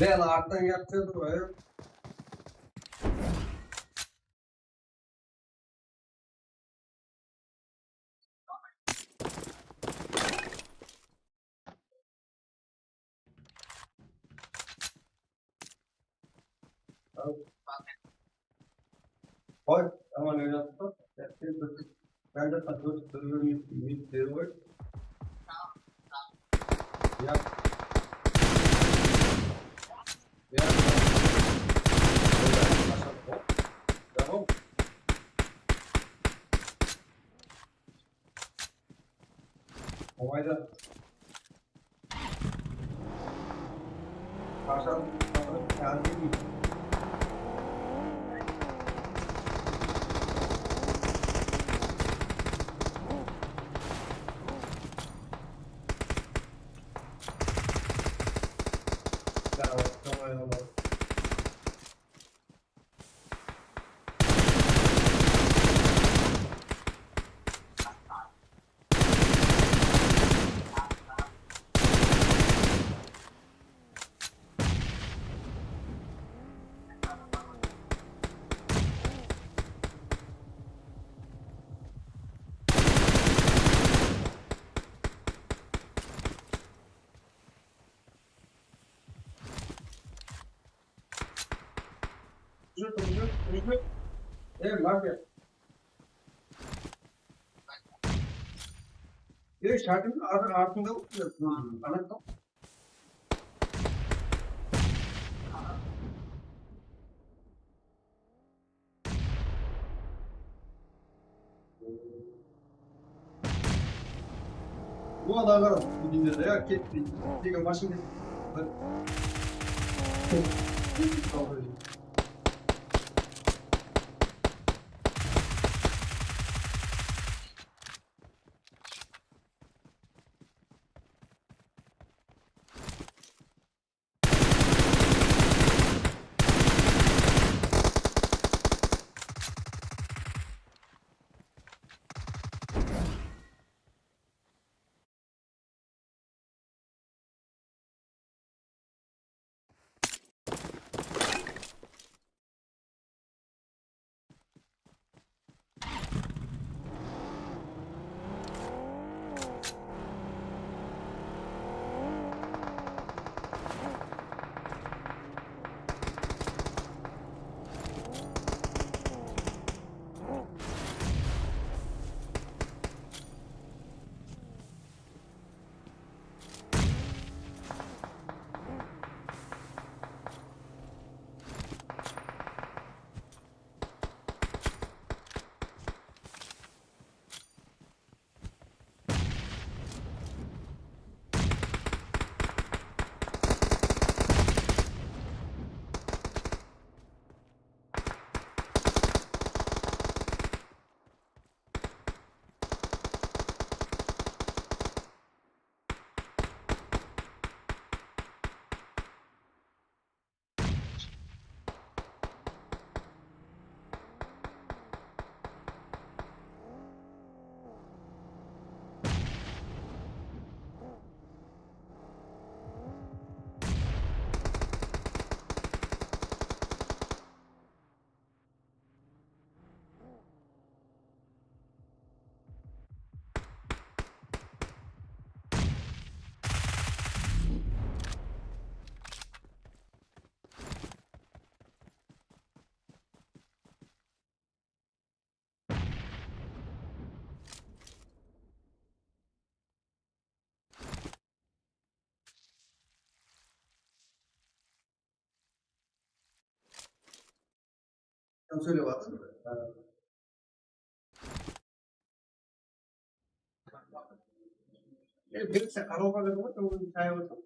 Bela arttan kiyatırdı ǵoy. Qoy, aman oynattıq. Sen bir, sen de bir, bir, bir minut, minut berip qoy. Ya. Ya. Tamam. Olayda. Qashan qazanıp, házir. Yürü, yürü, yürü. Ey, mafiya. Ey, şarkının adı altında oturuyor. Anlattım. Bu adam var, bu dünyada ya, ketti. Tek maşın ketti. Sóylep atır. E, bir kisi qarawǵa berdi ǵoy, sen óziń shayıp atsań.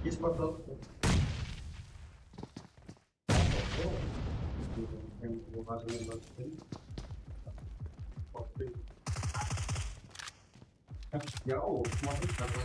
Есть портал. Я, о, смотри, какой.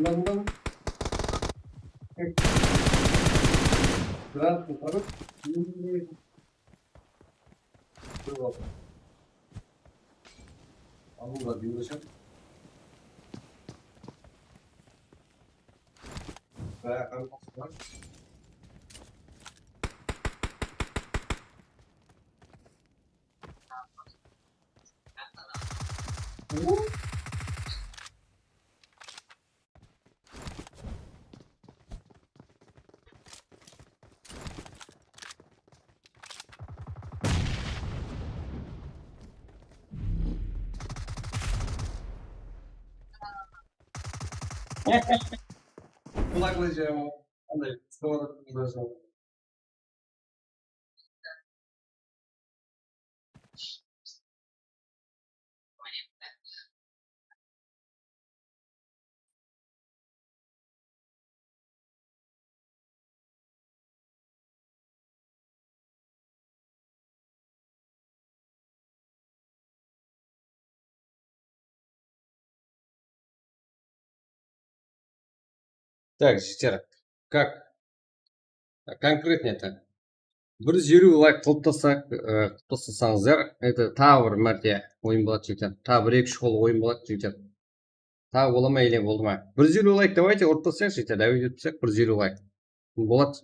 Yandan. Biraz yukarı. Dur bak. Alın da bir uğraşalım. Bayağı kaybolsun lan. Kulaklıcı ama. Anday, sıkıntı. Так, жігіттер, как? Конкретно это. Bir júz eliw layk qılıp tasa-, e, qılıp tasasańızlar, это, taǵı bir márte oyın boladı, jigitler. Taǵı bir eki-úsh qol oyın boladı, jigitler. Taǵı bola ma, ele boldı ma? Bir júz eliw layk, давайте, urıp tasayıq, jigitler. Давайте urıp tasayıq, bir júz eliw layk. Boladı.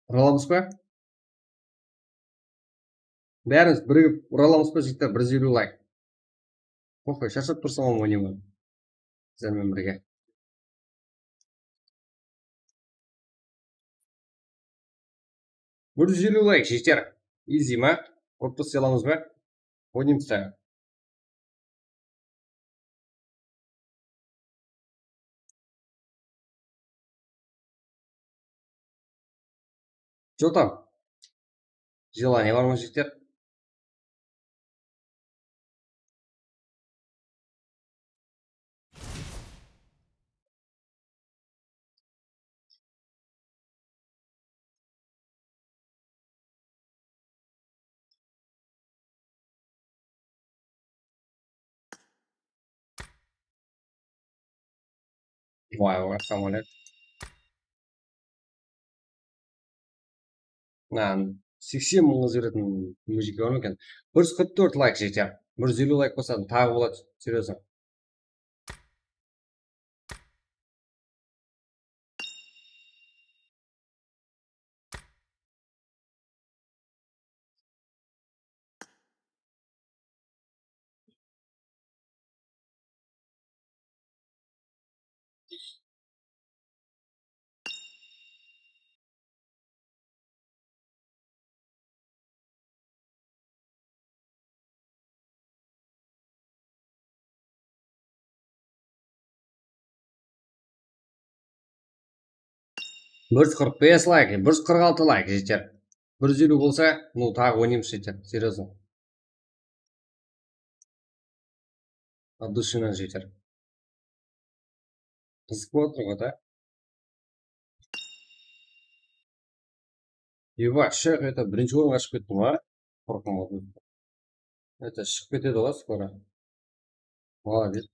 Ura alamız ba? Bárimiz birigip ura alamız ba, jigitler? Bir júz eliw layk. Oxey, sharshap tursań, oynayman. Sizler menen birge. Bir júz eliw layk jeter. Izi ma? Urıp tasay alamız ba? Oynaymız da. Что там? Желание bar ma, jigitler? Vay, vay, samolyot. Lan, seksen mıńǵa jiberetin mujikler bar ma eken? Bir júz qırq tórt layk jeter. Bir júz eliw layk bolsa, taǵı boladı, серьёзно. Bir júz qırq bes layk, bir júz qırq altı layk jeter. Bir júz eliw bolsa, ну, taǵı oynaymız jeter, серьёзно. От души jeter. Qızıq bolıp atır ǵoy da. Eba, shayx, это, birinshi orınǵa shıǵıp kettim ǵoy. Qorqıp qaldım. Это, shıǵıp ketedi ǵoy skoro. Молодец.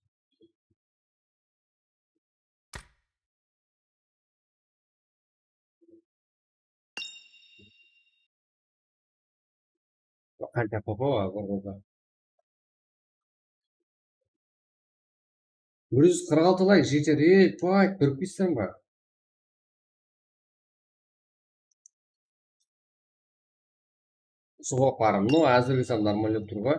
Qancha qopa bar, bir qopa. Bir júz qırq altı layk jeter. Ey, payt, bir pisem bar. Usı qoparım. Ну, házirgi sám нормально tur ǵoy.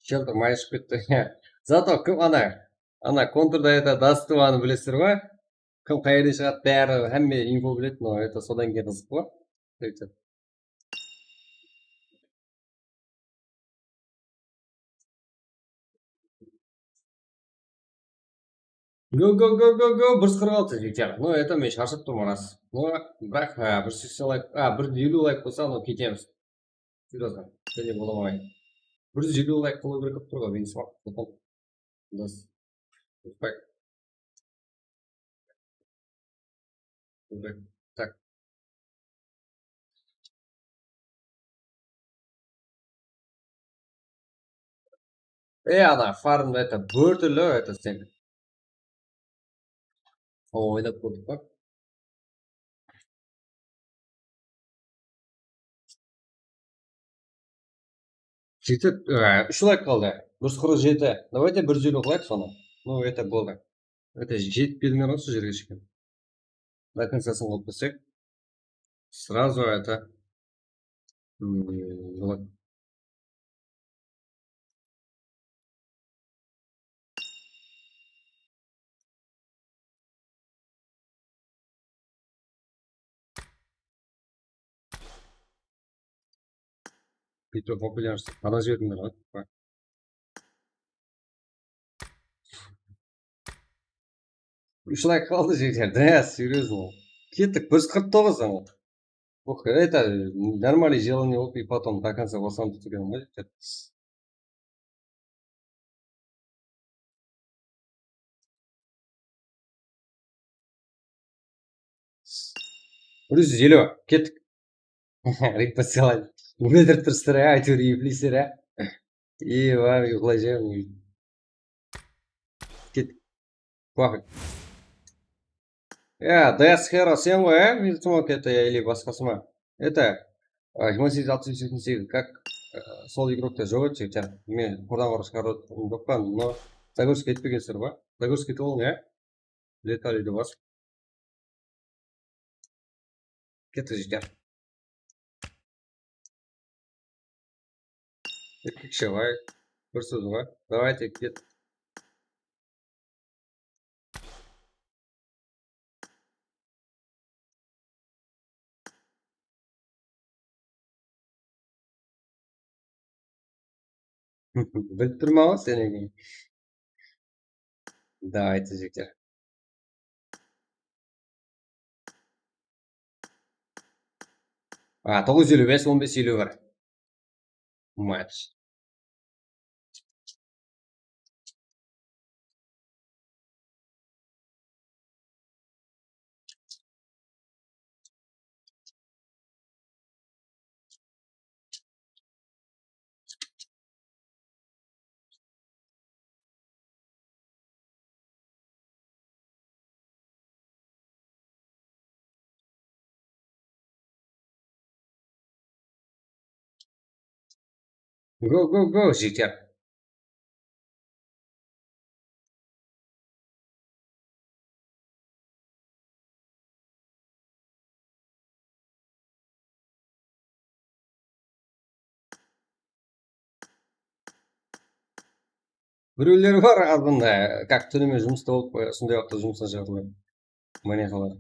Shelter may shıǵıp ketti. Зато kim ana, ana konturda это Dust two-anı bilesizler ǵoy? Kim qayerden shıǵadı, bári, hámme info biledi, но это sodan keyin qızıq ǵoy. Go, go, go, go, go, bir júz qırq altı jeter. Ну, это men sharshap turman ras. Ну, biraq, ha, bir júz seksen layk, a, bir júz eliw layk bolsa, ну, ketemiz. Серьёзно, jáne bola almaydı. Bir júz eliw layk qılıw kerek bolıp tur ǵoy, meniń suwaq. Dos. Respekt. Respekt. Tak. E, ana, farmda это bir túrli, это sen. O, oynap kórdik pa? Jigitler, e, úsh layk qaldı. Bir júz qırq jeti. Давайте bir júz eliw qılayıq sonı. Ну, это boldı. Это jetip kelińler usı jerge shekem. До концасın qılıp ketsek. Сразу это, м, болады. Bitta populyarnostı qara jiberdińler ǵoy. Úsh layk qaldı, jigitler. Да, серьёзно. Kettik, bir júz qırq toǵız, ana. Ох, это, нормальный желание bolıp, и потом до конца basam dep turgaным ǵoy, jigitler. Bir júz eliw, kettik. Repost alayın. Óltirip tursızlar, á, áytewir epleysiz, á. Ey, bar, uyqılayjaqpan. Kettik. Пофиг. Ya, Death Hero sen ǵoy, á? Видимо, это ya, или basqası ma? Это, а, jigirma segiz, altı júz seksen segiz, как, э, sol igrokta joq edi, jigitler. Men qurdan qurıs joqpan, но загрузка etpegensiz ba? Загрузка etip alıń, ya? Letaliy de bas. Kettik, jigitler. Erkekshe ǵoy, bir sóz ǵoy. Давайте, ket. Bilip turman ǵoy seni. Давайте, jigitler. A, toǵız júz eliw bes, on bes eliw bir. Match. Go, go, go, jigitler. Birewler bar, azında, как, túnime jumısta bolıp, e, usınday waqıtta jumıstan shıǵadı ǵoy. Mine solar.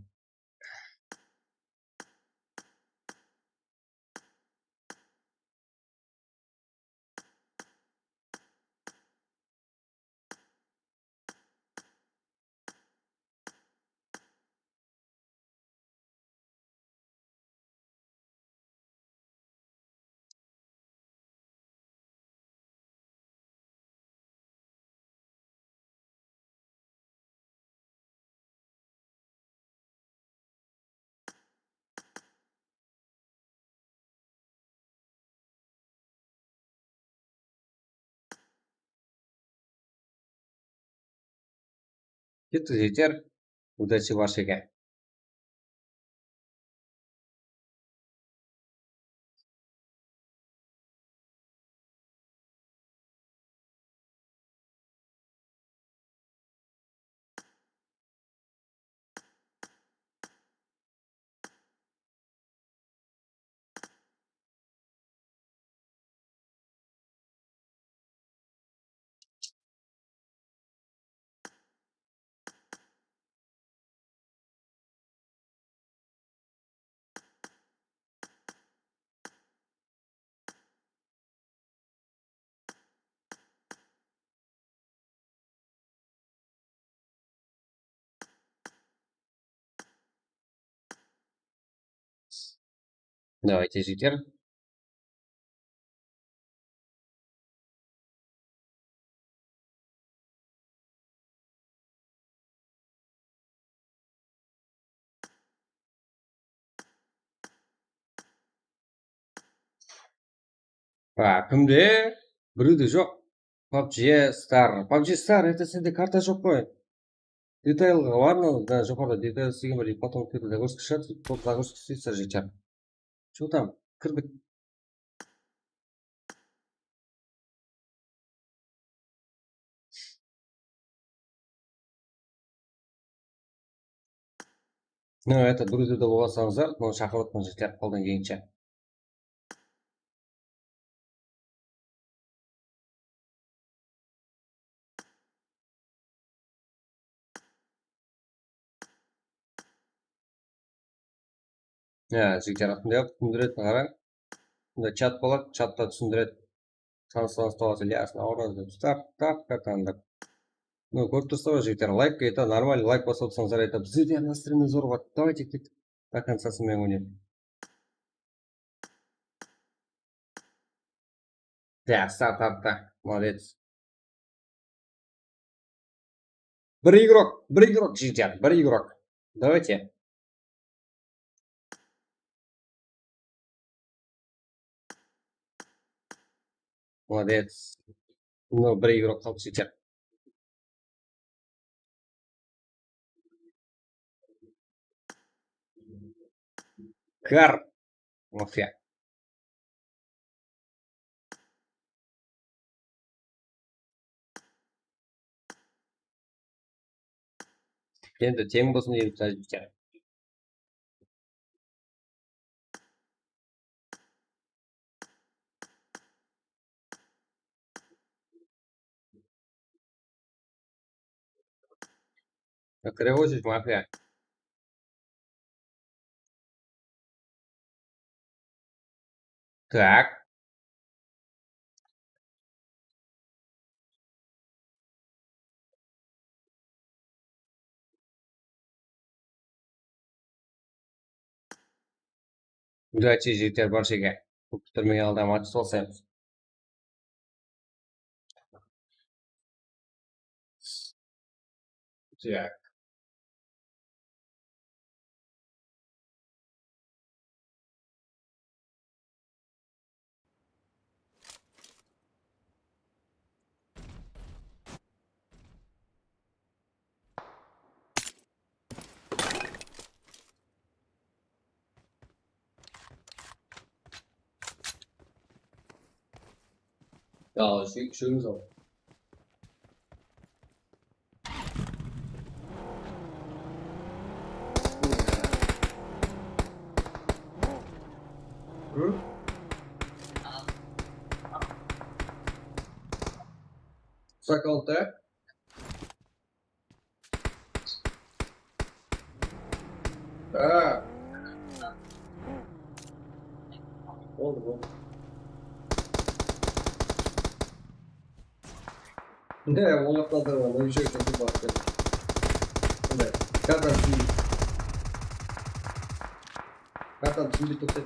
Kettik, jeter. Удачи, barshege. Давайте, жігіттер. А, кімде? Біреуде жоқ. PUBG Star. PUBG Star, это sende karta joq qoy. Detaylǵa bar, mına joqarıda detail islegen bir, потом ты загрузка shıǵadı, toq загрузка isleysiz, jigitler. Что там? Kirdik. No, это, друзьяда bolǵan sańızlar, mına shaqırıp atqan jigitler qoldan kelgenshe. Ya, jigitler, atın dep túsindiredi, qarań. Bunda chat boladı, chatta túsindiredi. Tanısańız tawasız, ясно, awradı, start, start, katanda. No, kórip tursızlar ǵoy, jigitler, layk, это, нормально, layk basıp atsańızlar, это, bizde de настроение zor ǵoy, давайте, до конца sınmay oynayıq. Ya, start attı, молодец. Bir igrok, bir igrok, jigitler, bir igrok. Давайте. Молодец. No, bir igrok qaldı, jigitler. Kar. Mafiya. Endi teń bolsın, endi tajikler. Kire qoyshı, mafiya. Так. Удачи, jigitler, barshaǵa. Kóp kúttirmegen aldamay, sol sen. Так. Ya, şu, şu güzel. Hı? Sakal tak. Ha. Oldı, oldı. Ne, ońlap qaldırma, ne ushın ekin dep atır. Mınday, kartan túsinbey. Kartan túsinbey tursa.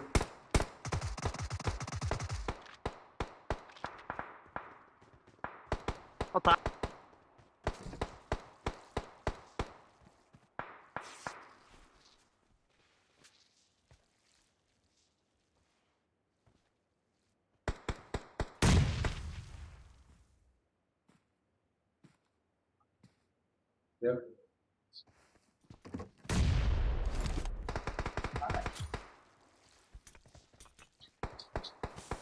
Ota. Yep.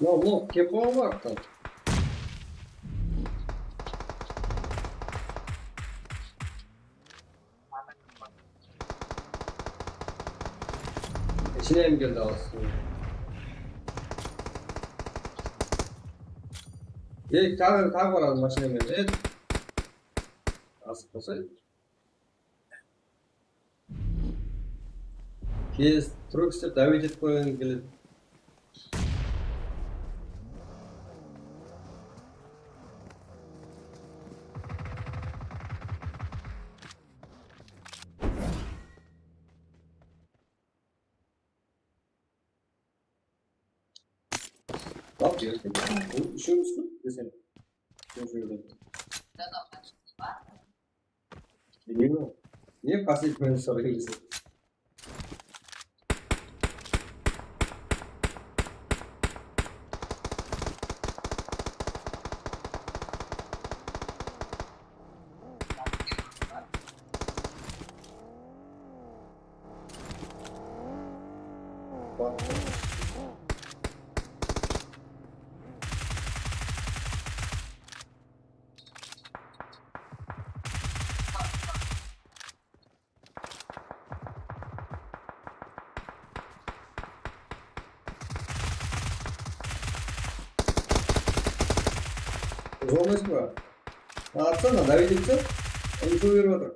No, no, kep boladı arttan. İçine em keldi alısın. Ey, taǵı, taǵı baradı mashina menen. Ey. Asıp bolsaydı. Kez turıp islep, давить etip qoyǵıń keledi. Bak, gerçekten. Bu üşüyoruz mu? Desem. Bilmiyorum. Niye pasif böyle soruyorsun? Zor emes pe? Atsana, давить etse, info berip atır.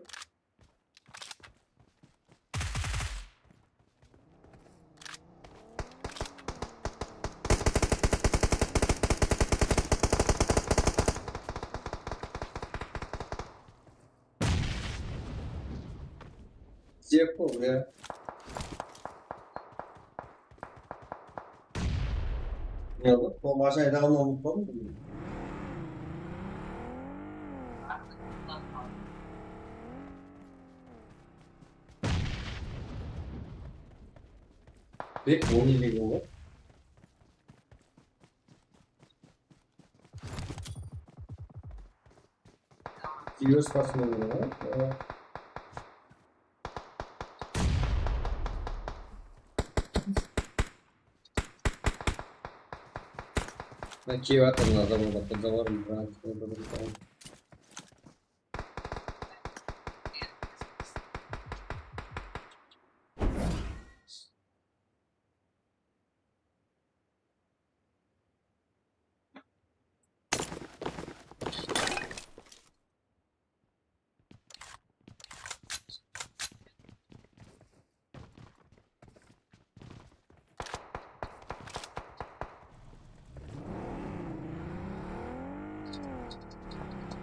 Всех, ya. Ya, bul mashina aydaǵandı umıtıp qaldım. Bek, on elli boldı. Kiyos basınan. Mına kiyip atır, mına adamlar, adamlar.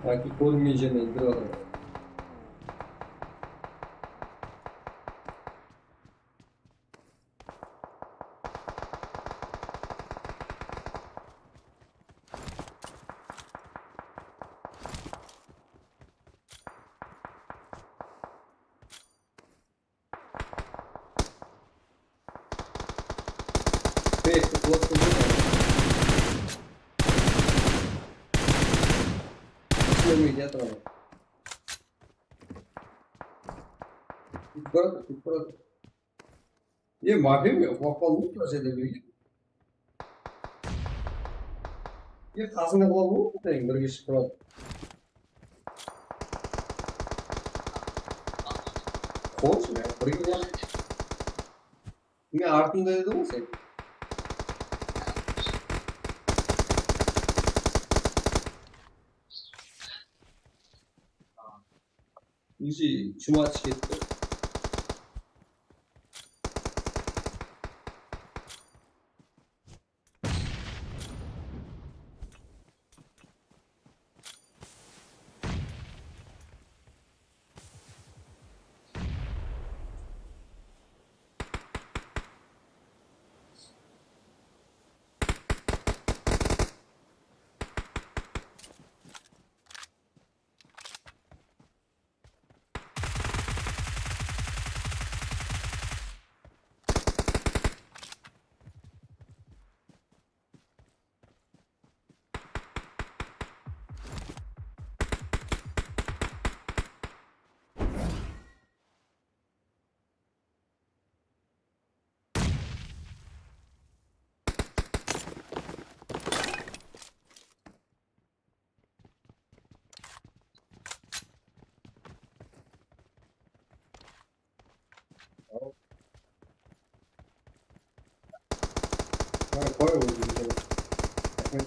Aytıp kórmey jerden bir adam. Ey, qutlattım. Islemeydi, yatır ama. Gitip baradı, gitip baradı. E, mafya mı? Uxlap qaldım, mına jerde birge. E, qasıńa qulap al, birge shıǵıp baradı. Qoyshı, ya, birge baradı. Men artımda edi ǵoy sen. Уже чумачы ketti. Qara, qoy, ózim ketaman. Raxmet.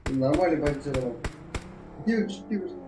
Nормально, pozitsiya bar. Kete ber, shıǵıp kete ber.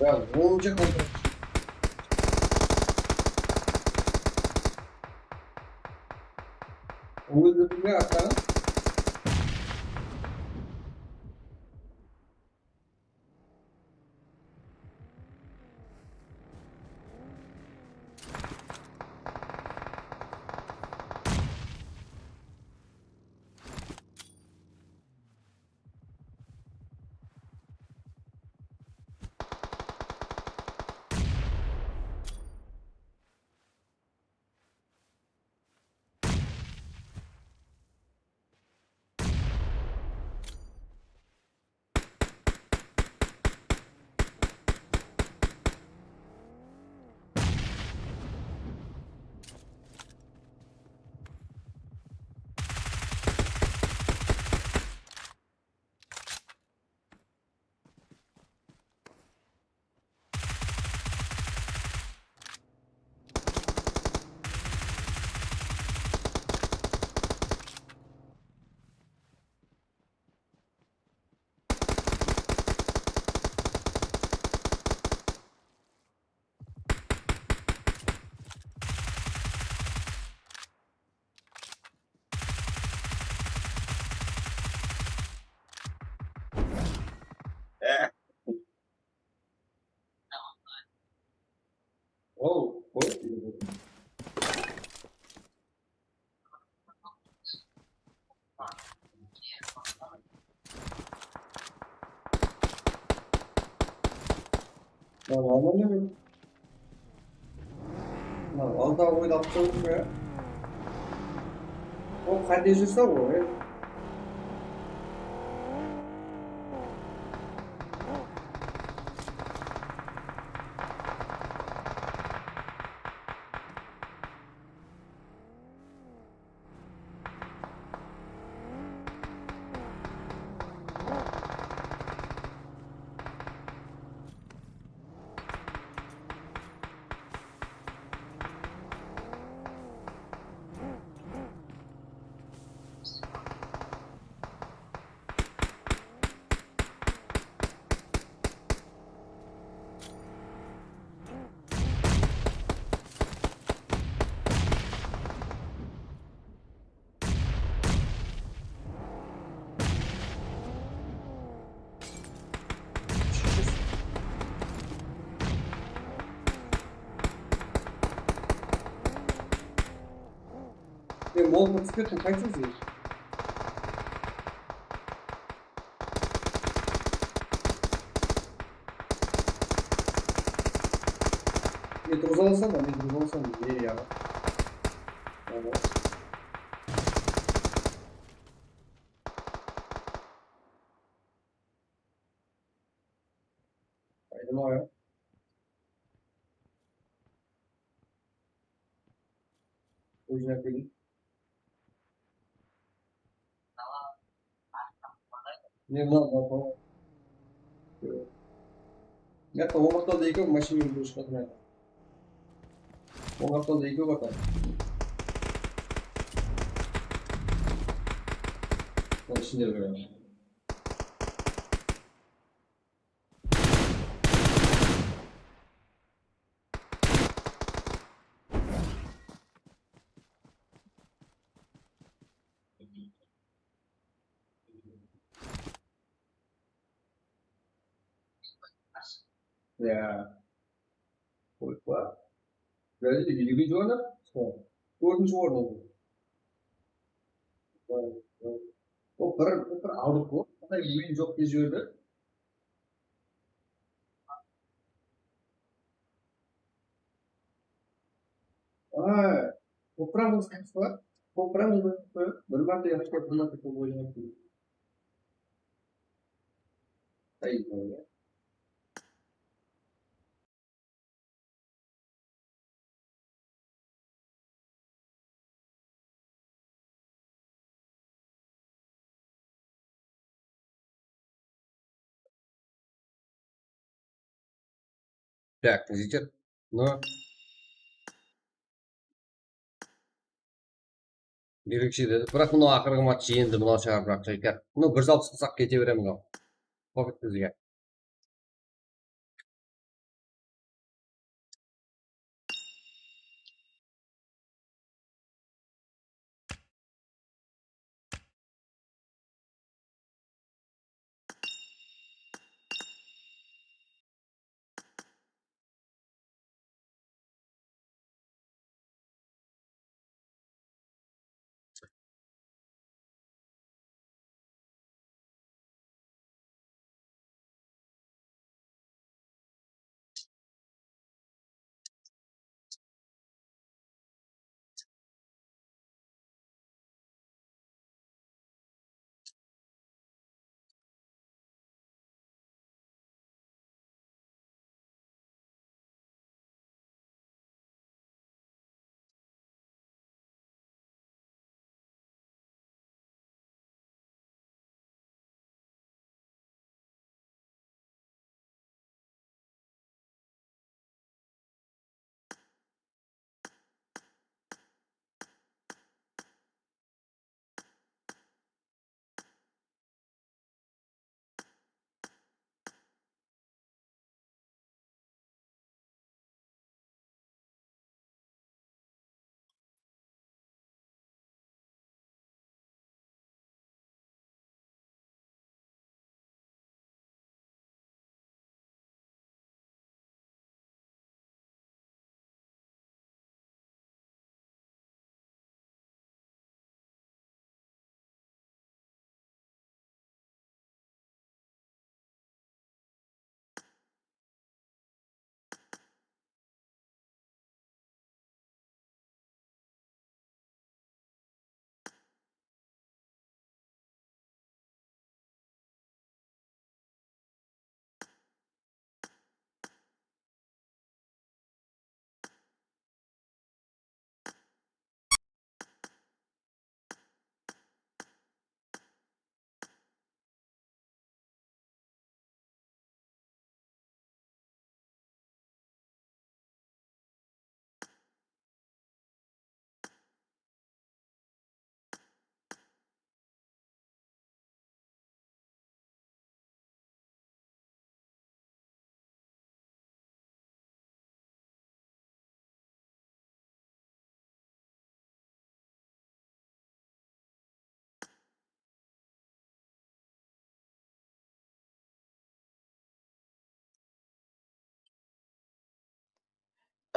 Ya, onıncı qanday? Óldirdim ya, ata. Oh, boş. Lan, alma ne? Lan, aldı oydı alıp ya. O, qáte júrse o, e. E, molotov túspedi, qaytsız? Men turǵıza alsam ba, men turǵıza alsam ba, ne yaǵı? Tamam. Qaydım aǵa. Ózine kelin. Ne mınaw, mınaw, mınaw. Mıyaqta oń avtoda ekew, mashinanıń bir shıǵatın ayta. Oń avtoda ekew bar. Onıń ishinde bir. Ya. Qoyıp qoya. Bázi de videoǵa juwanı. Sol. Tórtinshi orın aldı. O bir, bir aldıq ǵoy. Qanday oyın joq dep jiberdi. Aa, popravka qaysı bar? Popravka bir márte yaxshılap, bir márte kóp oynadı. Ay, ya. Так, jigitler. Mına Birikshi dedi. Biraq mınaw aqırǵı match endi mınaw shıǵar, biraq, jigitler. Mınaw bir júz alpıs qılsaq kete beremiz ǵoy. Qopıt bizge.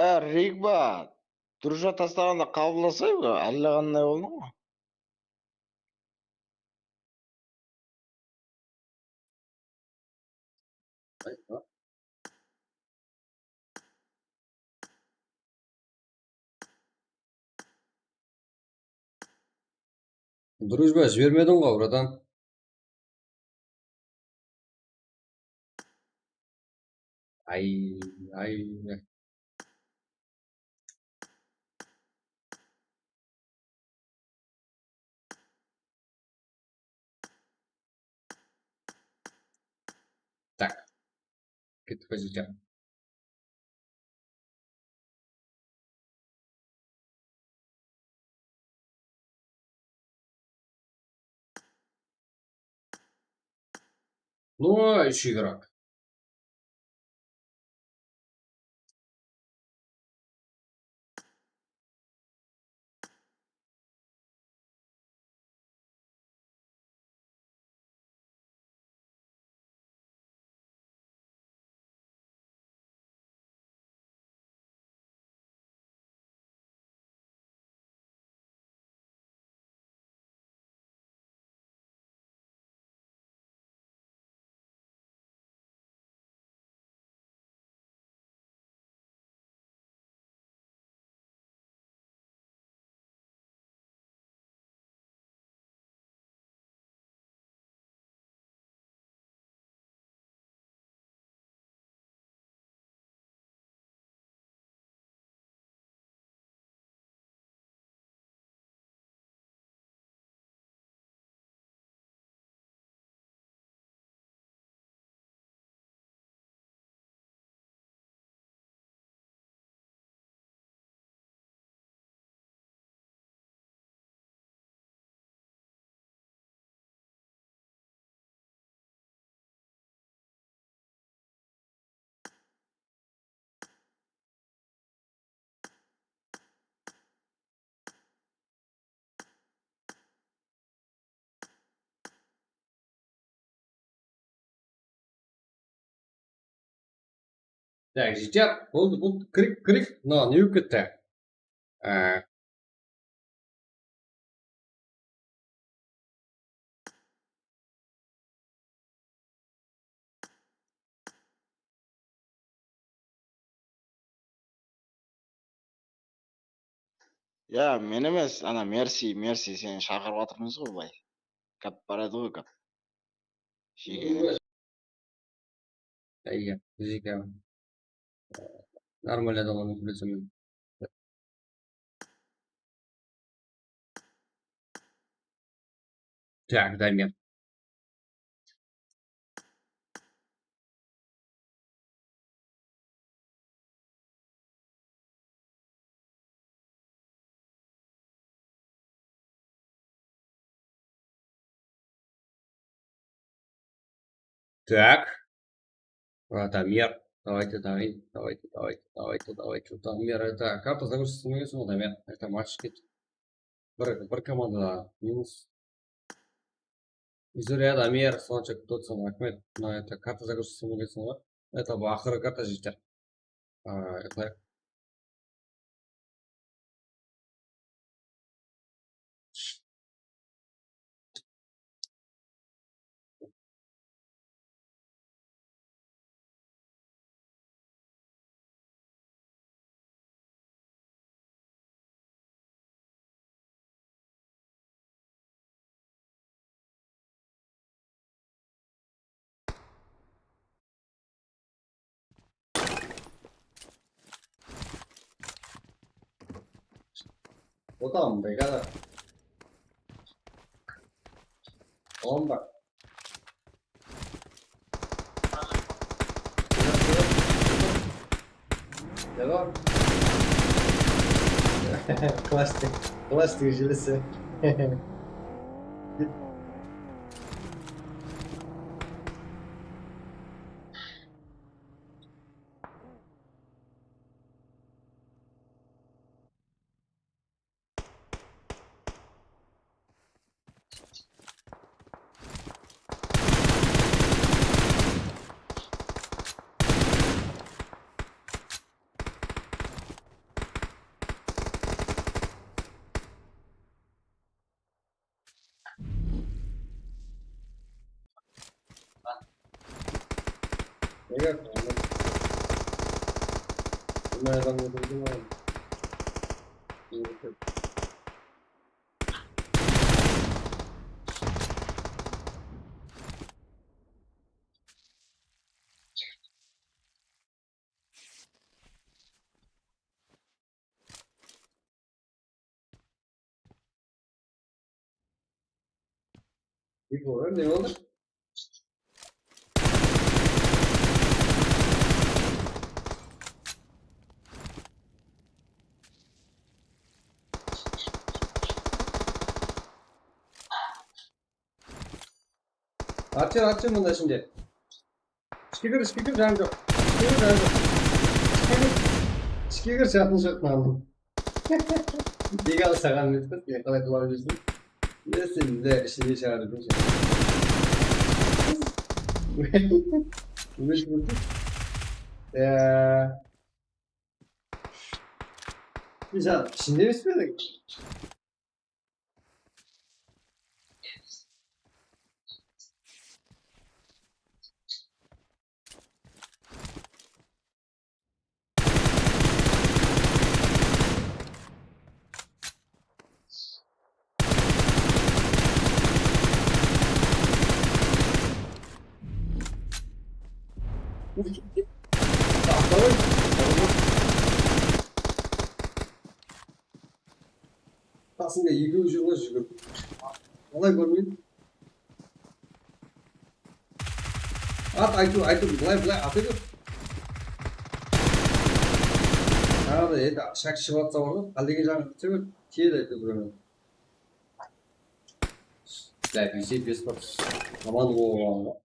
Á, Rigba, durıs taslaǵanda qabıllasay ba? Álle qanday boldıń ǵo? Дружба, jibermediń ǵo, bratan. Ay, ay. Так. Ketip qoysa. Ну, úsh игрок. Так, jeter. Boldı, boldı. Kirik, kirik. Mına, ne bolıp ketti? Á. Ya, men emes, ana, Mersi, Mersi, seni shaqırıp atırmız ǵoy, bılay. Gáp baradi ǵoy, gáp. Shegene. Iya, bizge, e, normal adamlardı bilesem. Так, Damir. Так. Радомир. Давайте, давай, давайте, давайте, давайте, давайте. Радомир, это карта загрузится, ну, если Радомир. Это матч кет. Bir, bir komanda minus. Izurya, Damir, Sonchak, Dodson, Ahmed. Mına, это karta загрузится, ну, если, это, bu axırı karta jeter. А, это. Botón, pegada. Bomba. Devam. Plastik, plastik jilisi. Nege? Bunday adam öldürdin oǵlum. Ne boldı? Ne boldı? Atır, atır mında ishinde. Ishke kir, ishke kir, janı joq. Ishke kir, janı joq. Ishke kir. Ishke kir, janı joq mınaw. Nege al saǵan emes, sen qalay qıla beresiń? Ne sen de ishine shıǵarıp. Ya. Sen ishinde emes pe ediń? Qasında ekewi júr ǵoy, júgirip. Qalay kórmeydi? At, aytıw, aytıw, bılay, bılay, ata ber. Taǵı da, endi, shak shıǵıp atsa bar ǵoy, qáldegen jaǵın kútse ber, tiyedi, aytıw, birew. Bla, bes bes bar. Aman bolǵan ǵoy.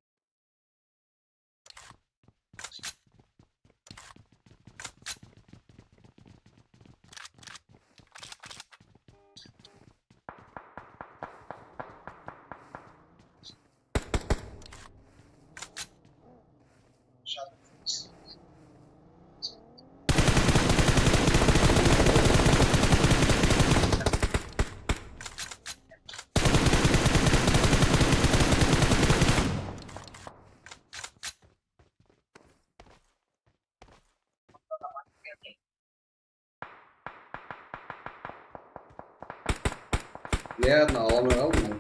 Ladno, ala almay qaldım men.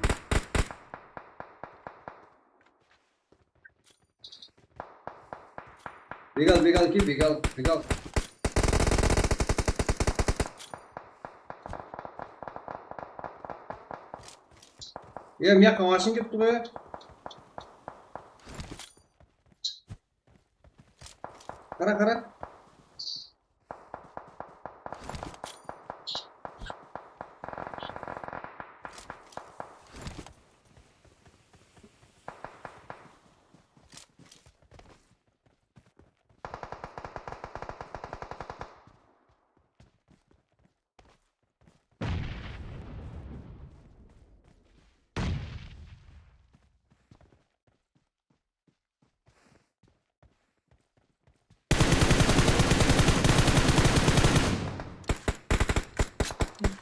Begal, begal, ki, begal, begal. Ya, mıyaqqa mashina kelip tur ǵoy. Qara, qara.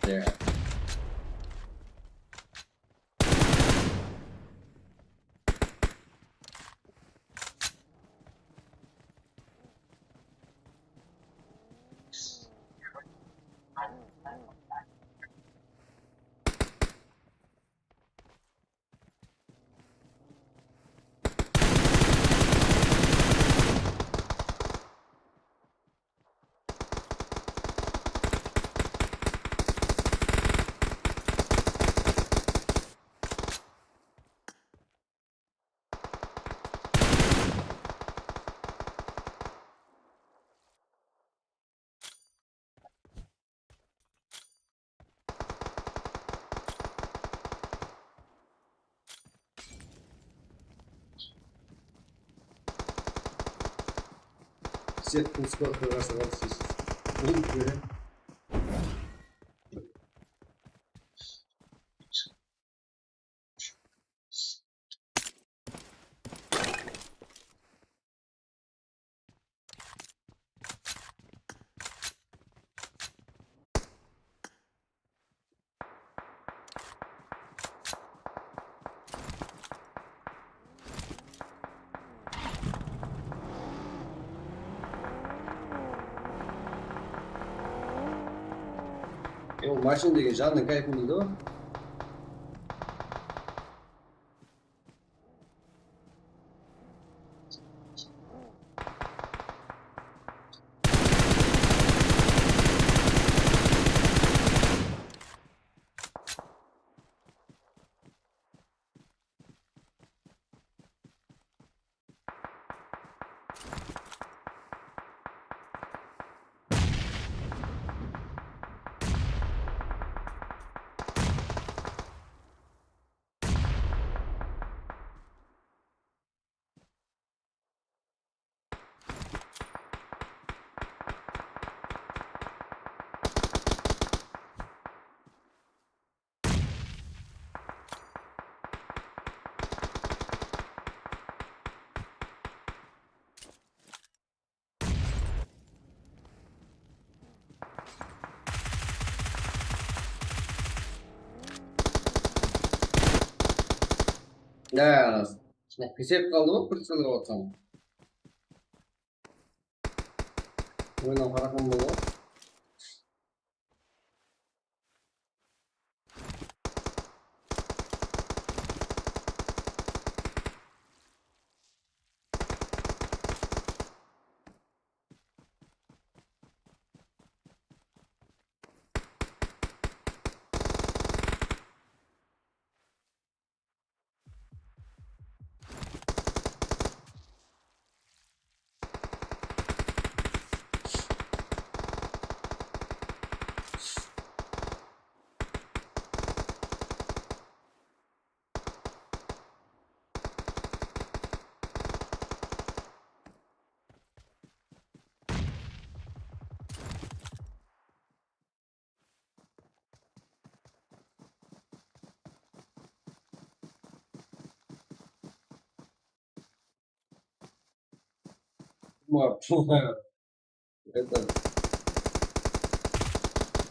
There. Всех пускай, хорошо, вот здесь. Пункт, да? Mashina degen jannıń káypin deydi ǵoy. Ya, pisep qaldı ǵoy, pricel alıp atsań. Oynan qaraqan boldı. Ма, это,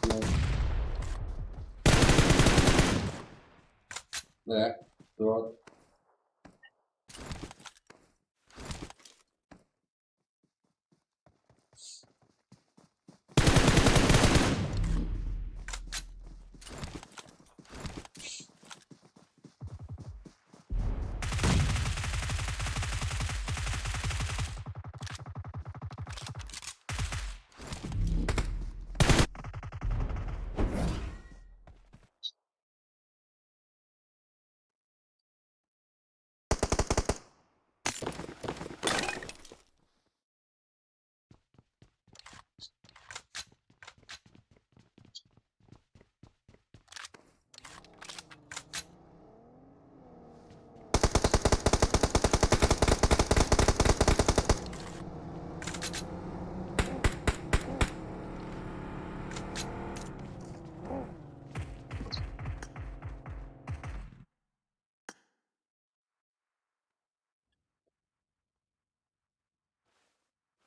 ну. Да, вот.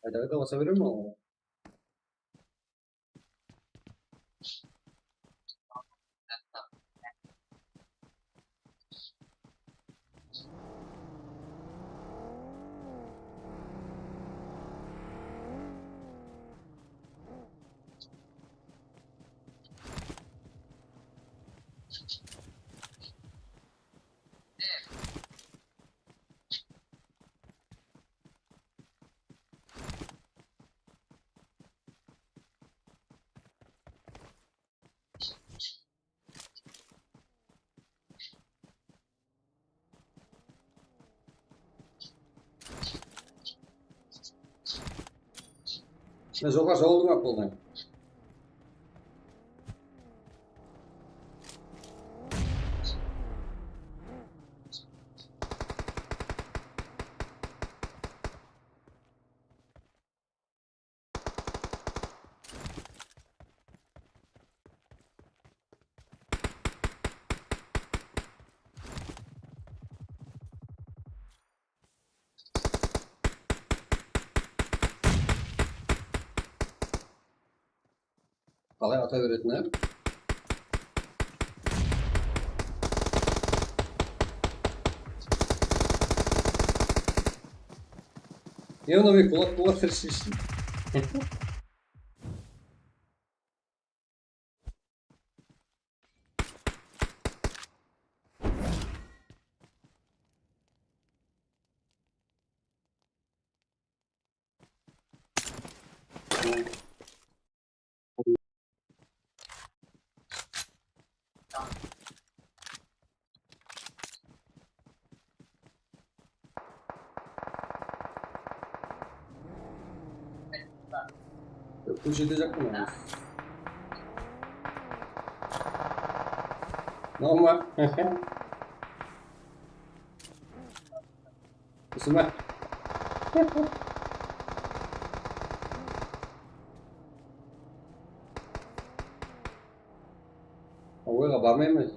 Qayda-qayda basa beremiz ǵoy. Mine, jolǵa jawıldım-aq boldı. Qalay ata beretin, á? Endi men kulak, kulak tirishsin. Kóshede jaqpan. Normal. Usı ma? Oyǵa barmayman.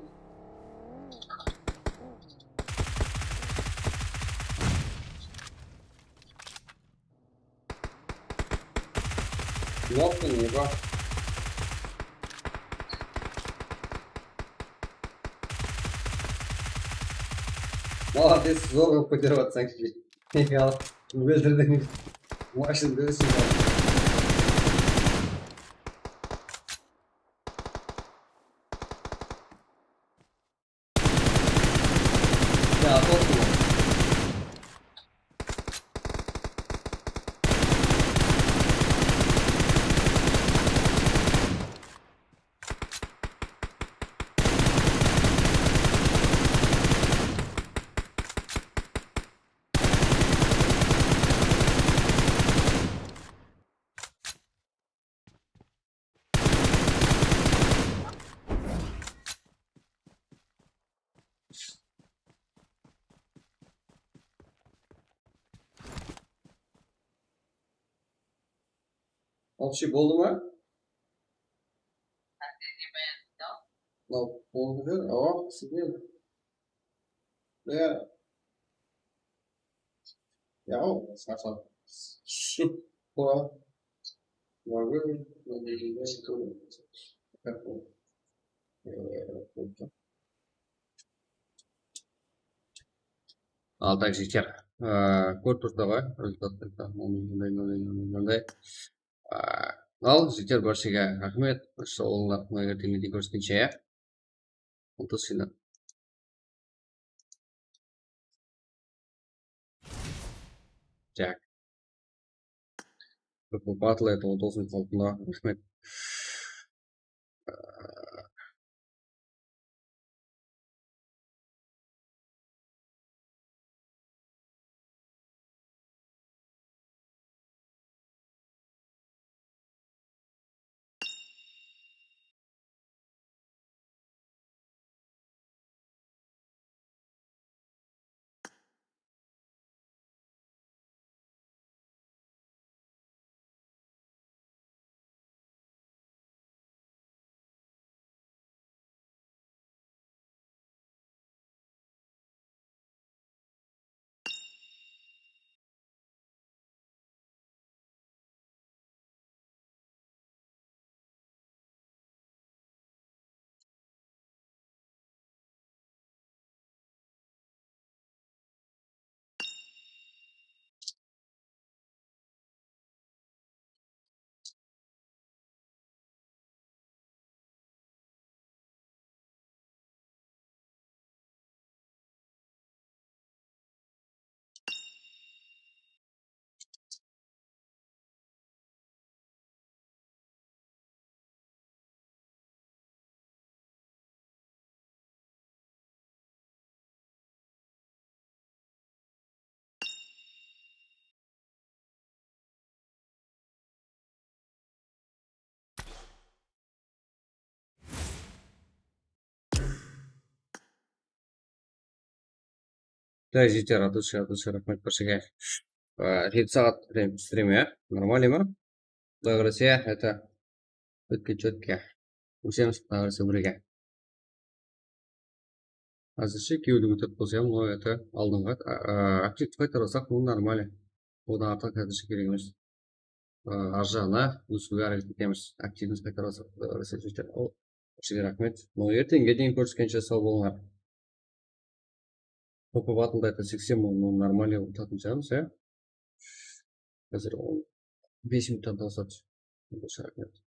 Ёлки, не ба? Молодец, zorǵa kóterip atsań. Óldirdiń. Mashın bersin. Ya, tottı. Общий boldı ma? Mınaw boldı. Awa, sizge. Ya. Ya, o, sasa. Shit. Oa. Oa, oa, oa. Al, tak, jigitler. Aa, kórip turıpsızlar ǵoy, rezultat, mınday, mınday, mınday, mınday. Aa, al, jigitler, bárshege raxmet. Sawlıq bolsın, ertengede kóriskenshe, ya. Oltız jılı. Tak. Batıl edi, on toǵız minut qaldı. Raxmet. Jigitler, atılshı, atılshı, raxmet bárshege. Aa, jeti saat strim, strim, ya? Нормально ma? Quday qálese, это, ótken chetke. Ósemiz, Quday qálese, birge. Házirshe kewildi kóterip qoysam, mınaw, это, aldınǵı, a, a, aktivti qaytarıp alsaq, bul нормально. Odan artıq házirshe kerek emes. A, arjaǵına ósiwge háreket etemiz. Aktivimiz qaytarıp alsaq, Quday qálese, jigitler. Al, sizge raxmet. Mınaw, ertenge deyin kóriskenshe, saw bolıńlar. Topa batılda, это, seksen mıń, mıń нормально utatın shıǵarmız, ya. Házir on bes minuttan tawsadı. Raxmet.